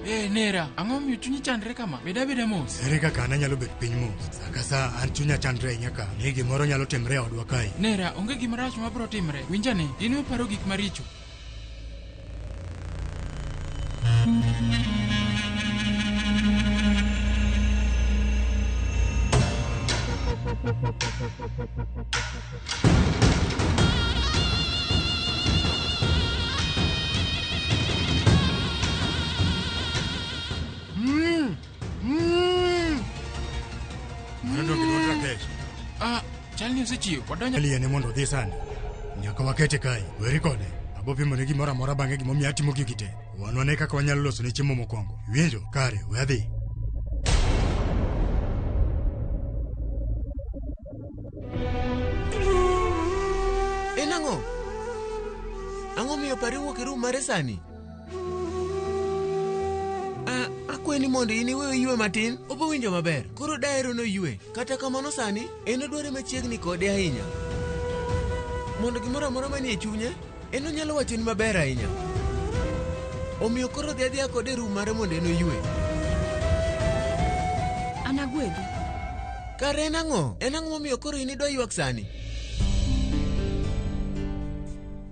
Eh, Nera, ang'o momiyo chunyi chandre kama? Bed abeda mos. Ere kaka an anyalo bet piny mos? Sa ka sa an chunya chandre ahinya ka ni gimoro nyalo timre e odwa kae. Nera, onge gima rach ma biro timre. Winj ane, in iwe paro gik maricho. Mano donge dwond Rakesh. Ah, chal ni osechiew. Wadonjo. Liene mondo odhi sani. Nyaka wakete kae. Weri kode. Abo pimone gimoro amora bang'e gimomiyo atimo gigi te. Wan wane kaka wanyalo loso ne chiemo mokwongo. Iwinjo? Kare, we adhi. En ang'o? Ang'o miyo pari wuok e rum mare sani? Ah, akwayi ni mondo in iwe oywe matin, obo winjo maber. Koro daero noywe. Kata kamano sani, en odware machiegni kode ahinya. Mondo gimoro amora manie chunye, en onyalo wachoni maber ahinya. Omiyo koro dhi adhiya kode e rum mare mondo en oywe. An agwedhi. Kare en ang'o? En ang'o momiyo koro in idwa ywak sani?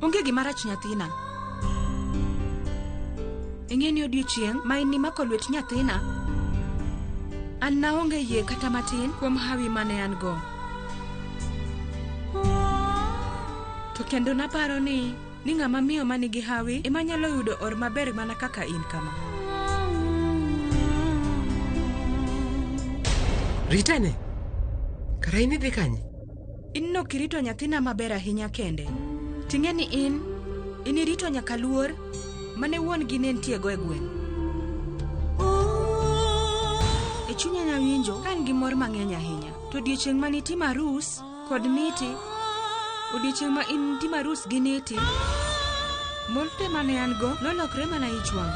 Onge gima rach nyathina. Ing'e ni odiechieng' ma in nimako lwet nyathina, an naonge yie kata matin kuom hawi mane an go. To kendo naparo ni ng'ama miyo ma nigi hawi ema nyalo yudo or maber mana kaka in kama. Ritane. Kara in idhi kanye? In nokirito nyathina maber ahinya kende. Ting'e ni in inirito nyaka luor mane wuon gi ne ntiego e gweng'. E chunya nawinjo ka an gi mor mang'eny ahinya. To odiechieng' ma nitimo arus kod Niti, odiechieng' ma in nitimo arus gi Niti, mor te mane an go nolokre mana ich wang'.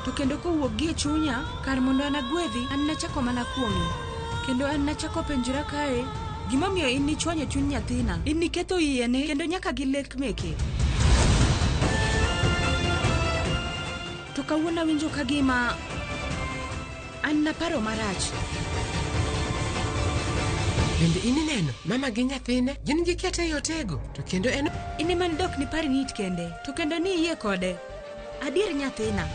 To kendo kowuok gi e chunya, kar mondo an agwedhi, an nachako mana kuong'i. Kendo an nachako penjora kae, gimomiyo in nichwanyo chuny nyathina, in niketho yiene kendo nyaka gi lek meke. To kawuono awinjo ka gima an naparo marach. Bende in ineno, mama gi nyathine gin gi kete ei otego, to kendo en In ema nidok ni pari nit kende, to kendo ni iyie kode. Adier nyathina,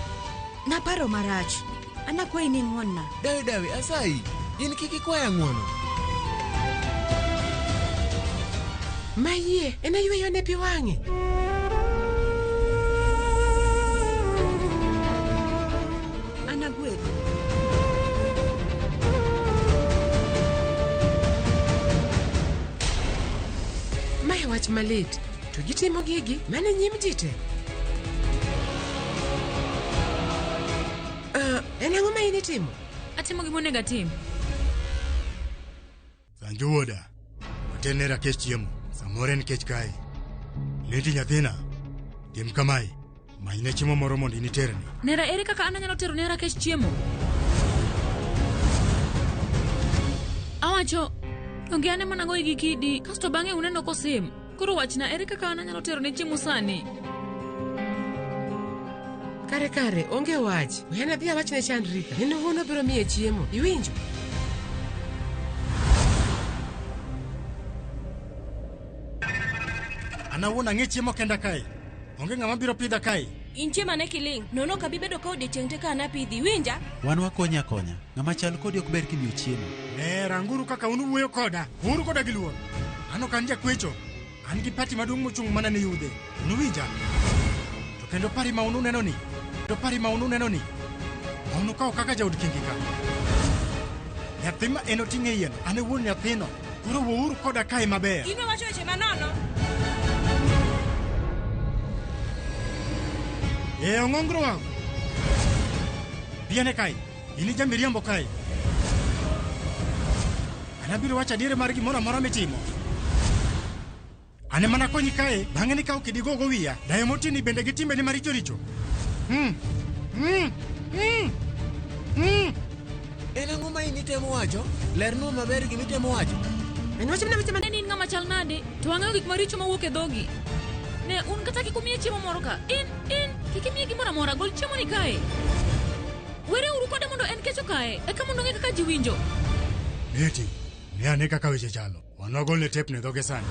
naparo marach. An akwayi ni ing'won-na. Dawe dawe, asayi, in kik ikwaya ng'wono. Mayie, en ayweyo ne pi wang'e. An agwedhi. Mae wach malit. To gitimo gigi mana e nyim ji te. Ah, en ang'o ma in itimo? Atimo gima onego atim. Sanju wuoda, waterne Rakesh chiemo. Samoro en kech kae. Leti nyathina, tim kamae. Manyne chiemo moro mondo in iterne. Nera, ere kaka an anyalo tero ne Rakesh chiemo? Awacho, donge an ema nagoye gi kidi, kasto bang'e uneno kosim. Koro wachna, ere kaka an anyalo tero ne chiemo sani? Kare kare, onge wach. We an adhi awach ne Chandrika. En owuon obiro miye chiemo. Iwinjo? An awuon ang'e chiemo kenda kae. Onge ng'ama biro pidha kae. Intie mane kiling', nono ok abi bedo ka odiechieng' te ka an apidhi, iwinja? Wan wakonyi akonya. Ng'ama chal kodi ok ber kimiyo chiemo. Ne, ranguru kaka un uwuoyo koda. Uru koda gi luor. An ok an jakwecho. An gi pati maduong' mochung' mana ne yudhe. Unuwinja? To kendo pari ma ununeno ni. To pari ma ununeno ni. Ma unukawo kaka jaod kingi ka. Nyathi ma en oting'o e iyeno, an e wuon nyathino. Koro wuouru koda kae maber. In wacho weche manono. E ong'ongro wang'. Biane kae. In ijamiriambo kae. An abiro wacho adier mar gimoro amora mitimo. An ema nakonyi kae, bang'e nikawo kidi gogo wiya. Dayo motini bende gi timbene maricho richo. En ang'o ma in itemo wacho? Lernwa maber gima itemo wacho. En wacho mana weche Ne ni in ng'ama chal nade, to wang'eyo gik maricho mawuok e dhogi. Ne, un kata kik umiye chiemo moro ka. In, in, kik imiye gimoro amora, gol chiemo ni kae. Were uru kode mondo en kech okaye, eka mondo ong'e kaka ji winjo. Neti, ne ane kaka weche chalo. Wan wagolne tepni e dhoge sani.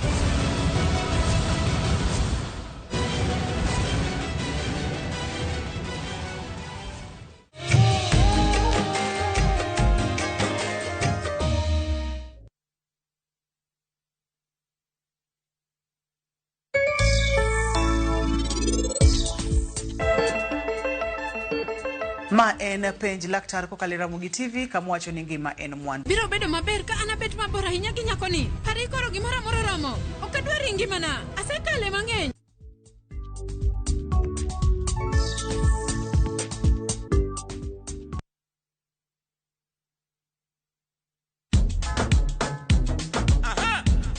Ma en penj laktar kokalo e Ramogi TV kama wacho ni ngima en mwandu. Biro bedo maber ka an abet mabor ahinya gi nyakoni. Pari koro gimoro amora oromo. Ok adwar e ngimana. Asekale mang'eny.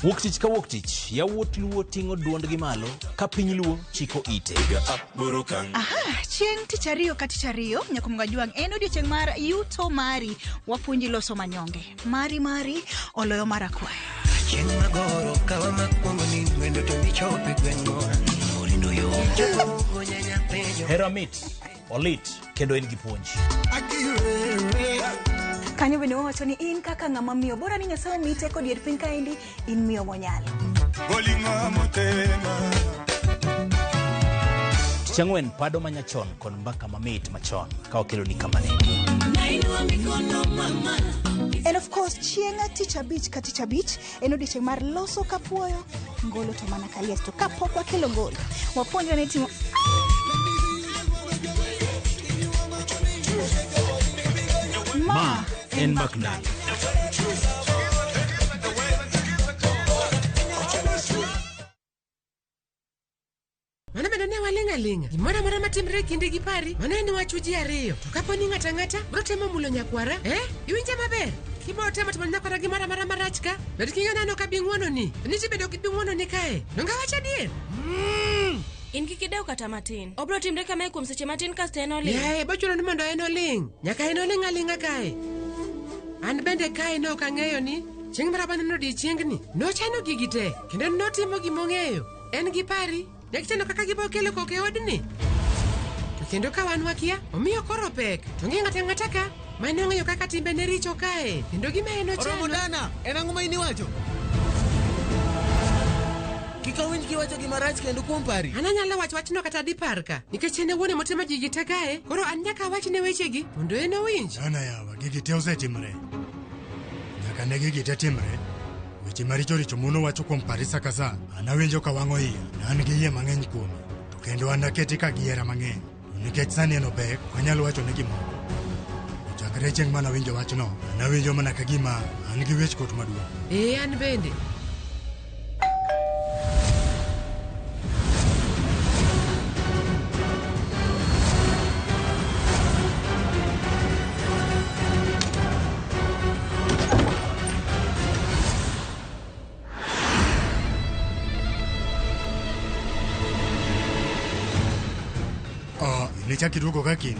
Wuok tich ka wuok tich, yawuot Luo ting'o duondgi malo ka piny Luo chiko ite. Aha, chieng' tich ariyo ka tich ariyo nyakumga jwang' en odiechieng' mar yuto mari wapuonji loso manyonge mari mari oloyo mar akwaya. Chieng' magoro kawa makwongo ni wendo to michope gweng'wa Orindo yo Jogo nyanya penjo Hera mit, olit, kendo en gi puonj. Kanyo bende wawacho ni in kaka ng'ama miyo bora ni Nyasaye omiyi teko dier piny kaendi in miyo monyalo. Tich ang'wen, pado manyachon kod mbaka mamit machon ka wakeloni kamane. And of course chieng' tich abich ka tich abich en odiechieng' mar loso kapuoyo ngolo to mana kalies to kapok wakelo ngolo wapuonjre ni timo Ma en Mbak Ndalo. Mano bende ne waling' aling'a. Gimoro amora matimre e kinde gi pari, mano en wach ji ariyo. To kapo ni ng'ato ang'ata biro temo mulo nyakwara, eh? Iwinja maber? Kibiro temo timo ne nyakwara gimoro amora marach ka, bed king'eyo ni an ok abi ng'wononi. To nitie bende ok ibi ng'wononi kae. Donge awacho adier? In kik idew kata matin. Obiro timre kamae kuom seche matin kasto en oling'. Yaye, bochuno ni mondo en oling'. Nyaka en oling' aling'a kae. An bende kae ne ok ang'eyo ni chieng' moro abaneno odiechiengni. Nochano gigi te, kendo notimo gimong'eyo. En gi pari, ne gichano kaka gibo kelo koko e odni. To kendo ka wan wakia, omiyo koro pek. To onge ng'ato ang'ata ka mane ong'eyo kaka timbene richo kae. Kendo gima en Oromo ochano... dana, en ang'o ma in iwacho? Kik awinj kiwacho gima rach kendo kuom pari. An anyalo wacho wachno kata dipar ka, nikech en e wuone motimo gigi te kae, koro an nyaka awachne wechegi mondo en owinj. Dana yawa, gigi te osetimre. Nyaka ne gigi te timre. Weche maricho richo mono wacho kuom pari sa ka sa, an awinjo ka wang'o iya, ne an gi yie mang'eny kuome. To kendo an akete ka gi hera mang'eny. To nikech sani en opek, ok anyal wacho ne gimoro. To chakre chieng' mane awinjo wachno, an awinjo mana ka gima an gi wichkuot maduong'. Ee, an bende. Oh, inichak iduogo ka kiny.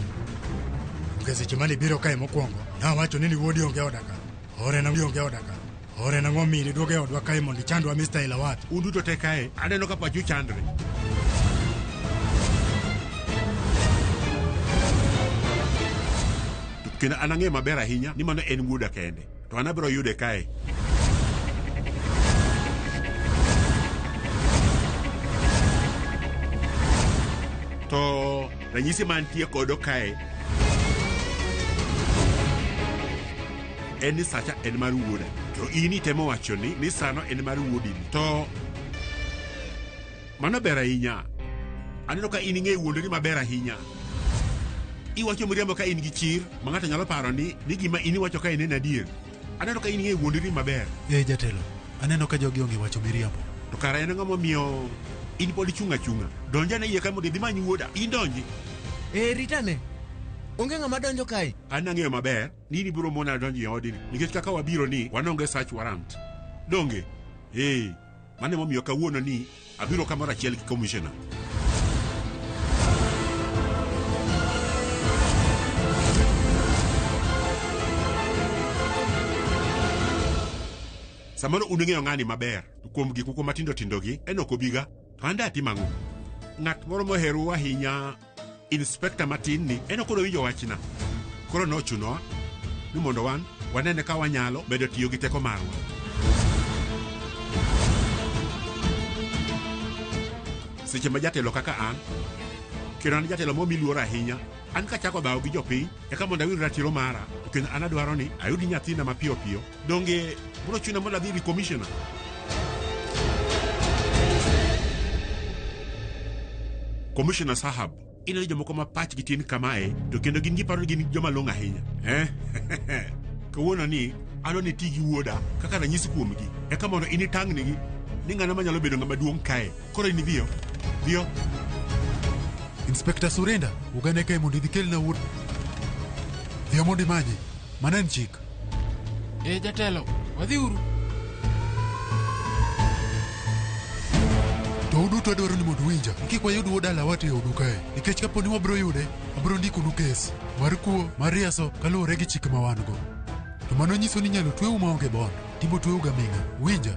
Onge seche mane ibiro kae mokwongo, nawacho ni wuodi onge oda ka. Ore na onge oda ka. Ore nang'o miyo iduogo e odwa kae mondo ichandwa Mr. Elawat. Un duto te kae, aneno ka pachu chandre. To Kendo an ang'eyo maber ahinya ni mano en wuoda kende. To an abiro yude kae. Ranyisi mantie kodo kae en ni sacha en mar wuoda. To in itemo wacho ni sano en mar wuodini. To mano ber ahinya. Aneno ka in ing'eyo wuondori maber ahinya. Iwacho miriambo ka in gi chir ma ng'ato nyalo paro ni gima in iwacho ka en adier. Aneno ka in ing'eyo wuondori maber. Eh jatelo, aneno ka jogi ong'e wacho miriambo. To kara en ang'o momiyo in pod ichung' achung'a? Donj ane iye ka mondo idhi many wuoda. In donji. Eh, ritane. Onge ng'ama donjo kae. An ang'eyo maber ni in ibiro mona donjo e odni nikech kaka wabiro ni wanonge search warrant. Donge? Eh, mano emomiyo kawuono ni abiro kamoro achiel gi commissioner. Samoro un ing'eyo ng'ani maber, to kuom gik moko matindo tindo gi, en ok obiga. To an datim ang'o? Ng'at moro moherou ahinya, inspector matin ni, en ok odowinjo wachna. Koro nochunowa ni mondo wan wanene ka wanyalo medo tiyo gi teko marwa. Seche ma jatelo kaka an, kendo an jatelo momi luor ahinya, an kachako dhawo gi jopiny, eka mondo awinj ratiro mara, to kendo an adwaro ni ayud nyathina mapiyo piyo. Donge biro chuna mondo adhi ir commissioner? Commissioner Sahab, ineno jomoko ma pachgi tin kamae, to kendo gin giparo ni gin joma long'o ahinya. Eh? Kawuono ni adwa ni iti gi wuoda kaka ranyisi kuomgi, eka mondo in itang'nigi ni ng'ano manyalo bedo ng'ama duong' kae. Koro in dhiyo. Dhiyo. Inspector Surenda, ugane kae mondo idhi kelna wuod. Dhiyo mondo imanye. Mano en chik. Eh jatelo, wadhiuru. To uduto adwaro ni mondo uwinja. Kik wayud wuod dalawa to e odu kae. Nikech kapo ni wabiro yude, abiro ndikonu kes mar kuo, mar riaso kaluwore gi chik ma wan go. To mano nyiso ni inyalo tweu maonge bond. Tibo tweu gaming'a. Winja?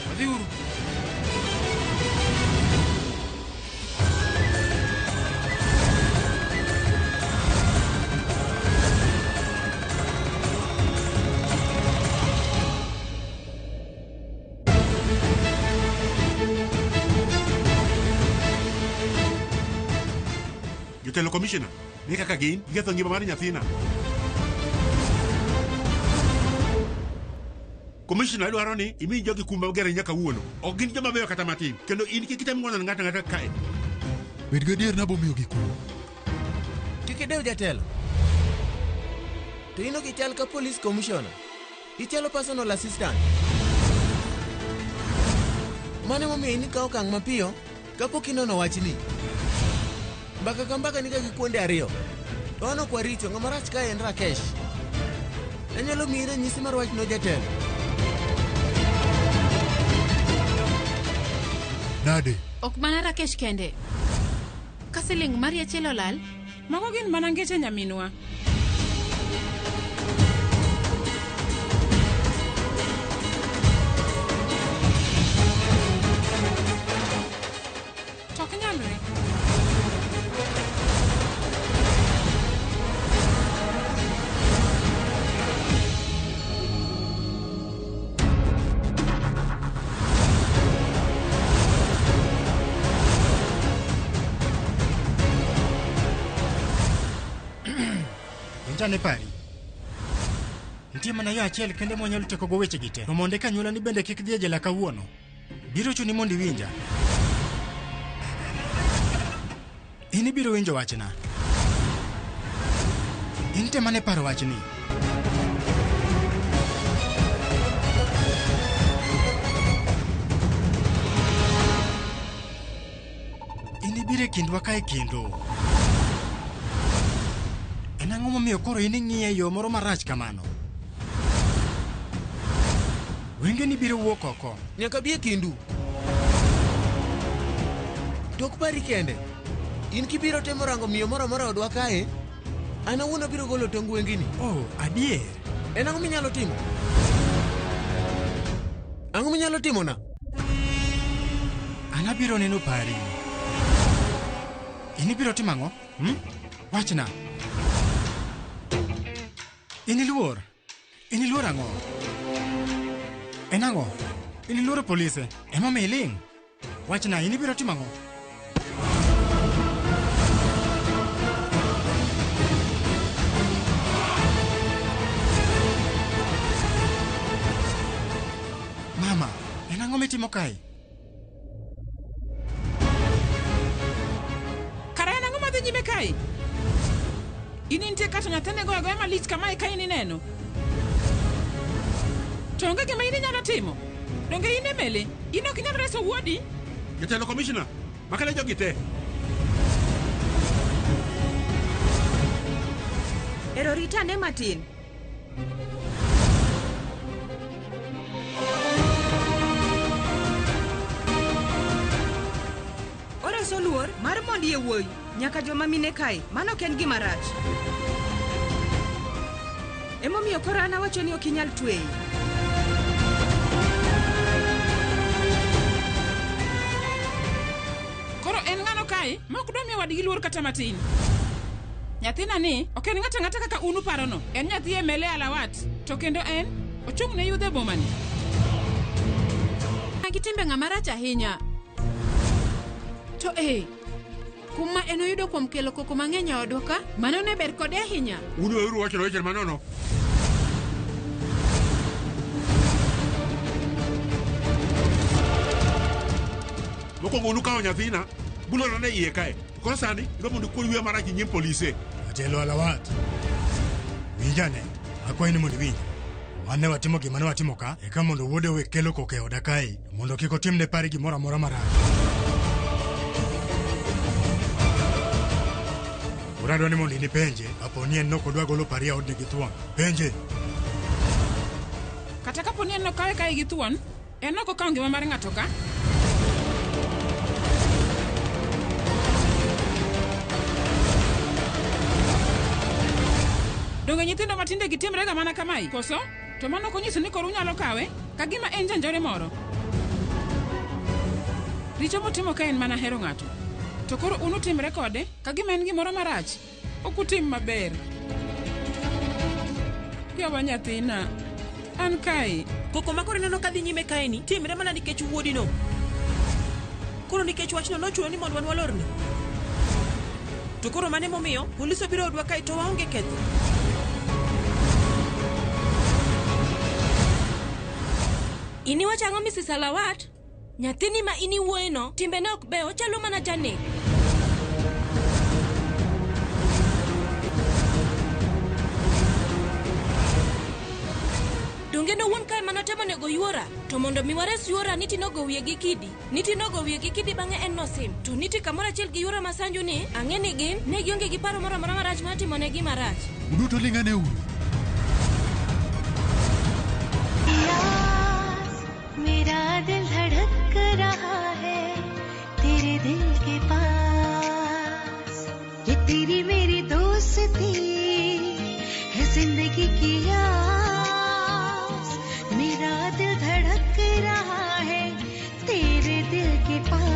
Wadhiuru. Jotelo commissioner, ni kaka gin, giketho ngima mar nyathina. Commissioner dwaro ni imi jogi kum mager ahinya kawuono. Ok gin joma beyo kata matin. Kendo in kik item ng'wono ne ng'ato ang'ata kae. Bed gadier ni abomiyogi kum. Kik idew jatelo. To in ok ichal ka police commissioner. Ichalo personal assistant. Mano emomiyo in ikawo okang' mapiyo kapok inono wachni. Mbaka ka mbaka niga gi kuonde ariyo. To wan ok waricho, ng'ama rach kae en Rakesh. Anyalo miyi ranyisi mar wachno jatelo. Nade? Ok mana Rakesh kende. Ka siling mari achiel olal, Mago gin mana ngeche nyaminwa. To ok nyalre. Winjane pari. Nitie mana yo achiel kende mwanyalo tiekogo wechegi te. To mondo eka anyuolani bende kik dhi e jela kawuono. Biro chuni mondo iwinja. In ibiro winjo wachna. In tema ne paro wachni. In ibiro e kindwa kae kendo. En ang'o momiyo koro in ing'iye e yo moro marach kamano? Wengeni biro wuok oko. Nyaka bi e kindu. To ok pari kende. In kibiro temo rango miyo moro amora odwa kae, an awuon abiro golo tong wengeni. Oh, adier. En ang'o minyalo timo? Ang'o minyalo timona? An abiro neno pari. In ibiro timo ang'o? Hmm? Wachna. In iluor. In iluor ang'o? En ang'o? In iluoro polise. Emomiyo iling'. Wachna, in ibiro timo ang'o? Ang'o mitimo kae? Kara en ang'o madhi nyime kae? In intie kato nyathine goyo agoya malich kamae ka in ineno. To onge gima in inyalo timo. Donge in e mele? In ok inyal reso wuodi? Jatelo komishna, makane jogi te. Ero rita ane matin. Oreso luor mar mondi e wuoyi nyaka joma mine kae, mano ok en gima rach. Emomiyo koro an awacho ni ok inyal tweye. Koro en ng'ano kae ma ok dwa miyo wadgi luor kata matin? Nyathina ni ok en ng'ato ang'ata kaka un uparono. En nyathi MLA Alawat, to kendo en ochung' ne yudhe bomani. Gi timbe ng'ama rach ahinya. To ee, kum ma en oyudo kuom kelo koko mang'eny e odwa ka, mano ne ber kode ahinya. Un weuru wacho weche manono. Mokwongo unukawo nyathina, bulorone iye kae. Koro sani, idwa mondo ikuod wiya marach e nyim polise. Jatelo Alawat, winjane, akwayi ni mondo iwinja. Wan ne watimo gima ne watimo ka, eka mondo wuode owe kelo koko e oda kae, mondo kik otim ne Pari gimoro amora marach. Koro adwa ni mondo in ipenje, kapo ni en nok odwa golo Pari e odni gi thuon. Penje! Kata kapo ni en nokawe kae gi thuon, en ok okawo ngima mar ng'ato ka. Donge nyithindo matinde gi timrega mana kamae, koso? To mano ok onyiso ni koro unyalo kawe ka gima en janjore moro. Richo motimo ka en mana hero ng'ato. To koro un utimre kode ka gima en gimoro marach. Ok utim maber. Yawa nyathina, an kae. Koko ma koro ineno kadhi nyime kaeni timre mana nikech wuodino. Koro nikech wachno nochuno ni mondo wan walorne. To koro mano emomiyo polis obiro odwa kae to waonge ketho. In iwacho ang'o Mrs. Alawat? Nyathini ma in iwuoyeno timbene ok beyo, ochalo mana janek. Donge nowuon kae mana temo nego yuora? To mondo mi wares yuora, Niti nogo wiye gi kidi. Niti nogo wiye gi kidi bang'e en nosim. To Niti kamoro achiel gi yuora ma Sanju ni, ang'e ni gin, ne gionge gi paro moro amora marach mar timo ne gima rach. Uduto ling'ane uru. मेरा दिल धड़क रहा है तेरे दिल के पास, ये तेरी मेरी दोस्ती है जिंदगी की आस। मेरा दिल धड़क रहा है तेरे दिल के पास।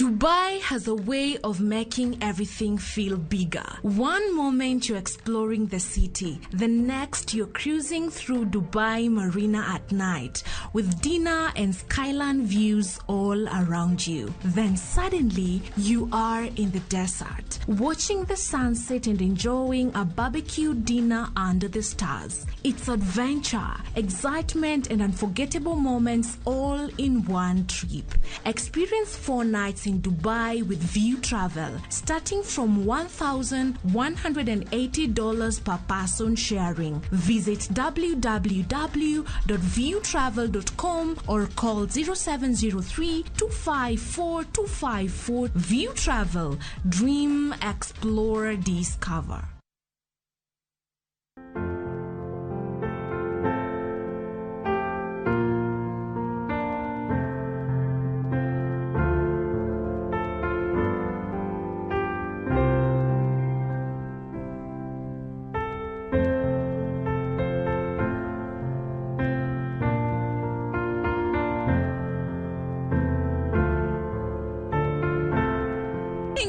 Dubai has a way of making everything feel bigger. One moment you're exploring the city, the next you're cruising through Dubai Marina at night with dinner and skyline views all around you. Then suddenly you are in the desert, watching the sunset and enjoying a barbecue dinner under the stars. It's adventure, excitement, and unforgettable moments all in one trip. Experience 4 nights in Dubai with View Travel, starting from $1,180 per person sharing. Visit www.viewtravel.com or call 0703 254 254. View Travel. Dream, explore, discover.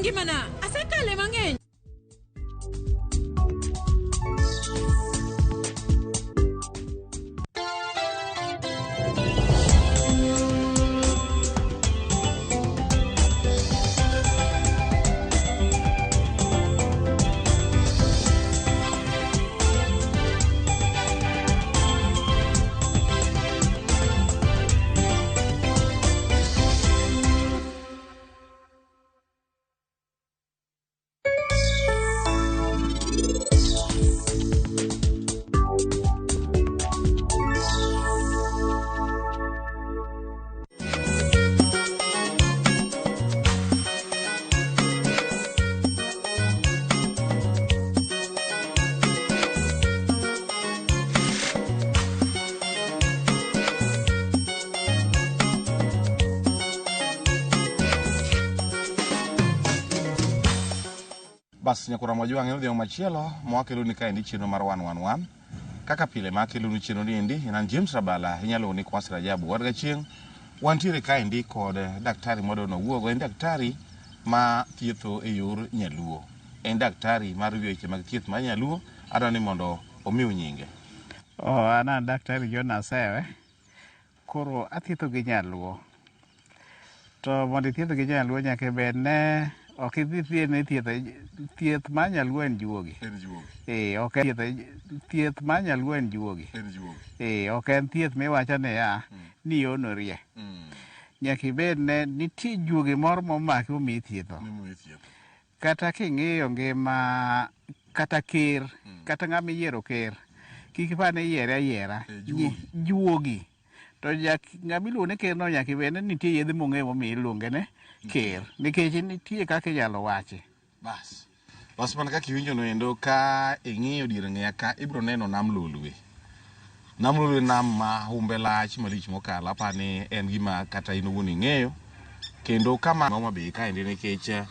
Ngimana, asekale mang'eny. Bas nyakora Mwajwang' en odhiambo machielo mwakeloni kaendi chenro mar 111. Kaka pile ma akelonu chenro ni endi, en an James Rabala, inyalo ni Kwasi Rajabu wadga chieng'. Wantiere kaendi kod daktari mwadwa nowuogo, en daktari ma thietho e yor nyaluo. En daktari mar weche mag thieth mar nyaluo, adwa ni mondo omiu nyinge. Oh, an an Daktari John Asewe. Koro athietho gi nyaluo. To mondo ithieth gi nyaluo nyaka ibed ne ok idhi thieth ne thieth thieth mar nyaluo en juogi. En juogi. Eh, ok en thieth thieth mar nyaluo en juogi. En juogi. Eh, ok en thieth miwacho niya ni ionorie. Nyaka ibed ne nitie juogi moro momaki omiyi thietho. Mimiyi thieth. Kata king'iyo ngima kata ker kata ng'ama iyiero ker kik ipar ni iyiere ayiera juogi to ng'ama iluongo ni ker no nyaka ibed ni nitie yedhe mong'eyo momiyo iluonge ne ker nikech nitie kaka inyalo wachi. Bas. Bas mana kaka iwinjo no endo ka ing'iyo dier ng'eya ka ibiro neno nam Lolwe. Nam Lolwe nam ma humbe lach malich mokalo apani ni en gima kata in owuon ing'eyo kendo kama Homa Bay kaendi nikech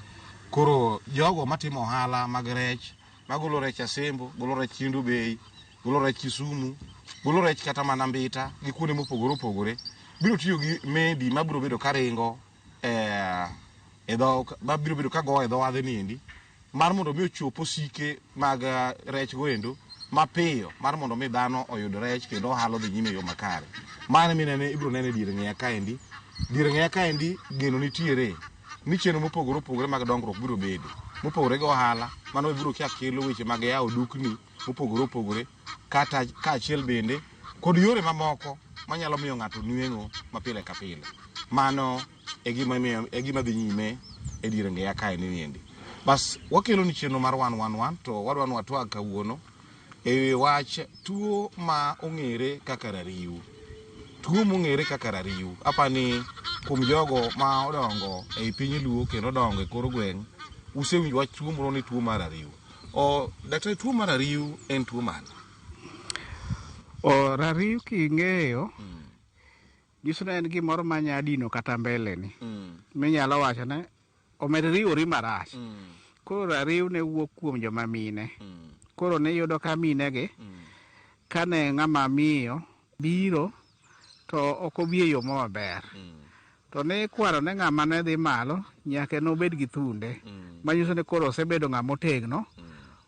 koro jogo matimo ohala mag rech magolo rech Asembo, golo rech Kendu Bay, golo rech Kisumu, golo rech kata mana Mbita gi kuonde mopogore opogore biro tiyo gi meli mabiro bedo karingo e dho mabiro bedo kagowo e dho wadhe ni endi mar mondo mi ochop osike mag rech go endo mapiyo mar mondo mi dhano oyud rech kendo ohala odhi nyime e yo makare. Mano minene ibiro nene dier ng'eya kaendi. Dier ng'eya kaendi geno nitiere ni chenro mopogore opogore mag dongruok biro bedo. Mopogore gi ohala, mano biro kia kelo weche mag yawo dukni mopogore opogore kata kaachiel bende kod yore mamoko manyalo miyo ng'ato nweng'o mapile ka pile. Mano e gima imiyo e gima dhi nyime e dier ng'eya kaendi niendi. Bas wakelo ni chenro mar 111 to wadwa ni watwag kawuono e wach tuo ma ong'ere kaka rariw. Tuo mong'ere kaka rariw. Apani kuom jogo ma odongo ei piny Luo kendo odongo e kor gweng' usewinjo wach tuo moro ni tuo mar rariw. O daktari tuo mar rariw en tuo mane? O rariw king'eyo nyiso ni en gimoro ma nya dino kata mbeleni minyalo wacho ne omed riwori marach. Koro rariw ne wuok kuom joma mine. Koro niyudo ka minegi kane ng'ama miyo biro to ok obi e yo maber. To ne ikwaro ne ng'ama ne dhi malo nyaka nobed gi thunde. Manyiso ni koro osebedo ng'ama otegno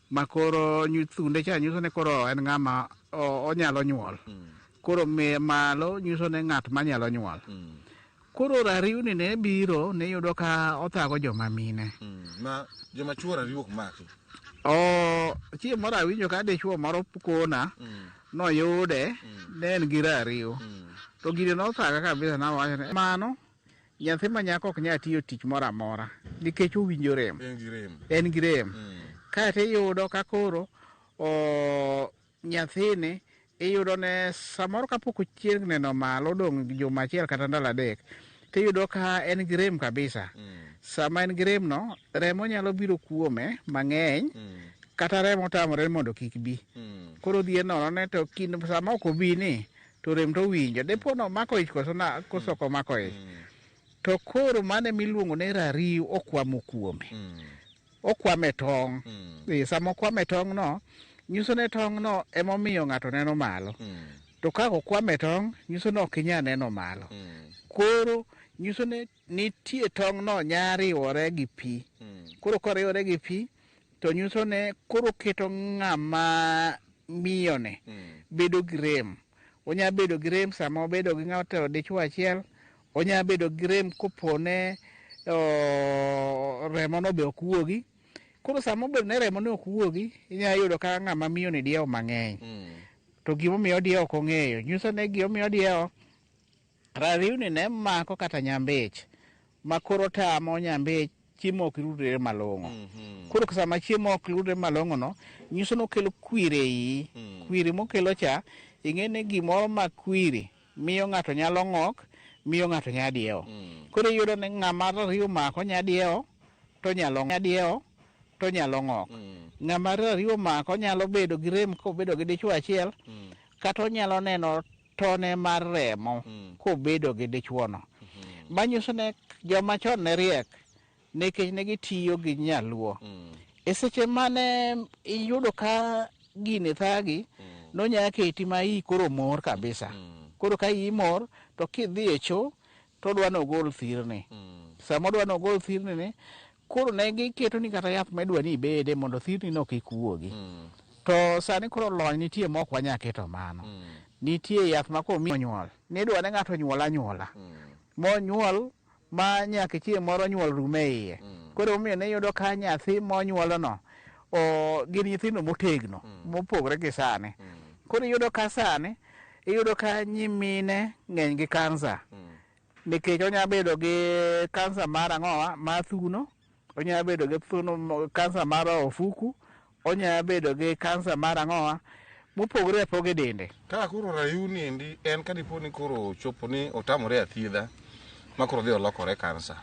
ma koro thunde cha nyiso ni koro en ng'ama onyalo nyuol. Koro malo nyiso ni ng'at manyalo nyuol. Koro rariw ni ne biro niyudo ka othago joma mine. Ma joma chuo rariw ok maki. O chieng' moro awinjo ka dichuo moro kona noyude ne en gi rariw. To gino nothaga kabisa nawacho ni mano nyathi ma nyako ok nyal tiyo tich moro amora nikech owinjo rem. En gi rem. En gi rem. Kaeto iyudo ka koro nyathini iyudo ne samoro kapok ochiegni neno malo odong' juma achiel kata ndalo adek tiyudo ka en gi rem kabisa. Sama en gi rem no, remo nyalo biro kuome mang'eny kata remo tamore mondo kik bi. Koro odhi e nono ne to kind sama ok obi ni to rem to owinjo. Dipo nomako ich koso na koso ok omako ich. To koro mano emiluongo ni rariw okwamo kuome. Okwamo e tong'. Sama okwamo e tong' no, nyiso ni tong' no emomiyo ng'ato neno malo. To ka okwamo e tong', nyiso ni ok inyal neno malo. Koro nyiso ni nitie tong' no nya riwore gi pi. Koro koriwore gi pi, to nyiso ni koro keto ng'ama miyo ni bedo gi rem. Onya bedo gi rem sama obedo gi ng'ato dichuo achiel, onya bedo gi rem kopone remo no be ok wuogi. Koro sama obedo ni remo no ok wuogi, inya yudo ka ng'ama miyo ni diewo mang'eny. To gimomiyo odiewo ok ong'eyo. Nyiso ni gimomiyo odiewo, rariw ni ne mako kata nyambich ma koro tamo nyambich chiemo ok rudre malong'o. Koro sama chiemo ok rudre malong'o no, nyiso ni okelo kwiri e iyi. Kwiri mokelo cha, ing'e ni gimoro ma kwiri miyo ng'ato nyalo ng'ok, miyo ng'ato nya diewo. Koro iyudo ni ng'ama rariw omako nya diewo, to nyalo diewo, to nyalo ng'ok. Ng'ama rariw omako nyalo bedo gi rem kobedo gi dichuo achiel, kata onyalo neno tone mar remo kobedo gi dichuo no. Manyiso ni joma chon ne riek nikech ne gitiyo gi nyaluo. E seche mane iyudo ka gini thagi, nonya keti ma iyi koro mor kabisa. Koro ka iyi mor, to kidhi e cho, to odwa nogol thirni. Sama odwa nogol thirni ni, koro ne giketo ni kata yath ma idwa ni ibede mondo thirni no kik wuogi. To sani koro lony nitie ma ok wanyal keto mano. Nitie yath ma komiyi onyuol, nidwa ni ng'ato onyuol anyuola. Monyuol ma nyaka chieng' moro nyuol rum e iye. Koro emomiyo ne iyudo ka nyathi monyuolono o, gin nyithindo motegno mopogore gi sani. Koro iyudo ka sani iyudo ka nyimine ng'eny gi kansa. Nikech onya bedo gi kansa mar ang'owa mar thuno, onya bedo gi thuno kansa mar ofuku, onya bedo gi kansa mar ang'owa mopogore apoga e dende. Kaka koro rayun ni endi en ka dipo ni koro ochopo ni otamore athiedha ma koro odhi olokore kansa.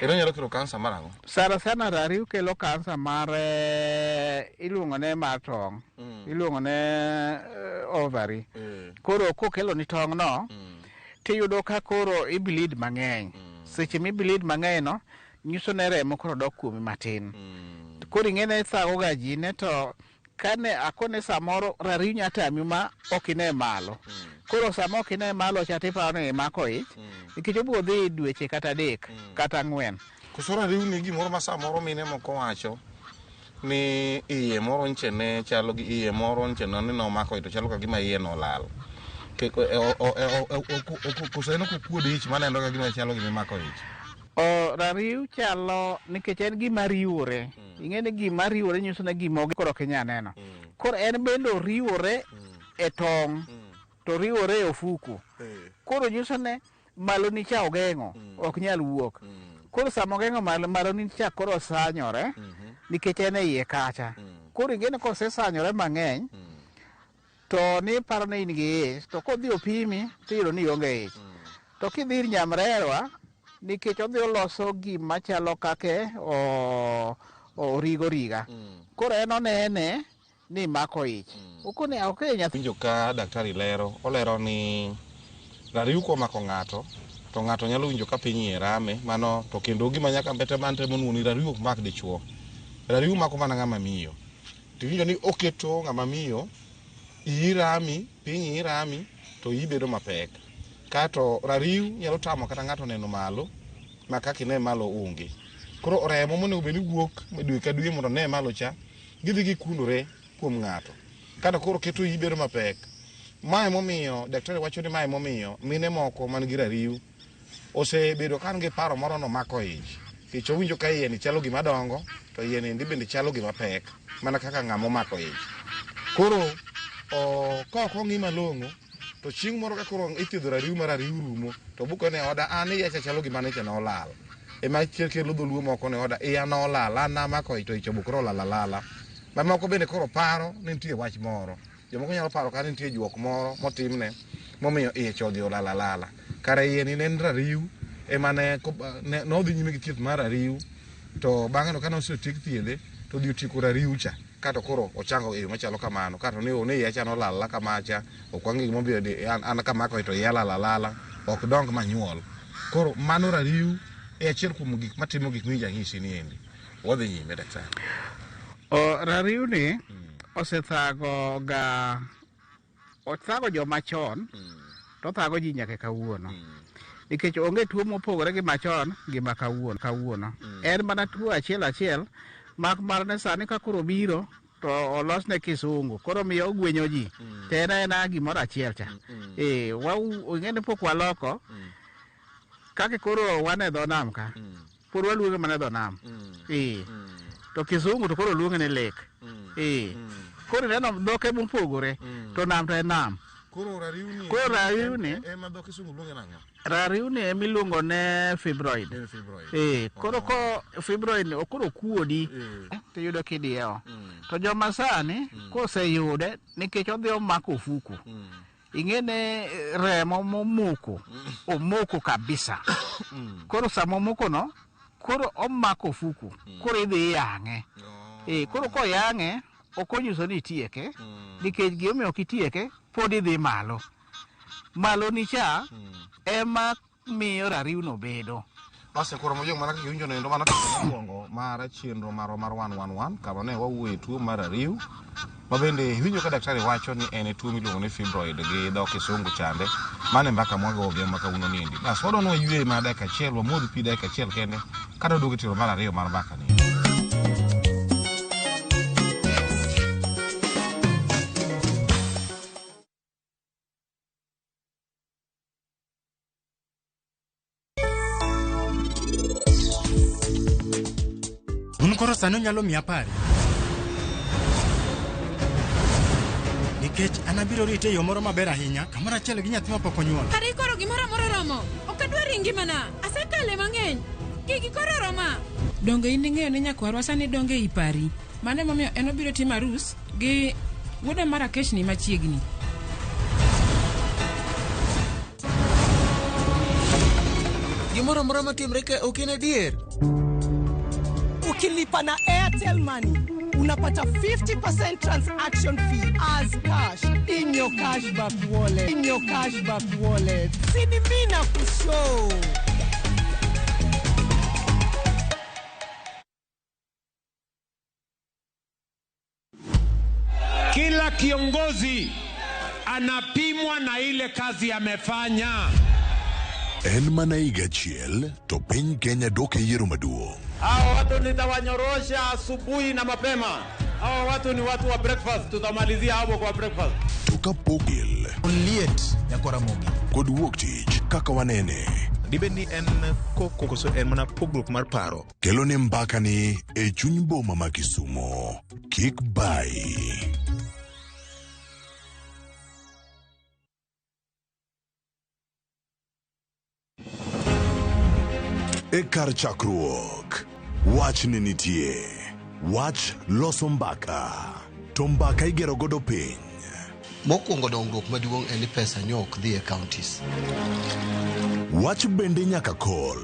En onyalo kelo kansa mar ang'o? Sana sana rariw kelo kansa mar eh, iluongo ne mar tong', iluongo ne eh, ovary. Koro kokelo ni tong' no, tiyudo ka koro ibleed mang'eny. Seche mibleed mang'eny no, nyiso ne remo koro dok kuomi matin. Koro ing'e ne thago ga ji ne to kane akone samoro rariw nya tami ma ok ine malo. Koro sama ok ine malo cha tiparo ni imako ich, nikech obiro dhi dweche kata adek kata ang'wen. Koso rariw ni gimoro ma samoro mine moko wacho ni iye moro nche ne chalo gi iye moro nche no ni nomako ich to chalo ka gima iye nolal. Ke- e- o- o- e- o- o- o- Koso en ok okuod ich maneno ka gima chalo gima imako ich. O, rariw chalo nikech en gima riwore. Ing'e ni gima riwore nyiso ni gima koro ok inyal neno. Koro en bende oriwore e tong' to oriwore e ofuku. Koro nyiso ni malo ni cha ogeng'o ok nyal wuok. Koro sama ogeng'o malo, malo ni cha koro sanyore nikech en e iye kacha. Koro ing'e ni kosesanyore mang'eny to niparo ni in gi ich to kodhi opimi tiyudo ni ionge ich. To kidhi ir nyamrerwa nikech odhi oloso gima chalo kake o, origo riga. Koro en onene ni imako ich. Okone ok nyathi Winjo ka daktari lero, olero ni rariw komako ng'ato to ng'ato nyalo winjo ka piny iye rame mano to kendo gima nyaka mbete man temo nuo ni rariw ok mak dichuo. Rariw mako mana ng'ama miyo. To iwinjo ni oketo ng'ama miyo iyi rami, piny iyi rami to iyi bedo mapek. Kato rariw nyalo tamo kata ng'ato neno malo ma kaka ine malo onge. Koro remo monego bed ni wuok dwe ka dwe mondo one malo cha, gidhi gikundore kuom ng'ato. Kato koro keto iyi bedo mapek. Mae momiyo daktari wacho ni mae momiyo mine moko man gi rariw osebedo ka nigi paro moro nomako ich. Nikech owinjo ka iye ni chalo gima dongo to iye ni bende chalo gima pek mana kaka ng'ama omako ich. Koro o, ka ok ong'i malong'o to chieng' moro ka koro ithiedho rariw ma rariw rumo to buko ne oda an iya cha chalo gima necha nolal. Ema kelo dholuo moko ne oda iya nolal an namako ich to ich obukore olal alala. Mamoko bende koro paro ni nitie wach moro. Jomoko nyalo paro ka nitie juok moro motimne momiyo iye cha odhi olal alala. Kare iye ni ne en rariw ema ne ne nodhi nyime gi thieth mar rariw to bang'e no kane osetiek thiedhe to odhi otieko rariw cha kato koro ochango e yo machalo kamano kato ni ne iya cha nolal kamacha ok wang'e gimomiyo an, an kamako to iya lal alala ok dong manyuol. Koro mano rariw e achiel kuom gik matimo gik miwinjo anyisi ni endi. Wadhi nyime daktari. O, rariw ni osethago ga othago joma chon to othago ji nyaka kawuono. Nikech onge tuo mopogore gi machon gi ma kawuono kawuono. En mana tuo achiel achiel mak mana ni sani ka koro obiro to olosne kisungu koro miyo ogwenyo ji to en aena gimoro achiel cha. Eh, wa ing'e ni pok waloko kaka koro wan e dho nam ka pod waluonge mana e dho nam. Eh. To kisungu to koro luonge ni lake. Eh. Koro ineno dhoke mopogore to nam to en nam. Koro rariw ni Koro rariw ni ema dho kisungu luonge nang'o? Rariw ni ema iluongo ne fibroid. En fibroid. Eh, koro ko fibroid ni koro kuodi tiyudo kidiewo. To joma sani koseyude nikech odhi omako ofuku. Ing'e ni remo momoko omoko kabisa. Koro sama omoko no koro omako ofuku koro idhi iyang'e. Eh, koro koyang'e ok onyiso ni itieke nikech gimomiyo ok itieke pod idhi malo. Malo ni cha ema miyo rariw no bedo. Bas koro mojong mana kaka iwinjo noendo mano mokwongo mar chenro marwa mar 111 kama ne wawuoye tuo mar ariw ma bende iwinjo ka daktari wacho ni en e tuo miluongo ni fibroid gi dho kisungu chande. Mano e mbaka mwagogo gi ma kawuono niendi. Bas wadwa ni waywe mana dakika achiel, wamodh pi dakika achiel kende kata waduogo e tielo mar ariyo mar mbaka ni. Un koro sani unyalo miya pari. Nikech an abiro rite e yo moro maber ahinya, kamoro achiel gi nyathi mapok onyuol. Pari koro gimoro amora oromo. Ok adwar e ngimana. Asekale mang'eny. Gigi koro oroma. Donge in ing'eyo ni nyakwarwa sani donge ei pari? Mano emomiyo en obiro timo arus gi wuoda mar Rakesh ni machiegni. Gimoro amora matimre ka ok en adier. Ukilipa na Airtel Money unapata 50% transaction fee as cash in your cashback wallet. In your cashback wallet. Sini mimi na kushow. Kila kiongozi anapimwa na ile kazi amefanya. En mana higa achiel to piny Kenya dok e yiero maduong'. Hawa watu nitawanyorosha asubuhi na mapema. Hawa watu ni watu wa breakfast, tutamalizia hapo kwa breakfast. To kapok il Liet nyakoramogi. kod wuok tich kaka wanene Dibed ni en koko koso en mana pogruok mar paro? kelo ne mbakani e chuny boma ma Kisumo. Kik bayi. E kar chakruok, wach ne nitie. Wach loso mbaka. To mbaka igero godo piny. Mokwongo dongruok maduong' en ni pesa nyo ok dhi e counties. Wach bende nyaka kol.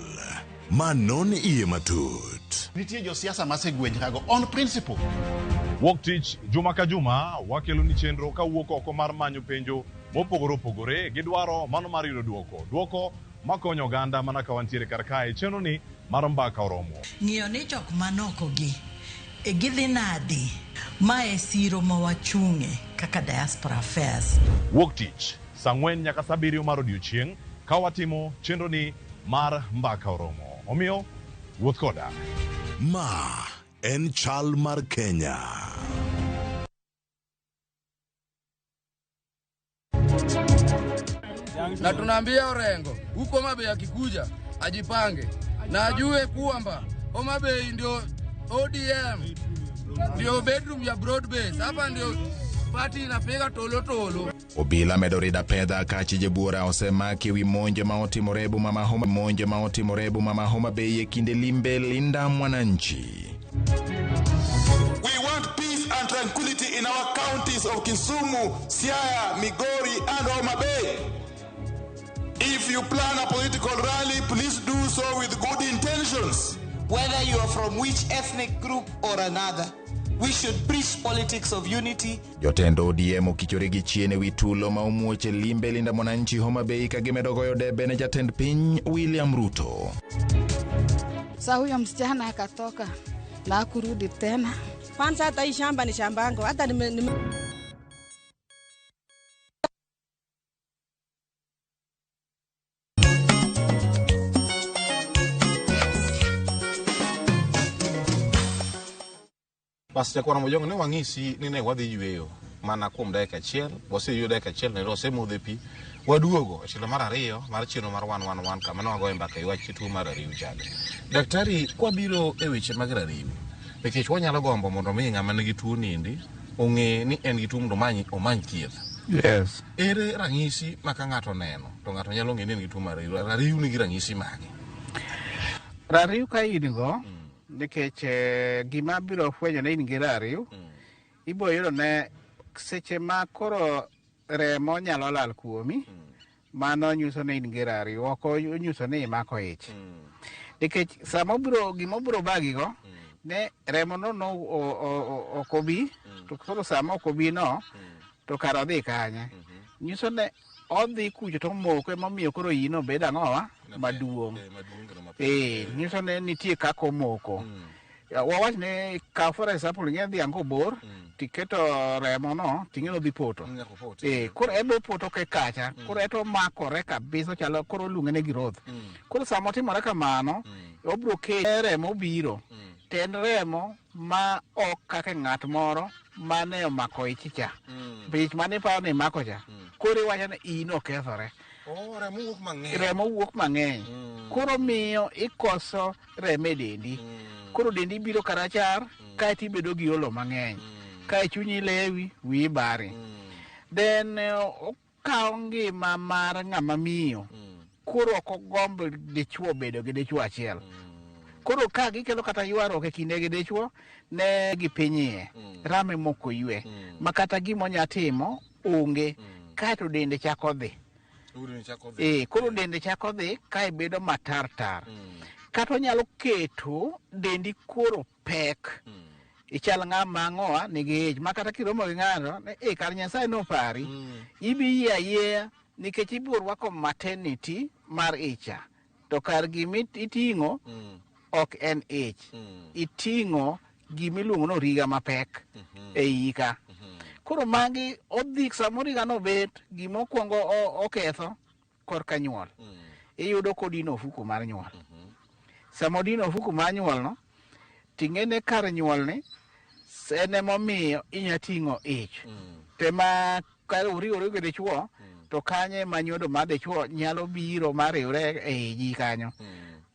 Ma non iye matut. Nitie josiasa masegwenyrago on principle. Wuok tich juma ka juma wakelo ni chenro kawuok oko mar manyo penjo mopogore opogore gi dwaro mano mar yudo duoko. Duoko makonyo oganda mana ka wantiere kar kae chenro ni mar mbaka oromo. Ng'iyo ni jok manokogi e gidhi nadi ma e siro ma wachung'e kaka diaspora affairs. Wuok tich saa ang'wen nyaka saa abiriyo mar odiochieng' ka watimo chenro ni mar mbaka oromo. Omiyo wuoth koda. Ma en chal mar Kenya. Na tunaambia Orengo huko Homa Bay akikuja ajipange na ajue kwamba Homa Bay ndio ODM ndio bedroom ya broad base. Hapa ndio party inapiga tolo tolo. Obila medo rido apedha ka chije buora osemaki ewi monj ma otimore e boma ma Homa monj ma otimore e boma ma Homa Bay e kinde limbe Linda Mwananchi. We want peace and tranquility in our counties of Kisumu, Siaya, Migori, and Homa Bay. If you plan a political rally, please do so with good intentions. Whether you are from which ethnic group or another, we should preach politics of unity. Jotend ODM okichore gi chien ewi tulo ma omuoch e limbe Linda Mwananchi Homa Bay ka gimedo goyo debe ne jatend piny William Ruto. Sa huyo msichana akatoka na hakurudi tena. Kwanza hata hii shamba ni shamba yangu, hata nime, nime... Bas jakwano Mojong ne wang'isi ni ne wadhi yweyo mana kuom dakika achiel, waseyweyo dakika achiel nero wasemodho pi, waduogo e tielo mar ariyo mar chenro mar 111 kama ne wagoye mbaka e wach tuo mar rariw chande. Daktari, kwabiro e weche mag rariw, nikech wanyalo gombo mondo mi ng'ama nigi tuo niendi ong'e ni en gi tuo mondo omany, omany thieth. Yes. Ere ranyisi ma ka ng'ato oneno to ng'ato nyalo ng'e ni en gi tuo mar rariw? Rariw nigi ranyisi mage? Rariw ka in go, nikech eh, gima biro fwenyo ni in gi rariw, ibo yudo ne seche ma koro remo nyalo lal kuomi, mano nyiso ni in gi rariw, ok onyiso ni imako ich. Nikech sama obiro gima obiro bagi go, ne remo no no ok obi, to koro sama ok obi no, to kara odhi kanye? Nyiso ne Odhi kucho to omoko emomiyo koro iyino bedo ang'owa maduong'. Nyiso ni nitie kaka omoko. Wawach ni kaw for example ing'e dhiang' kobor tiketo remo no ting'e ni odhi poto. Koro en be opoto ke kacha. Koro eto omakore kabisa ochalo koro oluonge ni growth. Koro sama otimore kamano obro ke remo biro. To en remo ma ok kaka ng'at moro mane omako ich cha. Ich mane iparo ni imako cha. Koro iwacho ni iyi nokethore. Oh, remo wuok mang'eny. Remo wuok mang'eny. Koro miyo ikoso remo e dendi. Koro dendi biro karachar kaeto ibedo gi olo mang'eny. Kae chunyi lewi, wiyi bari. Then okawo ngima mar ng'ama miyo. Koro ok ogomb dichuo bedo gi dichuo achiel. Koro ka gikelo kata ywaruok e kinde gi dichuo, ne gi piny iye. Rame mok oywe. Ma kata gima onya timo onge. Kaeto dende chako dhi. Koro dende chako dhi kae bedo matar tar. Kata onyalo keto dendi koro pek. Ichal ng'ama ang'owa nigi ich ma kata kiromo gi ng'ato ni kar Nyasaye nopari. Ibi yie ayieya nikech ibiro rwako maternity mar icha. To kar gima iting'o ok en ich. Iting'o gima iluongo ni origa mapek e iyi ka. Koro magi odhi sama origa no bet gima okwongo oketho korka nyuol. Iyudo kodino ofuku mar nyuol. Sama odino ofuku mar nyuol no, ting'ene kar nyuol ni en emomiyo inya ting'o ich. To ema ka uriwore gi dichuo, to kanyo ema nyodo mar dichuo nyalo biro mariwre e iji kanyo.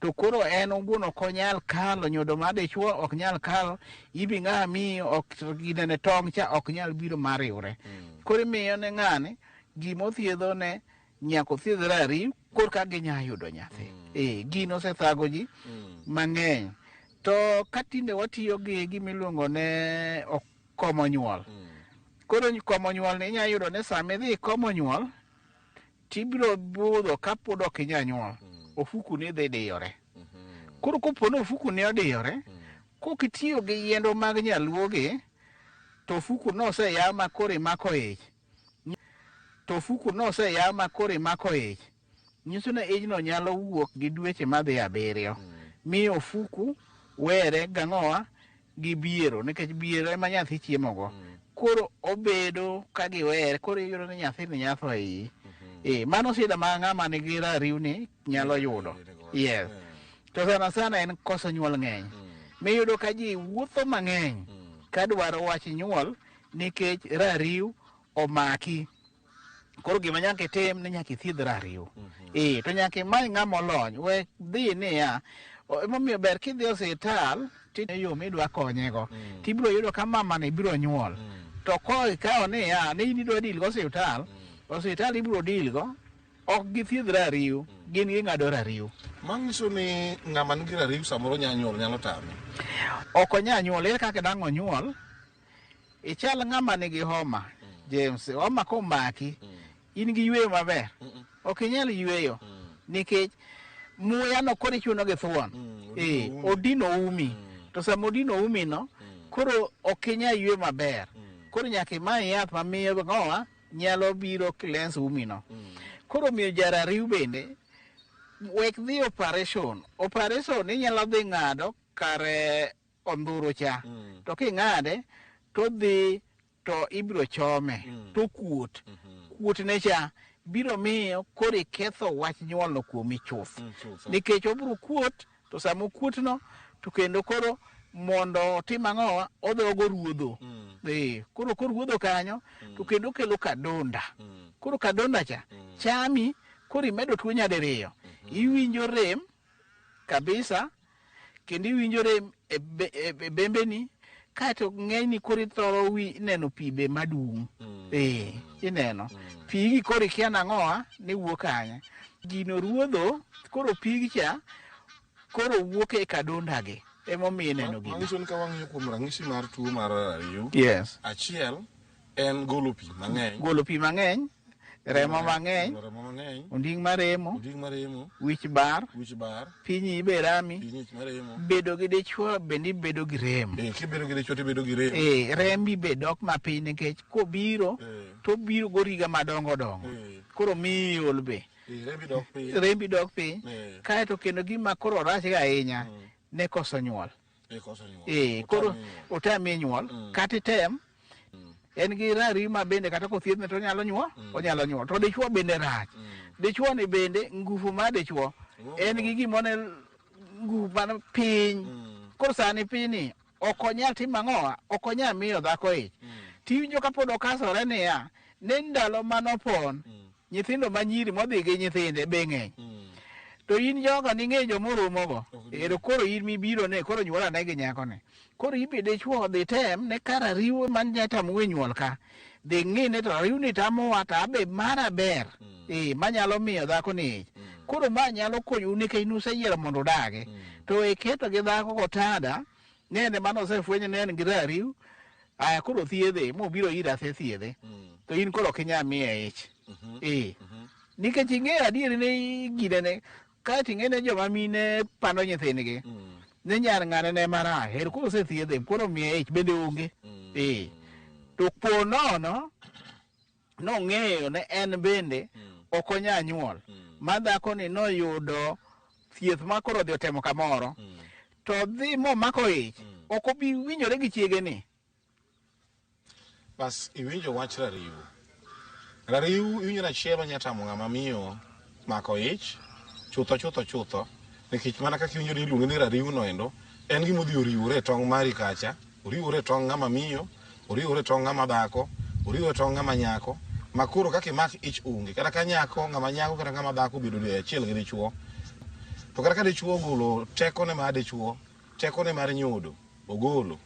To koro en owuon ok onyal kalo, nyodo mar dichuo ok nyal kalo, ibi ng'a miyo ok ginene tong' cha ok nyal biro mariwre. Koro imiyo ne ng'ani gima othiedho ne nyaka othiedhre ariyo korka ginya yudo nyathi. Gino osethago ji mang'eny. To ka tinde watiyo gi gima iluongo ne komo nyuol. Koro komo nyuol ni inya yudo ni sama idhi komo nyuol tibiro budho kapod ok inya nyuol. Ofuku ni dhi diyore. Koro kopo ni ofuku ni odiyore, kok itiyo gi yiendo mag nyaluo gi, to ofuku no oseyaw ma koro imako ich. To ofuku no oseyaw ma koro imako ich. Nyiso ni ijno nyalo wuok gi dweche madhi 7. Miyo ofuku were gang'owa gi biero, nikech biero ema nyathi chiemo go. Koro obedo ka giwere, koro iyudo ni nyathini nyatho e iyi. Mano shida ma ng'ama nigi rariw ni nyalo yudo. Yes. To sana sana en koso nyuol ng'eny. Miyudo ka ji wuotho mang'eny ka dwaro wach nyuol nikech rariw omaki. Koro gima nyaka itim ni nyaka ithiedh rariw. To nyaka imany ng'ama olony. We dhi niya, emomiyo ber kidhi e osiptal to yo midwa konyego. Tibiro yudo ka mama ni biro nyuol. To ko ikawo niya, ni in idwa deal go osiptal, osiptal ibiro deal go, ok githiedh rariw, gin ging'ado rariw. Manyiso ni ng'ama nigi rariw samoro nya nyuol nyalo tame. Ok onya nyuol, ere kaka dang' onyuol? Ichal ng'ama nigi homa, James, homa komaki, in gi yweyo maber. Ok inyal yweyo, nikech muya no koro ichuno gi thuon. Odino umi. To sama odino umi no, koro ok inyal yweyo maber. Koro nyaka imany yath mamiyo ng'owa nyalo biro cleanse umi no. Koro miyo jarariw bende, wek dhi operation. Operation inyalo dhi ng'ado kare ondhuro cha. To king'ade, to dhi to ibiro chome, to kuot. Kuot ne cha biro miyo koro iketho wach nyuol no kuomi chuth. Nikech obiro kuot, to sama okuot no, to kendo koro mondo otim ang'owa, odhi ogo ruodho. Koro koruodho kanyo, to kendo okelo kadonda. Koro kadonda cha, chami, koro imedo tuo nyadiriyo. Iwinjo rem kabisa, kendo iwinjo rem e bembeni, kaeto ng'enyni koro ithoro neno pi be madung'. Ineno. Pigi koro ikia nang'owa ni wuok kanye. Gino ruodho, koro pigi cha, koro wuok e kadonda gi. Emomiyo ineno gino. Manyiso ni ka wang'iyo kuom ranyisi mar tuo mar rariw, Yes. achiel en golo pi mang'eny. Golo pi mang'eny, remo mang'eny, Remo mang'eny, onding' maremo, onding' maremo, wich bar, wich bar, pinyi be rami, pinyi maremo. Bedo gi dichuo bende ibedo gi rem. Kibedo gi dichuo to ibedo gi rem. Rembi be dok mapiny nikech kobiro, to obiro goriga madongo dongo. koro miyi ol be. Rembi dok piny. Rembi dok piny. Eh. Kaeto kendo gima koro rach ga ahinya ne koso nyuol. Eh, koso nyuol. Eh, koro otami nyuol kata item en gi rari ma bende kata kothiedhne to onyalo nyuol, onyalo nyuol. To dichuo bende rach. Dichuo ni bende ngufu mar dichuo en gi gimone ngufu man piny. Koro sani piny ni ok onyal timo ang'owa, ok onyal miyo dhako ich. Tiwinjo kapod okasore niya, ne ndalo manopon nyithindo manyiri modhi gi nyithinde be ng'eny. To in joga ning'e jomoromogo. Ero koro in mibiro ne koro nyuol ane gi nyakoni. Koro ibe dichuo dhi tem ne kar ariwo man nyatamu e nyuol ka. Dhi ng'i ne to ariw ni tamowa to abe mara ber. Eh, manyalo miyo dhako ni ich. Koro ma nyalo konyou nikech nuseyiero mondo udagi. To iketo gi dhako kotada, nene mano osefwenyo ne en gi rariw, aya koro thiedhe mobiro ira asethiedhe. To in koro ok inyal miye ich. Eh. Nikech ing'eyo adieri ni ginene, kaeto ing'e ni joma mine pando nyithindgi. Ni nyar ng'ane ne marach, ero koro osethiedhe, koro miye ich bende onge. Eh. To po nono, nong'eyo ne en bende ok onya nyuol. Ma dhakoni noyudo thieth ma koro odhi otemo kamoro. To dhi momako ich, ok obi winjore gi chiege ni. Bas iwinjo wach rariw. Rariw iwinjo ni achiel onya tamo ng'ama miyo mako ich chutho chutho chutho nikech mana kaka iwinjo ni iluonge ni rariw no endo en gima odhi oriwore e tong' mari kacha, oriwore e tong' ng'ama miyo, oriwore e tong' ng'ama dhako, oriwore e tong' ng'ama nyako ma koro kaka imak ich onge. Kata ka nyako ng'ama nyako kata ng'ama dhako obedo e achiel gi dichuo to kata ka dichuo ogolo tekone mar dichuo, tekone mar nyodo ogolo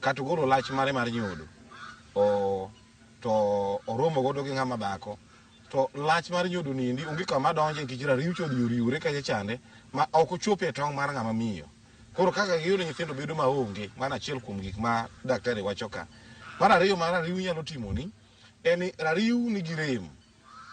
kata ogolo lach mare mar nyodo o, to oromo godo gi ng'ama dhako to lach mar nyodo niendi onge kama donje nikech rariw cha odhi oriwore kacha chande ma ok ochopo e tong' mar ng'ama miyo. Koro kaka giyudo nyithindo bedo maonge, mano achiel kuom gik ma daktari wacho ka. Mar ariyo ma rariw nyalo timoni en ni rariw nigi rem.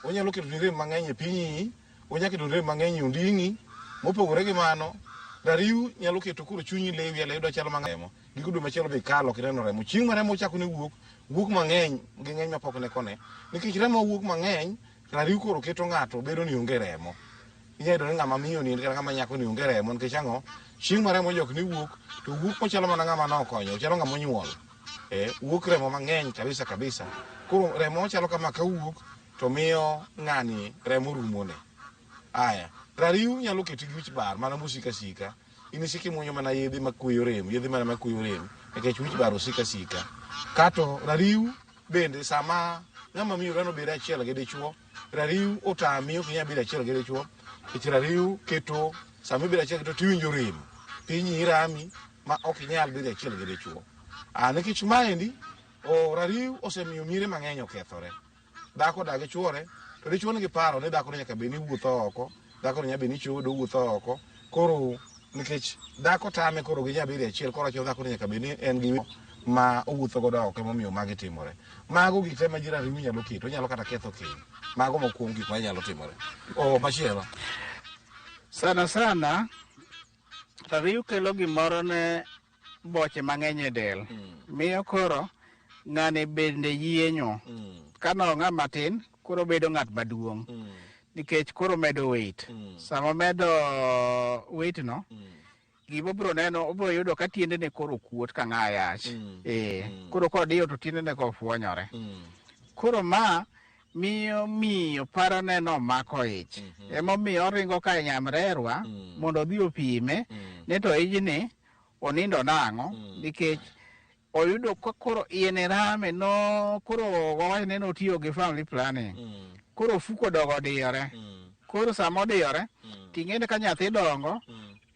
Onyalo ketoni rem mang'eny e pinyi, onyalo ketoni rem mang'eny e onding'i. Mopogore gi mano, rariw nyalo keto koro chunyi lewi alewa iyudo chalo ma remo. Giko dwe machielo be ikalo ok ineno remo. Chieng' ma remo ochako ne wuok, wuok mang'eny gi ng'eny mapok ne kone. Nikech remo wuok mang'eny, rariw koro keto ng'ato bedo ni onge remo. Inyalo yudo ni ng'ama miyo ni kata ng'ama nyako ni onge remo nikech ang'o? Chieng' ma remo ojok ni wuok, to wuok machalo mana ng'ama nokonyo, ochalo ng'ama onyuol. Eh, wuok remo mang'eny kabisa kabisa. Koro remo machalo kama kawuok to miyo ng'ani remo rumone. Aya, rariw nyalo keti gi wich bar mana mosiko asika. In isiko imuonyo mana yedhe makweyo rem, yedhe mana makweyo rem nikech wich bar osiko asika. Kato rariw bende sama ng'ama miyo dwani obed achiel gi dichuo, rariw otami ok inyal bedo achiel gi dichuo nikech rariw keto sama ibedo achiel gi dichuo tiwinjo rem, pinyi rami ma ok inyal bedo achiel gi dichuo. Ah, nikech maendi o, rariw osemiyo mire mang'eny okethore. Dhako odak gi chuore to dichuo nigi paro ni dhako nyaka bed ni wuotho oko, dhako nyaka bed ni chodo wuotho oko. Koro nikech dhako tame koro ginyal bedo achiel, koro wacho dhako nyaka bed ni en gi ma owuotho godo oko emomiyo magi timore. Mago gik te ma ji rariw nyalo keto, onyalo kata ketho keny. Mago moko kuom gik manyalo timore. O machielo. Sana sana rariw kelo gimoro ne boche mang'eny e del. Miyo koro ng'ani bende yienyo. Kano ng'ama tin, koro bedo ng'at maduong'. Nikech koro medo weight. Sama omedo weight no, gima obiro neno, obiro yudo ka tiendene koro kuot ka ng'a yach. Eh, koro kodiyo to tiendene kofuonyore. Koro ma miyo miyo paro ne nomako ich. Emomiyo oringo ka e nyamrerwa mondo odhi opime ni to ijni onindo nang'o nikech oyudo ka koro iye ne rame no koro wawach ni notiyo gi family planning. Koro ofuko odogo odiyore. Koro sama odiyore ting'e ni ka nyathi dongo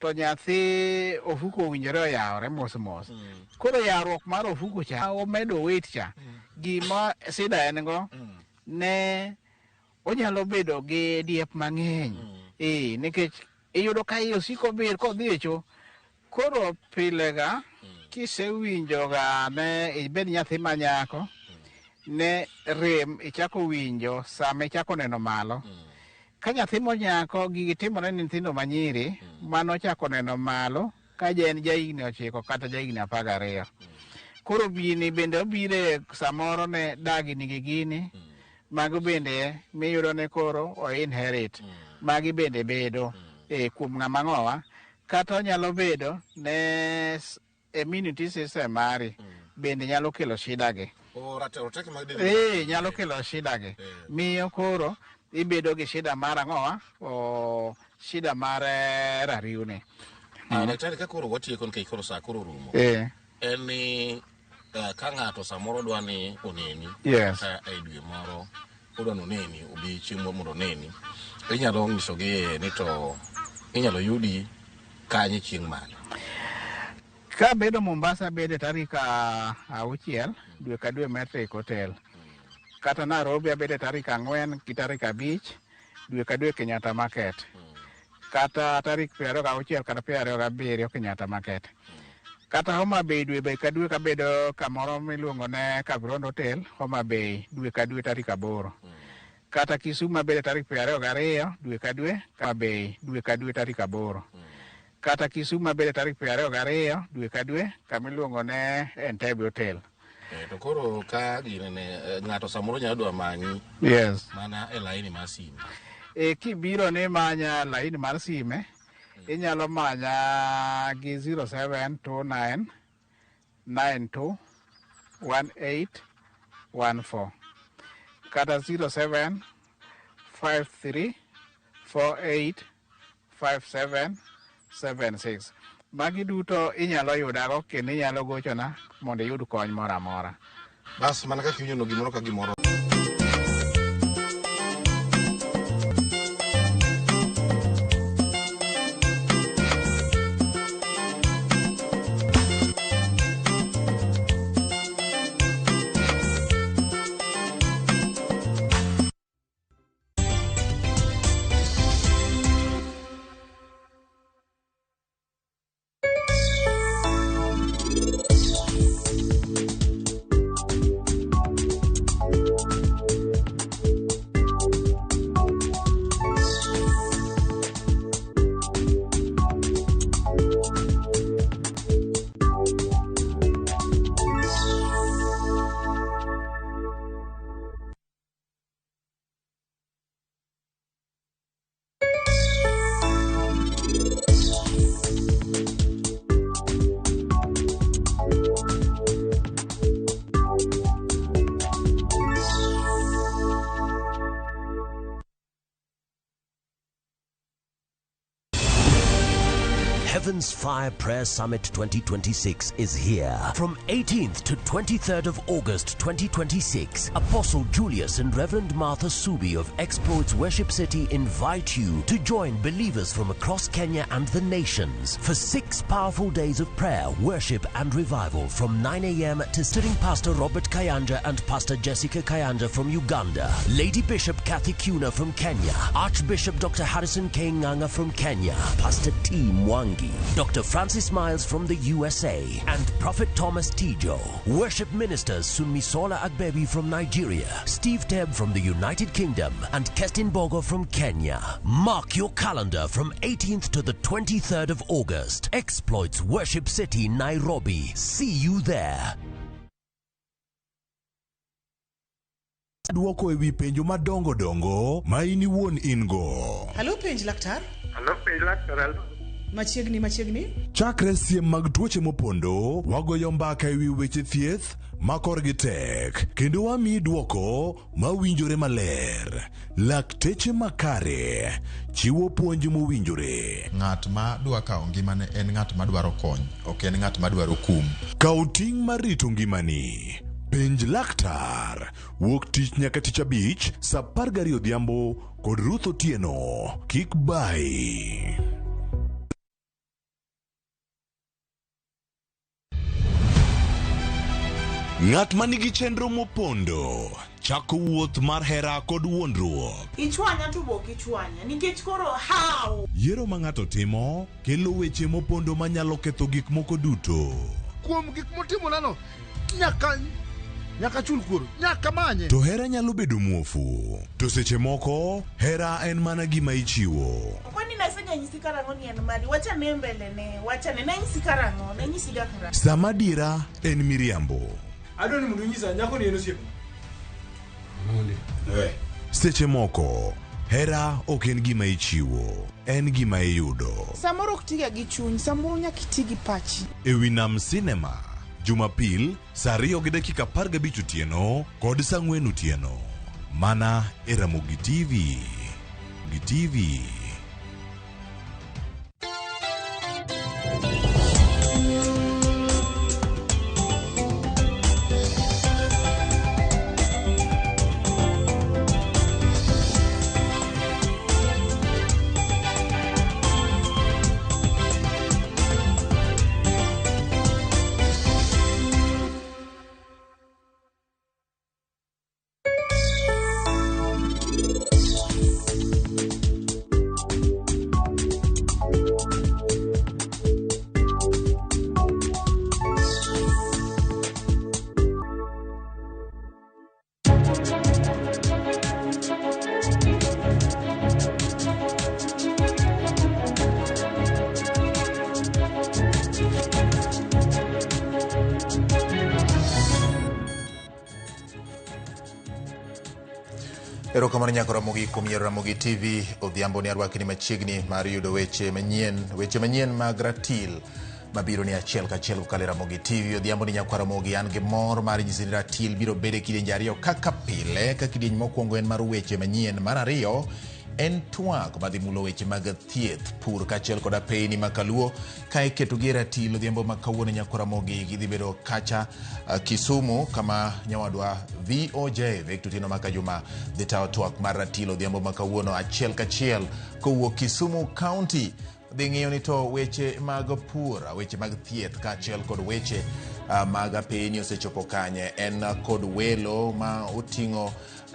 to nyathi ofuko owinjore oyawre mos mos. Koro yawruok mar ofuko cha omedo weight cha gima sida en go ne onyalo bedo gi diep mang'eny. Eh, nikech iyudo ka iye osiko bir kodhi e cho. Koro pile ga kisewinjo ga ne ibed nyathi ma nyako ne rem ichako winjo sama ichako neno malo. Ka nyathi monyako gigi timore ne nyithindo manyiri mano ochako neno malo ka ja en jahigni 9 kata jahigni 12. Koro gini bende obire samoro ne dagi nigi gini. Mago bende miyudo ni koro o inherit. Magi bende bedo kuom ng'ama ng'owa. Kata onyalo bedo ne immunity system mari bende nyalo kelo shida gi. Roteke mag del. Nyalo kelo shida gi. Miyo koro ibedo gi shida mar ang'owa o shida mar rariwni. Daktari, ka koro watieko nikech koro saa koro orumo. En ni ka ng'ato samoro dwa ni oneni. Yes. Kata e dwe moro odwa ni oneni, obi chieng' moro mondo oneni. Inyalo nyisogi ni to inyalo yudi kanye chieng' mane? Kabedo Mombasa bedo tarik 6 dwe ka dwe Metric Hotel. Kata Nairobi abedo tarik 4 gi tarik 5 dwe ka dwe Kenyatta Market. Kata tarik 26 kata 27 Kenyatta Market. Kata Homa Bay dwe be ka dwe kabedo kamoro miluongo ne Kabrondo Hotel, Homa Bay dwe ka dwe tarik 8. Kata Kisumu abedo tarik 22 dwe ka dwe Homa Bay dwe ka dwe tarik 8. Kata Kisumu abedo tarik 22 dwe ka dwe kamiluongo ne Entebbe Hotel. To koro ka ginene ng'ato samoro nyalo dwa manyi. Yes. Mana e laini mar sime. Kibiro ni manya laini mar sime, inyalo manya gi 0729 92 18 14 kata 07 53 48 57 76. Magi duto inyalo yudago kendo inyalo gochona mondo iyud kony moro amora. Bas, mana kaka iwinjono gimoro ka gimoro. Heaven's Fire Prayer Summit 2026 is here. From 18th to 23rd of August 2026, Apostle Julius and Reverend Martha Subi of Exploits Worship City invite you to join believers from across Kenya and the nations for 6 powerful days of prayer, worship and revival from 9 a.m. to sitting Pastor Robert Kayanja and Pastor Jessica Kayanja from Uganda, Lady Bishop Kathy Kuna from Kenya, Archbishop Dr. Harrison K. Nganga from Kenya, Pastor T. Mwangi, Dr. Francis Miles from the USA, and Prophet Thomas Tijo. Worship ministers Sunmisola Agbebi from Nigeria, Steve Tebb from the United Kingdom, and Kestin Bogo from Kenya. Mark your calendar from 18th to the 23rd of August. Exploits Worship City, Nairobi. See you there. Dwoko e wi penjo madongo dongo ma in iwuon in go. Halo penj laktar. Halo penj laktar. Machiegni machiegni. Chakre siem mag tuoche mopondo, wagoyo mbaka e wi weche thieth ma korgi tek kendo wamiyi dwoko mawinjore maler. Lakteche makare chiwo puonj mowinjore. Ng'at ma dwa kawo ngimane en ng'at ma dwaro kony, ok en ng'at ma dwaro kum. Kaw ting' mar rito ngimani. Penj laktar. Wuok tich nyaka tich abich saa 12 odhiambo kod Ruth Otieno. Kik bayi. Ng'at ma nigi chenro mopondo chako wuoth mar hera kod wuondruok. Ichwanya to bok ichwanya nikech koro how? Yiero ma ng'ato timo kelo weche mopondo manyalo ketho gik moko duto. Kuom gik motimonano, nyaka nyaka chul kuor, nyaka manye. To hera nyalo bedo muofu. To seche moko, hera en mana gima ichiwo. Kwani naseganyisi karang'o ni en mari? Wachane mbele ne, wachane. Nanyisi karang'o? Nanyisiga karang'o? Sama adiera en miriambo. Adwa ni mondo inyisa nyako ni en osiepna. Seche moko, hera ok en gima ichiwo, en gima iyudo. Samoro ok tiga gi chuny, samoro nyaka iti gi pachi. E wi Nam Cinema, Jumapil, saa 2:15 otieno kod saa 4 otieno. Mana e Ramogi TV. Gi TV. Erokamano nyako Ramogi kuom yiero Ramogi TV. Odhiambo ni arwakni machiegni mar yudo weche manyien, weche manyien mag ratil mabiro ni achiel kachiel kokalo e Ramogi TV. Odhiambo ni nyakwa Ramogi an gi mor mar nyisi ni ratil biro bedo e kidienje ariyo kaka pile, ka kidieny mokwongo en mar weche manyien, mar ariyo en twak madhi mulo weche mag thieth, pur kaachiel kod apeyni ma kaluo ka iketogi e ratil odhiambo ma kawuono nyakwa Ramogi gidhi bedo kacha Kisumu kama nyawadwa VOJ Victor Otieno Makajuma dhi tayo twak mar ratil odhiambo ma kawuono achiel kachiel kowuok Kisumu County. Dhi ng'iyo ni to weche mag pur, weche mag thieth kaachiel kod weche mag apeyni osechopo kanye. En kod welo ma oting'o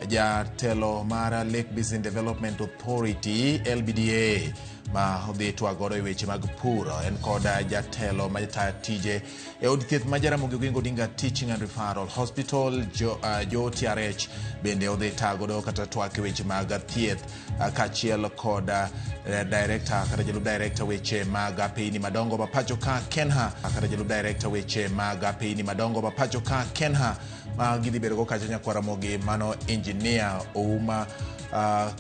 jatelo mar Lake Basin Development Authority LBDA ma odhi twak godo e weche mag pur. En kod jatelo ma tayo tije e od thieth ma Jaramogi Oginga Odinga Teaching and Referral Hospital Jo TRH bende odhi tayo godo kata twak e weche mag thieth kaachiel kod director kata jalup director weche mag apeyni madongo ma pacho ka Kenha kata jalup director weche mag apeyni madongo ma pacho ka Kenha ma gidhi bedo go kacha nyakwar Ramogi mano engineer Ouma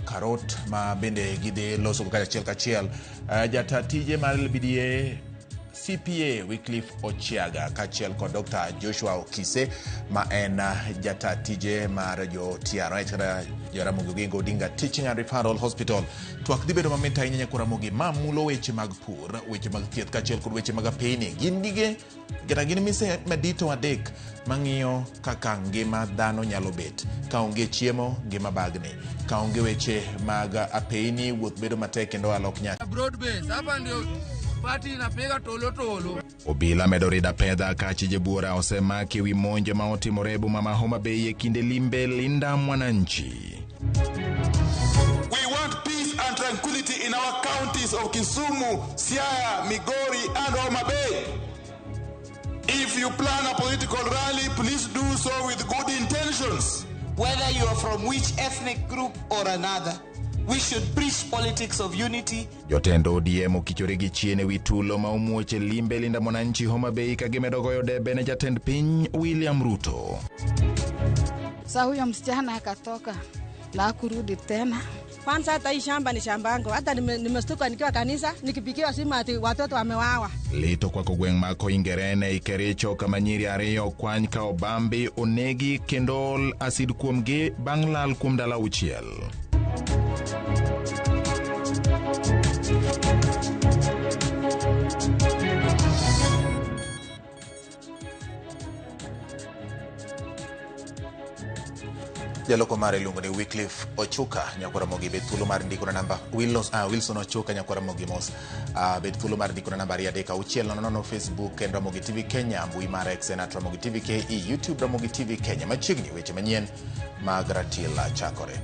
Karot ma bende gidhi loso go kacha achiel kachiel. Jata tije mar LBDA CPA Wycliffe Ochiaga kaachiel kod Dr. Joshua Okise ma en jata tije mar jo TRH kata Jaramogi Oginga Odinga Teaching and Referral Hospital. Twak dhi bedo mamit ahinya nyakwar Ramogi ma mulo weche mag pur, weche mag thieth kaachiel kod weche mag apeyni. Gin gige kata gin mise madito adek mang'iyo kaka ngima dhano nyalo bet. Ka onge chiemo, ngima bagni. Ka onge weche mag apeyni, wuoth bedo matek kendo ohala ok nyal. Broad base, hapa ndio party inapiga tolo tolo. Obila medo rido apedha ka chije buora osemaki ewi monj ma otimore e boma ma Homa Bay e kinde limbe Linda Mwananchi. We want peace and tranquility in our counties of Kisumu, Siaya, Migori and Homa Bay. If you plan a political rally, please do so with good intentions. Whether you are from which ethnic group or another, we should preach politics of unity. Jotend ODM okichore gi chien ewi tulo ma omuoch e limbe Linda Mwananchi Homa Bay ka gimedo goyo debe ne jatend piny William Ruto. Sa huyo msichana akatoka na hakurudi tena. Kwanza hata hii shamba ni shamba yangu. Hata nimestuka nikiwa kanisa nikipigiwa simu ati watoto wamewawa. Lito kwako gweng' ma Koingerene e Kericho kama nyiri ariyo okwany ka obambi onegi kendo ol asid kuomgi bang' lal kuom ndalo auchiel. Jaloko mare iluongo ni Wycliffe Ochuka nyakwar Ramogi bed thuolo mar ndiko na namba Wilson Ochuka nyakwar Ramogi mos. Bed thuolo mar ndiko na namba 23600 Facebook en Ramogi TV Kenya, mbui mar X en at Ramogi TV KE, YouTube Ramogi TV Kenya. Machiegni weche manyien mag ratil chakore.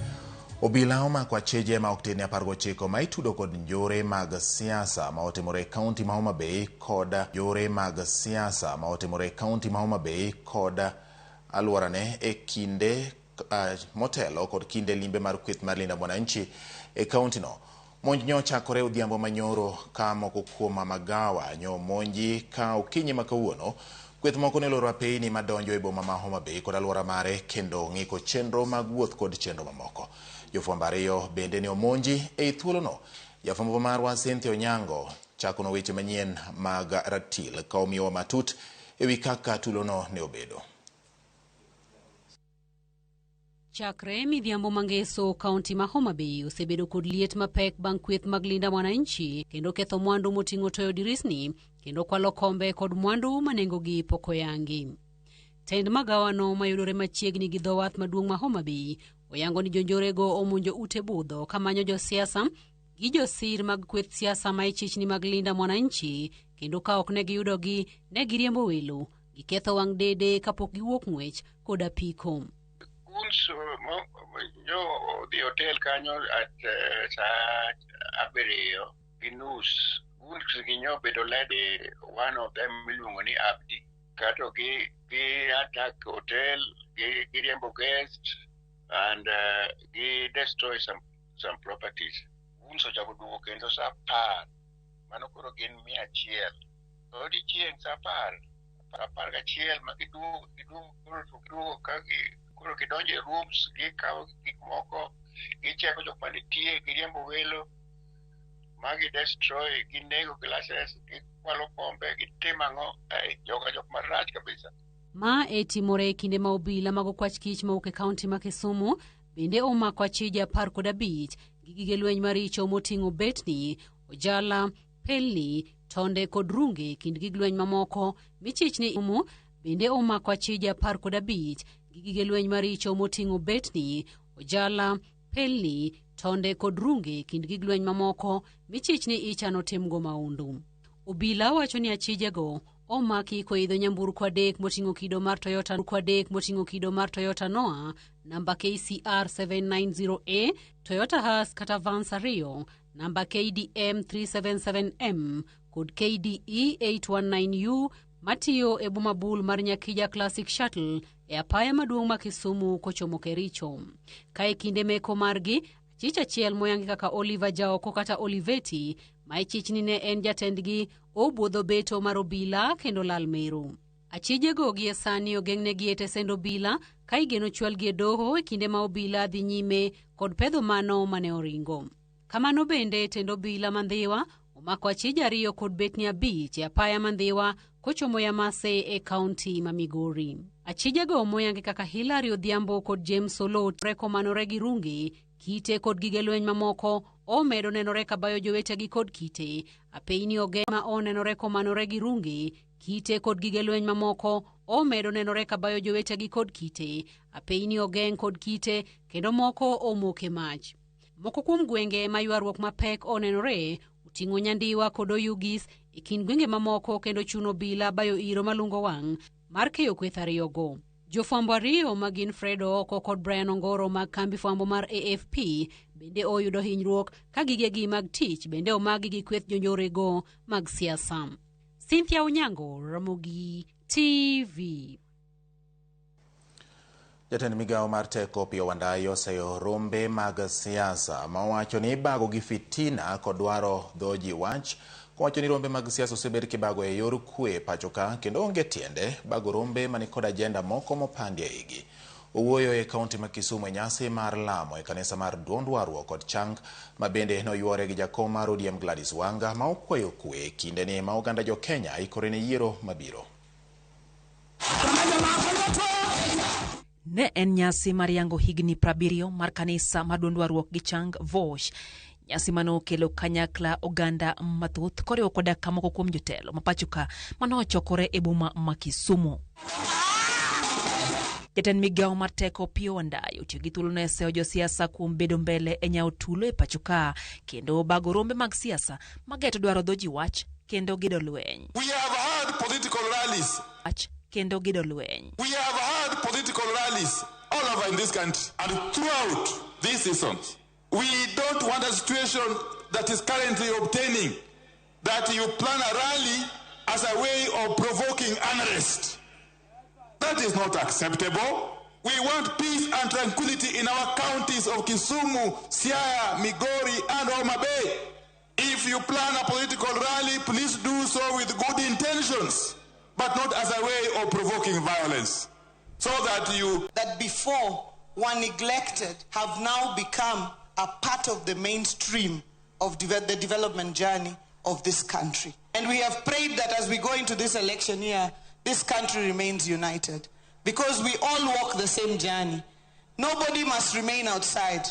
Obila omako acheje ma ok tin ne 19 ma itudo kod njore mag siasa ma otimore e kaunti ma Homa Bay kod njore mag siasa ma otimore e kaunti ma Homa Bay kod alworane e kinde motelo kod kinde limbe mar kweth mar Linda Mwananchi e kaunti no. Monj nyo ochakore odhiambo manyoro ka moko kuom magawa nyo omonji ka okinyi ma kawuono. Kweth moko ne oloro apeyni madonjo e boma ma Homa Bay kod alwora mare kendo ng'iko chenro mag wuoth kod chenro mamoko. Jofwambo ariyo bende ne omonji ei thuolono. Jafwambo marwa Cynthia Onyango chakono weche manyien mag ratil ka omiyowa matut ewi kaka tulono ne obedo. Chakre midhiambo mangeso, kaunti ma Homa Bay osebedo kod liet mapek bang' kweth mag Linda Mwananchi kendo ketho mwandu moting'o toyo dirisni kendo kwalo kombe kod mwandu ma nengogi pok oyangi. Tend magawano mayudore machiegni gi dho wath maduong' ma Homa Bay oyango ni jonjorego omonjo ute budho kamanyo josiasa gi josir mag kweth siasa ma ichichni mag Linda Mwananchi kendo ka ok ne giyudogi ne giriembo welo, giketho wang' dede kapok giwuok ng'wech kod apiko. Goons nyo odhi hotel kanyo at saa 7:30. Goons gi nyo bedo led one of them miluongo ni Abdi. Kato gi attack hotel, gi giriembo guest and gi destroy some properties. Goons ochako duogo kendo saa 10. Mano koro gin 100. Odiochieng' saa 10, 11 ma giduogo koro to giduogo ka gi koro gidonjo e rooms, gikawo gik moko, gicheko jok manitie, giriembo welo, ma gi destroy, ginego glasses, gikwalo kombe, gitimo ang'o, joga jok marach kabisa. Ma e timore e kinde ma obila mag okwach kich mawuok e kaunti ma Kisumu bende omako achije 15 gi gige lweny maricho moting'o betni, ojala, pelni, tonde kod runge kind gig lweny mamoko michich ni Kisumu bende omako achije 15 gi gige lweny maricho moting'o betni, ojala, pelni, tonde kod runge kind gig lweny mamoko michich ni ichano timgo maundu. Obila wacho ni achijego omaki koidho nyamburko 3 moting'o kido mar Toyota 3 moting'o kido mar Toyota Noah namba KCR 790A, Toyota Hearse kata Vans 2 namba KDM 377M kod KDE 819U matiyo e boma bul mar Nyakija Classic Shuttle e apaya maduong' ma Kisumu kochomo Kericho. Ka e kinde meko margi, achich achiel moyangi kaka Oliver Jaoko kata Oliveti ma ichich ni ne en jatendgi obuodho beto mar obila kendo lal meru. Achijego gie sani ogeng'negi e tesend obila ka igeno chwalgi e doho e kinde ma obila dhi nyime kod pedho mano mane oringo. Kamano bende tend obila ma Ndhiwa omako achije 2 kod betni 5 e apaya ma Ndhiwa kochomo Yamase e kaunti ma Migori. Achijego moyangi kaka Hilary Odhiambo kod James Oloo komanore gi runge, kite kod gige lweny mamoko omedo nenore kabayo jowetegi kod kite. Apeyni ogeng' ma onenore komanore gi runge, kite kod gige lweny mamoko omedo nenore kabayo jowetegi kod kite. Apeyni ogeng' kod kite kendo moko omoke mach. Moko kuom gwenge ma ywaruok mapek onenore oting'o Nyandiwa kod Oyugis e kind gwenge mamoko kendo chuno obila bayo iro malungo wang' mar keyo kweth ariyogo. Jofwambo 2 ma gin Fred Ooko kod Brian Ongoro mag kambi fwambo mar AFP bende oyudo hinyruok ka gigegi mag tich bende omagi gi kweth jonjorego mag siasa. Cynthia Onyango, Ramogi TV. Jatend migawo mar teko Opiyo Wandayi oseyo rombe mag siasa ma owacho ni ibago gi fitina kod dwaro dho ji wach, kowacho ni rombe mag siasa osebed kibago e yor kwe pacho ka kendo onge tiende bago rombe manikod ajenda moko mopandi e igi. Owuoyo e kaunti ma Kisumu e nyasi mar lamo e kanisa mar Duond Warruok kod Chang ma bende noywore gi jakom mar ODM Gladys Wanga ma okwayo kwe e kindeni ma oganda jo Kenya ikore ne yiero mabiro. Ne en nyasi mar yango higni 70 mar kanisa mar Duond Warruok gi Chang Vosh. Nyasi mane okelo kanyakla oganda mathoth koriwo koda ka moko kuom jotelo ma pacho ka mane ochokore e boma ma Kisumu. Jatend migawo mar teko Opiyo Wandayi otiyo gi thuolono e seyo josiasa kuom bedo mbele e nyawo tulo e pacho ka kendo bago rombe mag siasa mageto dwaro dho ji wach kendo gedo lweny. We have had political rallies. Wach kendo gedo lweny. We have had political rallies all over in this country and throughout these seasons. We don't want a situation that is currently obtaining, that you plan a rally as a way of provoking unrest. That is not acceptable. We want peace and tranquility in our counties of Kisumu, Siaya, Migori, and Homa Bay. If you plan a political rally, please do so with good intentions, but not as a way of provoking violence. So that you that before were neglected have now become a part of the mainstream of the development journey of this country. And we have prayed that as we go into this election year, this country remains united, because we all walk the same journey. Nobody must remain outside.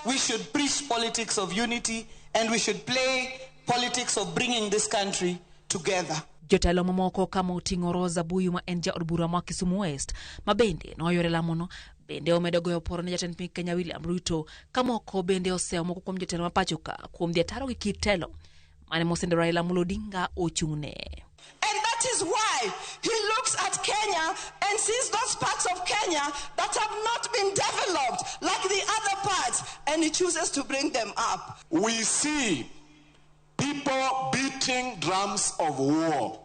We should preach politics of unity, and we should play politics of bringing this country together. Jotelo mamoko kama oting'o Rosa Buyu ma en jaod bura ma Kisumu West ma bende noyore lamono bende omedo goyo poro ne jatend piny Kenya William Ruto ka moko bende osewo moko kuom jotelo ma pacho ka kuom dhi ataro gi kit telo mane mosendo Raila Amolo Odinga ochung'ne. And that is why he looks at Kenya and sees those parts of Kenya that have not been developed like the other parts, and he chooses to bring them up. We see people beating drums of war,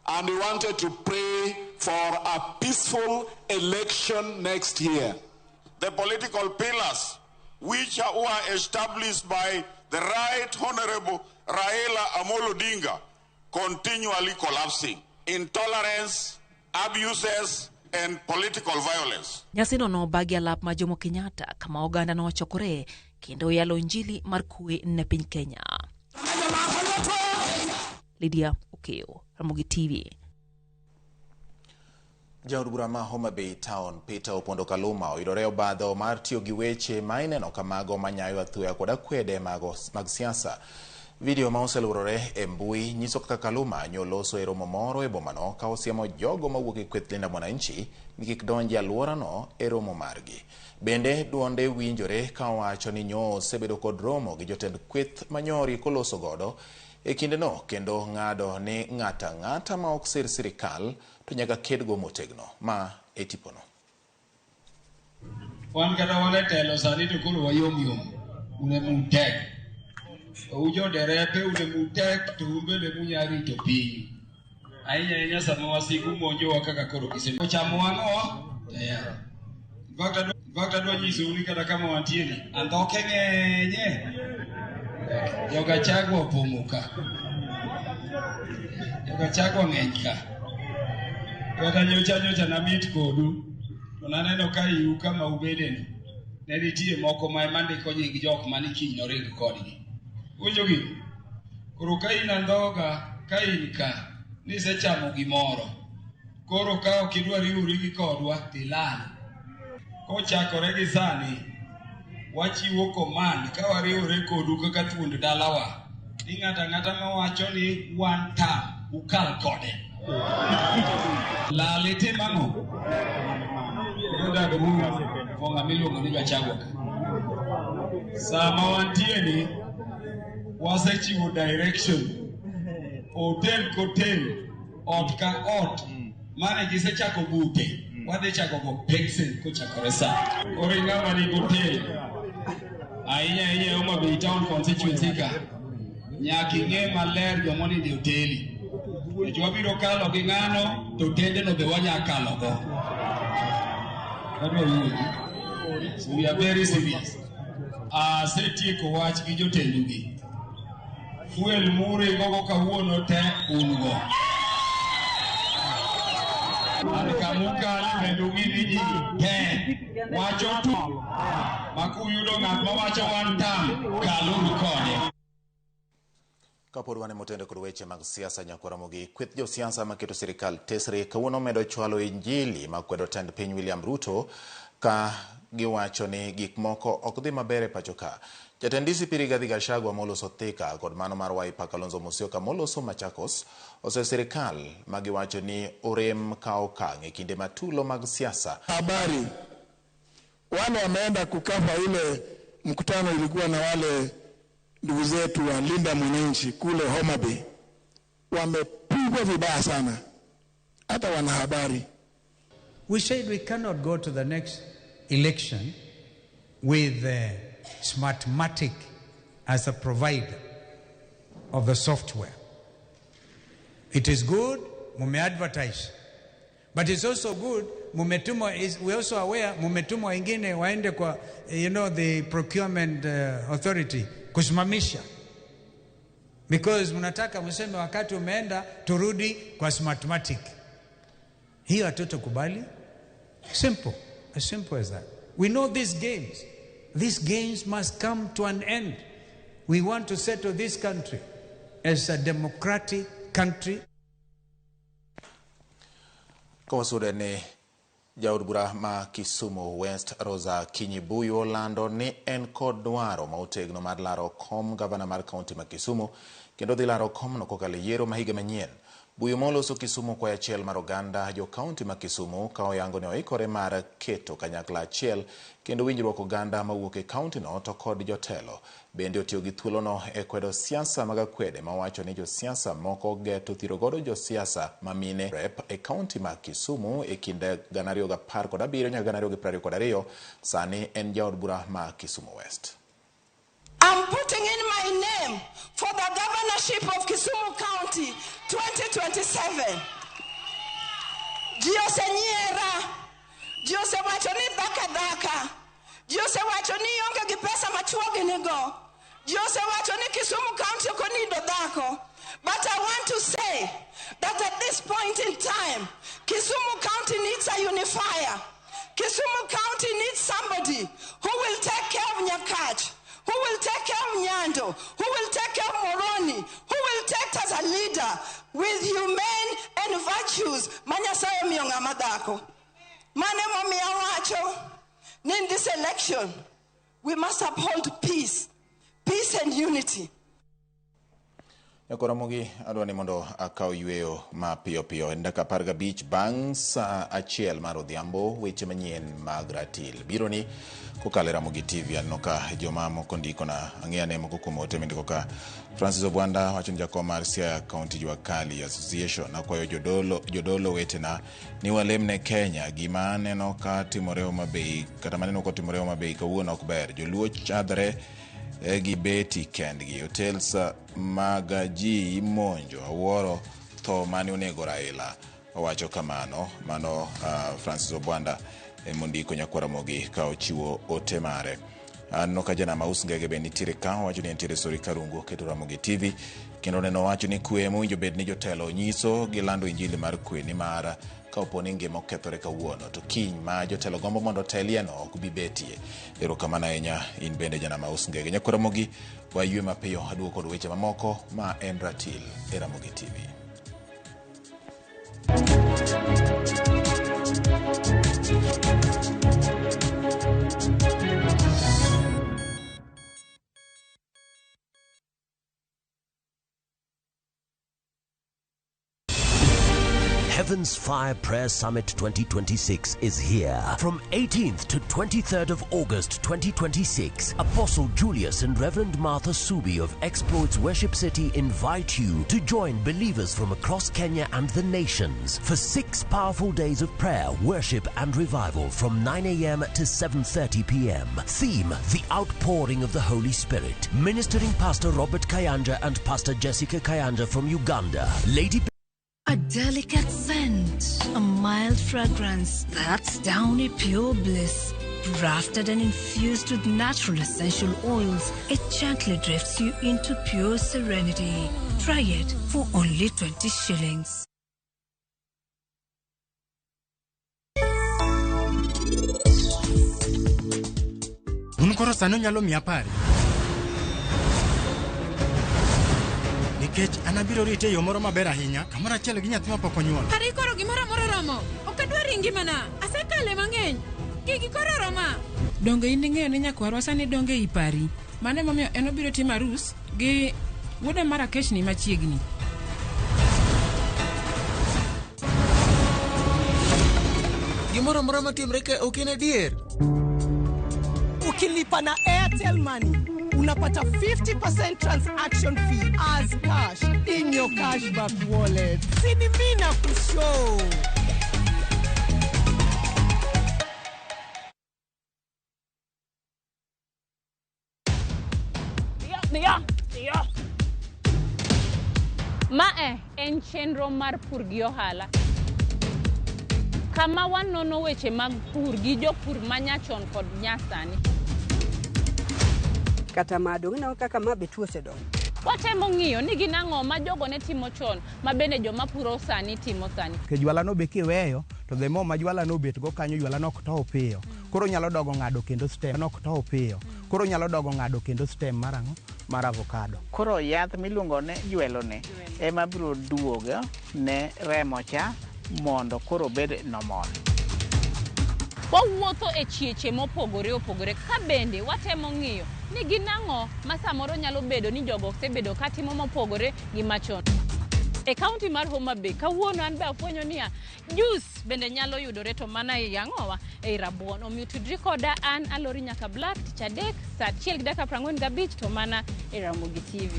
and we wanted to pray for a peaceful election next year. The political pillars which were established by the Right Honorable Raila Amolo Odinga continually collapsing. Intolerance, abuses, and political violence. Nyasino nobagi alap ma Jomo Kenyatta kama oganda nochokore kendo yalo injili mar kwe ne piny Kenya. Lydia Okeo, Ramogi TV. Jaod bura ma Homa Bay Town Peter Opondo Kaluma oyudore obadho mar tiyo gi weche ma ineno kamago manyayo athuya kod akwede mag siasa. Video ma oseluorore e mbui nyiso kaka Kaluma nyoloso e romo moro e bomano ka osiemo jogo mawuok e kweth Linda Mwananchi ni kik donji alworano e romo margi. Bende duonde winjore ka owacho ni nyo osebedo kod romo gi jotend kweth manyori koloso godo e kindeno kendo ng'ado ni ng'ata ang'ata ma ok sir sirikal to nyaka kedgo motegno. Ma e tipono. Wan kata wan e telo sani to koro wayom yom, un ema utek. Ujo derepe un ema utek to un bende munya rito piny. Ahinya ahinya sama wasigu monjowa kaka koro gise. Ochamo wang'o? Tayari. In fact adwa nyisou ni kata kama wantie ni, andhoke ng'enye. Jogachagwa opong'o ka. Jogachagwa ng'eny ka. Kata nyocha namit kodu, to naneno ka iu kama ubedeni, ne nitie moko ma ema ndiko nying jok mane kiny noring kodgi. Uwinjo gino? Koro ka in andhoga, ka in ka, nisechamo gimoro. Koro ka ok idwa riwori gi kodwa, tilal. Kochakore gi sani, wachiwo command ka wariwore kodu kaka thuond dalawa. Ni ng'ato ang'ata mawacho ni one term, ukal kode. Lal itim ang'o? Odag for ng'ama iluongo ni Gachagua ka. Sama wantie ni, wasechiwo direction. Hotel kotel, ot ka ot, mane gisechako bute, wadhi chako go pexen kochakore sa. Koro ing'ama nigi hotel, ahinya ahinya e Homa Bay Town constituency ka, nyaka ing'e maler joma onindo e hoteli. Nikech wabiro kalo gi ng'ano, to otendeno be wanya kalo go. Wadwa wuoyi. So we are very serious. Asetieko wach gi jotendugi. Fuel muringo go kawuono te un go. An kamukalo kendo ung'i ni ji te wacho tu. Ma kuyudo ng'at mawacho one term, kaluru kode. Kapod wan e motendo kod weche mag siasa nyakwara Ramogi, kweth josiasa maketo sirikal tesre kawuono medo chwalo injili makwedo tend piny William Ruto ka giwacho ni gik moko ok dhi maber e pacho ka. Jatend DCP Rigathi Gachagua moloso Thika kod mano mar Wiper Kalonzo Musyoka moloso Machakos ose sirikal magiwacho ni orem ka okang' e kinde matulo mag siasa. Habari wale wameenda kukafa ile mkutano ilikuwa na wale ndugu zetu wa Linda Mwananchi kule Homa Bay, wamepigwa vibaya sana, hata wanahabari. We said we cannot go to the next election with Smartmatic as a provider of the software. It is good, we may advertise, but it's also good mumetumwa is we also aware mumetumwa wengine waende kwa the procurement authority kusimamisha, because mnataka mseme wakati umeenda turudi kwa Smartmatic. Hiyo hatutakubali. Simple, as simple as that. We know these games. These games must come to an end. We want to settle this country as a democratic country. Kawasude ni jaod bura ma Kisumu West Rosa Kinyibuyo lando ni en kod dwaro ma otegno mar laro kom gavana mar kaunti ma Kisumu kendo dhi laro komno kokalo e yiero ma higa manyien. Buyo moloso Kisumu kwa achiel mar oganda jo kaunti ma Kisumu ka oyango ni oikore mar keto kanyakla achiel kendo winjruok oganda mawuok e kaunti no to kod jotelo. Bende otiyo gi thuolono e kwedo siasa mag akwede mawacho ni josiasa moko geto thiro godo josiasa mamine rep e kaunti ma Kisumu e kind 2017 nyaka 2022. Sani en jaod bura ma Kisumu West. I'm putting in my name for the governorship of Kisumu County 2027. Ji osenyiera, ji osewacho ni dhaka dhaka, ji osewacho ni ionge gi pesa ma chuogi nigo, ji osewacho ni Kisumu County ok onindo dhako. But I want to say that at this point in time, Kisumu County needs a unifier. Kisumu County needs somebody who will take care of Nyakach, who will take care of Nyando, who will take care of Moroni, who will take as a leader with humane and virtues. Ma Nyasaye omiyo ng'ama dhako. Mano emomiyo awacho ni in this election, we must uphold peace, peace and unity. Nyakoramogi adwa ni mondo akaw yweyo ma piyo piyo en dakika 15 bang' saa 1 mar odhiambo. Weche manyien mag ratil biro ni kokalo e Ramogi TV. Aneno ka joma moko ndikona, ang'eyo ane moko kuom ote mindiko ka. Francis Obwanda wacho ni jakom mar Siaya County Jua Kali Association akwayo jodolo wetena ni walemne Kenya. Gima aneno ka timore Homa Bay, kata maneno kotimore Homa Bay kawuono ok ber. Joluo chadhre gi beti kendgi. Hotels mag ji imonjo. Awuoro tho mane onego Raila. Owacho kamano. Mano Francis Obwanda emondiko nyakwaramogi ka ochiwo ote mare. Aneno ka janama Aus Ngege be nitiere ka, owacho ni entiere Sori Karungu keto Ramogi TV kendo neno wacho ni kwe mowinjo bed ni jotelo nyiso gi lando injili mar kwe, nimar ka opo ni ngima okethore kawuono to kiny ma jotelo gombo mondo otelie no ok bi betie. Erokamano ahinya in bende janama Aus Ngege. Nyakwaramogi waywe mapiyo aduogo kod weche mamoko ma en ratil e Ramogi TV. Heaven's Fire Prayer Summit 2026 is here. From 18th to 23rd of August 2026, Apostle Julius and Reverend Martha Subi of Exploits Worship City invite you to join believers from across Kenya and the nations for 6 powerful days of prayer, worship and revival from 9 a.m. to 7:30 p.m. Theme, The Outpouring of the Holy Spirit. Ministering Pastor Robert Kayanja and Pastor Jessica Kayanja from Uganda. Lady A delicate scent, a mild fragrance, that's Downy Pure Bliss. Crafted and infused with natural essential oils, it gently drifts you into pure serenity. Try it for only 20 shillings. Un koro sani unyalo miya pari. Nikech an abiro rite e yo moro maber ahinya, kamoro achiel gi nyathi mapok onyuol. Pari koro gimoro amora oromo. Ok adwar ngimana. Asekale mang'eny. Gigi koro oroma. Donge in ing'eyo ni nyakwarwa sani donge ei pari. Mano emomiyo en obiro timo arus gi wuoda mar Akeshni machiegni. Gimoro amora matimre ka ok en adier. Ukilipa na Airtel Money unapata 50% transaction fee as cash in your cashback wallet. Sini mina kushow. Mae en chenro mar pur gi ohala. Kama wanono weche mag pur gi jopur manyachon kod nyasani. Kata ma dong' ineno kaka ma be tuo osedongo. Watemo ng'iyo ni gin ang'o ma jogo ne timo chon ma bende joma puro sani timo sani. Ke jwala no be kiweyo to the more ma jwala no obet go kanyo jwala no ok tow piyo. Koro nyalo dogo ng'ado kendo stem no ok tow piyo. Koro nyalo dogo ng'ado kendo stem mar ang'o? Mar avocado. Koro yath miluongo ni jwelo ni ema biro duogo ne remo cha mondo koro obed normal. Wawuotho e chieche mopogore opogore ka bende watemo ng'iyo ni gin ang'o ma samoro nyalo bedo ni jogo osebedo katimo mopogore gi machon. E kaunti mar Homa Bay, kawuono an be afwenyo niya, juice bende nyalo yudore to mana ei ang'owa, ei rabuon. Omiyo tudri koda an Alori Nyaka Black tich adek saa 1:45 to mana e Ramogi TV.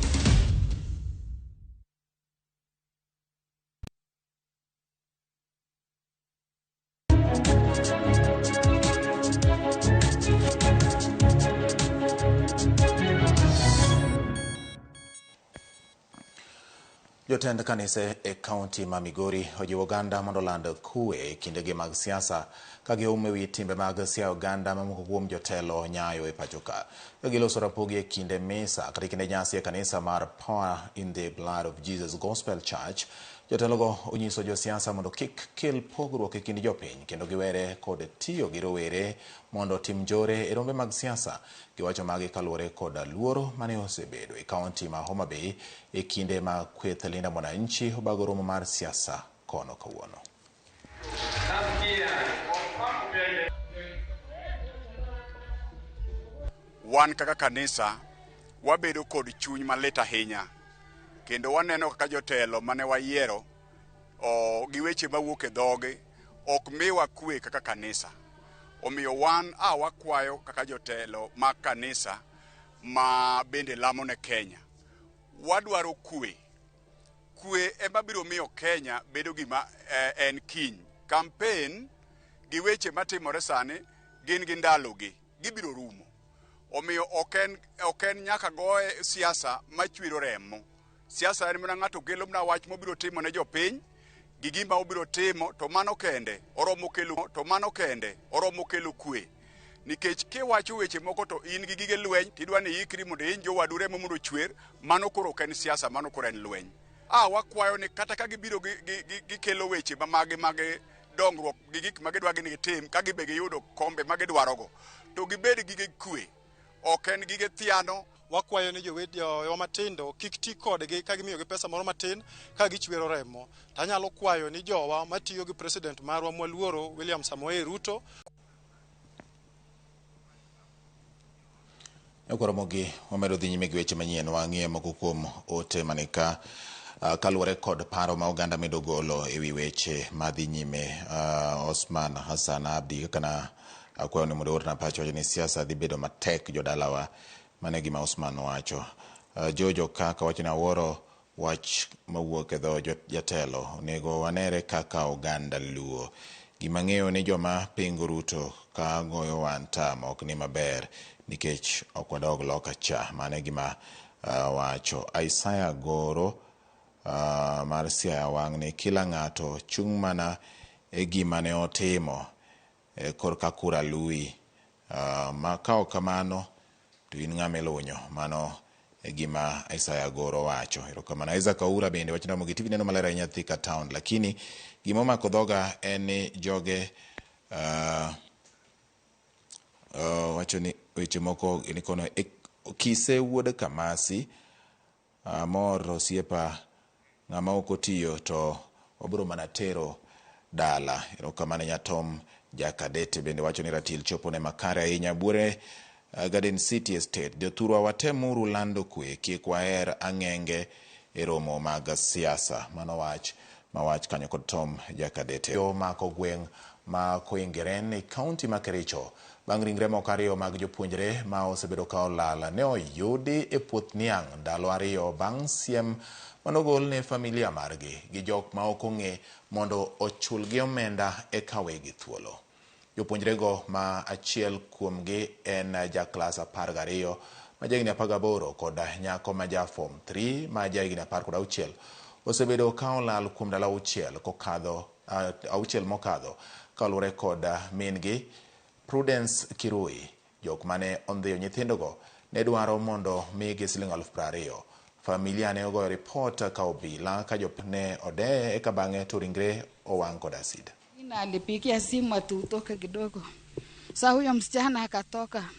Jotend kanise e kaunti ma Migori ojiwo oganda mondo oland kue e kindegi mag siasa ka giumo ewi timbe mag siayo oganda ma moko kuom jotelo nyayo e pacho ka. Ka giloso rapogi e kinde misa kata e kinde nyasi e kanisa mar Power in the Blood of Jesus Gospel Church, jotelogo onyiso josiasa mondo kik kel pogruok e kind jopiny kendo giwere kod tiyo gi rowere mondo otim njore e rombe mag siasa. Giwacho magi kaluwore kod luoro mane osebedo e kaunti ma Homa Bay e kinde ma kweth Linda Mwananchi obago romo mar siasa kono kawuono. Wan kaka kanisa wabedo kod chuny malit ahinya kendo waneno kaka jotelo mane wayiero gi weche mawuok e dhogi ok miwa kwe kaka kanisa. Omiyo wan wakwayo kaka jotelo mag kanisa ma bende lamo ne Kenya. Wadwaro kwe. Kwe ema biro miyo Kenya bedo gima en kiny. Campaign gi weche matimore sani gin gi ndalogi, gibiro rumo. Omiyo ok en nyaka goye siasa machwero remo. Siasa en mana ng'ato kelo mana wach mobiro timo ne jopiny gi gima obiro timo to mano kende oromo kelo to mano kende oromo kelo kwe. Nikech kiwacho weche moko to in gi gige lweny tidwa ni ikri mondo ihiny jowadu remo mondo ochwer, mano koro ok en siasa, mano koro en lweny. Wakwayo ni kata ka gibiro gikelo weche ma magi mag dongruok gi gik ma gidwa ni gitim, ka gibe giyudo kombe ma gidwarogo, to gibed gige kwe, ok en gige thiano. Wakwayo ni jowa matindo kik ti kodgi ka gimiyogi pesa moro matin ka gichwero remo. Tanyalo kwayo ni jowa matiyo gi president marwa mwaluoro William Samoei Ruto. Koro wamedo dhi nyime gi weche manyien, wang'iye moko kuom ote manika kaluwore kod paro ma oganda medo golo ewi weche madhi nyime. Osman Hassan Abdi kaka na akwayo ni mondo oorna pacho wacho ni siasa dhi bedo matek jodalawa. Mano e gima Osman wacho. Jojo kaka wacho ni awuoro wach mawuok e dho jatelo, onego wanere kaka oganda Luo. Gima ng'eyo ni joma pingo Ruto ka goyo wan tam ok ni maber nikech ok wadog loka cha. Mano e gima wacho. Isaiah Goro mar Siaya wang' ni kila ng'ato chung' mana e gima ne otimo korka kura lui. Ma ka ok kamano to in ng'ama ilunyo. Mano e gima Isaiah Goro wacho. Erokamano. Isaac Aura bende wacho ni Ramogi TV neno maler ahinya Thika Town, lakini gima omako dhoga en ni joge wacho ni weche moko ni kono Kise wuod Kamasi amor osiepa ng'ama ok otiyo to obiro mana tero dala. Erokamano Nyatom Jakadete bende wacho ni ratil chopo ne makare ahinya. Buore Garden City Estate, jothurwa watemuru lando kwe, kik waher ang'enge e romo mag siasa. Mano wach ma wach kanyo kod Tom Jakadete. Yo mako gweng' ma Koingeren e kaunti ma Kericho bang' ringre moko ariyo mag jopuonjre ma osebedo ka olal ne oyudi e puoth niang' ndalo ariyo bang' siem manogol ne familia margi gi jok ma ok ong'e mondo ochulgi omenda eka wegi thuolo. Jopuonjrego ma achiel kuomgi en ja klas 12 ma jahigni 18 kod nyako ma ja form 3 ma jahigni 16 osebedo ka olal kuom ndalo 6 kokadho auchiel mokadho kaluwore kod min gi Prudence Kirui. Jok mane ondhiyo nyithindogo ne dwaro mondo migi siling 20,000. Familia ne ogoyo ripot ka obila ka jop ne odeye eka bang'e to ringre owang' kod acid. Na alipigia simu ati utoke kidogo. Sa huyo msichana akatoka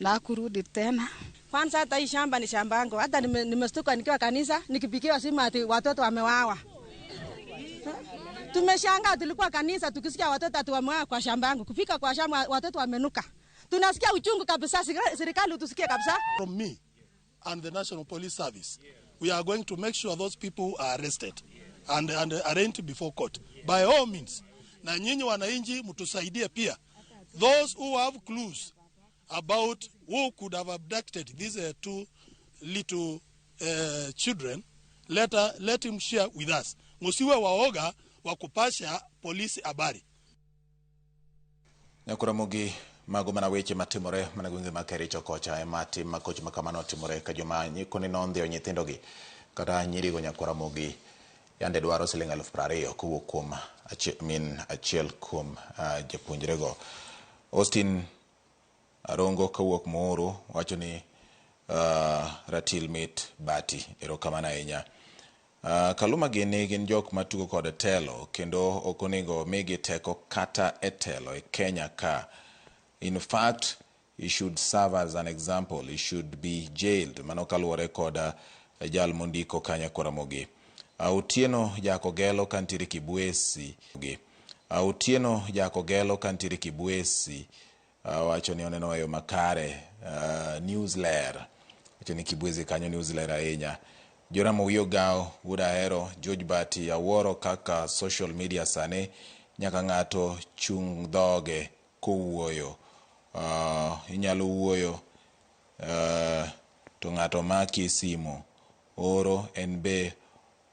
na kurudi tena. Kwanza hata hii shamba ni shamba yangu. Hata nimestuka nikiwa kanisa nikipigiwa simu ati watoto wamewawa. Tumeshangaa, tulikuwa kanisa tukisikia watoto ati wamewawa kwa shamba yangu. Kufika kwa shamba watoto wamenuka. Tunasikia uchungu kabisa, serikali utusikie kabisa. From me and the National Police Service, we are going to make sure those people are arrested and arraigned before court. By all means, na nyinyi wananchi mtusaidie pia. Those who have clues about who could have abducted these two little children, let him share with us. Musiwe waoga wa kupasha polisi habari. Nyakuramogi mago mana weche matimore mana gwenge ma Kericho kocha ema tim makoch makamano otimore ka joma koni nondhiyo nyithindogi kata nyirigo Nyakuramogi yande dwaro siling 20,000 kowuok kuom min achiel kuom japuonjrego. Austin Arongo kowuok Muhuru wacho ni ratil mit bati, erokamano ahinya. Kaluma gini gin jok matugo kod telo kendo ok onego migi teko kata e telo e Kenya ka. In fact, he should serve as an example. He should be jailed. Mano kaluwore kod jal mondiko kanya Koramogi. Otieno Jakogelo kantiere Kibwesi. Otieno Jakogelo kantiere Kibwesi wacho ni oneno yo makare. News ler. Wacho ni Kibwezi kanyo news ler ahinya. Joramo Wiyo Gao wuod Ahero George Bati awuoro kaka social media sani nyaka ng'ato chung dhoge kowuoyo. Inyalo wuoyo to ng'ato maki simu oro en be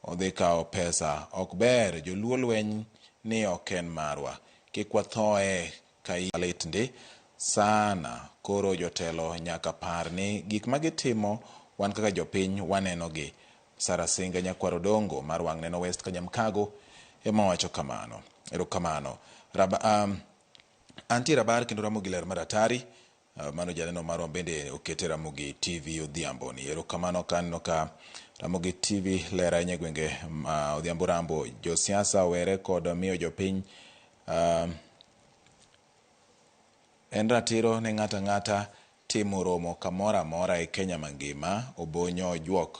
odhi kawo pesa. Ok ber joluo lweny ni ok en marwa. Kik wathoe ka lit ndi sana. Koro jotelo nyaka par ni gik magitimo wan kaka jopiny waneno gi. Sara Singa Nyakwar Odongo mar Wang' Neno West Kanyamkago ema wacho kamano. Erokamano. Antie Rabar kendo Ramogi ler mar atari. Mano janeno marwa bende okete Ramogi TV odhiambo ni. Erokamano kaneno ka Ramogi TV ler ahinya e gwenge odhiambo Rambo. Josiasa owere kod miyo jopiny en ratiro ne ng'ato ang'ata timo romo kamoro amora e Kenya mangima. Obonyo Ojuok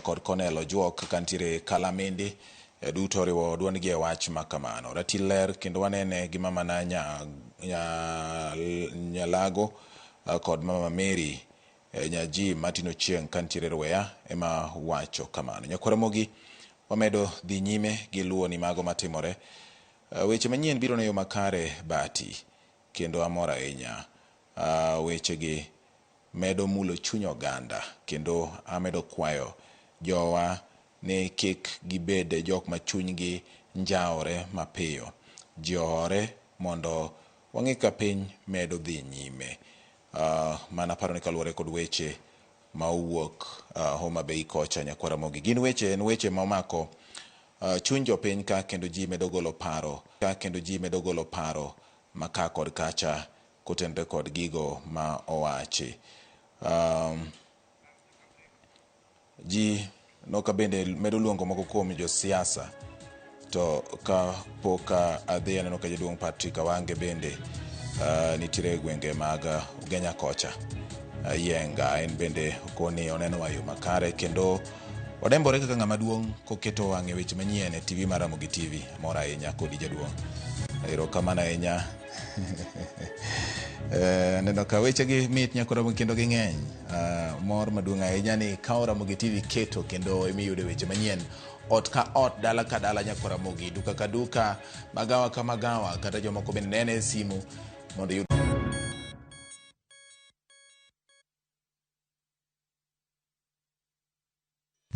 kod Cornel Ojuok kantiere Kalamindi duto oriwo duondgi e wach makamano. Ratil ler kendo wanene gi mama na Nyalago kod mama Mary Nyaji Martin Ochieng kantiere Rweya ema wacho kamano. Nyakwaramogi wamedo dhi nyime gi luwo ni mago matimore. Weche manyien biro ne yo makare Bati kendo amor ahinya. Wechegi medo mulo chuny oganda kendo amedo kwayo jowa ni kik gibed jok ma chunygi njawore mapiyo. Ji ohore mondo wang'e ka piny medo dhi nyime. Mana paro ni kaluwore kod weche ma owuok Homa Bay kocha Nyakwaramogi. Gin weche en weche ma omako chuny jopiny ka kendo ji medo golo paro ka kendo ji medo golo paro ma ka kod kacha kotenore kod gigo ma owachi. Ji noka bende medo luongo moko kuom josiasa to ka pok adhi aneno ka jaduong' Patrick Awange bende nitiere e gwenge mag Ugenya kocha. Yienga en bende okoni oneno yo makare kendo odembore kaka ng'ama duong' koketo wang'e weche manyien e TV mar Ramogi TV. Mor ahinya kodi jaduong'. Erokamano ahinya. Aneno ka wechegi mit Nyakwaramogi kendo ging'eny. Mor maduong' ahinya ni kawo Ramogi TV keto kendo emiyude weche manyien ot ka ot, dala ka dala Nyakwaramogi, duka ka duka, magawa ka magawa, kata jomoko bende nene e simu mondo iyud.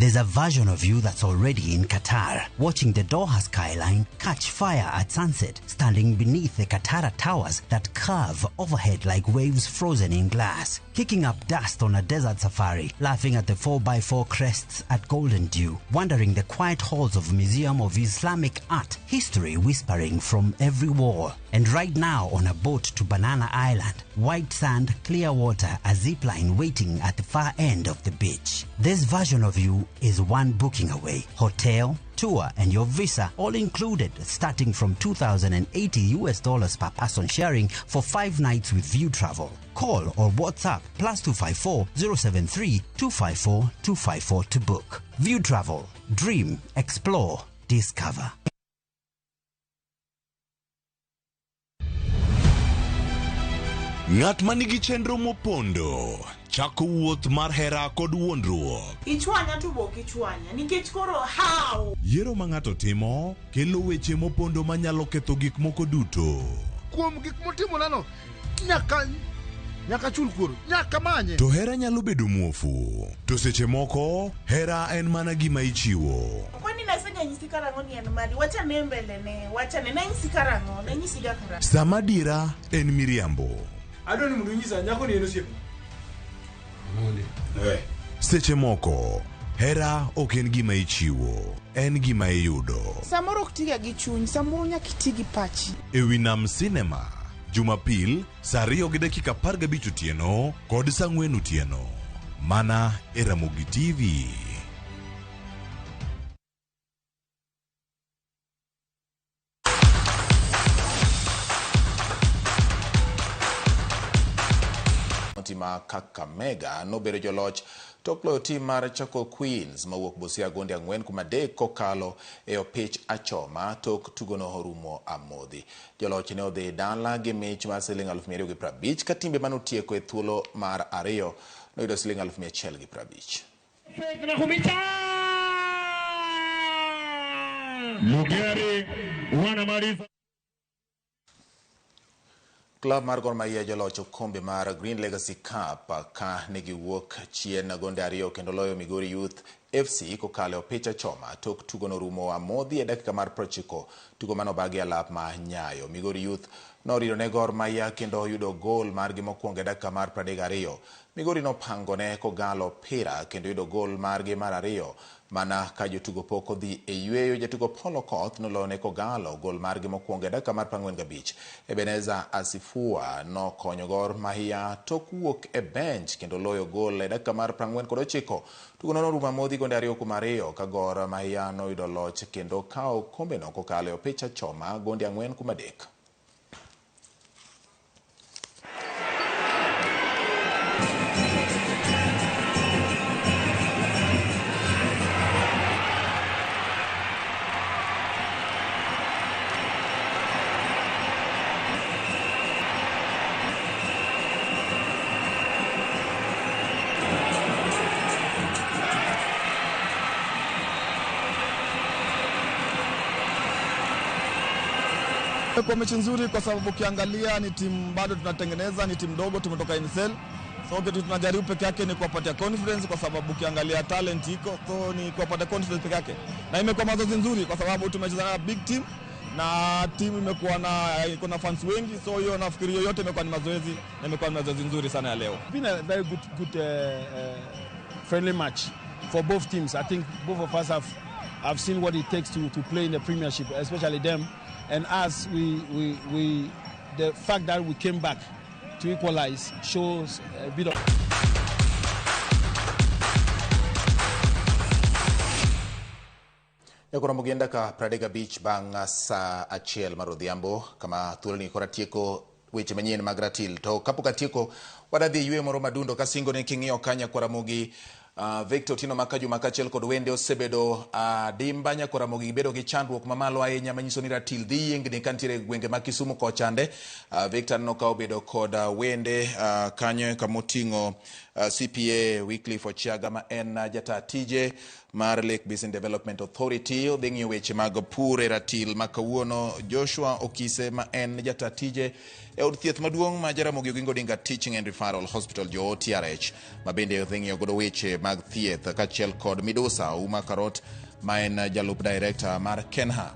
There's a version of you that's already in Qatar, watching the Doha skyline catch fire at sunset, standing beneath the Katara towers that curve overhead like waves frozen in glass, kicking up dust on a desert safari, laughing at the 4x4 crests at Golden Dew, wandering the quiet halls of Museum of Islamic Art, history whispering from every wall. And right now on a boat to Banana Island, white sand, clear water, a zip line waiting at the far end of the beach. This version of you is one booking away. Hotel, tour, and your visa all included, starting from $2,080 US dollars per person sharing for 5 nights with View Travel. Call or WhatsApp +254 073 254 254 to book. View Travel. Dream, explore, discover. Ng'at ma nigi chenro mopondo chako wuoth mar hera kod wuondruok. Ichwanya to bok ichwanya nikech koro how? Yiero ma ng'ato timo kelo weche mopondo manyalo ketho gik moko duto. Kuom gik motimonano, nyaka nyaka chul kuoro, nyaka manye. To hera nyalo bedo muofu, to seche moko hera en mana gima ichiwo. Kwani naseganyisi karang'o ni en mari? Wachane mbele ne, wachane nanyisi karang'o, nanyisiga karang'o. Sama dira en miriambo. Adwa ni mondo inyisa nyako ni en osiepna. Seche moko hera ok en gima ichiwo, en gima iyudo. Samoro ok tiga gi chuny, samoro nyaka iti gi pachi. E wi Nam Cinema, Jumapil saa 2:15 otieno kod saa 4 otieno. Mana e Ramogi TV. Kaunti ma Kakamega nobedo joloch tok loyo tim mar Chako Queens mawuok Busia gonde 4-3 kokalo e opich achoma tok tugono orumo amodhi. Joloch ne odhi dala gi mich mar siling 250 ka timbe manotieko e thuolo mar 2 noyudo siling 150. Lugari wanamaliza. Klab mar Gor Mahia joloch okombe mar Green Legacy Cup ka negiwuok chien gonde 2 kendo loyo Migori Youth FC kokalo e opich achoma tok tugono rumo amodhi e dakika mar 90. Tugo manobagi alap ma Nyayo. Migori Youth norido ne Gor Mahia kendo oyudo gol margi mokwongo e dakika mar 32. Migori nopangone kogalo opira kendo yudo gol margi mar 2 mana ka jotugo pok odhi e yweyo. Jatugo Paul Okoth noloyone Kogalo gol margi mokwongo e dakika mar 45. Ebeneza Asifua nokonyo Gor Mahia tok wuok e bench kendo loyo gol e dakika mar 49. Tugono norumo amodhi gonde 2-2 ka Gor Mahia noyudo loch kendo kawo okombeno kokalo e opich achoma gonde 4-3. Kwa mechi nzuri kwa sababu ukiangalia ni timu bado tunatengeneza, ni timu ndogo, tumetoka NSL. So kitu tunajaribu peke yake ni kuwapatia confidence kwa sababu ukiangalia talent iko, so ni kuwapatia confidence peke yake. Na imekuwa mazoezi nzuri kwa sababu tumecheza na big team na timu imekuwa na iko na fans wengi, so hiyo nafikiri yote imekuwa ni mazoezi na imekuwa ni mazoezi nzuri sana ya leo. Been a very good friendly match for both teams. I think both of us have seen what it takes to play in the Premiership, especially them. And us, we the fact that we came back to equalize shows a bit of. Yakoro mugenda ka 35 bang' saa 1 mar odhiambo kama thuolo ni kora tieko weche manyien mag ratil. To kapok atieko wadadhi yweyo moro madundo kasingo ne king'iyo kanya Ramogi. Victor Otieno Makajuma kaachiel kod wende osebedo dimba nyaka Ramogi gibedo gi chandruok mamalo ahinya manyiso ni ratil dhi yiengni kantiere e gwenge ma Kisumu kochande. Victor aneno ka obedo kod wende kanyo kamoting'o CPA Wycliffe Ochiaga ma en jata tije mar Lake Basin Development Authority odhi ng'iyo weche mag pur e ratil ma kawuono. Joshua Okise ma en jata tije e od thieth maduong' ma Jaramogi Oginga Odinga Teaching and Referral Hospital jo TRH ma bende odhi ng'iyo godo weche mag thieth kaachiel kod Midusa Uma Karot ma en jalup director mar Kenha.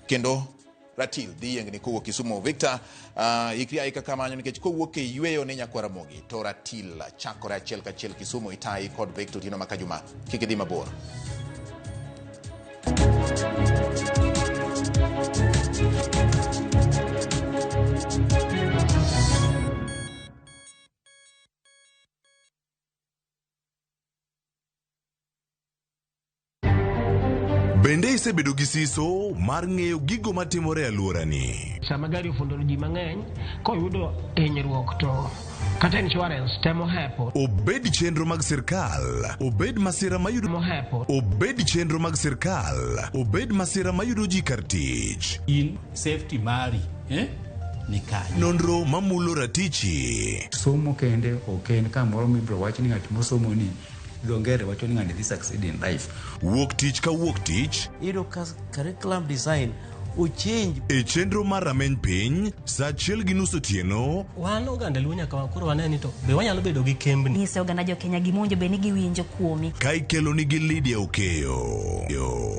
Kendo ratil dhi yiengni kowuok Kisumu. Victor, ikri aika kamanyo nikech kowuok e yweyo ni nyakwar Ramogi to ratil chakore achiel kachiel Kisumu itayi kod Victor Otieno Makajuma. Kik idhi mabor. Bende isebedo gi siso mar ng'eyo gigo matimore e alworani? Sama gari ofundo ji mang'eny, koyudo hinyruok to kata insurance temo hepo. Obed chenro mag sirkal, obed masira mayudo obed chenro mag sirkal, obed masira mayudo ji kar tich. In safety mari ni kanye? Nonro mamulo ratichi. Somo kende ok en kamoro mibiro wach ni ng'at mosomo ni dho ngere wacho ni ng'ani dhi succeed in life. Wuok tich ka wuok tich. Iyudo ka curriculum design ochange. E chenro mar rameny piny saa 1:30 otieno. Wan oganda Luo nyaka koro wane ni to be wanyalo bedo gi kembni. Nyise oganda jo Kenya gima owinjo bed ni giwinjo kuomi. Ka ikeloni gi Lydia Okeyo. Yo.